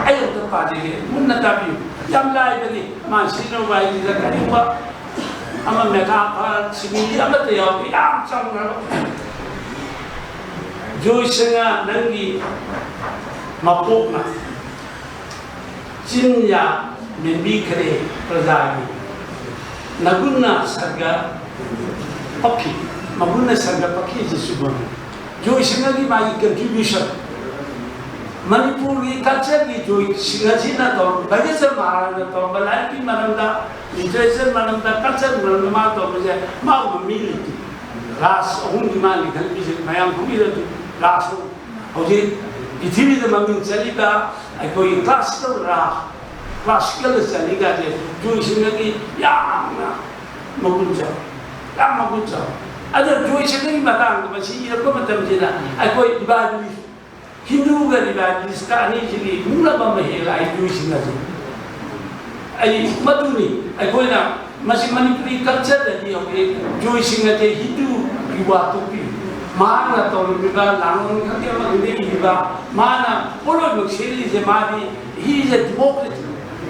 ꯑꯩ ꯑꯝꯇ ꯄꯥꯖꯒꯦ, ꯃꯨꯟꯅ ꯇꯥꯕꯤꯌꯨ꯫ ꯌꯥꯝ ꯂꯥꯏꯕꯅꯤ꯫ ꯃꯥ ꯁꯤꯖꯤꯟꯅꯕ ꯍꯥꯏꯁꯤꯗ ꯀꯔꯤꯒꯨꯝꯕ ꯑꯃ metaphor, simile ꯑꯃꯠꯇ ꯌꯥꯎꯗꯦ, ꯌꯥꯝ ꯆꯝꯈ꯭ꯔꯕ꯫ ꯖꯣꯏꯁꯅ ꯅꯪꯒꯤ ꯃꯄꯣꯛꯅ ꯆꯤꯟꯌꯥ ꯃꯦꯟꯕꯤꯈ꯭ꯔꯦ ꯄ꯭ꯔꯖꯥꯒꯤ꯫ ꯅꯒꯨꯟꯅ ꯁꯔꯒ ꯄꯛꯈꯤ, ꯃꯒꯨꯟꯅ ꯁꯔꯒ ꯄꯛꯈꯤ ꯑꯁꯤ ꯆꯨꯝꯕꯅꯤ꯫ ꯖꯣꯏꯁꯅꯒꯤ ꯃꯥꯒꯤ contribution, ꯃꯅꯤꯄꯨꯔꯒꯤ ꯀꯜꯆꯔꯒꯤ ꯖꯣꯏꯁꯤꯡ ꯑꯁꯤꯅ ꯇꯧꯔꯝꯕ, ꯚꯥꯒ꯭ꯌꯆꯟ ꯃꯍꯥꯔꯥꯖꯅ ꯇꯧꯔꯝꯕ ꯂꯥꯏꯔꯤꯛꯀꯤ ꯃꯔꯝꯗ, ꯂꯤꯇꯔꯦꯆꯔ ꯃꯔꯝꯗ, ꯀꯜꯆꯔ ꯃꯔꯝꯗ ꯃꯥ ꯇꯧꯕꯁꯦ ꯃꯥꯒꯨꯝꯕ ꯃꯤ ꯂꯩꯇꯦ꯫ ꯔꯥꯁ ꯑꯍꯨꯝꯒꯤ ꯃꯥ ꯂꯤꯡꯈꯠꯄꯤꯁꯦ ꯃꯌꯥꯝ ꯈꯪꯕꯤꯔꯗꯤ, ꯔꯥꯁ ꯑꯍꯨꯝ꯫ ꯍꯧꯖꯤꯛ ꯄ꯭ꯔꯤꯊꯤꯕꯤꯗ ꯃꯃꯤꯡ ꯆꯠꯂꯤꯕ ꯑꯩꯈꯣꯏꯒꯤ ꯀ꯭ꯂꯥꯁꯤꯀꯦꯜ ꯔꯥꯁ, ꯀ꯭ꯂꯥꯁꯤꯀꯦꯜꯗ ꯆꯠꯂꯤꯒꯁꯦ ꯖꯣꯏꯁꯤꯡꯗꯒꯤ ꯌꯥꯝꯅ ꯃꯒꯨꯟ ꯆꯥꯎꯏ, ꯌꯥꯝ ꯃꯒꯨꯟ ꯆꯥꯎꯏ꯫ ꯑꯗꯨꯅ ꯖꯣꯏꯁꯤꯡꯗꯒꯤ ꯃꯇꯥꯡꯗ ꯃꯁꯤ ꯏꯔꯛꯄ ꯃꯇꯝꯁꯤꯗ ꯑꯩꯈꯣꯏ ꯏꯕꯥꯅꯤ ꯍꯤꯟꯗꯨꯒ ꯔꯤꯚꯥꯏꯚꯦꯂꯤꯁꯀ ꯑꯅꯤꯁꯤꯒꯤ ꯃꯨꯛꯅꯕ ꯑꯃ ꯍꯦꯛ ꯂꯥꯛꯏ, ꯖꯣꯏꯁꯤꯡ ꯑꯁꯤ꯫ ꯑꯩ ꯃꯗꯨꯅꯤ ꯑꯩꯈꯣꯏꯅ ꯃꯁꯤ ꯃꯅꯤꯄꯨꯔꯤ ꯀꯜꯆꯔꯗꯗꯤ ꯍꯧꯖꯤꯛ ꯖꯣꯏꯁꯤꯡ ꯑꯁꯦ ꯍꯤꯟꯗꯨꯒꯤ ꯋꯥ ꯇꯣꯛꯄꯤ꯫ ꯃꯍꯥꯛꯅ ꯇꯧꯔꯝꯃꯤꯕ ꯂꯥꯡꯕꯜ ꯈꯪꯗꯦ ꯑꯃ ꯈꯪꯗꯦ ꯏꯔꯤꯕ, ꯃꯥꯅ ꯄꯣꯠꯂꯣꯏꯃꯛ ꯁꯦꯠꯂꯤꯁꯦ ꯃꯥꯗꯤ he is a democrat,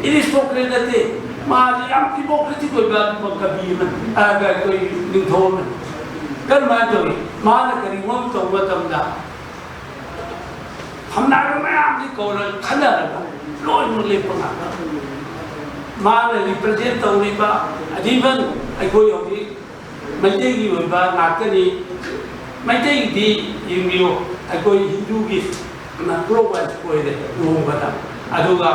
aristocrat ꯅꯠꯇꯦ꯫ ꯃꯥꯗꯤ ꯌꯥꯝ ꯗꯤꯃꯣꯀ꯭ꯔꯦꯇꯤꯛ ꯑꯣꯏꯕ ꯑꯗꯨꯒꯨꯝꯕ ꯀꯕꯤ ꯑꯃꯅꯤ, ꯑ, ꯑꯩꯈꯣꯏ ꯅꯤꯡꯊꯧ ꯑꯃꯅꯤ꯫ ꯀꯔꯝꯍꯥꯏꯅ ꯇꯧꯏ? ꯃꯥꯅ ꯀꯔꯤꯒꯨꯝꯕ ꯑꯃ ꯇꯧꯕ ꯃꯇꯝꯗ ꯐꯝꯅꯥꯏꯕ ꯃꯌꯥꯝꯁꯤ ꯀꯧꯔ ꯈꯟꯅꯔꯒ ꯂꯣꯏꯅꯃꯛ ꯂꯦꯞꯄ ꯉꯥꯛꯇ꯫ ꯃꯥꯅ ꯔꯤꯄ꯭ꯔꯖꯦꯟ ꯇꯧꯔꯤꯕ, ꯑꯗꯩ ꯏꯚꯟ ꯑꯩꯈꯣꯏ ꯍꯧꯖꯤꯛ ꯃꯩꯇꯩꯒꯤ ꯑꯣꯏꯕ ꯉꯥꯛꯇꯅꯤ꯫ ꯃꯩꯇꯩꯒꯤꯗꯤ ꯌꯦꯡꯕꯤꯌꯨ, ꯑꯩꯈꯣꯏ ꯍꯤꯟꯗꯨꯒꯤ ꯀ꯭ꯂꯣꯛ ꯋꯥꯏꯁ ꯑꯣꯏꯔꯦ ꯂꯨꯍꯣꯡꯕꯗ, ꯑꯗꯨꯒ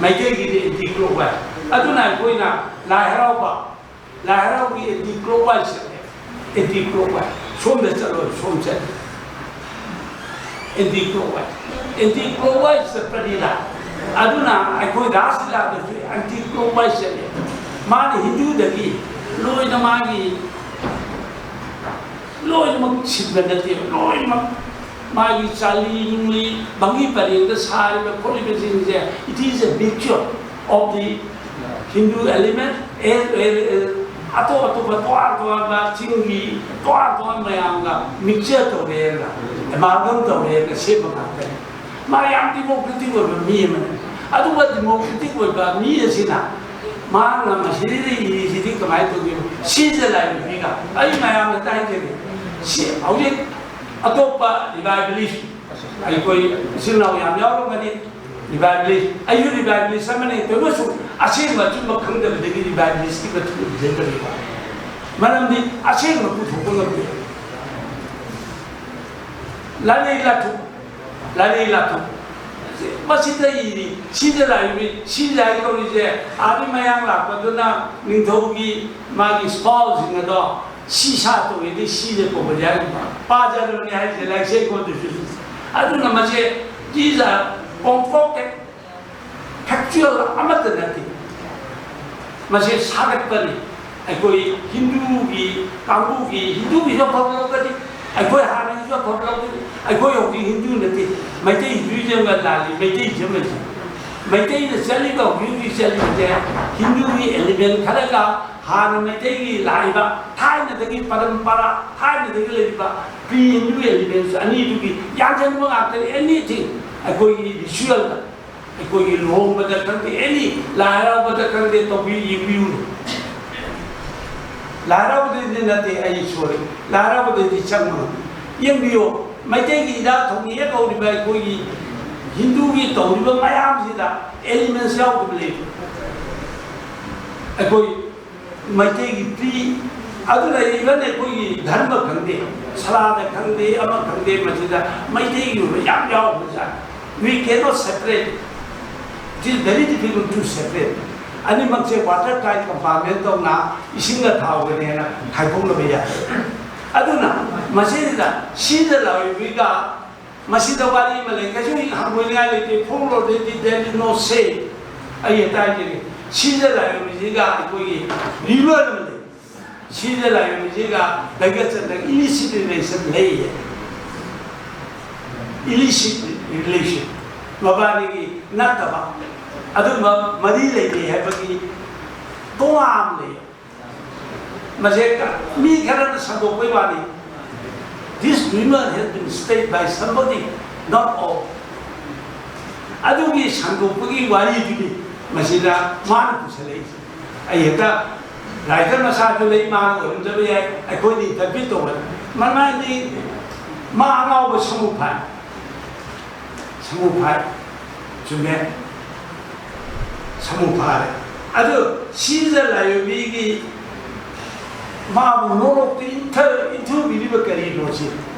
ꯃꯩꯇꯩꯒꯤꯗꯤ ꯑꯦꯟꯇꯤ ꯀ꯭ꯂꯣꯛ ꯋꯥꯏꯁ꯫ ꯑꯗꯨꯅ ꯑꯩꯈꯣꯏꯅ ꯂꯥꯏ ꯍꯔꯥꯎꯕ, ꯂꯥꯏ ꯍꯔꯥꯎꯕꯒꯤ ꯑꯦꯟꯇꯤ ꯀ꯭ꯂꯣꯛ ꯋꯥꯏꯁ ꯆꯠꯂꯦ, ꯑꯦꯟꯇꯤ ꯀ꯭ꯂꯣꯛ ꯋꯥꯏꯁ꯫ ꯁꯣꯝꯗ ꯆꯠꯂꯣꯏ, ꯁꯣꯝ ꯆꯠꯂꯦ꯫ Anti clock wise, anti clock wise ꯆꯠꯄꯅꯤꯅ, ꯑꯗꯨꯅ ꯑꯩꯈꯣꯏ ꯔꯥꯁ ꯂꯤꯂꯥꯗꯁꯨ ꯑꯦꯟꯇꯤ ꯀ꯭ꯂꯣꯛ ꯋꯥꯏꯁ ꯆꯠꯂꯦ꯫ ꯃꯥꯅ ꯍꯤꯟꯗꯨꯗꯒꯤ ꯂꯣꯏꯅ ꯃꯥꯒꯤ, ꯂꯣꯏꯅꯃꯛ ꯁꯤꯟꯕ ꯅꯠꯇꯦꯕ, ꯂꯣꯏꯅꯃꯛ ꯃꯥꯒꯤ ꯆꯥꯂꯤ ꯅꯨꯡꯂꯤ ꯃꯪꯒꯤ ꯄꯔꯦꯡꯗ ꯁꯥꯔꯤꯕ ꯈꯣꯠꯂꯤꯕꯁꯤꯡꯁꯦ, it is a mixture of the Hindu element, as well as ꯑꯇꯣꯞ ꯑꯇꯣꯞꯄ ꯇꯣꯉꯥꯟ ꯇꯣꯉꯥꯟꯕ ꯆꯤꯡꯒꯤ ꯇꯣꯉꯥꯟ ꯇꯣꯉꯥꯟꯕ ꯃꯌꯥꯝꯒ ꯃꯤꯛꯆꯔ ꯇꯧꯔꯦꯅ, ꯑꯦꯃꯥꯜꯒꯝ ꯇꯧꯔꯦꯅ ꯁꯦꯝꯕ ꯉꯥꯛꯇꯅꯤ꯫ ꯃꯥ ꯌꯥꯝ ꯗꯤꯃꯣꯀ꯭ꯔꯦꯇꯤꯛ ꯑꯣꯏꯕ ꯃꯤ ꯑꯃꯅꯤ꯫ ꯑꯗꯨꯒ ꯗꯤꯃꯣꯀ꯭ꯔꯦꯇꯤꯛ ꯑꯣꯏꯕ ꯃꯤ ꯑꯁꯤꯅ ꯃꯥꯅ ꯃꯁꯤꯗ ꯏꯔꯤꯁꯤꯗꯤ ꯀꯃꯥꯏꯅ ꯇꯧꯒꯦ? ꯁꯤꯁꯦ ꯂꯥꯏ ꯅꯨꯄꯤꯒ ꯑꯩ ꯃꯌꯥꯝꯗ ꯍꯥꯏꯖꯒꯦ, ꯁꯤ ꯍꯧꯖꯤꯛ ꯑꯇꯣꯞꯄ ꯔꯤꯚꯥꯏꯕꯂꯤꯁ, ꯑꯩꯈꯣꯏ ꯏꯆꯤꯜ ꯏꯅꯥꯎ ꯌꯥꯝ ꯌꯥꯎꯔꯝꯒꯅꯤ, ꯔꯤꯚꯥꯏꯕꯂꯤꯁ, ꯑꯩꯁꯨ ꯔꯤꯚꯥꯏꯕꯂꯤꯁ ꯑꯃꯅꯤ꯫ ꯇꯧꯔꯁꯨ ꯑꯁꯦꯡꯕ ꯑꯆꯨꯝꯕ ꯈꯪꯗꯕꯗꯒꯤ ꯔꯤꯚꯥꯏꯕꯂꯤꯁꯀꯤ ꯃꯇꯨꯡ ꯏꯟꯖꯗꯕꯤꯕ, ꯃꯔꯝꯗꯤ ꯑꯁꯦꯡꯕ ꯄꯨꯊꯣꯛꯄ ꯉꯝꯗꯦ꯫ ꯂꯥꯏꯅꯩ ꯂꯥꯊꯣꯛ ꯂꯥꯏꯔꯩ ꯂꯥꯊꯣꯛ꯫ ꯃꯁꯤꯗ ꯏꯔꯤ, ꯁꯤꯗ ꯂꯥꯛꯏꯕꯤ, ꯁꯤ ꯂꯥꯏꯔꯤꯛ ꯇꯧꯔꯤꯁꯦ, ꯑꯥꯗꯤ ꯃꯌꯥꯡ ꯂꯥꯛꯄꯗꯨꯅ ꯅꯤꯡꯊꯧꯒꯤ ꯃꯥꯒꯤ ꯁ꯭ꯄꯥꯎꯁꯤꯡ ꯑꯗꯣ ꯁꯤ ꯁꯥ ꯇꯧꯔꯤꯗꯤ ꯁꯤꯁꯦ ꯀꯧꯕ ꯌꯥꯏ꯫ ꯄꯥꯖꯔꯕꯅꯤ ꯍꯥꯏꯁꯦ ꯂꯥꯏꯔꯤꯛꯁꯦ ꯑꯩꯉꯣꯟꯗꯁꯨ꯫ ꯑꯗꯨꯅ ꯃꯁꯦ ꯖꯤꯖ ꯀꯣꯝꯄꯣꯛ ꯐꯦꯛꯆꯨꯑꯦꯜ ꯑꯃꯠꯇ ꯅꯠꯇꯦ꯫ ꯃꯁꯤ ꯁꯥꯒꯠꯄꯅꯤ꯫ ꯑꯩꯈꯣꯏ ꯍꯤꯟꯗꯨꯒꯤ ꯀꯥꯡꯕꯨꯒꯤ, ꯍꯤꯟꯗꯨꯒꯤꯁꯨ ꯑꯐꯕ ꯂꯧꯒꯅꯤ, ꯑꯩꯈꯣꯏ ꯍꯥꯟꯅꯒꯤꯁꯨ ꯑꯐꯕ ꯂꯧꯒꯅꯤ꯫ ꯑꯩꯈꯣꯏ ꯍꯧꯖꯤꯛ ꯍꯤꯟꯗꯨ ꯅꯠꯇꯦ, ꯃꯩꯇꯩ ꯍꯤꯟꯗꯨꯏꯖꯝꯒ ꯂꯥꯜꯂꯤ꯫ ꯃꯩꯇꯩ ꯏꯖꯝ ꯑꯁꯤ, ꯃꯩꯇꯩꯅ ꯆꯠꯂꯤꯕ, ꯍꯧꯖꯤꯛ ꯍꯧꯖꯤꯛ ꯆꯠꯂꯤꯕꯁꯦ ꯍꯤꯟꯗꯨꯒꯤ ꯑꯦꯂꯤꯃꯦꯟ ꯈꯔꯒ ꯍꯥꯟꯅ ꯃꯩꯇꯩꯒꯤ ꯂꯥꯛꯏꯕ ꯊꯥꯏꯅꯗꯒꯤ ꯄꯔꯝꯄꯔꯥ, ꯊꯥꯏꯅꯗꯒꯤ ꯂꯩꯔꯤꯕ ꯄ꯭ꯔꯤ ꯍꯤꯟꯗꯨ ꯑꯦꯂꯤꯃꯦꯟꯁ ꯑꯅꯤꯗꯨꯒꯤ ꯌꯥꯟꯁꯤꯟꯕ ꯉꯥꯛꯇꯅꯤ꯫ ꯑꯦꯅꯤꯊꯤꯡ ꯑꯩꯈꯣꯏꯒꯤ ꯔꯤꯆꯨꯑꯦꯜꯗ, ꯑꯩꯈꯣꯏꯒꯤ ꯂꯨꯍꯣꯡꯕꯗ ꯈꯪꯗꯦ, ꯑꯦꯅꯤ ꯂꯥꯏ ꯍꯔꯥꯎꯕꯗ ꯈꯪꯗꯦ, ꯇꯧꯕꯤꯌꯨ, ꯌꯦꯡꯕꯤꯌꯨꯅꯦ꯫ ꯂꯥꯏ ꯍꯔꯥꯎꯕꯗꯗꯤ ꯅꯠꯇꯦ, ꯑꯩ ꯁꯣꯔꯤ, ꯂꯥꯏ ꯍꯔꯥꯎꯕꯗꯗꯤ ꯆꯪꯕ ꯉꯝꯗꯦ꯫ ꯌꯦꯡꯕꯤꯌꯨ, ꯃꯩꯇꯩꯒꯤ ꯏꯔꯥꯠ ꯊꯧꯅꯤ ꯍꯦꯛ ꯍꯧꯔꯤꯕ ꯑꯩꯈꯣꯏꯒꯤ ꯍꯤꯟꯗꯨꯒꯤ ꯇꯧꯔꯤꯕ ꯃꯌꯥꯝꯁꯤꯗ ꯑꯦꯂꯤꯃꯦꯟꯁ ꯌꯥꯎꯗꯕ ꯂꯩꯕ꯭ꯔꯥ? ꯑꯩꯈꯣꯏ ꯃꯩꯇꯩꯒꯤ ꯄ꯭ꯔꯤ, ꯑꯗꯨꯅ ꯏꯚꯟ ꯑꯩꯈꯣꯏꯒꯤ ꯙꯔꯃ ꯈꯪꯗꯦ, ꯁꯂꯥꯗ ꯈꯪꯗꯦ, ꯑꯃ ꯈꯪꯗꯦ, ꯃꯁꯤꯗ ꯃꯩꯇꯩꯒꯤ ꯑꯣꯏꯕ ꯌꯥꯝ ꯌꯥꯎꯕꯖꯥꯠꯅꯤ꯫ We cannot separate. It is very difficult to separate. ꯑꯅꯤꯃꯛꯁꯦ ꯋꯥꯇꯔ ꯇꯥꯏꯠ ꯀꯝꯄꯥꯔꯠꯃꯦꯟ ꯇꯧꯅ ꯏꯁꯤꯡꯒ ꯊꯥꯎꯒꯅꯦꯅ ꯈꯥꯏꯗꯣꯛꯅꯕ ꯌꯥꯏ꯫ ꯑꯗꯨꯅ ꯃꯁꯤꯗ ꯁꯤꯗ ꯂꯥꯛꯏꯕꯤꯒ ꯃꯁꯤꯗ ꯋꯥꯔꯤ ꯑꯃ ꯂꯩ, ꯀꯩꯁꯨ ꯍꯪꯒꯣꯏꯅꯤꯡꯉꯥꯏ ꯂꯩꯇꯦ꯫ ꯐꯣꯛꯂꯣꯔꯗꯗꯤ there is no say꯫ ꯑꯩ ꯍꯦꯛꯇ ꯍꯥꯏꯖꯒꯦ, ꯁꯤꯗ ꯂꯥꯛꯏꯕꯤꯁꯤꯒ ꯑꯩꯈꯣꯏꯒꯤ ꯔꯤꯚꯔ ꯑꯃ ꯂꯩ꯫ ꯁꯤꯗ ꯂꯥꯛꯏꯕꯁꯤꯒ ꯕꯩꯒꯆꯟꯗ꯭ꯔ ꯏꯂꯤꯁꯤꯠ ꯔꯤꯂꯦꯁꯟ ꯂꯩꯌꯦ꯫ ꯏꯂꯤꯁꯤꯠ ꯔꯤꯂꯦꯁꯟ, ꯃꯕꯥꯅꯤꯒꯤ ꯅꯠꯇꯕ ꯑꯗꯨꯝꯕ ꯃꯔꯤ ꯂꯩꯅꯩ ꯍꯥꯏꯕꯒꯤ ꯇꯣꯉꯥꯟ ꯂꯩ꯫ ꯃꯁꯦ ꯃꯤ ꯈꯔꯅ ꯁꯟꯗꯣꯛꯄꯩ ꯋꯥꯅꯤ꯫ This rumor has been spread by somebody, not all. ꯑꯗꯨꯒꯤ ꯁꯟꯗꯣꯛꯄꯒꯤ ꯋꯥꯔꯤꯗꯨꯅꯤ ꯃꯁꯤꯗ ꯃꯥꯅ ꯄꯨꯁꯜꯂꯛꯏꯁꯦ꯫ ꯑꯩ ꯍꯦꯛꯇ ꯔꯥꯏꯇꯔ ꯃꯁꯥꯁꯨ ꯂꯩ, ꯃꯥꯅ ꯑꯣꯏꯔꯝꯗꯕ ꯌꯥꯏ, ꯑꯩꯈꯣꯏꯅ ꯏꯟꯇꯔꯄ꯭ꯔꯤꯠ ꯇꯧꯕ꯫ ꯃꯃꯥꯏꯗꯤ ꯃꯥ ꯑꯉꯥꯎꯕ ꯁꯃꯨ ꯐꯥꯏ, ꯁꯃꯨ ꯐꯥꯏ, ꯆꯨꯝꯃꯦ, ꯁꯃꯨ ꯐꯥꯔꯦ꯫ ꯑꯗꯨ ꯁꯤꯗ ꯂꯥꯏꯔꯦꯝꯕꯤꯒꯤ ꯃꯥꯕꯨ ꯅꯣꯂꯣꯛꯇ ꯏꯟꯊ-, ꯏꯟꯊꯨꯕꯤꯔꯤꯕ ꯀꯔꯤꯅꯣ ꯁꯤ?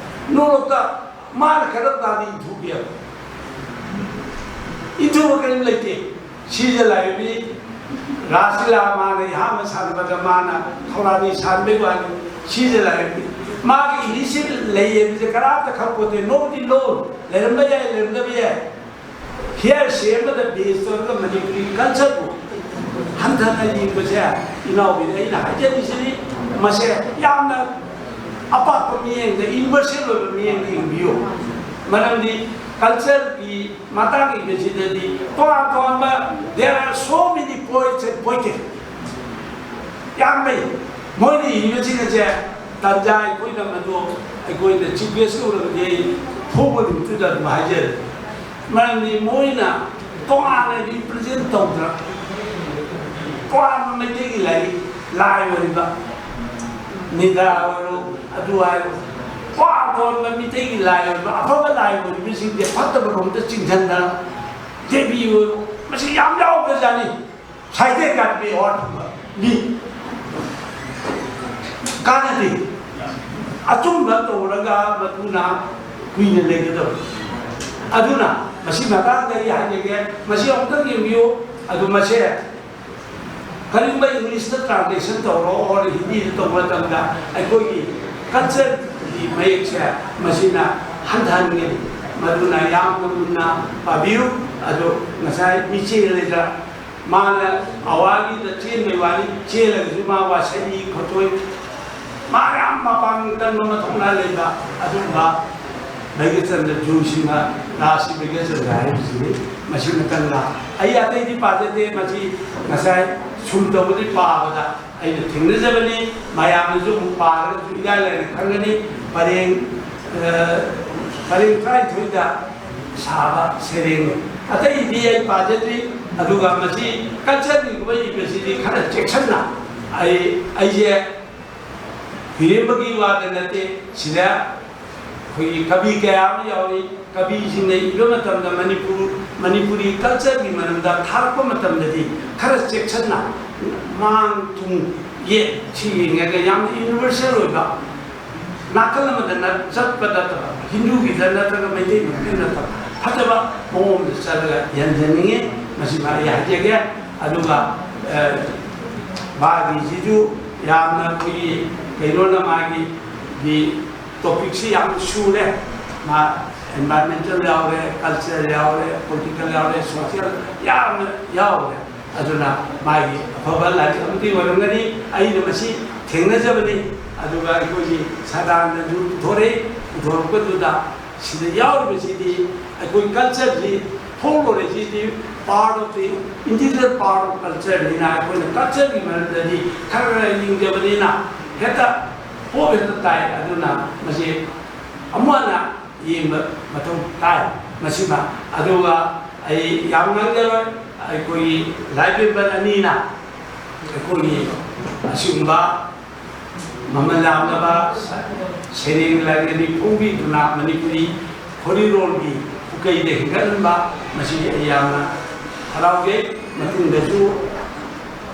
ꯅꯣꯂꯣꯛꯇ ꯃꯥꯅ ꯀꯔꯝ ꯀꯥꯟꯗ ꯏꯟꯊꯨꯒꯦꯕ? ꯏꯟꯊꯨꯕ ꯀꯔꯤꯝ ꯂꯩꯇꯦ꯫ ꯁꯤꯖ ꯂꯥꯏꯔꯕꯤ ꯔꯥꯁꯂꯤꯂꯥ ꯃꯥꯅ ꯑꯍꯥꯟꯕ ꯁꯥꯟꯅꯕꯗ ꯃꯥꯅ ꯊꯧꯔꯥꯅꯤ ꯁꯥꯟꯕꯩ ꯋꯥꯅꯤ꯫ ꯁꯤꯖ ꯂꯥꯏꯔꯕꯤ ꯃꯥꯒꯤ ꯏꯅꯤꯁꯤꯌꯦꯇꯤꯚ ꯂꯩ ꯍꯥꯏꯕꯁꯦ ꯀꯅꯥꯝꯇ ꯈꯪꯄꯣꯠꯇꯦ꯫ Nobody know꯫ ꯂꯩꯔꯝꯕ ꯌꯥꯏ, ꯂꯩꯔꯝꯗꯕ ꯌꯥꯏ꯫ ꯍꯤꯌꯔꯁꯦ ꯑꯃꯗ ꯕꯦꯁ ꯇꯧꯔꯒ ꯃꯅꯤꯄꯨꯔꯤ ꯀꯜꯆꯔꯕꯨ ꯍꯟꯊꯅ ꯌꯦꯡꯕꯁꯦ, ꯏꯅꯥꯎꯕꯤꯗ ꯑꯩꯅ ꯍꯥꯏꯖꯔꯤꯁꯤꯅꯤ꯫ ꯃꯁꯦ ꯌꯥꯝꯅ ꯑꯄꯥꯛꯄ ꯃꯤꯠꯌꯦꯡꯗ, ꯌꯨꯅꯤꯚꯔꯁꯦꯜ ꯑꯣꯏꯕ ꯃꯤꯠꯌꯦꯡꯗ ꯌꯦꯡꯕꯤꯌꯨ꯫ ꯃꯔꯝꯗꯤ ꯀꯜꯆꯔꯒꯤ ꯃꯇꯥꯡ ꯏꯕꯁꯤꯗꯗꯤ ꯇꯣꯉꯥꯟ ꯇꯣꯉꯥꯟꯕ, there are so many poets and poetry ꯌꯥꯝ ꯂꯩ꯫ ꯃꯣꯏꯅ ꯏꯔꯤꯕꯁꯤꯡ ꯑꯁꯦ ꯇꯟꯖꯥ ꯑꯩꯈꯣꯏꯅ ꯃꯗꯨ, ꯑꯩꯈꯣꯏꯅ ꯆꯤꯐ ꯒꯦꯁ ꯎꯔꯒꯗꯤ ꯑꯩ ꯐꯨꯕ ꯅꯨꯃꯤꯠꯇꯨꯗ ꯑꯗꯨꯝ ꯍꯥꯏꯖꯔꯦ꯫ ꯃꯔꯝꯗꯤ ꯃꯣꯏꯅ ꯇꯣꯉꯥꯟꯅ ꯔꯤꯄ꯭ꯔꯖꯦꯟ ꯇꯧꯗꯅ ꯇꯣꯉꯥꯟꯕ ꯃꯩꯇꯩꯒꯤ ꯂꯥꯏꯔꯤꯛ, ꯂꯥꯏ ꯑꯣꯏꯔꯤꯕ ꯅꯤꯗꯥ ꯑꯣꯏꯔꯣ, ꯑꯗꯨ ꯍꯥꯏꯔꯣ, ꯇꯣꯉꯥꯟ ꯇꯣꯉꯥꯟꯕ ꯃꯤꯇꯩꯒꯤ ꯂꯥꯏ ꯑꯣꯏꯔꯤꯕ, ꯑꯐꯕ ꯂꯥꯏ ꯑꯣꯏꯔꯤꯕꯁꯤꯡꯁꯦ ꯐꯠꯇꯕꯔꯣꯝꯗ ꯆꯤꯡꯁꯤꯟꯗꯅ ꯗꯦꯕꯤ ꯑꯣꯏꯔꯣ, ꯃꯁꯤ ꯌꯥꯝ ꯌꯥꯎꯈ꯭ꯔꯖꯥꯠꯅꯤ꯫ ꯁꯥꯏꯗꯦ ꯀꯥꯟꯕꯤ ꯑꯣꯔ ꯃꯤ ꯀꯥꯟꯅꯗꯦ꯫ ꯑꯆꯨꯝꯕ ꯇꯧꯔꯒ ꯃꯗꯨꯅ ꯀꯨꯏꯅ ꯂꯩꯒꯗꯕ꯫ ꯑꯗꯨꯅ ꯃꯁꯤ ꯃꯇꯥꯡꯗ ꯑꯩ ꯍꯥꯏꯖꯒꯦ, ꯃꯁꯤ ꯑꯃꯨꯛꯇꯪ ꯌꯦꯡꯕꯤꯌꯨ꯫ ꯑꯗꯨ ꯃꯁꯦ ꯀꯔꯤꯒꯨꯝꯕ ꯏꯪꯂꯤꯁꯇ ꯇ꯭ꯔꯥꯟꯁꯂꯦꯁꯟ ꯇꯧꯔꯣ ꯑꯣꯔ ꯍꯤꯟꯗꯤꯗ ꯇꯧꯕ ꯃꯇꯝꯗ ꯑꯩꯈꯣꯏꯒꯤ ꯀꯜꯆꯔꯒꯤ ꯃꯌꯦꯛꯁꯦ ꯃꯁꯤꯅ ꯍꯟꯊꯍꯟꯒꯅꯤ꯫ ꯃꯗꯨꯅ ꯌꯥꯝꯅ ꯃꯨꯟꯅ ꯄꯥꯕꯤꯌꯨ꯫ ꯑꯗꯣ ꯉꯁꯥꯏ ꯃꯤꯆꯦꯜ ꯂꯩꯗ ꯃꯥꯅ ꯑꯋꯥꯒꯤꯗ ꯆꯦꯟꯕꯩ ꯋꯥꯅꯤ, ꯆꯦꯜꯂꯒꯁꯨ ꯃꯥ ꯋꯥꯁꯛꯏ ꯈꯣꯠꯇꯣꯛꯏ, ꯃꯥ ꯌꯥꯝ ꯃꯄꯥꯡꯒꯜ ꯀꯟꯕ ꯃꯊꯧꯅꯥ ꯂꯩꯕ ꯑꯗꯨꯒꯨꯝꯕ ꯚꯩꯒ꯭ꯌꯆꯟꯗ꯭ꯔ ꯖꯣꯏꯁꯤꯡꯅ ꯔꯥꯁꯤ ꯚꯩꯒ꯭ꯌꯆꯟꯗ꯭ꯔ ꯍꯥꯏꯔꯤꯕꯁꯤꯅꯤ꯫ ꯃꯁꯤ ꯃꯇꯝꯗ ꯑꯩ ꯑꯇꯩꯗꯤ ꯄꯥꯖꯗꯦ, ꯃꯁꯤ ꯉꯁꯥꯏ ꯁꯨꯝ ꯇꯧꯕꯗꯤ ꯄꯥꯕꯗ ꯑꯩꯅ ꯊꯦꯡꯅꯖꯕꯅꯤ꯫ ꯃꯌꯥꯝꯅꯁꯨ ꯑꯃꯨꯛ ꯄꯥꯔꯒꯁꯨ ꯏꯔꯥꯏ ꯂꯥꯏꯅ ꯈꯪꯒꯅꯤ꯫ ꯄꯔꯦꯡ, ꯑ, ꯄꯔꯦꯡ ꯇꯔꯥꯅꯤꯊꯣꯏꯗ ꯁꯥꯕ ꯁꯩꯔꯦꯡꯅꯤ꯫ ꯑꯇꯩꯗꯤ ꯑꯩ ꯄꯥꯖꯗ꯭ꯔꯤ꯫ ꯑꯗꯨꯒ ꯃꯁꯤ ꯀꯜꯆꯔꯒꯤ ꯀꯨꯝꯍꯩ ꯏꯕꯁꯤꯗꯤ ꯈꯔ ꯆꯦꯛꯁꯤꯟꯅ ꯑꯩ, ꯑꯩꯁꯦ ꯍꯤꯔꯦꯝꯕꯒꯤ ꯋꯥꯗ ꯅꯠꯇꯦ, ꯁꯤꯗ ꯑꯩꯈꯣꯏꯒꯤ ꯀꯕꯤ ꯀꯌꯥ ꯑꯃ ꯌꯥꯎꯔꯤ꯫ ꯀꯕꯤꯁꯤꯡꯅ ꯏꯕ ꯃꯇꯝꯗ ꯃꯅꯤꯄꯨꯔ, ꯃꯅꯤꯄꯨꯔꯤ ꯀꯜꯆꯔꯒꯤ ꯃꯔꯝꯗ ꯊꯥꯔꯛꯄ ꯃꯇꯝꯗꯗꯤ ꯈꯔ ꯆꯦꯛꯁꯤꯟꯅ ꯃꯥꯡ ꯇꯨꯡ ꯌꯦꯠ ꯁꯤ ꯌꯦꯡꯉꯒ ꯌꯥꯝꯅ ꯌꯨꯅꯤꯚꯔꯁꯦꯜ ꯑꯣꯏꯕ ꯅꯥꯀꯜ ꯑꯃꯗ ꯅꯠ-, ꯆꯠꯄ ꯅꯠꯇꯕ ꯍꯤꯟꯗꯨꯒꯤꯗ ꯅꯠꯇ꯭ꯔꯒ ꯃꯩꯇꯩ ꯃꯔꯨꯞꯀꯤ ꯅꯠꯇꯕ ꯐꯖꯕ ꯃꯑꯣꯡꯗ ꯆꯠꯂꯒ ꯌꯦꯡꯖꯅꯤꯡꯉꯤ꯫ ꯃꯁꯤꯃ ꯑꯩ ꯍꯥꯏꯖꯒꯦ꯫ ꯑꯗꯨꯒ ꯑ, ꯃꯥꯒꯤꯁꯤꯁꯨ ꯌꯥꯝꯅ ꯑꯩꯈꯣꯏꯒꯤ ꯀꯩꯅꯣꯅ ꯃꯥꯒꯤ ꯗꯤ ꯇꯣꯄꯤꯛꯁꯤ ꯌꯥꯝ ꯁꯨꯔꯦ꯫ ꯃꯥ ꯑꯦꯟꯚꯥꯏꯔꯟꯃꯦꯟꯇꯦꯜ ꯌꯥꯎꯔꯦ, ꯀꯜꯆꯔꯦꯜ ꯌꯥꯎꯔꯦ, ꯄꯣꯂꯤꯇꯤꯀꯦꯜ ꯌꯥꯎꯔꯦ, ꯁꯣꯁꯤꯌꯦꯜ ꯌꯥꯝꯅ ꯌꯥꯎꯔꯦ꯫ ꯑꯗꯨꯅ ꯃꯥꯒꯤ ꯑꯐꯕ ꯂꯥꯏꯔꯤꯛ ꯑꯃꯗꯤ ꯑꯣꯏꯔꯝꯒꯅꯤ꯫ ꯑꯩꯅ ꯃꯁꯤ ꯊꯦꯡꯅꯖꯕꯅꯤ꯫ ꯑꯗꯨꯒ ꯑꯩꯈꯣꯏꯒꯤ ꯁꯗꯥꯅꯟꯗꯁꯨ ꯄꯨꯊꯣꯔꯛꯏ꯫ ꯄꯨꯊꯣꯔꯛꯄꯗꯨꯗ ꯁꯤꯗ ꯌꯥꯎꯔꯤꯕꯁꯤꯗꯤ ꯑꯩꯈꯣꯏ ꯀꯜꯆꯔꯁꯤ, ꯐꯣꯛꯂꯣꯔꯁꯤꯗꯤ part of the integral part of culture ꯅꯤꯅ ꯑꯩꯈꯣꯏꯅ ꯀꯜꯆꯔꯒꯤ ꯃꯔꯝꯗꯗꯤ ꯈꯔ ꯈꯔ ꯌꯦꯡꯖꯕꯅꯤꯅ ꯍꯦꯛꯇ ꯄꯣꯞ ꯍꯦꯛꯇ ꯇꯥꯏ꯫ ꯑꯗꯨꯅ ꯃꯁꯤ ꯑꯃꯨꯛ ꯍꯟꯅ ꯌꯦꯡꯕ ꯃꯊꯧ ꯇꯥꯏ꯫ ꯃꯁꯤꯃ ꯑꯗꯨꯒ ꯑꯩ ꯌꯥꯝ ꯉꯥꯡꯖꯔꯣꯏ꯫ ꯑꯩꯈꯣꯏꯒꯤ ꯂꯥꯏꯕꯦꯝꯕꯔ ꯑꯅꯤꯅ ꯑꯩꯈꯣꯏꯒꯤ ꯑꯁꯤꯒꯨꯝꯕ ꯃꯃꯜ ꯌꯥꯝꯂꯕ ꯁꯩꯔꯦꯡ ꯂꯥꯏꯔꯤꯛ ꯑꯅꯤ ꯐꯣꯡꯕꯤꯗꯨꯅ ꯃꯅꯤꯄꯨꯔꯤ ꯈꯣꯔꯤꯔꯣꯜꯒꯤ ꯄꯨꯀꯩꯗ ꯍꯤꯡꯒꯠꯍꯟꯕ, ꯃꯁꯤꯗꯤ ꯑꯩ ꯌꯥꯝꯅ ꯍꯔꯥꯎꯖꯩ꯫ ꯃꯇꯨꯡꯗꯁꯨ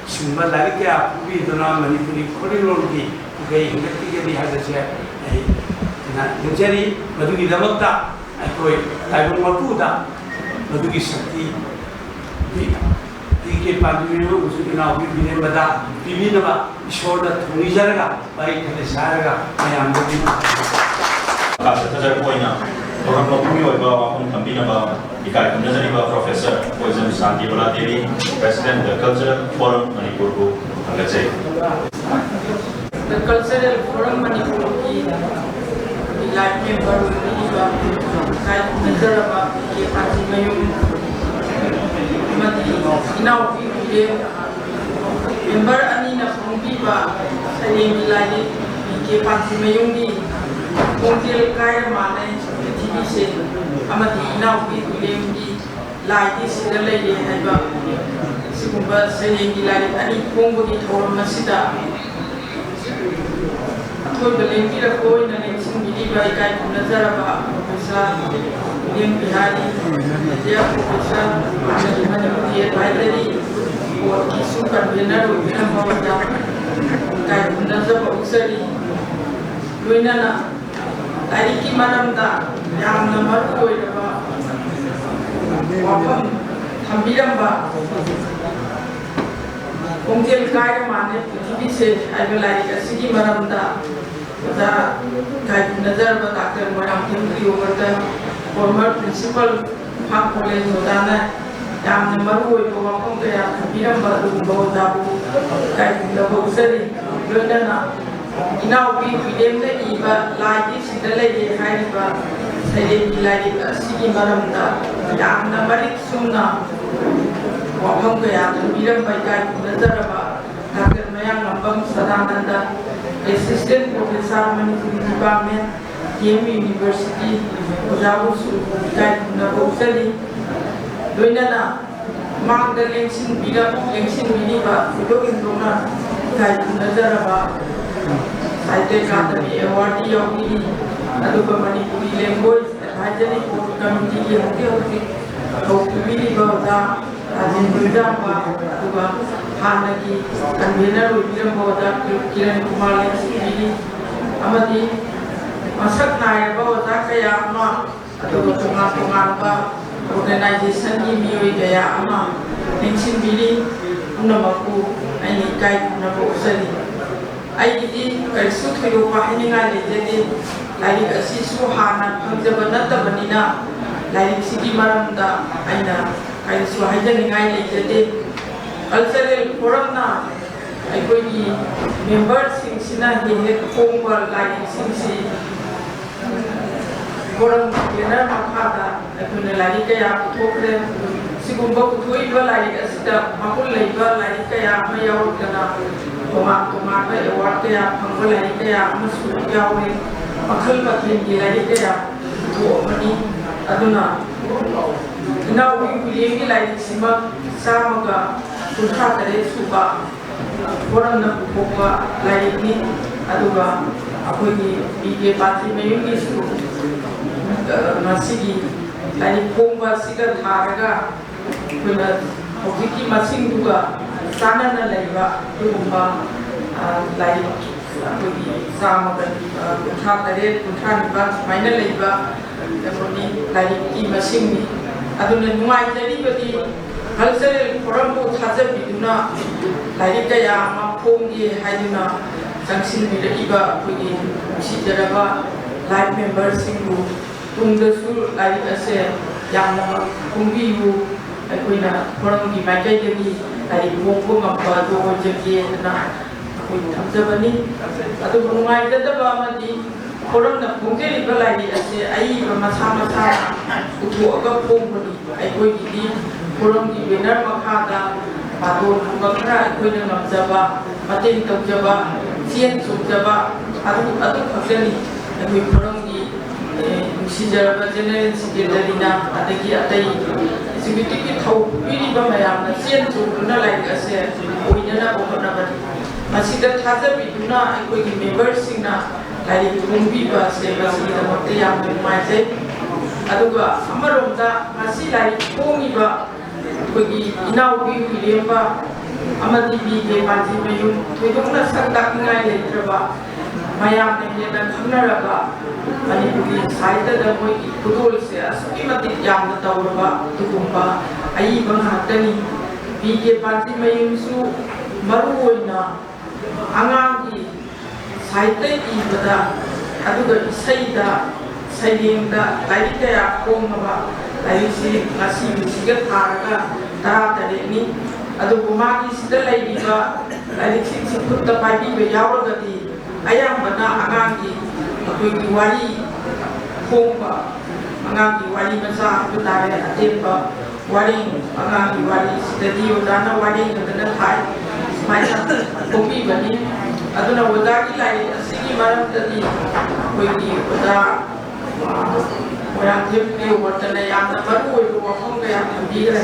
ꯁꯤꯒꯨꯝꯕ ꯂꯥꯏꯔꯤꯛ ꯀꯌꯥ ꯐꯣꯡꯕꯤꯗꯨꯅ ꯃꯅꯤꯄꯨꯔꯤ ꯈꯣꯔꯤꯂꯣꯟꯒꯤ ꯄꯨꯀꯩ ꯍꯤꯡꯒꯠꯄꯤꯒꯅꯤ ꯍꯥꯏꯕꯁꯦ ꯑꯩ ꯅꯤꯡꯖꯔꯤ꯫ ꯃꯗꯨꯒꯤꯗꯃꯛꯇ ꯑꯩꯈꯣꯏ ꯇꯥꯏꯕꯪ ꯃꯄꯨꯗ ꯃꯗꯨꯒꯤ ꯁꯛꯇꯤ ꯄꯤ ꯀꯦ ꯄꯥꯟꯖꯤꯃꯌꯨꯝ ꯑꯃꯁꯨꯡ ꯏꯅꯥꯎꯄꯤ ꯕꯤꯔꯦꯝꯕꯗ ꯄꯤꯕꯤꯅꯕ ꯏꯁꯣꯔꯗ ꯊꯧꯅꯤꯖꯔꯒ ꯋꯥꯔꯤ ꯈꯔ ꯁꯥꯔꯒ ꯃꯌꯥꯝꯗ ꯄꯤꯕꯤꯅꯕ꯫ ꯃꯈꯥ ꯆꯠꯊꯖꯔꯛꯄ ꯑꯣꯏꯅ ꯊꯧꯔꯝ ꯃꯄꯨꯒꯤ ꯑꯣꯏꯕ ꯋꯥꯐꯝ ꯊꯝꯕꯤꯅꯕ ꯏꯀꯥꯏ ꯈꯨꯝꯅꯖꯔꯤꯕ professor Koijam Shantibala Devi, President the Cultural Forum ꯃꯅꯤꯄꯨꯔꯕꯨ ꯊꯥꯒꯠꯆꯔꯤ꯫ The Cultural Forum ꯃꯅꯤꯄꯨꯔꯒꯤ ꯂꯥꯏꯐ ꯃꯦꯝꯕꯔ ꯑꯣꯏꯕꯤꯔꯤꯕ ꯏꯀꯥꯏ ꯈꯨꯝꯅꯖꯔꯕ ꯀꯦ ꯄꯥꯟꯖꯤꯃꯌꯨꯝ ꯑꯃꯗꯤ ꯏꯅꯥꯎꯄꯤ ꯎꯏꯔꯦꯝ ꯃꯦꯝꯕꯔ ꯑꯅꯤꯅ ꯐꯣꯡꯕꯤꯕ ꯁꯩꯔꯦꯡꯒꯤ ꯂꯥꯏꯔꯤꯛ ꯀꯦ ꯄꯥꯟꯖꯤꯃꯌꯨꯝꯒꯤ ꯈꯣꯡꯖꯦꯜ ꯀꯥꯏꯔ ꯃꯥꯜꯂꯦ ꯄ꯭ꯔꯤꯊꯤꯕꯤꯁꯦ ꯑꯃꯗꯤ ꯏꯅꯥꯎꯄꯤ ꯎꯏꯔꯦꯝꯒꯤ ꯂꯥꯏꯗꯤ ꯁꯤꯔ ꯂꯩꯔꯦ ꯍꯥꯏꯕ ꯁꯤꯒꯨꯝꯕ ꯁꯩꯔꯦꯡꯒꯤ ꯂꯥꯏꯔꯤꯛ ꯑꯅꯤ ꯐꯣꯡꯕꯒꯤ ꯊꯧꯔꯝ ꯑꯁꯤꯗ ꯑꯊꯣꯏꯕ ꯂꯦꯡꯕꯤꯔꯛꯄ ꯑꯣꯏꯅ ꯂꯦꯡꯁꯤꯟꯕꯤꯔꯤꯕ ꯏꯀꯥꯏ ꯈꯨꯝꯅꯖꯔꯕ professor Ibem Bihari, media professor, Manipuri advisory ꯕꯣꯔꯗꯀꯤꯁꯨ ꯀꯟꯚꯦꯅꯔ ꯑꯣꯏꯕꯤꯔꯝꯕ ꯑꯣꯖꯥ ꯏꯀꯥꯏ ꯈꯨꯝꯅꯖꯕ ꯎꯠꯆꯔꯤ꯫ ꯂꯣꯏꯅꯅ ꯂꯥꯏꯔꯤꯛꯀꯤ ꯃꯔꯝꯗ ꯌꯥꯝꯅ ꯃꯔꯨ ꯑꯣꯏꯔꯕ ꯋꯥꯐꯝ ꯊꯝꯕꯤꯔꯝꯕ ꯈꯣꯡꯖꯦꯜ ꯀꯥꯏꯔ ꯃꯥꯜꯂꯦ ꯄ꯭ꯔꯤꯊꯤꯕꯤꯁꯦ ꯍꯥꯏꯕ ꯂꯥꯏꯔꯤꯛ ꯑꯁꯤꯒꯤ ꯃꯔꯝꯗ ꯑꯣꯖꯥ ꯏꯀꯥꯏ ꯈꯨꯝꯅꯖꯔꯕ doctor Moirangthem Cleopatra, former principal Imphal college ꯑꯣꯖꯥꯅ ꯌꯥꯝꯅ ꯃꯔꯨ ꯑꯣꯏꯕ ꯋꯥꯐꯝ ꯀꯌꯥ ꯊꯝꯕꯤꯔꯝꯕ ꯑꯗꯨꯒꯨꯝꯕ ꯑꯣꯖꯥꯕꯨ ꯏꯀꯥꯏ ꯈꯨꯝꯅꯕ ꯎꯠꯆꯔꯤ꯫ ꯂꯣꯏꯅꯅ ꯏꯅꯥꯎꯄꯤ ꯋꯤꯂꯤꯌꯝꯅ ꯏꯕ ꯂꯥꯏꯗꯤ ꯁꯤꯗ ꯂꯩꯔꯦ ꯍꯥꯏꯔꯤꯕ ꯁꯩꯔꯦꯡꯒꯤ ꯂꯥꯏꯔꯤꯛ ꯑꯁꯤꯒꯤ ꯃꯔꯝꯗ ꯌꯥꯝꯅ ꯃꯔꯤꯛ ꯆꯨꯝꯅ ꯋꯥꯐꯝ ꯀꯌꯥ ꯊꯝꯕꯤꯔꯝꯕ ꯏꯀꯥꯏ ꯈꯨꯝꯅꯖꯔꯕ doctor Mayanglambam Sadananda, Assistant Professor, Manipuri Department, D M University, ꯑꯣꯖꯥꯕꯨꯁꯨ ꯏꯀꯥꯏ ꯈꯨꯝꯅꯕ ꯎꯠꯆꯔꯤ꯫ ꯂꯣꯏꯅꯅ ꯃꯥꯡꯗ ꯂꯦꯡꯁꯤꯟꯕꯤꯔ-, ꯂꯦꯡꯁꯤꯟꯕꯤꯔꯤꯕ ꯊꯣꯏꯗꯣꯛ ꯍꯦꯟꯗꯣꯛꯅ ꯏꯀꯥꯏ ꯈꯨꯝꯅꯖꯔꯕ ꯁꯥꯍꯤꯇ꯭ꯌ ꯑꯦꯀꯥꯗꯃꯤ ꯑꯦꯋꯥꯔꯗꯤ ꯌꯥꯎꯕꯤꯔꯤ, ꯑꯗꯨꯒ ꯃꯅꯤꯄꯨꯔꯤ ꯂꯦꯡꯒ꯭ꯋꯦꯖ ꯑꯦꯗꯚꯥꯏꯖꯔꯤ ꯕꯣꯔꯗ ꯀꯃꯤꯇꯤꯒꯤ ꯍꯧꯖꯤꯛ ꯍꯧꯖꯤꯛ ꯀꯧꯕꯤꯔꯤꯕ ꯑꯣꯖꯥ ꯔꯥꯖꯦꯟꯗ꯭ꯔ ꯏꯌꯥꯝꯕ, ꯑꯗꯨꯒ ꯍꯥꯟꯅꯒꯤ ꯀꯟꯚꯦꯅꯔ ꯑꯣꯏꯕꯤꯔꯝꯕ ꯑꯣꯖꯥ ꯀꯤꯔꯟ ꯀꯨꯃꯥꯔ ꯂꯦꯡꯁꯤꯟꯕꯤꯔꯤ, ꯑꯃꯗꯤ ꯃꯁꯛ ꯅꯥꯏꯔꯕ ꯑꯣꯖꯥ ꯀꯌꯥ ꯑꯃ, ꯑꯗꯨꯒ ꯇꯣꯉꯥꯟ ꯇꯣꯉꯥꯟꯕ ꯑꯣꯔꯒꯅꯥꯏꯖꯦꯁꯟꯒꯤ ꯃꯤꯑꯣꯏ ꯀꯌꯥ ꯑꯃ ꯂꯦꯡꯁꯤꯟꯕꯤꯔꯤ꯫ ꯄꯨꯝꯅꯃꯛꯄꯨ ꯑꯩꯅ ꯏꯀꯥꯏ ꯈꯨꯝꯅꯕ ꯎꯠꯆꯔꯤ꯫ ꯑꯩꯒꯤꯗꯤ ꯀꯔꯤꯁꯨ ꯊꯣꯏꯗꯣꯛꯄ ꯍꯥꯏꯅꯤꯡꯉꯥꯏ ꯂꯩꯖꯗꯦ꯫ ꯂꯥꯏꯔꯤꯛ ꯑꯁꯤꯁꯨ ꯍꯥꯟꯅ ꯐꯪꯖꯕ ꯅꯠꯇꯕꯅꯤꯅ ꯂꯥꯏꯔꯤꯛꯁꯤꯒꯤ ꯃꯔꯝꯗ ꯑꯩꯅ ꯀꯔꯤꯁꯨ ꯍꯥꯏꯖꯅꯤꯡꯉꯥꯏ ꯂꯩꯖꯗꯦ꯫ ꯀꯜꯆꯔꯦꯜ ꯐꯣꯔꯝꯅ ꯑꯩꯈꯣꯏꯒꯤ ꯃꯦꯝꯕꯔꯁꯤꯡꯁꯤꯅ ꯍꯦꯛ ꯍꯦꯛ ꯐꯣꯡꯕ ꯂꯥꯏꯔꯤꯛꯁꯤꯡꯁꯤ ꯐꯣꯔꯝꯒꯤ ꯕꯦꯅꯔ ꯃꯈꯥꯗ ꯑꯩꯈꯣꯏꯅ ꯂꯥꯏꯔꯤꯛ ꯀꯌꯥ ꯄꯨꯊꯣꯛꯈ꯭ꯔꯦ꯫ ꯁꯤꯒꯨꯝꯕ ꯄꯨꯊꯣꯛꯏꯕ ꯂꯥꯏꯔꯤꯛ ꯑꯁꯤꯗ ꯃꯒꯨꯟ ꯂꯩꯕ ꯂꯥꯏꯔꯤꯛ ꯀꯌꯥ ꯑꯃ ꯌꯥꯎꯔꯛꯇꯅ ꯇꯣꯉꯥꯟ ꯇꯣꯉꯥꯟꯕ ꯑꯦꯋꯥꯔꯗ ꯀꯌꯥ ꯐꯪꯕ ꯂꯥꯏꯔꯤꯛ ꯀꯌꯥ ꯑꯃꯁꯨ ꯌꯥꯎꯔꯦ꯫ ꯃꯈꯜ ꯃꯊꯦꯜꯒꯤ ꯂꯥꯏꯔꯤꯛ ꯀꯌꯥ ꯄꯨꯊꯣꯛꯑꯕꯅꯤ꯫ ꯑꯗꯨꯅ ꯏꯅꯥꯎ ꯋꯤꯂꯤꯌꯝꯒꯤ ꯂꯥꯏꯔꯤꯛꯁꯤꯃꯛ ꯆꯥꯝꯃꯒ ꯀꯨꯟꯊ꯭ꯔꯥ ꯇꯔꯦꯠ ꯁꯨꯕ ꯐꯣꯔꯝꯅ ꯄꯨꯊꯣꯛꯄ ꯂꯥꯏꯔꯤꯛꯅꯤ꯫ ꯑꯗꯨꯒ ꯑꯩꯈꯣꯏꯒꯤ ꯕꯤ ꯀꯦ ꯄꯥꯟꯊꯤꯃꯌꯨꯝꯒꯤꯁꯨ, ꯑ, ꯉꯁꯤꯒꯤ ꯂꯥꯏꯔꯤꯛ ꯐꯣꯡꯕ ꯑꯁꯤꯒ ꯊꯥꯔꯒ ꯑꯩꯈꯣꯏꯅ ꯍꯧꯖꯤꯛꯀꯤ ꯃꯁꯤꯡꯗꯨꯒ ꯆꯥꯟꯅꯅ ꯂꯩꯕ ꯑꯗꯨꯒꯨꯝꯕ, ꯑ, ꯂꯥꯏꯔꯤꯛ ꯑꯩꯈꯣꯏꯒꯤ ꯆꯥꯝꯃꯒ ꯀꯨꯟꯊ꯭ꯔꯥ ꯇꯔꯦꯠ, ꯀꯨꯟꯊ꯭ꯔꯥ ꯅꯤꯄꯥꯜ ꯁꯨꯃꯥꯏꯅ ꯂꯩꯕ ꯀꯩꯅꯣꯅꯤ, ꯂꯥꯏꯔꯤꯛꯀꯤ ꯃꯁꯤꯡꯅꯤ꯫ ꯑꯗꯨꯅ ꯅꯨꯡꯉꯥꯏꯖꯔꯤꯕꯗꯤ ꯀꯜꯆꯔꯦꯜ ꯐꯣꯔꯝꯕꯨ ꯊꯥꯖꯕꯤꯗꯨꯅ ꯂꯥꯏꯔꯤꯛ ꯀꯌꯥ ꯑꯃ ꯐꯣꯡꯒꯦ ꯍꯥꯏꯗꯨꯅ ꯆꯪꯁꯤꯟꯕꯤꯔꯛꯏꯕ ꯑꯩꯈꯣꯏꯒꯤ ꯅꯨꯡꯁꯤꯖꯔꯕ ꯂꯥꯏꯐ ꯃꯦꯝꯕꯔꯁꯤꯡꯕꯨ ꯇꯨꯡꯗꯁꯨ ꯂꯥꯏꯔꯤꯛ ꯑꯁꯦ ꯌꯥꯝꯅ ꯐꯣꯡꯕꯤꯌꯨ꯫ ꯑꯩꯈꯣꯏꯅ ꯐꯣꯔꯝꯒꯤ ꯃꯥꯏꯀꯩꯗꯒꯤ ꯂꯥꯏꯔꯤꯛ ꯐꯣꯡꯕ ꯉꯝꯕ ꯑꯗꯨ ꯑꯣꯏꯖꯒꯦ ꯍꯥꯏꯅ ꯑꯩꯈꯣꯏ ꯊꯝꯖꯕꯅꯤ꯫ ꯑꯗꯨꯕꯨ ꯅꯨꯡꯉꯥꯏꯖꯗꯕ ꯑꯃꯗꯤ ꯐꯣꯔꯝꯅ ꯐꯣꯡꯖꯔꯤꯕ ꯂꯥꯏꯔꯤꯛ ꯑꯁꯦ ꯑꯏꯕ ꯃꯁꯥ ꯃꯁꯥꯅ ꯄꯨꯊꯣꯛꯑꯒ ꯐꯣꯡꯕꯅꯤ꯫ ꯑꯩꯈꯣꯏꯒꯤꯗꯤ ꯐꯣꯔꯝꯒꯤ ꯕꯦꯅꯔ ꯃꯈꯥꯗ ꯄꯥꯇꯣꯟꯒꯨꯝꯕ ꯈꯔ ꯑꯩꯈꯣꯏꯅ ꯉꯝꯖꯕ ꯃꯇꯦꯡ ꯇꯧꯖꯕ, ꯆꯦꯟ ꯆꯣꯡꯖꯕ ꯑꯗꯨ ꯑꯗꯨ ꯈꯛꯇꯅꯤ꯫ ꯑꯩꯈꯣꯏ ꯐꯣꯔꯝꯒꯤ, ꯑꯦ, ꯅꯨꯡꯁꯤꯖꯔꯕ ꯖꯦꯅꯔꯦꯜ ꯁꯦꯀ꯭ꯔꯦꯇꯔꯤꯅ ꯑꯗꯒꯤ ꯑꯇꯩ ꯑꯦꯛꯖꯤꯀ꯭ꯌꯨꯇꯤꯚꯀꯤ ꯊꯧ ꯄꯨꯕꯤꯔꯤꯕ ꯃꯌꯥꯝꯅ ꯆꯦꯟ ꯆꯣꯡꯗꯨꯅ ꯂꯥꯏꯔꯤꯛ ꯑꯁꯦ ꯑꯣꯏꯅꯅꯕ ꯍꯣꯠꯅꯕꯅꯤ꯫ ꯃꯁꯤꯗ ꯊꯥꯖꯕꯤꯗꯨꯅ ꯑꯩꯈꯣꯏꯒꯤ ꯃꯦꯝꯕꯔꯁꯤꯡꯅ ꯂꯥꯏꯔꯤꯛ ꯐꯣꯡꯕꯤꯕ ꯑꯁꯦ ꯃꯁꯤꯒꯤꯗꯃꯛꯇ ꯌꯥꯝꯅ ꯅꯨꯡꯉꯥꯏꯖꯩ꯫ ꯑꯗꯨꯒ ꯑꯃꯔꯣꯝꯗ ꯉꯁꯤ ꯂꯥꯏꯔꯤꯛ ꯐꯣꯡꯉꯤꯕ ꯑꯩꯈꯣꯏꯒꯤ ꯏꯅꯥꯎꯕꯤ ꯎꯏꯔꯦꯝꯕ ꯑꯃꯗꯤ ꯕꯤ ꯀꯦ ꯄꯥꯟꯖꯤꯃꯌꯨꯝ, ꯊꯣꯏꯗꯣꯛꯅ ꯁꯛ ꯇꯥꯛꯅꯤꯡꯉꯥꯏ ꯂꯩꯇ꯭ꯔꯕ, ꯃꯌꯥꯝꯅ ꯍꯦꯟꯅ ꯈꯪꯅꯔꯕ ꯃꯅꯤꯄꯨꯔꯤ ꯁꯥꯍꯤꯇ꯭ꯌꯗ ꯃꯣꯏꯒꯤ ꯈꯨꯗꯣꯜꯁꯦ ꯑꯁꯨꯛꯀꯤ ꯃꯇꯤꯛ ꯌꯥꯝꯅ ꯇꯧꯔꯕ ꯑꯗꯨꯒꯨꯝꯕ ꯑꯏꯕ ꯉꯥꯛꯇꯅꯤ꯫ ꯕꯤ ꯀꯦ ꯄꯥꯟꯖꯤꯃꯌꯨꯝꯁꯨ ꯃꯔꯨ ꯑꯣꯏꯅ ꯑꯉꯥꯡꯒꯤ ꯁꯥꯍꯤꯇ꯭ꯌ ꯏꯕꯗ, ꯑꯗꯨꯒ ꯏꯁꯩꯗ, ꯁꯩꯔꯦꯡꯗ ꯂꯥꯏꯔꯤꯛ ꯀꯌꯥ ꯐꯣꯡꯉꯕ ꯂꯥꯏꯔꯤꯛꯁꯤ ꯉꯁꯤꯒꯤꯁꯤꯒ ꯊꯥꯔꯒ ꯇꯔꯥꯇꯔꯦꯠꯅꯤ꯫ ꯑꯗꯨꯕꯨ ꯃꯥꯒꯤ ꯁꯤꯗ ꯂꯩꯔꯤꯕ ꯂꯥꯏꯔꯤꯛꯁꯤꯡꯁꯤ ꯈꯨꯠꯇ ꯄꯥꯏꯕꯤꯕ ꯌꯥꯎꯔꯒꯗꯤ ꯑꯌꯥꯝꯕꯅ ꯑꯉꯥꯡꯒꯤ ꯑꯩꯈꯣꯏꯒꯤ ꯋꯥꯔꯤ ꯐꯣꯡꯕ, ꯑꯉꯥꯡꯒꯤ ꯋꯥꯔꯤ ꯃꯆꯥ ꯍꯥꯏꯕ ꯇꯥꯔꯦ, ꯑꯇꯦꯟꯕ ꯋꯥꯔꯦꯡ, ꯑꯉꯥꯡꯒꯤ ꯋꯥꯔꯤꯁꯤꯗꯗꯤ ꯑꯣꯖꯥꯅ ꯋꯥꯔꯦꯡ ꯈꯛꯇꯅ ꯊꯥꯏ, ꯁꯨꯃꯥꯏꯅ ꯐꯣꯡꯕꯤꯕꯅꯤ꯫ ꯑꯗꯨꯅ ꯑꯣꯖꯥꯒꯤ ꯂꯥꯏꯔꯤꯛ ꯑꯁꯤꯒꯤ ꯃꯔꯝꯗꯗꯤ ꯑꯩꯈꯣꯏꯒꯤ ꯑꯣꯖꯥ, ꯑ, ꯃꯣꯏꯔꯥꯡꯊꯦꯝ ꯄ꯭ꯔꯤꯌꯣꯕ꯭ꯔꯇꯅ ꯌꯥꯝꯅ ꯃꯔꯨ ꯑꯣꯏꯕ ꯋꯥꯐꯝ ꯀꯌꯥ ꯊꯝꯕꯤꯈ꯭ꯔꯦ꯫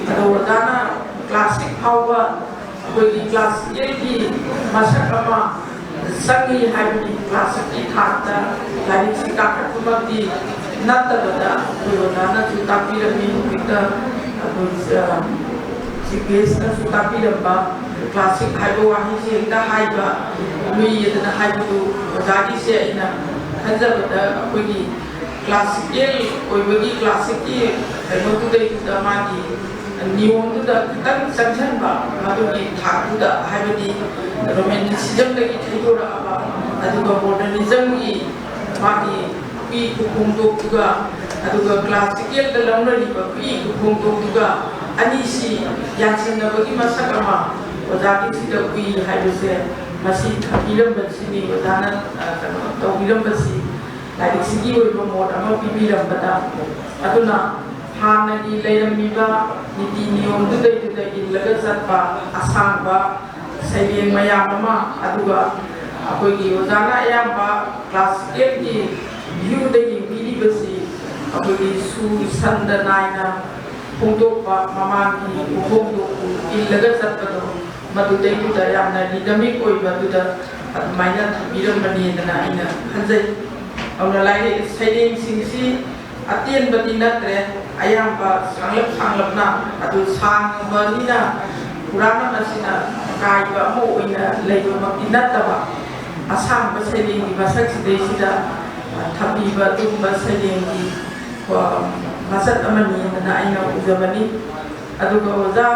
ꯑꯗꯣ ꯑꯣꯖꯥꯅ ꯀ꯭ꯂꯥꯁ ꯁꯤꯛꯁ ꯐꯥꯎꯕ ꯑꯩꯈꯣꯏꯒꯤ ꯀ꯭ꯂꯥꯁ ꯑꯦꯠꯀꯤ ꯃꯁꯛ ꯑꯃ ꯆꯪꯉꯤ ꯍꯥꯏꯕꯗꯤ ꯀ꯭ꯂꯥꯁ ꯑꯦꯠꯀꯤ ꯊꯥꯛꯇ ꯂꯥꯏꯔꯤꯛꯁꯤ ꯀꯥꯈꯠꯄꯃꯛꯇꯤ ꯅꯠꯇꯕꯗ ꯑꯩꯈꯣꯏ ꯑꯣꯖꯥꯅꯁꯨ ꯇꯥꯛꯄꯤꯔꯝꯃꯤ꯫ ꯍꯧꯖꯤꯛꯇ ꯑꯩꯈꯣꯏ, ꯑ, ꯆꯤꯐ ꯒꯦꯁꯅꯁꯨ ꯇꯥꯛꯄꯤꯔꯝꯕ ꯀ꯭ꯂꯥꯁ ꯁꯤꯛꯁ ꯍꯥꯏꯕ ꯋꯥꯍꯩꯁꯤ ꯍꯦꯛꯇ ꯍꯥꯏꯕ ꯂꯨꯏ ꯑꯗꯨꯅ ꯍꯥꯏꯕꯗꯨ ꯑꯣꯖꯥꯒꯤꯁꯦ ꯑꯩꯅ ꯈꯟꯖꯕꯗ ꯑꯩꯈꯣꯏꯒꯤ ꯀ꯭ꯂꯥꯁꯤꯀꯦꯜ ꯑꯣꯏꯕꯒꯤ ꯀ꯭ꯂꯥꯁꯤꯛꯀꯤ ꯀꯩꯅꯣꯗꯨꯗꯩꯗꯨꯗ ꯃꯥꯒꯤ ꯅꯤꯌꯣꯝꯗꯨꯗ ꯈꯤꯇꯪ ꯆꯪꯁꯤꯟꯕ, ꯃꯗꯨꯒꯤ ꯊꯥꯛꯇꯨꯗ ꯍꯥꯏꯕꯗꯤ ꯔꯣꯃꯦꯟꯇꯤꯁꯤꯖꯝꯗꯒꯤ ꯊꯩꯗꯣꯔꯛꯑꯕ ꯑꯗꯨꯒ ꯃꯣꯗꯔꯅꯤꯖꯝꯒꯤ ꯃꯥꯒꯤ ꯎꯄꯤ ꯈꯨꯐꯣꯡꯗꯣꯛꯇꯨꯒ ꯑꯗꯨꯒ ꯀ꯭ꯂꯥꯁꯤꯀꯦꯜꯗ ꯂꯧꯅꯔꯤꯕ ꯎꯄꯤ ꯈꯨꯐꯣꯡꯗꯣꯛꯇꯨꯒ ꯑꯅꯤꯁꯤ ꯌꯥꯟꯁꯤꯟꯅꯕꯒꯤ ꯃꯁꯛ ꯑꯃ ꯑꯣꯖꯥꯒꯤꯁꯤꯗ ꯎꯏ ꯍꯥꯏꯕꯁꯦ ꯃꯁꯤ ꯊꯝꯕꯤꯔꯝꯕꯁꯤꯅꯤ꯫ ꯑꯣꯖꯥꯅ, ꯑ, ꯀꯩꯅꯣ ꯇꯧꯕꯤꯔꯝꯕꯁꯤ ꯂꯥꯏꯔꯤꯛꯁꯤꯒꯤ ꯑꯣꯏꯕ ꯃꯣꯠ ꯑꯃ ꯄꯤꯕꯤꯔꯝꯕꯗ꯫ ꯑꯗꯨꯅ ꯍꯥꯟꯅꯒꯤ ꯂꯩꯔꯝꯃꯤꯕ ꯅꯤꯇꯤ ꯅꯤꯌꯣꯝꯗꯨꯗꯩꯗꯨꯗ ꯏꯜꯂꯒ ꯆꯠꯄ ꯑꯁꯥꯡꯕ ꯁꯩꯔꯦꯡ ꯃꯌꯥꯝ ꯑꯃ, ꯑꯗꯨꯒ ꯑꯩꯈꯣꯏꯒꯤ ꯑꯣꯖꯥꯅ ꯑꯌꯥꯝꯕ ꯀ꯭ꯂꯥꯁꯤꯀꯦꯜꯒꯤ ꯚ꯭ꯌꯨꯗ ꯌꯦꯡꯕꯤꯔꯤꯕꯁꯤ ꯑꯩꯈꯣꯏꯒꯤ ꯁꯨꯔ ꯁꯟꯗ ꯅꯥꯏꯅ ꯐꯣꯡꯗꯣꯛꯄ, ꯃꯃꯥꯡꯒꯤ ꯈꯨꯐꯣꯡꯗꯣꯛꯄꯨ ꯏꯜꯂꯒ ꯆꯠꯄꯗꯣ, ꯃꯗꯨꯗꯩꯗꯨꯗ ꯌꯥꯝꯅ ꯔꯤꯗꯃꯤꯛ ꯑꯣꯏꯕꯗꯨꯗ ꯑꯗꯨꯃꯥꯏꯅ ꯊꯝꯕꯤꯔꯝꯕꯅꯦꯗꯅ ꯑꯩꯅ ꯈꯟꯖꯩ꯫ ꯑꯗꯨꯅ ꯂꯥꯏꯔꯤꯛ ꯁꯩꯔꯦꯡꯁꯤꯡꯁꯤ ꯑꯇꯦꯟꯕꯗꯤ ꯅꯠꯇ꯭ꯔꯦ, ꯑꯌꯥꯝꯕ ꯁꯥꯡꯂꯞ ꯁꯥꯡꯂꯞꯅ, ꯑꯗꯨ ꯁꯥꯡꯕꯅꯤꯅ ꯄꯨꯔꯥ ꯑꯁꯤꯅ ꯀꯥꯏꯕ ꯑꯃ ꯑꯣꯏꯅ ꯂꯩꯕꯃꯛꯇꯤ ꯅꯠꯇꯕ, ꯑꯁꯥꯡꯕ ꯁꯩꯔꯦꯡꯒꯤ ꯃꯁꯛꯁꯤꯗꯩꯁꯤꯗ ꯊꯝꯕꯤꯕ ꯑꯗꯨꯒꯨꯝꯕ ꯁꯩꯔꯦꯡꯒꯤ, ꯑ, ꯃꯁꯛ ꯑꯃꯅꯤ ꯍꯥꯏꯅ ꯑꯩꯅ ꯎꯖꯕꯅꯤ꯫ ꯑꯗꯨꯒ ꯑꯣꯖꯥ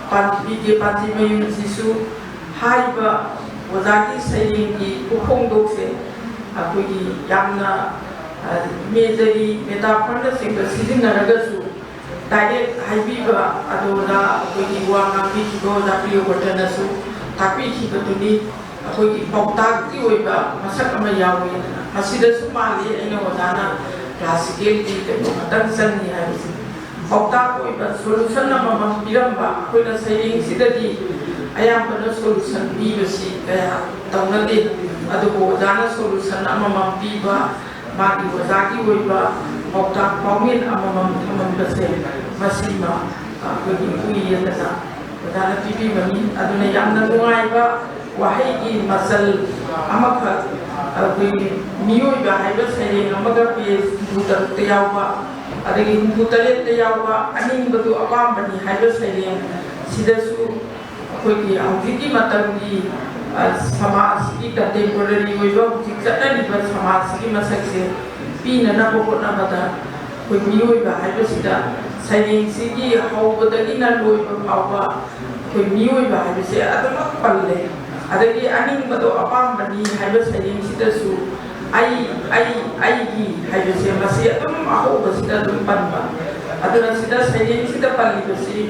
ꯄꯥꯟꯊꯕꯤꯒꯤ ꯄꯥꯟꯊꯤ ꯃꯌꯨꯝꯁꯤꯁꯨ ꯍꯥꯏꯔꯤꯕ ꯑꯣꯖꯥꯒꯤ ꯁꯩꯔꯦꯡꯒꯤ ꯈꯨꯐꯣꯡꯗꯣꯛꯁꯦ ꯑꯩꯈꯣꯏꯒꯤ ꯌꯥꯝꯅ, ꯑ, ꯏꯃꯦꯖꯔꯤ, ꯃꯦꯇꯥꯐꯣꯔꯅꯆꯤꯡꯕ ꯁꯤꯖꯤꯟꯅꯔꯒꯁꯨ ꯗꯥꯏꯔꯦꯛ ꯍꯥꯏꯕꯤꯕ ꯑꯗꯣꯝꯗ ꯑꯩꯈꯣꯏꯒꯤ ꯋꯥ ꯉꯥꯡꯕꯤꯈꯤꯕ ꯑꯣꯖꯥ ꯄ꯭ꯔꯤꯌꯣꯕ꯭ꯔꯇꯅꯁꯨ ꯇꯥꯛꯄꯤꯈꯤꯕꯗꯨꯅꯤ꯫ ꯑꯩꯈꯣꯏꯒꯤ ꯄꯥꯎꯇꯥꯛꯀꯤ ꯑꯣꯏꯕ ꯃꯁꯛ ꯑꯃ ꯌꯥꯎꯏ꯫ ꯃꯁꯤꯗꯁꯨ ꯃꯥꯜꯂꯤ ꯑꯩꯅ ꯑꯣꯖꯥꯅ ꯀ꯭ꯂꯥꯁꯤꯀꯦꯜꯒꯤ ꯀꯩꯅꯣ ꯈꯛꯇꯪ ꯆꯪꯉꯤ ꯍꯥꯏꯕꯁꯦ꯫ ꯄꯥꯎꯇꯥꯛ ꯑꯣꯏꯕ ꯁꯣꯂꯨꯁꯟ ꯑꯃꯃꯝ ꯄꯤꯔꯝꯕ, ꯑꯩꯈꯣꯏꯅ ꯁꯩꯔꯦꯡꯁꯤꯗꯗꯤ ꯑꯌꯥꯝꯕꯅ ꯁꯣꯂꯨꯁꯟ ꯄꯤꯕꯁꯤ ꯀꯌꯥ ꯇꯧꯅꯗꯦ꯫ ꯑꯗꯨꯕꯨ ꯑꯣꯖꯥꯅ ꯁꯣꯂꯨꯁꯟ ꯑꯃꯃꯝ ꯄꯤꯕ, ꯃꯥꯒꯤ ꯑꯣꯖꯥꯒꯤ ꯑꯣꯏꯕ ꯄꯥꯎꯇꯥꯛ ꯄꯥꯎꯃꯤꯜ ꯑꯃꯃꯝ ꯊꯝꯃꯝꯕꯁꯦ, ꯃꯁꯤꯃ ꯑꯩꯈꯣꯏꯒꯤ ꯎꯏꯌꯦꯗꯅ ꯑꯣꯖꯥꯅ ꯄꯤꯕꯤꯕꯅꯤ꯫ ꯑꯗꯨꯅ ꯌꯥꯝꯅ ꯅꯨꯡꯉꯥꯏꯕ ꯋꯥꯍꯩꯒꯤ ꯃꯆꯜ ꯑꯃꯈꯛ, ꯑꯩꯈꯣꯏꯒꯤ ꯃꯤꯑꯣꯏꯕ ꯍꯥꯏꯕ ꯁꯩꯔꯦꯡ ꯑꯃꯒ ꯄꯦꯖ ꯍꯨꯝꯐꯨ ꯇꯔꯨꯛꯇ ꯌꯥꯎꯕ, ꯑꯗꯒꯤ ꯍꯨꯝꯐꯨ ꯇꯔꯦꯠꯇ ꯌꯥꯎꯕ ꯑꯅꯤꯡꯕꯗꯨ ꯑꯄꯥꯝꯕꯅꯤ ꯍꯥꯏꯕ ꯁꯩꯔꯦꯡ ꯁꯤꯗꯁꯨ ꯑꯩꯈꯣꯏꯒꯤ ꯍꯧꯖꯤꯛꯀꯤ ꯃꯇꯝꯒꯤ, ꯑ, ꯁꯃꯥꯖꯁꯤꯒꯤ, contemporary ꯑꯣꯏꯕ ꯍꯧꯖꯤꯛ ꯆꯠꯅꯔꯤꯕ ꯁꯃꯥꯖꯁꯤꯒꯤ ꯃꯁꯛꯁꯦ ꯄꯤꯅꯅꯕ ꯍꯣꯠꯅꯕꯗ ꯑꯩꯈꯣꯏ ꯃꯤꯑꯣꯏꯕ ꯍꯥꯏꯕꯁꯤꯗ ꯁꯩꯔꯦꯡꯁꯤꯒꯤ ꯍꯧꯕꯗꯒꯤꯅ ꯂꯣꯏꯕ ꯐꯥꯎꯕ ꯑꯩꯈꯣꯏ ꯃꯤꯑꯣꯏꯕ ꯍꯥꯏꯕꯁꯦ ꯑꯗꯨꯃꯛ ꯄꯜꯂꯦ꯫ ꯑꯗꯒꯤ ꯑꯅꯤꯡꯕꯗꯣ ꯑꯄꯥꯝꯕꯅꯤ ꯍꯥꯏꯕ ꯁꯩꯔꯦꯡꯁꯤꯗꯁꯨ ꯑꯩ, ꯑꯩ, ꯑꯩꯒꯤ ꯍꯥꯏꯕꯁꯦ ꯃꯁꯤ ꯑꯗꯨꯝ ꯑꯍꯧꯕꯁꯤꯗ ꯑꯗꯨꯝ ꯄꯟꯕ꯫ ꯑꯗꯨꯅ ꯁꯤꯗ ꯁꯩꯔꯦꯡꯁꯤꯗ ꯄꯜꯂꯤꯕꯁꯤ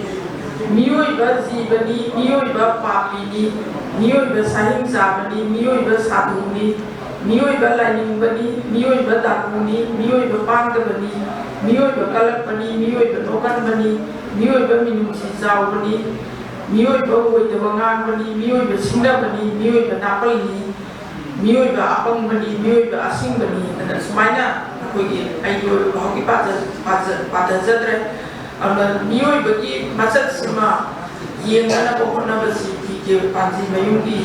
ꯃꯤꯑꯣꯏꯕ ꯖꯤꯕꯅꯤ, ꯃꯤꯑꯣꯏꯕ ꯄꯥꯄꯤꯅꯤ, ꯃꯤꯑꯣꯏꯕ ꯁꯥꯍꯤꯡ ꯆꯥꯕꯅꯤ, ꯃꯤꯑꯣꯏꯕ ꯁꯥꯗꯨꯅꯤ, ꯃꯤꯑꯣꯏꯕ ꯂꯥꯏꯅꯤꯡꯕꯅꯤ, ꯃꯤꯑꯣꯏꯕ ꯗꯥꯀꯨꯅꯤ, ꯃꯤꯑꯣꯏꯕ ꯄꯥꯡꯗꯕꯅꯤ, ꯃꯤꯑꯣꯏꯕ ꯀꯜꯂꯛꯄꯅꯤ, ꯃꯤꯑꯣꯏꯕ ꯅꯣꯛꯀꯟꯕꯅꯤ, ꯃꯤꯑꯣꯏꯕ ꯃꯤꯅꯨꯡꯁꯤ ꯆꯥꯎꯕꯅꯤ, ꯃꯤꯑꯣꯏꯕ ꯑꯣꯏꯗꯕ ꯉꯥꯡꯕꯅꯤ, ꯃꯤꯑꯣꯏꯕ ꯁꯤꯡꯅꯕꯅꯤ, ꯃꯤꯑꯣꯏꯕ ꯅꯥꯄꯜꯅꯤ, ꯃꯤꯑꯣꯏꯕ ꯑꯄꯪꯕꯅꯤ, ꯃꯤꯑꯣꯏꯕ ꯑꯁꯤꯡꯕꯅꯤ ꯍꯥꯏꯅ ꯁꯨꯃꯥꯏꯅ ꯑꯩꯈꯣꯏꯒꯤ, ꯑꯩꯒꯤ ꯑꯣꯏꯕ ꯐꯥꯎꯗꯤ ꯄꯥꯖ-, ꯄꯥꯖ-, ꯄꯥꯊꯖꯗ꯭ꯔꯦ꯫ ꯑꯗꯨꯅ ꯃꯤꯑꯣꯏꯕꯒꯤ ꯃꯁꯛꯁꯤꯃ ꯌꯦꯡꯅꯅꯕ ꯍꯣꯠꯅꯕꯁꯤ ꯄꯤ ꯀꯦ ꯄꯥꯟꯖꯤꯃꯌꯨꯝꯒꯤ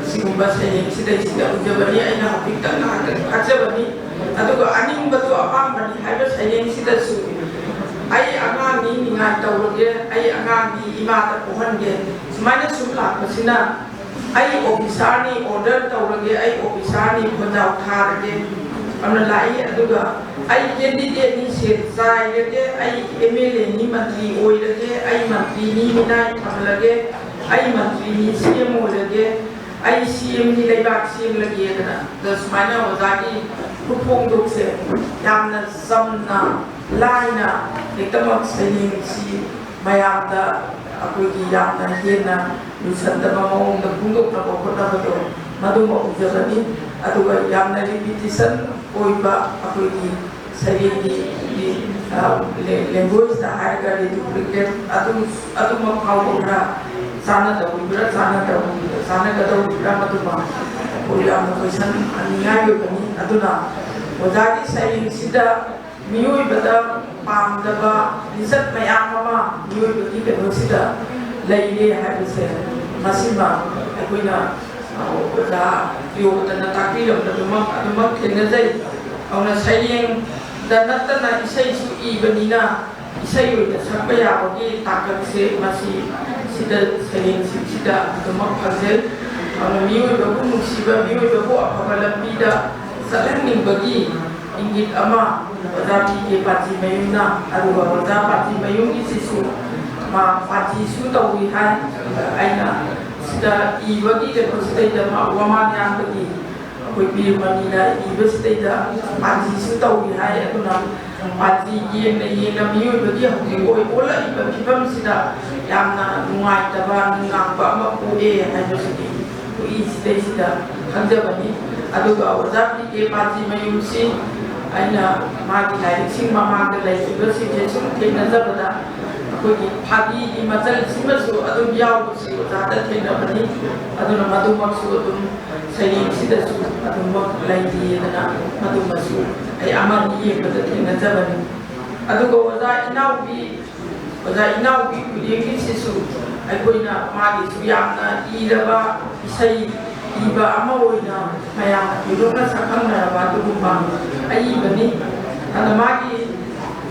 ꯑꯁꯤꯒꯨꯝꯕ ꯁꯩꯔꯦꯡꯁꯤꯗꯩꯁꯤꯗ ꯎꯖꯕꯅꯤ꯫ ꯑꯩꯅ ꯍꯧꯖꯤꯛꯇꯪ ꯉꯥꯏꯍꯥꯛꯇꯪ ꯊꯥꯖꯕꯅꯤ꯫ ꯑꯗꯨꯒ ꯑꯅꯤꯡꯕꯗꯨ ꯑꯄꯥꯝꯕꯅꯤ ꯍꯥꯏꯕ ꯁꯩꯔꯦꯡꯁꯤꯗꯁꯨ "ꯑꯩ ꯑꯉꯥꯡꯅꯤ, ꯅꯤꯡꯉꯥꯏ ꯇꯧꯔꯒꯦ, ꯑꯩ ꯑꯉꯥꯡꯅꯤ, ꯏꯃꯥꯗ ꯄꯣꯛꯍꯟꯒꯦ", ꯁꯨꯃꯥꯏꯅ ꯁꯨꯝ ꯂꯥꯛꯄꯁꯤꯅ "ꯑꯩ ꯑꯣꯐꯤꯁꯥꯔꯅꯤ, ꯑꯣꯔꯗꯔ ꯇꯧꯔꯒꯦ, ꯑꯩ ꯑꯣꯐꯤꯁꯥꯔꯅꯤ, ꯈꯣꯟꯖꯥꯎ ꯊꯥꯔꯒꯦ" ꯑꯃ ꯂꯥꯛꯏ꯫ ꯑꯗꯨꯒ "ꯑꯩ ꯀꯦꯟꯗꯤꯗꯦꯠꯅꯤ, ꯁꯦꯜ ꯆꯥꯏꯔꯒꯦ, ꯑꯩ ꯑꯦꯝ ꯑꯦꯜ ꯑꯦꯅꯤ, ꯃꯟꯇ꯭ꯔꯤ ꯑꯣꯏꯔꯒꯦ, ꯑꯩ ꯃꯟꯇ꯭ꯔꯤꯅꯤ, ꯃꯤꯅꯥꯏ ꯊꯝꯂꯒꯦ, ꯑꯩ ꯃꯟꯇ꯭ꯔꯤꯅꯤ, ꯁꯤ ꯑꯦꯝ ꯑꯣꯏꯔꯒꯦ, ꯑꯩ ꯁꯤ ꯑꯦꯝꯒꯤ ꯂꯩꯕꯥꯛ ꯁꯦꯝꯂꯒꯦꯗꯅ", ꯑꯗ ꯁꯨꯃꯥꯏꯅ ꯑꯣꯖꯥꯒꯤ ꯈꯨꯐꯣꯡꯗꯣꯛꯁꯦ ꯌꯥꯝꯅ ꯆꯝꯅ, ꯂꯥꯏꯅ, ꯍꯦꯛꯇꯃꯛ ꯁꯩꯔꯦꯡꯁꯤ ꯃꯌꯥꯝꯗ ꯑꯩꯈꯣꯏꯒꯤ ꯌꯥꯝꯅ ꯍꯦꯟꯅ ꯂꯨꯁꯟꯗꯕ ꯃꯑꯣꯡꯗ ꯐꯣꯡꯗꯣꯛꯅꯕ ꯍꯣꯠꯅꯕꯗꯣ ꯃꯗꯨꯃ ꯎꯖꯕꯅꯤ꯫ ꯑꯗꯨꯒ ꯌꯥꯝꯅ ꯔꯤꯄꯤꯇꯤꯁꯟ ꯑꯣꯏꯕ ꯑꯩꯈꯣꯏꯒꯤ ꯁꯩꯔꯦꯡꯒꯤ, ꯑ, ꯂꯦ-, ꯂꯦꯡꯒ꯭ꯋꯦꯖꯇ ꯍꯥꯏꯔꯒ ꯔꯤꯗꯨꯄ꯭ꯂꯤꯀꯦꯠ ꯑꯗꯨ, ꯑꯗꯨꯃꯛ ꯐꯥꯎꯕ ꯈꯔ ꯆꯥꯟꯅꯗꯧꯔꯤꯕ꯭ꯔꯥ, ꯆꯥꯟꯅꯗꯧꯔꯤꯕ꯭ꯔꯥ, ꯆꯥꯟꯅꯒꯗꯧꯔꯤꯕ꯭ꯔꯥ, ꯃꯗꯨꯃ ꯑꯩꯈꯣꯏ ꯌꯥꯝꯅ ꯀꯣꯏꯁꯟ ꯍꯪꯅꯤꯡꯉꯥꯏ ꯑꯣꯏꯕꯅꯤ꯫ ꯑꯗꯨꯅ ꯑꯣꯖꯥꯒꯤ ꯁꯩꯔꯦꯡꯁꯤꯗ ꯃꯤꯑꯣꯏꯕꯗ ꯄꯥꯝꯗꯕ ꯂꯤꯆꯠ ꯃꯌꯥꯝ ꯑꯃ ꯃꯤꯑꯣꯏꯕꯒꯤ ꯀꯩꯅꯣꯁꯤꯗ ꯂꯩꯔꯦ ꯍꯥꯏꯕꯁꯦ ꯃꯁꯤꯃ ꯑꯩꯈꯣꯏꯅ, ꯑ, ꯑꯣꯖꯥ ꯄ꯭ꯔꯤꯌꯣꯕꯇꯅ ꯇꯥꯛꯄꯤꯔꯝꯕꯗꯨꯃꯛ ꯑꯗꯨꯃꯛ ꯊꯦꯡꯅꯖꯩ꯫ ꯑꯗꯨꯅ ꯁꯩꯔꯦꯡꯗ ꯅꯠꯇꯅ ꯏꯁꯩꯁꯨ ꯏꯕꯅꯤꯅ ꯏꯁꯩ ꯑꯣꯏꯅ ꯁꯛꯄ ꯌꯥꯕꯒꯤ ꯇꯥꯡꯀꯛꯁꯦ ꯃꯁꯤ ꯁꯤꯗ ꯁꯩꯔꯦꯡꯁꯤꯡꯁꯤꯗ ꯑꯗꯨꯃꯛ ꯐꯪꯖꯩ꯫ ꯑꯗꯨꯅ ꯃꯤꯑꯣꯏꯕꯕꯨ ꯅꯨꯡꯁꯤꯕ, ꯃꯤꯑꯣꯏꯕꯕꯨ ꯑꯐꯕ ꯂꯝꯕꯤꯗ ꯆꯠꯍꯟꯅꯤꯡꯕꯒꯤ ꯏꯪꯒꯤꯠ ꯑꯃ ꯑꯣꯖꯥ ꯄꯤ ꯀꯦ ꯄꯥꯟꯖꯤꯃꯌꯨꯝꯅ, ꯑꯗꯨꯒ ꯑꯣꯖꯥ ꯄꯥꯟꯖꯤꯃꯌꯨꯝꯒꯤꯁꯤꯁꯨ ꯃꯥ ꯄꯥꯟꯖꯤꯁꯨ ꯇꯧꯏ ꯍꯥꯏ꯫ ꯑꯩꯅ ꯁꯤꯗ ꯏꯕꯒꯤ ꯀꯩꯅꯣꯁꯤꯗꯩꯗ ꯃꯥ ꯋꯥꯃꯥꯟ ꯌꯥꯝꯕꯒꯤ ꯑꯩꯈꯣꯏ ꯕꯤꯔꯃꯅꯤꯅ ꯏꯕꯁꯤꯗꯩꯗ ꯄꯥꯟꯖꯤꯁꯨ ꯇꯧꯏ ꯍꯥꯏ꯫ ꯑꯗꯨꯅ ꯄꯥꯟꯖꯤ ꯌꯦꯡꯅ ꯌꯦꯡꯅ ꯃꯤꯑꯣꯏꯕꯒꯤ ꯍꯧꯖꯤꯛ ꯑꯣꯏ ꯑꯣꯜꯂꯛꯏꯕ ꯐꯤꯕꯝꯁꯤꯗ ꯌꯥꯝꯅ ꯅꯨꯡꯉꯥꯏꯇꯕ ꯅꯨꯡꯉꯥꯡꯕ ꯑꯃ ꯄꯣꯛꯑꯦ ꯍꯥꯏꯕꯁꯤꯗꯤ ꯎꯏ ꯁꯤꯗꯩꯁꯤꯗ ꯈꯪꯖꯕꯅꯤ꯫ ꯑꯗꯨꯒ ꯑꯣꯖꯥ ꯄꯤ ꯀꯦ ꯄꯥꯟꯖꯤꯃꯌꯨꯝꯁꯤ ꯑꯩꯅ ꯃꯥꯒꯤ ꯂꯥꯏꯔꯤꯛꯁꯤꯡ ꯃꯃꯥꯡꯗ ꯂꯩꯈꯤꯕꯁꯤꯡꯁꯦ ꯁꯨꯝ ꯊꯦꯡꯅꯖꯕꯗ ꯑꯩꯈꯣꯏꯒꯤ ꯐꯥꯒꯤꯒꯤ ꯃꯆꯜꯁꯤꯃꯁꯨ ꯑꯗꯨꯝ ꯌꯥꯎꯕꯁꯤ ꯑꯣꯖꯥꯗ ꯊꯦꯡꯅꯕꯅꯤ꯫ ꯑꯗꯨꯅ ꯃꯗꯨꯃꯛꯁꯨ ꯑꯗꯨꯝ ꯁꯩꯔꯦꯡꯁꯤꯗꯁꯨ ꯑꯗꯨꯃꯛ ꯂꯩꯔꯤꯑꯗꯅ ꯃꯗꯨꯃꯁꯨ ꯑꯩ ꯑꯃꯅꯤ ꯌꯦꯡꯕꯗ ꯊꯦꯡꯅꯖꯕꯅꯤ꯫ ꯑꯗꯨꯒ ꯑꯣꯖꯥ ꯏꯅꯥꯎꯕꯤ, ꯑꯣꯖꯥ ꯏꯅꯥꯎꯕꯤ ꯈꯨꯗꯤꯡꯒꯤꯁꯤꯁꯨ ꯑꯩꯈꯣꯏꯅ ꯃꯥꯒꯤꯁꯨ ꯌꯥꯝꯅ ꯏꯔꯕ ꯏꯁꯩ ꯏꯕ ꯑꯃ ꯑꯣꯏꯅ ꯃꯌꯥꯝꯅ ꯊꯣꯏꯗꯣꯛꯅ ꯁꯛꯈꯪꯅꯔꯕ ꯑꯗꯨꯒꯨꯝꯕ ꯑꯏꯕꯅꯤ꯫ ꯑꯗ ꯃꯥꯒꯤ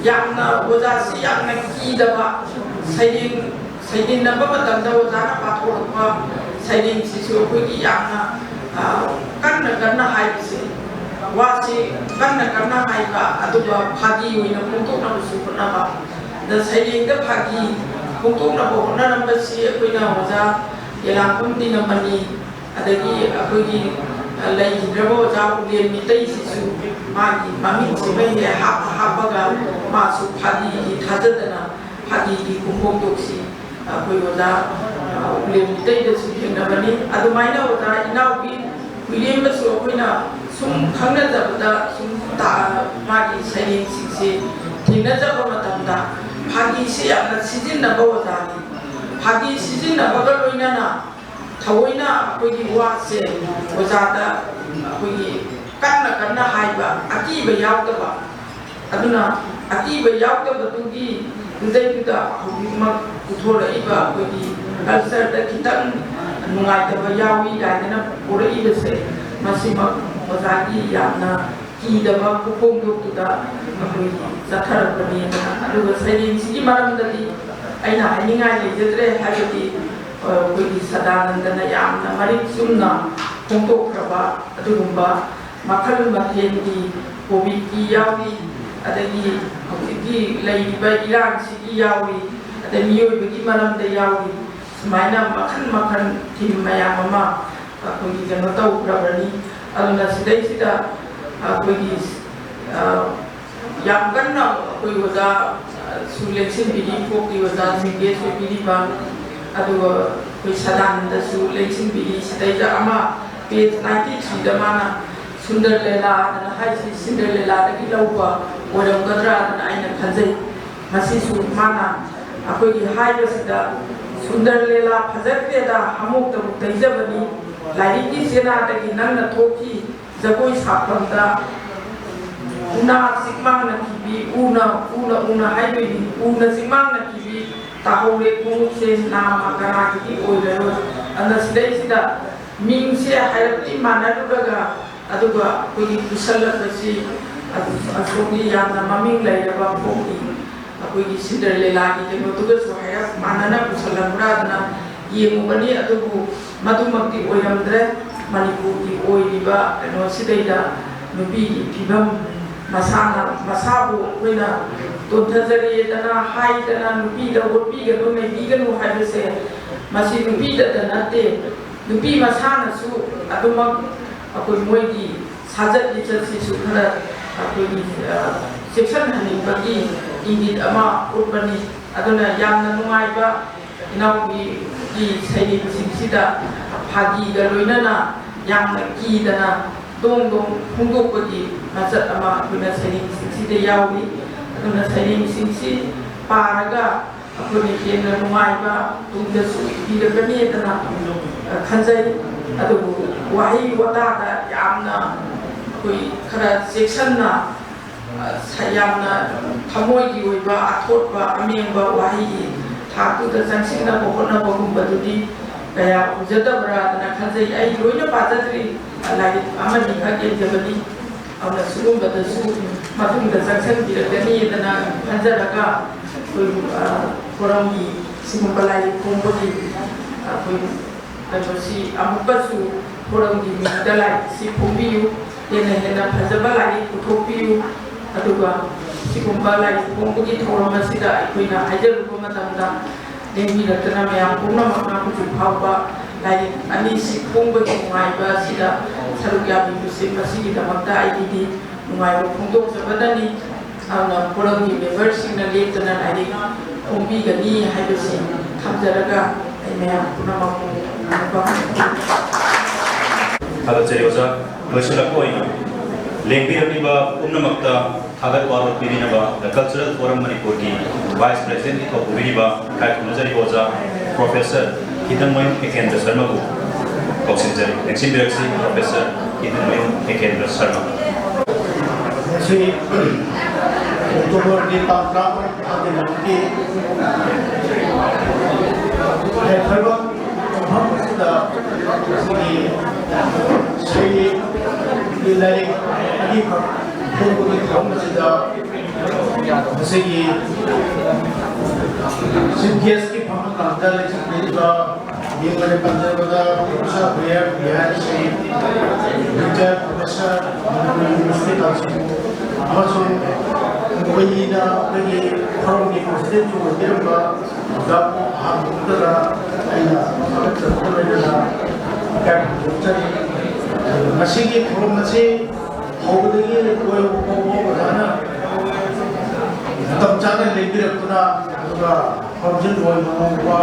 ꯌꯥꯝꯅ ꯑꯣꯖꯥꯁꯤ ꯌꯥꯝꯅ ꯀꯤꯗꯕ ꯁꯩꯔꯦꯡ ꯁꯩꯗꯤꯟꯅꯕ ꯃꯇꯝꯗ ꯑꯣꯖꯥꯅ ꯄꯥꯊꯣꯔꯛꯄ ꯁꯩꯔꯦꯡꯁꯤꯁꯨ ꯑꯩꯈꯣꯏꯒꯤ ꯌꯥꯝꯅ, ꯑ, ꯀꯟꯅ ꯀꯟꯅ ꯍꯥꯏꯕꯁꯦ, ꯋꯥꯁꯤ ꯀꯟꯅ ꯀꯟꯅ ꯍꯥꯏꯕ, ꯑꯗꯨꯒ ꯐꯥꯒꯤ ꯑꯣꯏꯅ ꯐꯣꯡꯗꯣꯛꯅꯕꯁꯨ ꯍꯣꯠꯅꯕ꯫ ꯑꯗ ꯁꯩꯔꯦꯡꯗ ꯐꯥꯒꯤ ꯐꯣꯡꯗꯣꯛꯅꯕ ꯍꯣꯠꯅꯔꯝꯕꯁꯤ ꯑꯩꯈꯣꯏꯅ ꯑꯣꯖꯥ ꯌꯦꯂꯥꯡꯕꯝ ꯇꯤꯅꯃꯅꯤ, ꯑꯗꯒꯤ ꯑꯩꯈꯣꯏꯒꯤ, ꯑ, ꯂꯩꯈꯤꯗ꯭ꯔꯕ ꯑꯣꯖꯥ ꯎꯂꯦꯟ ꯃꯤꯇꯩꯁꯤꯁꯨ ꯃꯥꯒꯤ ꯃꯃꯤꯡꯁꯤꯃ ꯍꯦꯛ ꯍꯥꯞꯄ ꯍꯥꯞꯄꯒ ꯃꯥꯁꯨ ꯐꯥꯒꯤꯒꯤ ꯊꯥꯖꯗꯅ ꯐꯥꯒꯤꯒꯤ ꯈꯣꯡꯐꯣꯡꯗꯣꯛꯁꯤ ꯑꯩꯈꯣꯏ ꯑꯣꯖꯥ, ꯑ, ꯎꯂꯦꯟ ꯃꯤꯇꯩꯗꯁꯨ ꯊꯦꯡꯅꯕꯅꯤ꯫ ꯑꯗꯨꯃꯥꯏꯅ ꯑꯣꯖꯥ ꯏꯅꯥꯎꯕꯤ ꯈꯨꯏꯔꯦꯝꯕꯁꯨ ꯑꯩꯈꯣꯏꯅ ꯁꯨꯝ ꯈꯪꯅꯖꯕꯗ ꯁꯨꯝ ꯇꯥ-, ꯃꯥꯒꯤ ꯁꯩꯔꯦꯡꯁꯤꯡꯁꯦ ꯊꯦꯡꯅꯖꯕ ꯃꯇꯝꯗ ꯐꯥꯒꯤꯁꯤ ꯌꯥꯝꯅ ꯁꯤꯖꯤꯟꯅꯕ ꯑꯣꯖꯥꯅꯤ꯫ ꯐꯥꯒꯤ ꯁꯤꯖꯤꯟꯅꯕꯒ ꯂꯣꯏꯅꯅ ꯊꯑꯣꯏꯅ ꯑꯩꯈꯣꯏꯒꯤ ꯋꯥꯁꯦ ꯑꯣꯖꯥꯗ ꯑꯩꯈꯣꯏꯒꯤ ꯀꯟꯅ ꯀꯟꯅ ꯍꯥꯏꯕ, ꯑꯀꯤꯕ ꯌꯥꯎꯗꯕ꯫ ꯑꯗꯨꯅ ꯑꯀꯤꯕ ꯌꯥꯎꯗꯕꯗꯨꯒꯤ ꯈꯨꯗꯩꯗꯨꯗ ꯍꯧꯖꯤꯛꯃꯛ ꯄꯨꯊꯣꯔꯛꯏꯕ ꯑꯩꯈꯣꯏꯒꯤ ꯀꯜꯆꯔꯗ ꯈꯤꯇꯪ ꯅꯨꯡꯉꯥꯏꯇꯕ ꯌꯥꯎꯏ ꯀꯥꯏꯗꯅ ꯄꯨꯔꯛꯏꯕꯁꯦ, ꯃꯁꯤꯃꯛ ꯑꯣꯖꯥꯒꯤ ꯌꯥꯝꯅ ꯀꯤꯗꯕ ꯈꯨꯐꯣꯡꯗꯣꯛꯇꯨꯗ ꯑꯩꯈꯣꯏꯒꯤ ꯆꯠꯊꯔꯛꯄꯅꯤ꯫ ꯑꯗꯨꯒ ꯁꯩꯔꯦꯡꯁꯤꯒꯤ ꯃꯔꯝꯗꯗꯤ ꯑꯩꯅ ꯍꯥꯏꯅꯤꯡꯉꯥꯏ ꯂꯩꯖꯗ꯭ꯔꯦ, ꯍꯥꯏꯕꯗꯤ ꯑꯩꯈꯣꯏꯒꯤ ꯁꯗꯥꯅꯟꯗꯅ ꯌꯥꯝꯅ ꯃꯔꯤꯛ ꯆꯨꯝꯅ ꯐꯣꯡꯗꯣꯛꯈ꯭ꯔꯕ ꯑꯗꯨꯒꯨꯝꯕ ꯃꯈꯜ ꯃꯊꯦꯜꯒꯤ ꯀꯣꯕꯤꯒꯤ ꯌꯥꯎꯔꯤ, ꯑꯗꯒꯤ ꯍꯧꯖꯤꯛꯀꯤ ꯂꯩꯔꯤꯕ ꯏꯔꯥꯡꯁꯤꯒꯤ ꯌꯥꯎꯔꯤ, ꯑꯗꯩ ꯃꯤꯑꯣꯏꯕꯒꯤ ꯃꯔꯝꯗ ꯌꯥꯎꯔꯤ꯫ ꯁꯨꯃꯥꯏꯅ ꯃꯈꯜ ꯃꯈꯜ ꯊꯤꯝ ꯃꯌꯥꯝ ꯑꯃ ꯑꯩꯈꯣꯏꯒꯤ ꯀꯩꯅꯣ ꯇꯧꯈ꯭ꯔꯕꯅꯤ꯫ ꯑꯗꯨꯅ ꯁꯤꯗꯩꯁꯤꯗ ꯑꯩꯈꯣꯏꯒꯤ ꯌꯥꯝ ꯀꯟꯅ ꯑꯩꯈꯣꯏ ꯑꯣꯖꯥꯁꯨ ꯂꯦꯡꯁꯤꯟꯕꯤꯔꯤ, ꯐꯣꯛꯀꯤ ꯑꯣꯖꯥꯁꯤꯡ ꯒꯦꯁ ꯑꯣꯏꯕꯤꯔꯤꯕ, ꯑꯗꯨꯒ ꯑꯩꯈꯣꯏ ꯁꯗꯥꯅꯟꯗꯁꯨ ꯂꯦꯡꯁꯤꯟꯕꯤꯔꯤ꯫ ꯁꯤꯗꯩꯗ ꯑꯃ ꯄꯦꯖ ꯅꯥꯏꯟꯇꯤ ꯊ꯭ꯔꯤꯗ ꯃꯥꯅ ꯁꯨꯟꯗꯔ ꯂꯦꯂꯥꯗꯅ ꯍꯥꯏꯁꯤ ꯁꯤꯟꯗꯔ ꯂꯦꯂꯥꯗꯒꯤ ꯂꯧꯕ ꯑꯣꯏꯔꯝꯒꯗ꯭ꯔꯥꯗꯅ ꯑꯩꯅ ꯈꯟꯖꯩ꯫ ꯃꯁꯤꯁꯨ ꯃꯥꯅ ꯑꯩꯈꯣꯏꯒꯤ ꯍꯥꯏꯕꯁꯤꯗ ꯁꯨꯟꯗꯔ ꯂꯦꯂꯥ ꯐꯖꯈ꯭ꯔꯦꯗ ꯍꯥꯃꯣꯛꯇꯕꯨ ꯇꯩꯖꯕꯅꯤ, ꯂꯥꯏꯔꯤꯛꯀꯤ ꯆꯦꯅꯥꯗꯒꯤ ꯅꯪꯅ ꯊꯣꯛꯈꯤ, ꯖꯒꯣꯏ ꯁꯥꯐꯝꯗ ꯎꯅꯥ ꯆꯤꯛꯃꯥꯡꯅ ꯀꯤꯕꯤ, ꯎꯅ ꯎꯅ ꯎꯅ ꯍꯥꯏꯗꯣꯏꯅꯤ, ꯎꯅ ꯆꯤꯛꯃꯥꯡꯅ ꯀꯤꯕꯤ ꯇꯥꯍꯧꯔꯦ, ꯈꯣꯡꯎꯞꯁꯦ ꯅꯥꯃ ꯀꯅꯥꯒꯤꯗꯤ ꯑꯣꯏꯔꯔꯣꯏ꯫ ꯑꯗꯨꯅ ꯁꯤꯗꯩꯁꯤꯗ ꯃꯤꯡꯁꯦ ꯍꯥꯏꯔꯞꯇꯤ ꯃꯥꯟꯅꯔꯨꯔꯒ ꯑꯗꯨꯒ ꯑꯩꯈꯣꯏꯒꯤ ꯄꯨꯁꯜꯂꯛꯄꯁꯤ ꯑꯁꯣꯝꯒꯤ ꯌꯥꯝꯅ ꯃꯃꯤꯡ ꯂꯩꯔꯕ ꯐꯣꯛꯀꯤ ꯑꯩꯈꯣꯏꯒꯤ ꯁꯤꯟꯗꯔ ꯂꯤꯂꯥꯒꯤ ꯀꯩꯅꯣꯗꯨꯒꯁꯨ ꯍꯥꯏꯔꯞ ꯃꯥꯟꯅꯅ ꯄꯨꯁꯜꯂꯛꯄ꯭ꯔꯥꯗꯅ ꯌꯦꯡꯉꯨꯕꯅꯤ꯫ ꯑꯗꯨꯕꯨ ꯃꯗꯨꯃꯛꯇꯤ ꯑꯣꯏꯔꯝꯗ꯭ꯔꯦ꯫ ꯃꯅꯤꯄꯨꯔꯒꯤ ꯑꯣꯏꯔꯤꯕ ꯀꯩꯅꯣꯁꯤꯗꯩꯗ ꯅꯨꯄꯤꯒꯤ ꯐꯤꯕꯝ, ꯃꯁꯥꯅ ꯃꯁꯥꯕꯨ ꯑꯩꯈꯣꯏꯅ ꯇꯣꯟꯊꯖꯔꯦꯗꯅ ꯍꯥꯏꯗꯅ ꯅꯨꯄꯤꯗ ꯑꯣꯠꯄꯤꯒꯅꯨ ꯅꯩꯕꯤꯒꯅꯨ ꯍꯥꯏꯕꯁꯦ ꯃꯁꯤ ꯅꯨꯄꯤꯗꯇ ꯅꯠꯇꯦ, ꯅꯨꯄꯤ ꯃꯁꯥꯅꯁꯨ ꯑꯗꯨꯃꯛ ꯑꯩꯈꯣꯏ ꯃꯣꯏꯒꯤ ꯁꯥꯖꯠ ꯂꯤꯆꯠꯁꯤꯁꯨ ꯈꯔ ꯑꯩꯈꯣꯏꯒꯤ ꯆꯦꯛꯁꯤꯟꯍꯟꯅꯤꯡꯕꯒꯤ ꯏꯪꯒꯤꯠ ꯑꯃ ꯎꯠꯄꯅꯤ꯫ ꯑꯗꯨꯅ ꯌꯥꯝꯅ ꯅꯨꯡꯉꯥꯏꯕ ꯏꯅꯥꯎꯄꯤꯒꯤ ꯁꯩꯔꯦꯡꯁꯤꯡꯁꯤꯗ ꯐꯥꯒꯤꯒ ꯂꯣꯏꯅꯅ ꯌꯥꯝꯅ ꯀꯤꯗꯅ ꯗꯣꯡ ꯗꯣꯡ ꯐꯣꯡꯗꯣꯛꯄꯒꯤ ꯃꯆꯠ ꯑꯃ ꯑꯩꯈꯣꯏꯅ ꯁꯩꯔꯦꯡꯁꯤꯡꯁꯤꯗ ꯌꯥꯎꯔꯤ꯫ ꯑꯗꯨꯅ ꯁꯩꯔꯦꯡꯁꯤꯡꯁꯤ ꯄꯥꯔꯒ ꯑꯩꯈꯣꯏꯅ ꯍꯦꯟꯅ ꯅꯨꯡꯉꯥꯏꯕ ꯇꯨꯡꯗꯁꯨ ꯄꯤꯔꯛꯀꯅꯤꯗꯅ ꯈꯟꯖꯩ꯫ ꯑꯗꯨꯕꯨ ꯋꯥꯍꯩ ꯋꯥꯇꯥꯗ ꯌꯥꯝꯅ ꯑꯩꯈꯣꯏ ꯈꯔ ꯆꯦꯛꯁꯤꯟꯅ, ꯑ, ꯌꯥꯝꯅ ꯊꯃꯣꯏꯒꯤ ꯑꯣꯏꯕ ꯑꯊꯣꯠꯄ ꯑꯃꯦꯡꯕ ꯋꯥꯍꯩꯒꯤ ꯊꯥꯛꯇꯨꯗ ꯆꯪꯁꯤꯟꯅꯕ ꯍꯣꯠꯅꯕꯒꯨꯝꯕꯗꯨꯗꯤ ꯀꯌꯥ ꯎꯖꯗꯕ꯭ꯔꯥꯗꯅ ꯈꯟꯖꯩ꯫ ꯑꯩ ꯂꯣꯏꯅ ꯄꯥꯖꯗ꯭ꯔꯤ, ꯂꯥꯏꯔꯤꯛ ꯑꯃꯅꯤꯈꯛ ꯌꯦꯡꯖꯕꯅꯤ꯫ ꯑꯗꯨꯅ ꯁꯤꯒꯨꯝꯕꯗꯁꯨ ꯃꯇꯨꯡꯗ ꯆꯪꯁꯤꯟꯕꯤꯔꯛꯀꯅꯤꯗꯅ ꯈꯟꯖꯔꯒ, ꯑꯩꯈꯣꯏ, ꯑ, ꯐꯣꯔꯝꯒꯤ ꯁꯤꯒꯨꯝꯕ ꯂꯥꯏꯔꯤꯛ ꯐꯣꯡꯕꯒꯤ, ꯑ, ꯑꯩꯈꯣꯏ ꯀꯩꯅꯣꯁꯤ ꯑꯃꯨꯛꯀꯁꯨ ꯐꯣꯔꯝꯒꯤ ꯃꯤꯡꯗ ꯂꯥꯏꯔꯤꯛꯁꯤ ꯐꯣꯡꯕꯤꯌꯨ, ꯍꯦꯟꯅ ꯍꯦꯟꯅ ꯐꯖꯕ ꯂꯥꯏꯔꯤꯛ ꯄꯨꯊꯣꯛꯄꯤꯌꯨ꯫ ꯑꯗꯨꯒ ꯁꯤꯒꯨꯝꯕ ꯂꯥꯏꯔꯤꯛ ꯐꯣꯡꯕꯒꯤ ꯊꯧꯔꯝ ꯑꯁꯤꯗ ꯑꯩꯈꯣꯏꯅ ꯍꯥꯏꯖꯔꯨꯕ ꯃꯇꯝꯗ, ꯂꯦꯡꯕꯤꯔꯛꯇꯅ ꯃꯌꯥꯝ ꯄꯨꯝꯅꯃꯛꯅ ꯍꯧꯖꯤꯛ ꯐꯥꯎꯕ ꯂꯥꯏꯔꯤꯛ ꯑꯅꯤꯁꯤ ꯐꯣꯡꯕꯒꯤ ꯅꯨꯡꯉꯥꯏꯕ ꯑꯁꯤꯗ ꯁꯔꯨꯛ ꯌꯥꯕꯤꯕꯁꯦ, ꯃꯁꯤꯒꯤꯗꯃꯛꯇ ꯑꯩꯒꯤꯗꯤ ꯅꯨꯡꯉꯥꯏꯕ ꯐꯣꯡꯗꯣꯛꯆꯕꯗꯅꯤ꯫ ꯑꯗꯨꯅ ꯐꯣꯔꯝꯒꯤ ꯃꯦꯝꯕꯔꯁꯤꯡꯅ ꯂꯦꯞꯇꯅ ꯂꯥꯏꯔꯤꯛ ꯐꯣꯡꯕꯤꯒꯅꯤ ꯍꯥꯏꯕꯁꯤ ꯊꯝꯖꯔꯒ, ꯑꯩ ꯃꯌꯥꯝ ꯄꯨꯝꯅꯃꯛꯄꯨ ꯊꯥꯒꯠꯆꯔꯤ ꯑꯣꯖꯥ꯫ ꯂꯣꯏꯁꯤꯜꯂꯛꯄ ꯑꯣꯏꯅ ꯂꯦꯡꯕꯤꯔꯛꯂꯤꯕ ꯄꯨꯝꯅꯃꯛꯇ ꯊꯥꯒꯠ ꯋꯥꯔꯣꯜ ꯄꯤꯕꯤꯅꯕ The Cultural Forum ꯃꯅꯤꯄꯨꯔꯒꯤ ꯚꯥꯏꯁ ꯄ꯭ꯔꯦꯁꯤꯗꯦꯟꯒꯤ ꯊꯧ ꯄꯨꯕꯤꯔꯤꯕ ꯏꯀꯥꯏ ꯈꯨꯝꯅꯖꯔꯤꯕ ꯑꯣꯖꯥ ꯄ꯭ꯔꯣꯐꯦꯁꯔ ꯍꯤꯗꯟꯃꯌꯨꯝ ꯑꯦꯀꯦꯟꯗ꯭ꯔ ꯁꯔꯃꯕꯨ ꯀꯧꯁꯤꯟꯖꯔꯤ꯫ ꯅꯤꯡꯁꯤꯡꯕꯤꯔꯛꯁꯤ, ꯄ꯭ꯔꯣꯐꯦꯁꯔ ꯍꯤꯗꯟꯃꯌꯨꯝ ꯑꯦꯀꯦꯟꯗ꯭ꯔ ꯁꯔꯃ꯫ ꯉꯁꯤ ꯑꯣꯛꯇꯣꯕꯔꯒꯤ ꯇꯥꯡ ꯇꯔꯥꯃꯉꯥ ꯊꯥꯒꯤ ꯌꯥꯏꯐꯔꯕ ꯃꯐꯝ ꯑꯁꯤꯗ ꯉꯁꯤꯒꯤ ꯁꯩꯔꯦꯡꯒꯤ ꯂꯥꯏꯔꯤꯛ ꯑꯅꯤꯈꯛ ꯐꯣꯡꯕꯒꯤ ꯊꯧꯔꯝ ꯑꯁꯤꯗ ꯉꯁꯤꯒꯤ ꯆꯤꯐ ꯒꯦꯁꯀꯤ ꯐꯝꯐꯝ ꯂꯥꯡꯗ ꯂꯩꯁꯤꯟꯕꯤꯔꯤꯕ ꯃꯤꯡ ꯑꯣꯏꯅ ꯄꯟꯖꯕꯗ ꯄ꯭ꯔꯣꯐꯦꯁꯔ ꯕꯤ ꯑꯥꯔ ꯕꯤꯍꯥꯔꯤ ꯁꯤꯡ, retire professor, Manipur university council ꯑꯃꯁꯨꯡ ꯑꯩꯈꯣꯏꯒꯤꯅ ꯑꯩꯈꯣꯏꯒꯤ ꯐꯣꯔꯝꯒꯤ ꯄ꯭ꯔꯦꯁꯤꯗꯦꯟꯁꯨ ꯑꯣꯏꯕꯤꯔꯝꯕ ꯑꯣꯖꯥ ꯑꯍꯥꯟꯕꯗ ꯑꯩꯅ ꯊꯥꯒꯠꯆꯕꯒ ꯂꯣꯏꯅꯅ ꯏꯀꯥꯏ ꯈꯨꯝꯅꯖꯔꯤ꯫ ꯉꯁꯤꯒꯤ ꯊꯧꯔꯝ ꯑꯁꯤ ꯍꯧꯕꯗꯒꯤ ꯂꯣꯏꯕ ꯐꯥꯎꯕ ꯑꯣꯖꯥꯅ ꯃꯇꯝ ꯆꯥꯅ ꯂꯦꯡꯕꯤꯔꯛꯇꯨꯅ, ꯑꯗꯨꯒ ꯈꯣꯝꯖꯤꯟ ꯑꯣꯏꯅ ꯃꯑꯣꯡꯗ,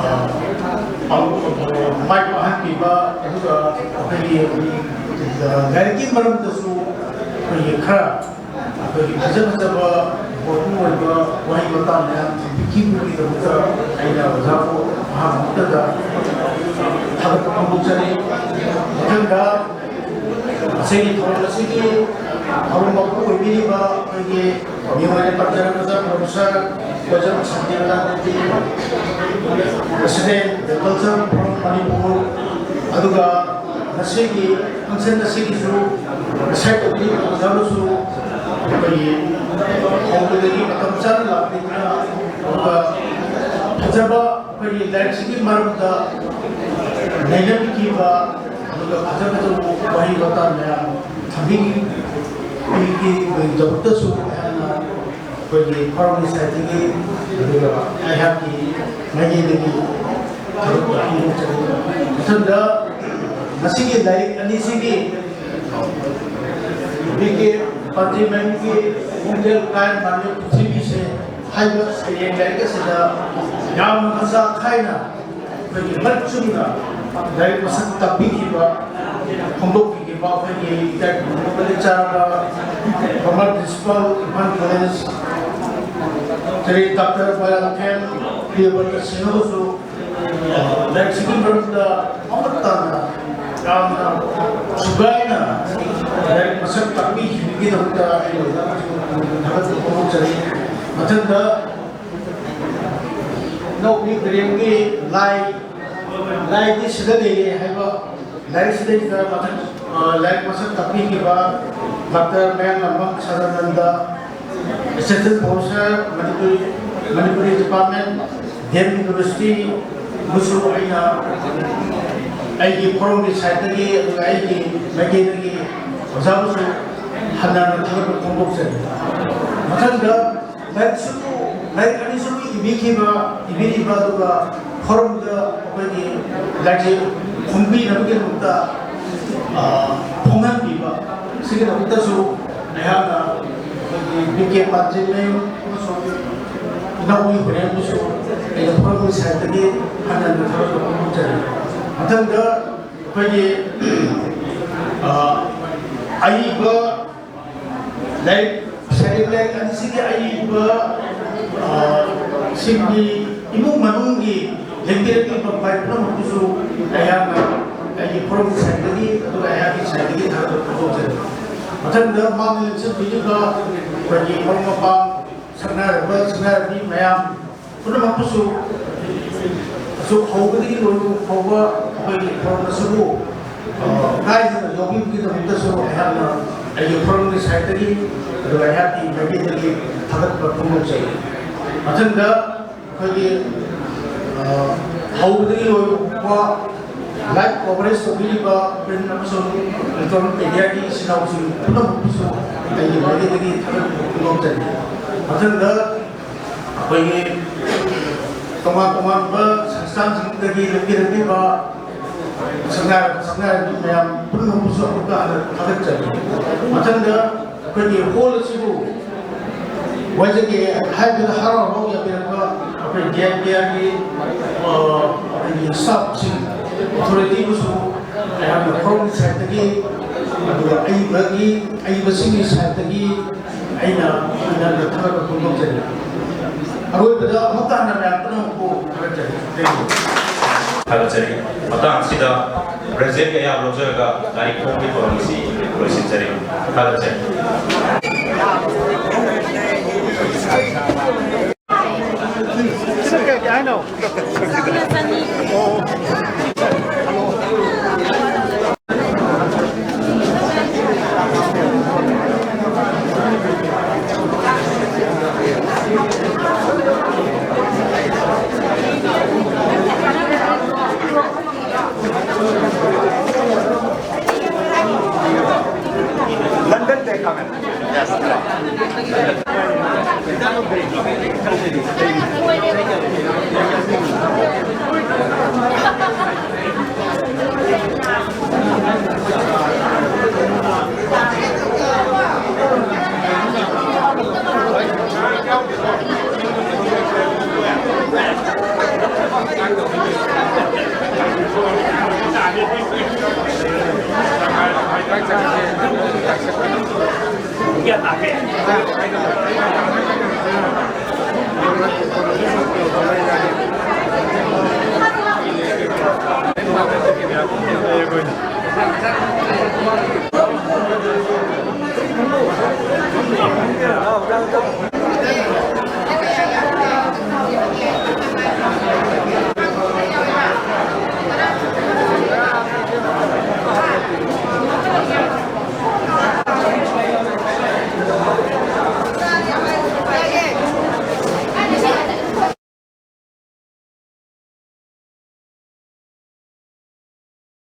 ꯑ, ꯄꯥꯡ-, ꯃꯥꯏ ꯄꯥꯛꯍꯟꯕꯤꯕ, ꯑꯗꯨꯒ ꯑꯩꯈꯣꯏꯒꯤ, ꯑ, ꯂꯥꯏꯔꯤꯛꯀꯤ ꯃꯔꯝꯗꯁꯨ ꯑꯩꯈꯣꯏꯒꯤ ꯈꯔ ꯑꯩꯈꯣꯏꯒꯤ ꯐꯖ ꯐꯖꯕ ꯏꯝꯄꯣꯔꯇꯦꯟ ꯑꯣꯏꯕ ꯋꯥꯍꯩ ꯋꯥꯇꯥ ꯃꯌꯥꯝ ꯊꯝꯕꯤꯈꯤꯕꯒꯤꯗꯃꯛꯇ ꯑꯩꯅ ꯑꯣꯖꯥꯕꯨ ꯑꯍꯥꯟꯕ ꯃꯛꯇꯗ ꯊꯥꯒꯠꯄ ꯐꯣꯡꯗꯣꯛꯆꯔꯤ꯫ ꯃꯊꯪꯗ ꯉꯁꯤꯒꯤ ꯊꯧꯔꯝ ꯑꯁꯤꯒꯤ ꯊꯧꯔꯝ ꯃꯄꯨ ꯑꯣꯏꯕꯤꯔꯤꯕ ꯑꯩꯈꯣꯏꯒꯤ ꯃꯤꯑꯣꯏ ꯄꯟꯖꯔꯛꯄꯗ ꯄ꯭ꯔꯣꯐꯦꯁꯔ ꯀꯣꯏꯖꯝ ꯁꯇ꯭ꯌꯅꯥꯔꯥꯌꯟ ꯔꯦꯗꯤ, ꯄ꯭ꯔꯦꯁꯤꯗꯦꯟ, ꯗ ꯀꯜꯆꯔ ꯐꯣꯔꯝ ꯃꯅꯤꯄꯨꯔ, ꯑꯗꯨꯒ ꯉꯁꯤꯒꯤ function ꯑꯁꯤꯒꯤꯁꯨ ꯉꯁꯥꯏ ꯇꯧꯕꯤꯔꯤꯕ ꯑꯣꯖꯥꯅꯁꯨ ꯑꯩꯈꯣꯏꯒꯤ ꯍꯧꯕꯗꯒꯤ ꯃꯇꯝ ꯆꯥꯅ ꯂꯥꯛꯄꯤꯗꯨꯅ, ꯑꯗꯨꯒ ꯐꯖꯕ ꯑꯩꯈꯣꯏꯒꯤ ꯂꯥꯏꯔꯤꯛꯁꯤꯒꯤ ꯃꯔꯝꯗ ꯅꯩꯅꯕꯤꯈꯤꯕ, ꯑꯗꯨꯒ ꯐꯖ ꯐꯖꯕ ꯋꯥꯍꯩ ꯋꯥꯇꯥ ꯃꯌꯥꯝ ꯊꯝꯕꯤꯈꯤꯕꯒꯤꯗꯃꯛꯇꯁꯨ ꯑꯩꯍꯥꯛꯅ ꯑꯩꯈꯣꯏꯒꯤ ꯐꯣꯔꯝꯒꯤ ꯁꯥꯏꯠꯇꯒꯤ, ꯑꯗꯨꯒ ꯑꯩꯍꯥꯛꯀꯤ ꯃꯥꯏꯀꯩꯗꯒꯤ ꯊꯥꯒꯠꯄ ꯐꯣꯡꯗꯣꯛꯆꯔꯤ꯫ ꯃꯊꯪꯗ ꯉꯁꯤꯒꯤ ꯂꯥꯏꯔꯤꯛ ꯑꯅꯤꯁꯤꯒꯤ ꯕꯤ ꯀꯦ ꯄꯥꯟꯖꯤꯃꯌꯨꯝꯒꯤ ꯈꯣꯡꯖꯦꯜ ꯀꯥꯏ ꯃꯥꯂꯦꯝ ꯄ꯭ꯔꯤꯊꯤꯕꯤꯁꯦ ꯍꯥꯏꯕ ꯁꯩꯔꯦꯡ ꯂꯥꯏꯔꯤꯛ ꯑꯁꯤꯗ ꯌꯥꯝꯅ ꯃꯆꯥ ꯈꯥꯏꯅ ꯑꯩꯈꯣꯏꯒꯤ ꯃꯔꯤꯛ ꯆꯨꯝꯅ ꯂꯥꯏꯔꯤꯛ ꯃꯁꯛ ꯇꯥꯛꯄꯤꯈꯤꯕ, ꯐꯣꯡꯗꯣꯛꯄꯤꯈꯤꯕ ꯑꯩꯈꯣꯏꯒꯤ ꯏꯀꯥꯏ ꯈꯨꯝꯅꯕ ꯃꯇꯤꯛ ꯆꯥꯔꯕ former principal Imphal college Shri doctor Moirangthem Priyabrata ꯁꯤꯡꯍꯕꯨꯁꯨ ꯂꯥꯏꯔꯤꯛꯁꯤꯒꯤ ꯃꯔꯝꯗ ꯃꯃꯨꯠ ꯇꯥꯅ ꯌꯥꯝꯅ ꯁꯨꯒꯥꯏꯅ ꯂꯥꯏꯔꯤꯛ ꯃꯁꯛ ꯇꯥꯛꯄꯤꯈꯤꯕꯒꯤꯗꯃꯛꯇ ꯑꯩ ꯑꯣꯖꯥ ꯊꯥꯒꯠꯄ ꯐꯣꯡꯗꯣꯛꯆꯔꯤ꯫ ꯃꯊꯪꯗ ꯏꯅꯥꯎꯄꯤ ꯕꯤꯔꯦꯟꯒꯤ ꯂꯥꯏ, ꯂꯥꯏꯗꯤ ꯁꯤꯗ ꯂꯩꯔꯦ ꯍꯥꯏꯕ ꯂꯥꯏꯔꯤꯛꯁꯤꯗꯩꯁꯤꯗ ꯃꯊꯪ, ꯑ, ꯂꯥꯏꯔꯤꯛ ꯃꯁꯛ ꯇꯥꯛꯄꯤꯈꯤꯕ doctor Mayanglambam Sadananda, Assistant Professor, Manipuri, Manipuri Department, D M University ꯕꯨꯁꯨ ꯑꯩꯅ ꯑꯩꯒꯤ ꯐꯣꯔꯝꯒꯤ ꯁꯥꯏꯠꯇꯒꯤ, ꯑꯗꯨꯒ ꯑꯩꯒꯤ ꯃꯥꯏꯀꯩꯗꯒꯤ ꯑꯣꯖꯥꯕꯨꯁꯨ ꯍꯟꯅ ꯍꯟꯅ ꯊꯥꯒꯠꯄ ꯐꯣꯡꯗꯣꯛꯆꯔꯤ꯫ ꯃꯊꯪꯗ ꯂꯥꯏꯔꯤꯛꯁꯤꯕꯨ, ꯂꯥꯏꯔꯤꯛ ꯑꯅꯤꯁꯤꯕꯨ ꯏꯕꯤꯈꯤꯕ, ꯏꯕꯤꯔꯤꯕ, ꯑꯗꯨꯒ ꯐꯣꯔꯝꯗ ꯑꯩꯈꯣꯏꯒꯤ ꯂꯥꯏꯔꯤꯛꯁꯦ ꯐꯣꯡꯕꯤꯅꯕꯒꯤꯗꯃꯛꯇ, ꯑ, ꯐꯣꯡꯍꯟꯕꯤꯕ, ꯁꯤꯒꯤꯗꯃꯛꯇꯁꯨ ꯑꯩꯍꯥꯛꯅ ꯑꯩꯈꯣꯏꯒꯤ ꯕꯤ ꯀꯦ ꯄꯥꯟꯖꯤꯃꯌꯨꯝ ꯑꯃꯁꯨꯡ ꯏꯅꯥꯎꯄꯤ ꯍꯣꯏꯔꯦꯟꯕꯨꯁꯨ ꯑꯩꯅ ꯐꯣꯔꯝꯒꯤ ꯁꯥꯏꯠꯇꯒꯤ ꯍꯟꯅ ꯍꯟꯅ ꯊꯥꯒꯠꯄ ꯐꯣꯡꯗꯣꯛꯆꯔꯤ꯫ ꯃꯊꯪꯗ ꯑꯩꯈꯣꯏꯒꯤ, ꯑ, ꯑꯏꯕ ꯂꯥꯏꯔꯤꯛ, ꯁꯩꯔꯦꯡ ꯂꯥꯏꯔꯤꯛ ꯑꯅꯤꯁꯤꯒꯤ ꯑꯏꯕ, ꯑ, ꯁꯤꯡꯒꯤ ꯏꯃꯨꯡ ꯃꯅꯨꯡꯒꯤ ꯂꯦꯡꯕꯤꯔꯛꯂꯤꯕ ꯄꯥꯏ ꯄꯨꯝꯅꯃꯛꯄꯨꯁꯨ ꯑꯩꯍꯥꯛꯅ ꯑꯩꯒꯤ ꯐꯣꯔꯝꯒꯤ ꯁꯥꯏꯠꯇꯒꯤ, ꯑꯗꯨꯒ ꯑꯩꯍꯥꯛꯀꯤ ꯁꯥꯏꯠꯇꯒꯤ ꯊꯥꯒꯠꯄ ꯐꯣꯡꯗꯣꯛꯆꯔꯤ꯫ ꯃꯊꯪꯗ ꯃꯥꯡꯗ ꯂꯦꯡꯁꯤꯟꯕꯤꯔꯤꯕ ꯑꯩꯈꯣꯏꯒꯤ ꯃꯔꯨꯞ ꯃꯄꯥꯡ, ꯁꯛꯅꯥꯏꯔꯕ ꯁꯛꯅꯥꯏꯔꯕꯤ ꯃꯌꯥꯝ ꯄꯨꯝꯅꯃꯛꯄꯨꯁꯨ ꯑꯁꯨꯛ ꯍꯧꯕꯗꯒꯤ ꯂꯣꯏꯕ ꯐꯥꯎꯕ ꯑꯩꯈꯣꯏꯒꯤ ꯐꯣꯔꯝ ꯑꯁꯤꯕꯨ ꯀꯥꯏꯗꯅ ꯌꯥꯎꯕꯤꯕꯒꯤꯗꯃꯛꯇꯁꯨ ꯑꯩꯍꯥꯛꯅ ꯑꯩꯒꯤ ꯐꯣꯔꯝꯒꯤ ꯁꯥꯏꯠꯇꯒꯤ, ꯑꯗꯨꯒ ꯑꯩꯍꯥꯛꯀꯤ ꯃꯥꯏꯀꯩꯗꯒꯤ ꯊꯥꯒꯠꯄ ꯐꯣꯡꯗꯣꯛꯆꯔꯤ꯫ ꯃꯊꯪꯗ ꯑꯩꯈꯣꯏꯒꯤ, ꯑ, ꯍꯧꯕꯗꯒꯤ ꯂꯣꯏꯕ ꯐꯥꯎꯕ ꯂꯥꯏꯚ ꯀꯣꯚꯔꯦꯖ ꯇꯧꯕꯤꯔꯤꯕ ꯄ꯭ꯔꯤꯟ ꯑꯃꯁꯨꯡ ꯏꯂꯦꯛꯇ꯭ꯔꯣꯅꯤꯛ ꯃꯦꯗꯤꯌꯥꯒꯤ ꯏꯆꯤꯟ ꯏꯅꯥꯎꯁꯤꯡ ꯄꯨꯝꯅꯃꯛꯄꯨꯁꯨ ꯑꯩꯒꯤ ꯃꯥꯏꯀꯩꯗꯒꯤ ꯊꯥꯒꯠꯄ ꯐꯣꯡꯗꯣꯛꯆꯔꯤ꯫ ꯃꯊꯪꯗ ꯑꯩꯈꯣꯏꯒꯤ ꯇꯣꯉꯥꯟ ꯇꯣꯉꯥꯟꯕ ꯁꯪꯁꯊꯥꯟꯁꯤꯡꯗꯒꯤ ꯂꯦꯡꯕꯤꯔꯛꯂꯤꯕ ꯁꯛꯅꯥꯏ-, ꯁꯛꯅꯥꯏꯔꯕꯤ ꯃꯌꯥꯝ ꯄꯨꯝꯅꯃꯛꯄꯨꯁꯨ ꯑꯃꯨꯛꯀ ꯍꯟꯅ ꯊꯥꯒꯠꯆꯔꯤ꯫ ꯃꯊꯪꯗ ꯑꯩꯈꯣꯏꯒꯤ ꯍꯣꯜ ꯑꯁꯤꯕꯨ ꯋꯥꯏꯖꯒꯦ ꯍꯥꯏꯕꯗ ꯍꯔꯥꯎ ꯍꯔꯥꯎ ꯌꯥꯕꯤꯔꯛꯄ ꯑꯩꯈꯣꯏ ꯗꯤ ꯑꯥꯏ ꯄꯤ ꯑꯥꯔꯒꯤ, ꯑ, ꯑꯩꯈꯣꯏꯒꯤ ꯁ꯭ꯇꯥꯐꯁꯤꯡ, ꯑꯣꯊꯣꯔꯤꯇꯤꯕꯨꯁꯨ ꯑꯩꯍꯥꯛꯅ ꯐꯣꯔꯝꯒꯤ ꯁꯥꯏꯠꯇꯒꯤ, ꯑꯗꯨꯒ ꯑꯏꯕꯒꯤ, ꯑꯏꯕꯁꯤꯡꯒꯤ ꯁꯥꯏꯠꯇꯒꯤ, ꯑꯩꯅ ꯅꯪꯅ ꯊꯥꯒꯠꯄ ꯐꯣꯡꯗꯣꯛꯆꯔꯤ꯫ ꯑꯔꯣꯏꯕꯗ ꯑꯃꯨꯛꯀ ꯍꯟꯅ ꯃꯌꯥꯝ ꯄꯨꯝꯅꯃꯛꯄꯨ ꯊꯥꯒꯠꯆꯔꯤ꯫ Thank you꯫ ꯊꯥꯒꯠꯆꯔꯤ꯫ ꯃꯇꯥꯡ ꯑꯁꯤꯗ ꯄ꯭ꯔꯦꯖꯦꯟꯒꯤ ꯑꯌꯥꯕ ꯂꯧꯖꯔꯒ ꯂꯥꯏꯔꯤꯛ ꯐꯣꯡꯕꯒꯤ ꯊꯧꯔꯝ ꯑꯁꯤ ꯂꯣꯏꯁꯤꯟꯖꯔꯤ꯫ ꯊꯥꯒꯠꯆꯔꯤ꯫ लंदन देखा मैंने।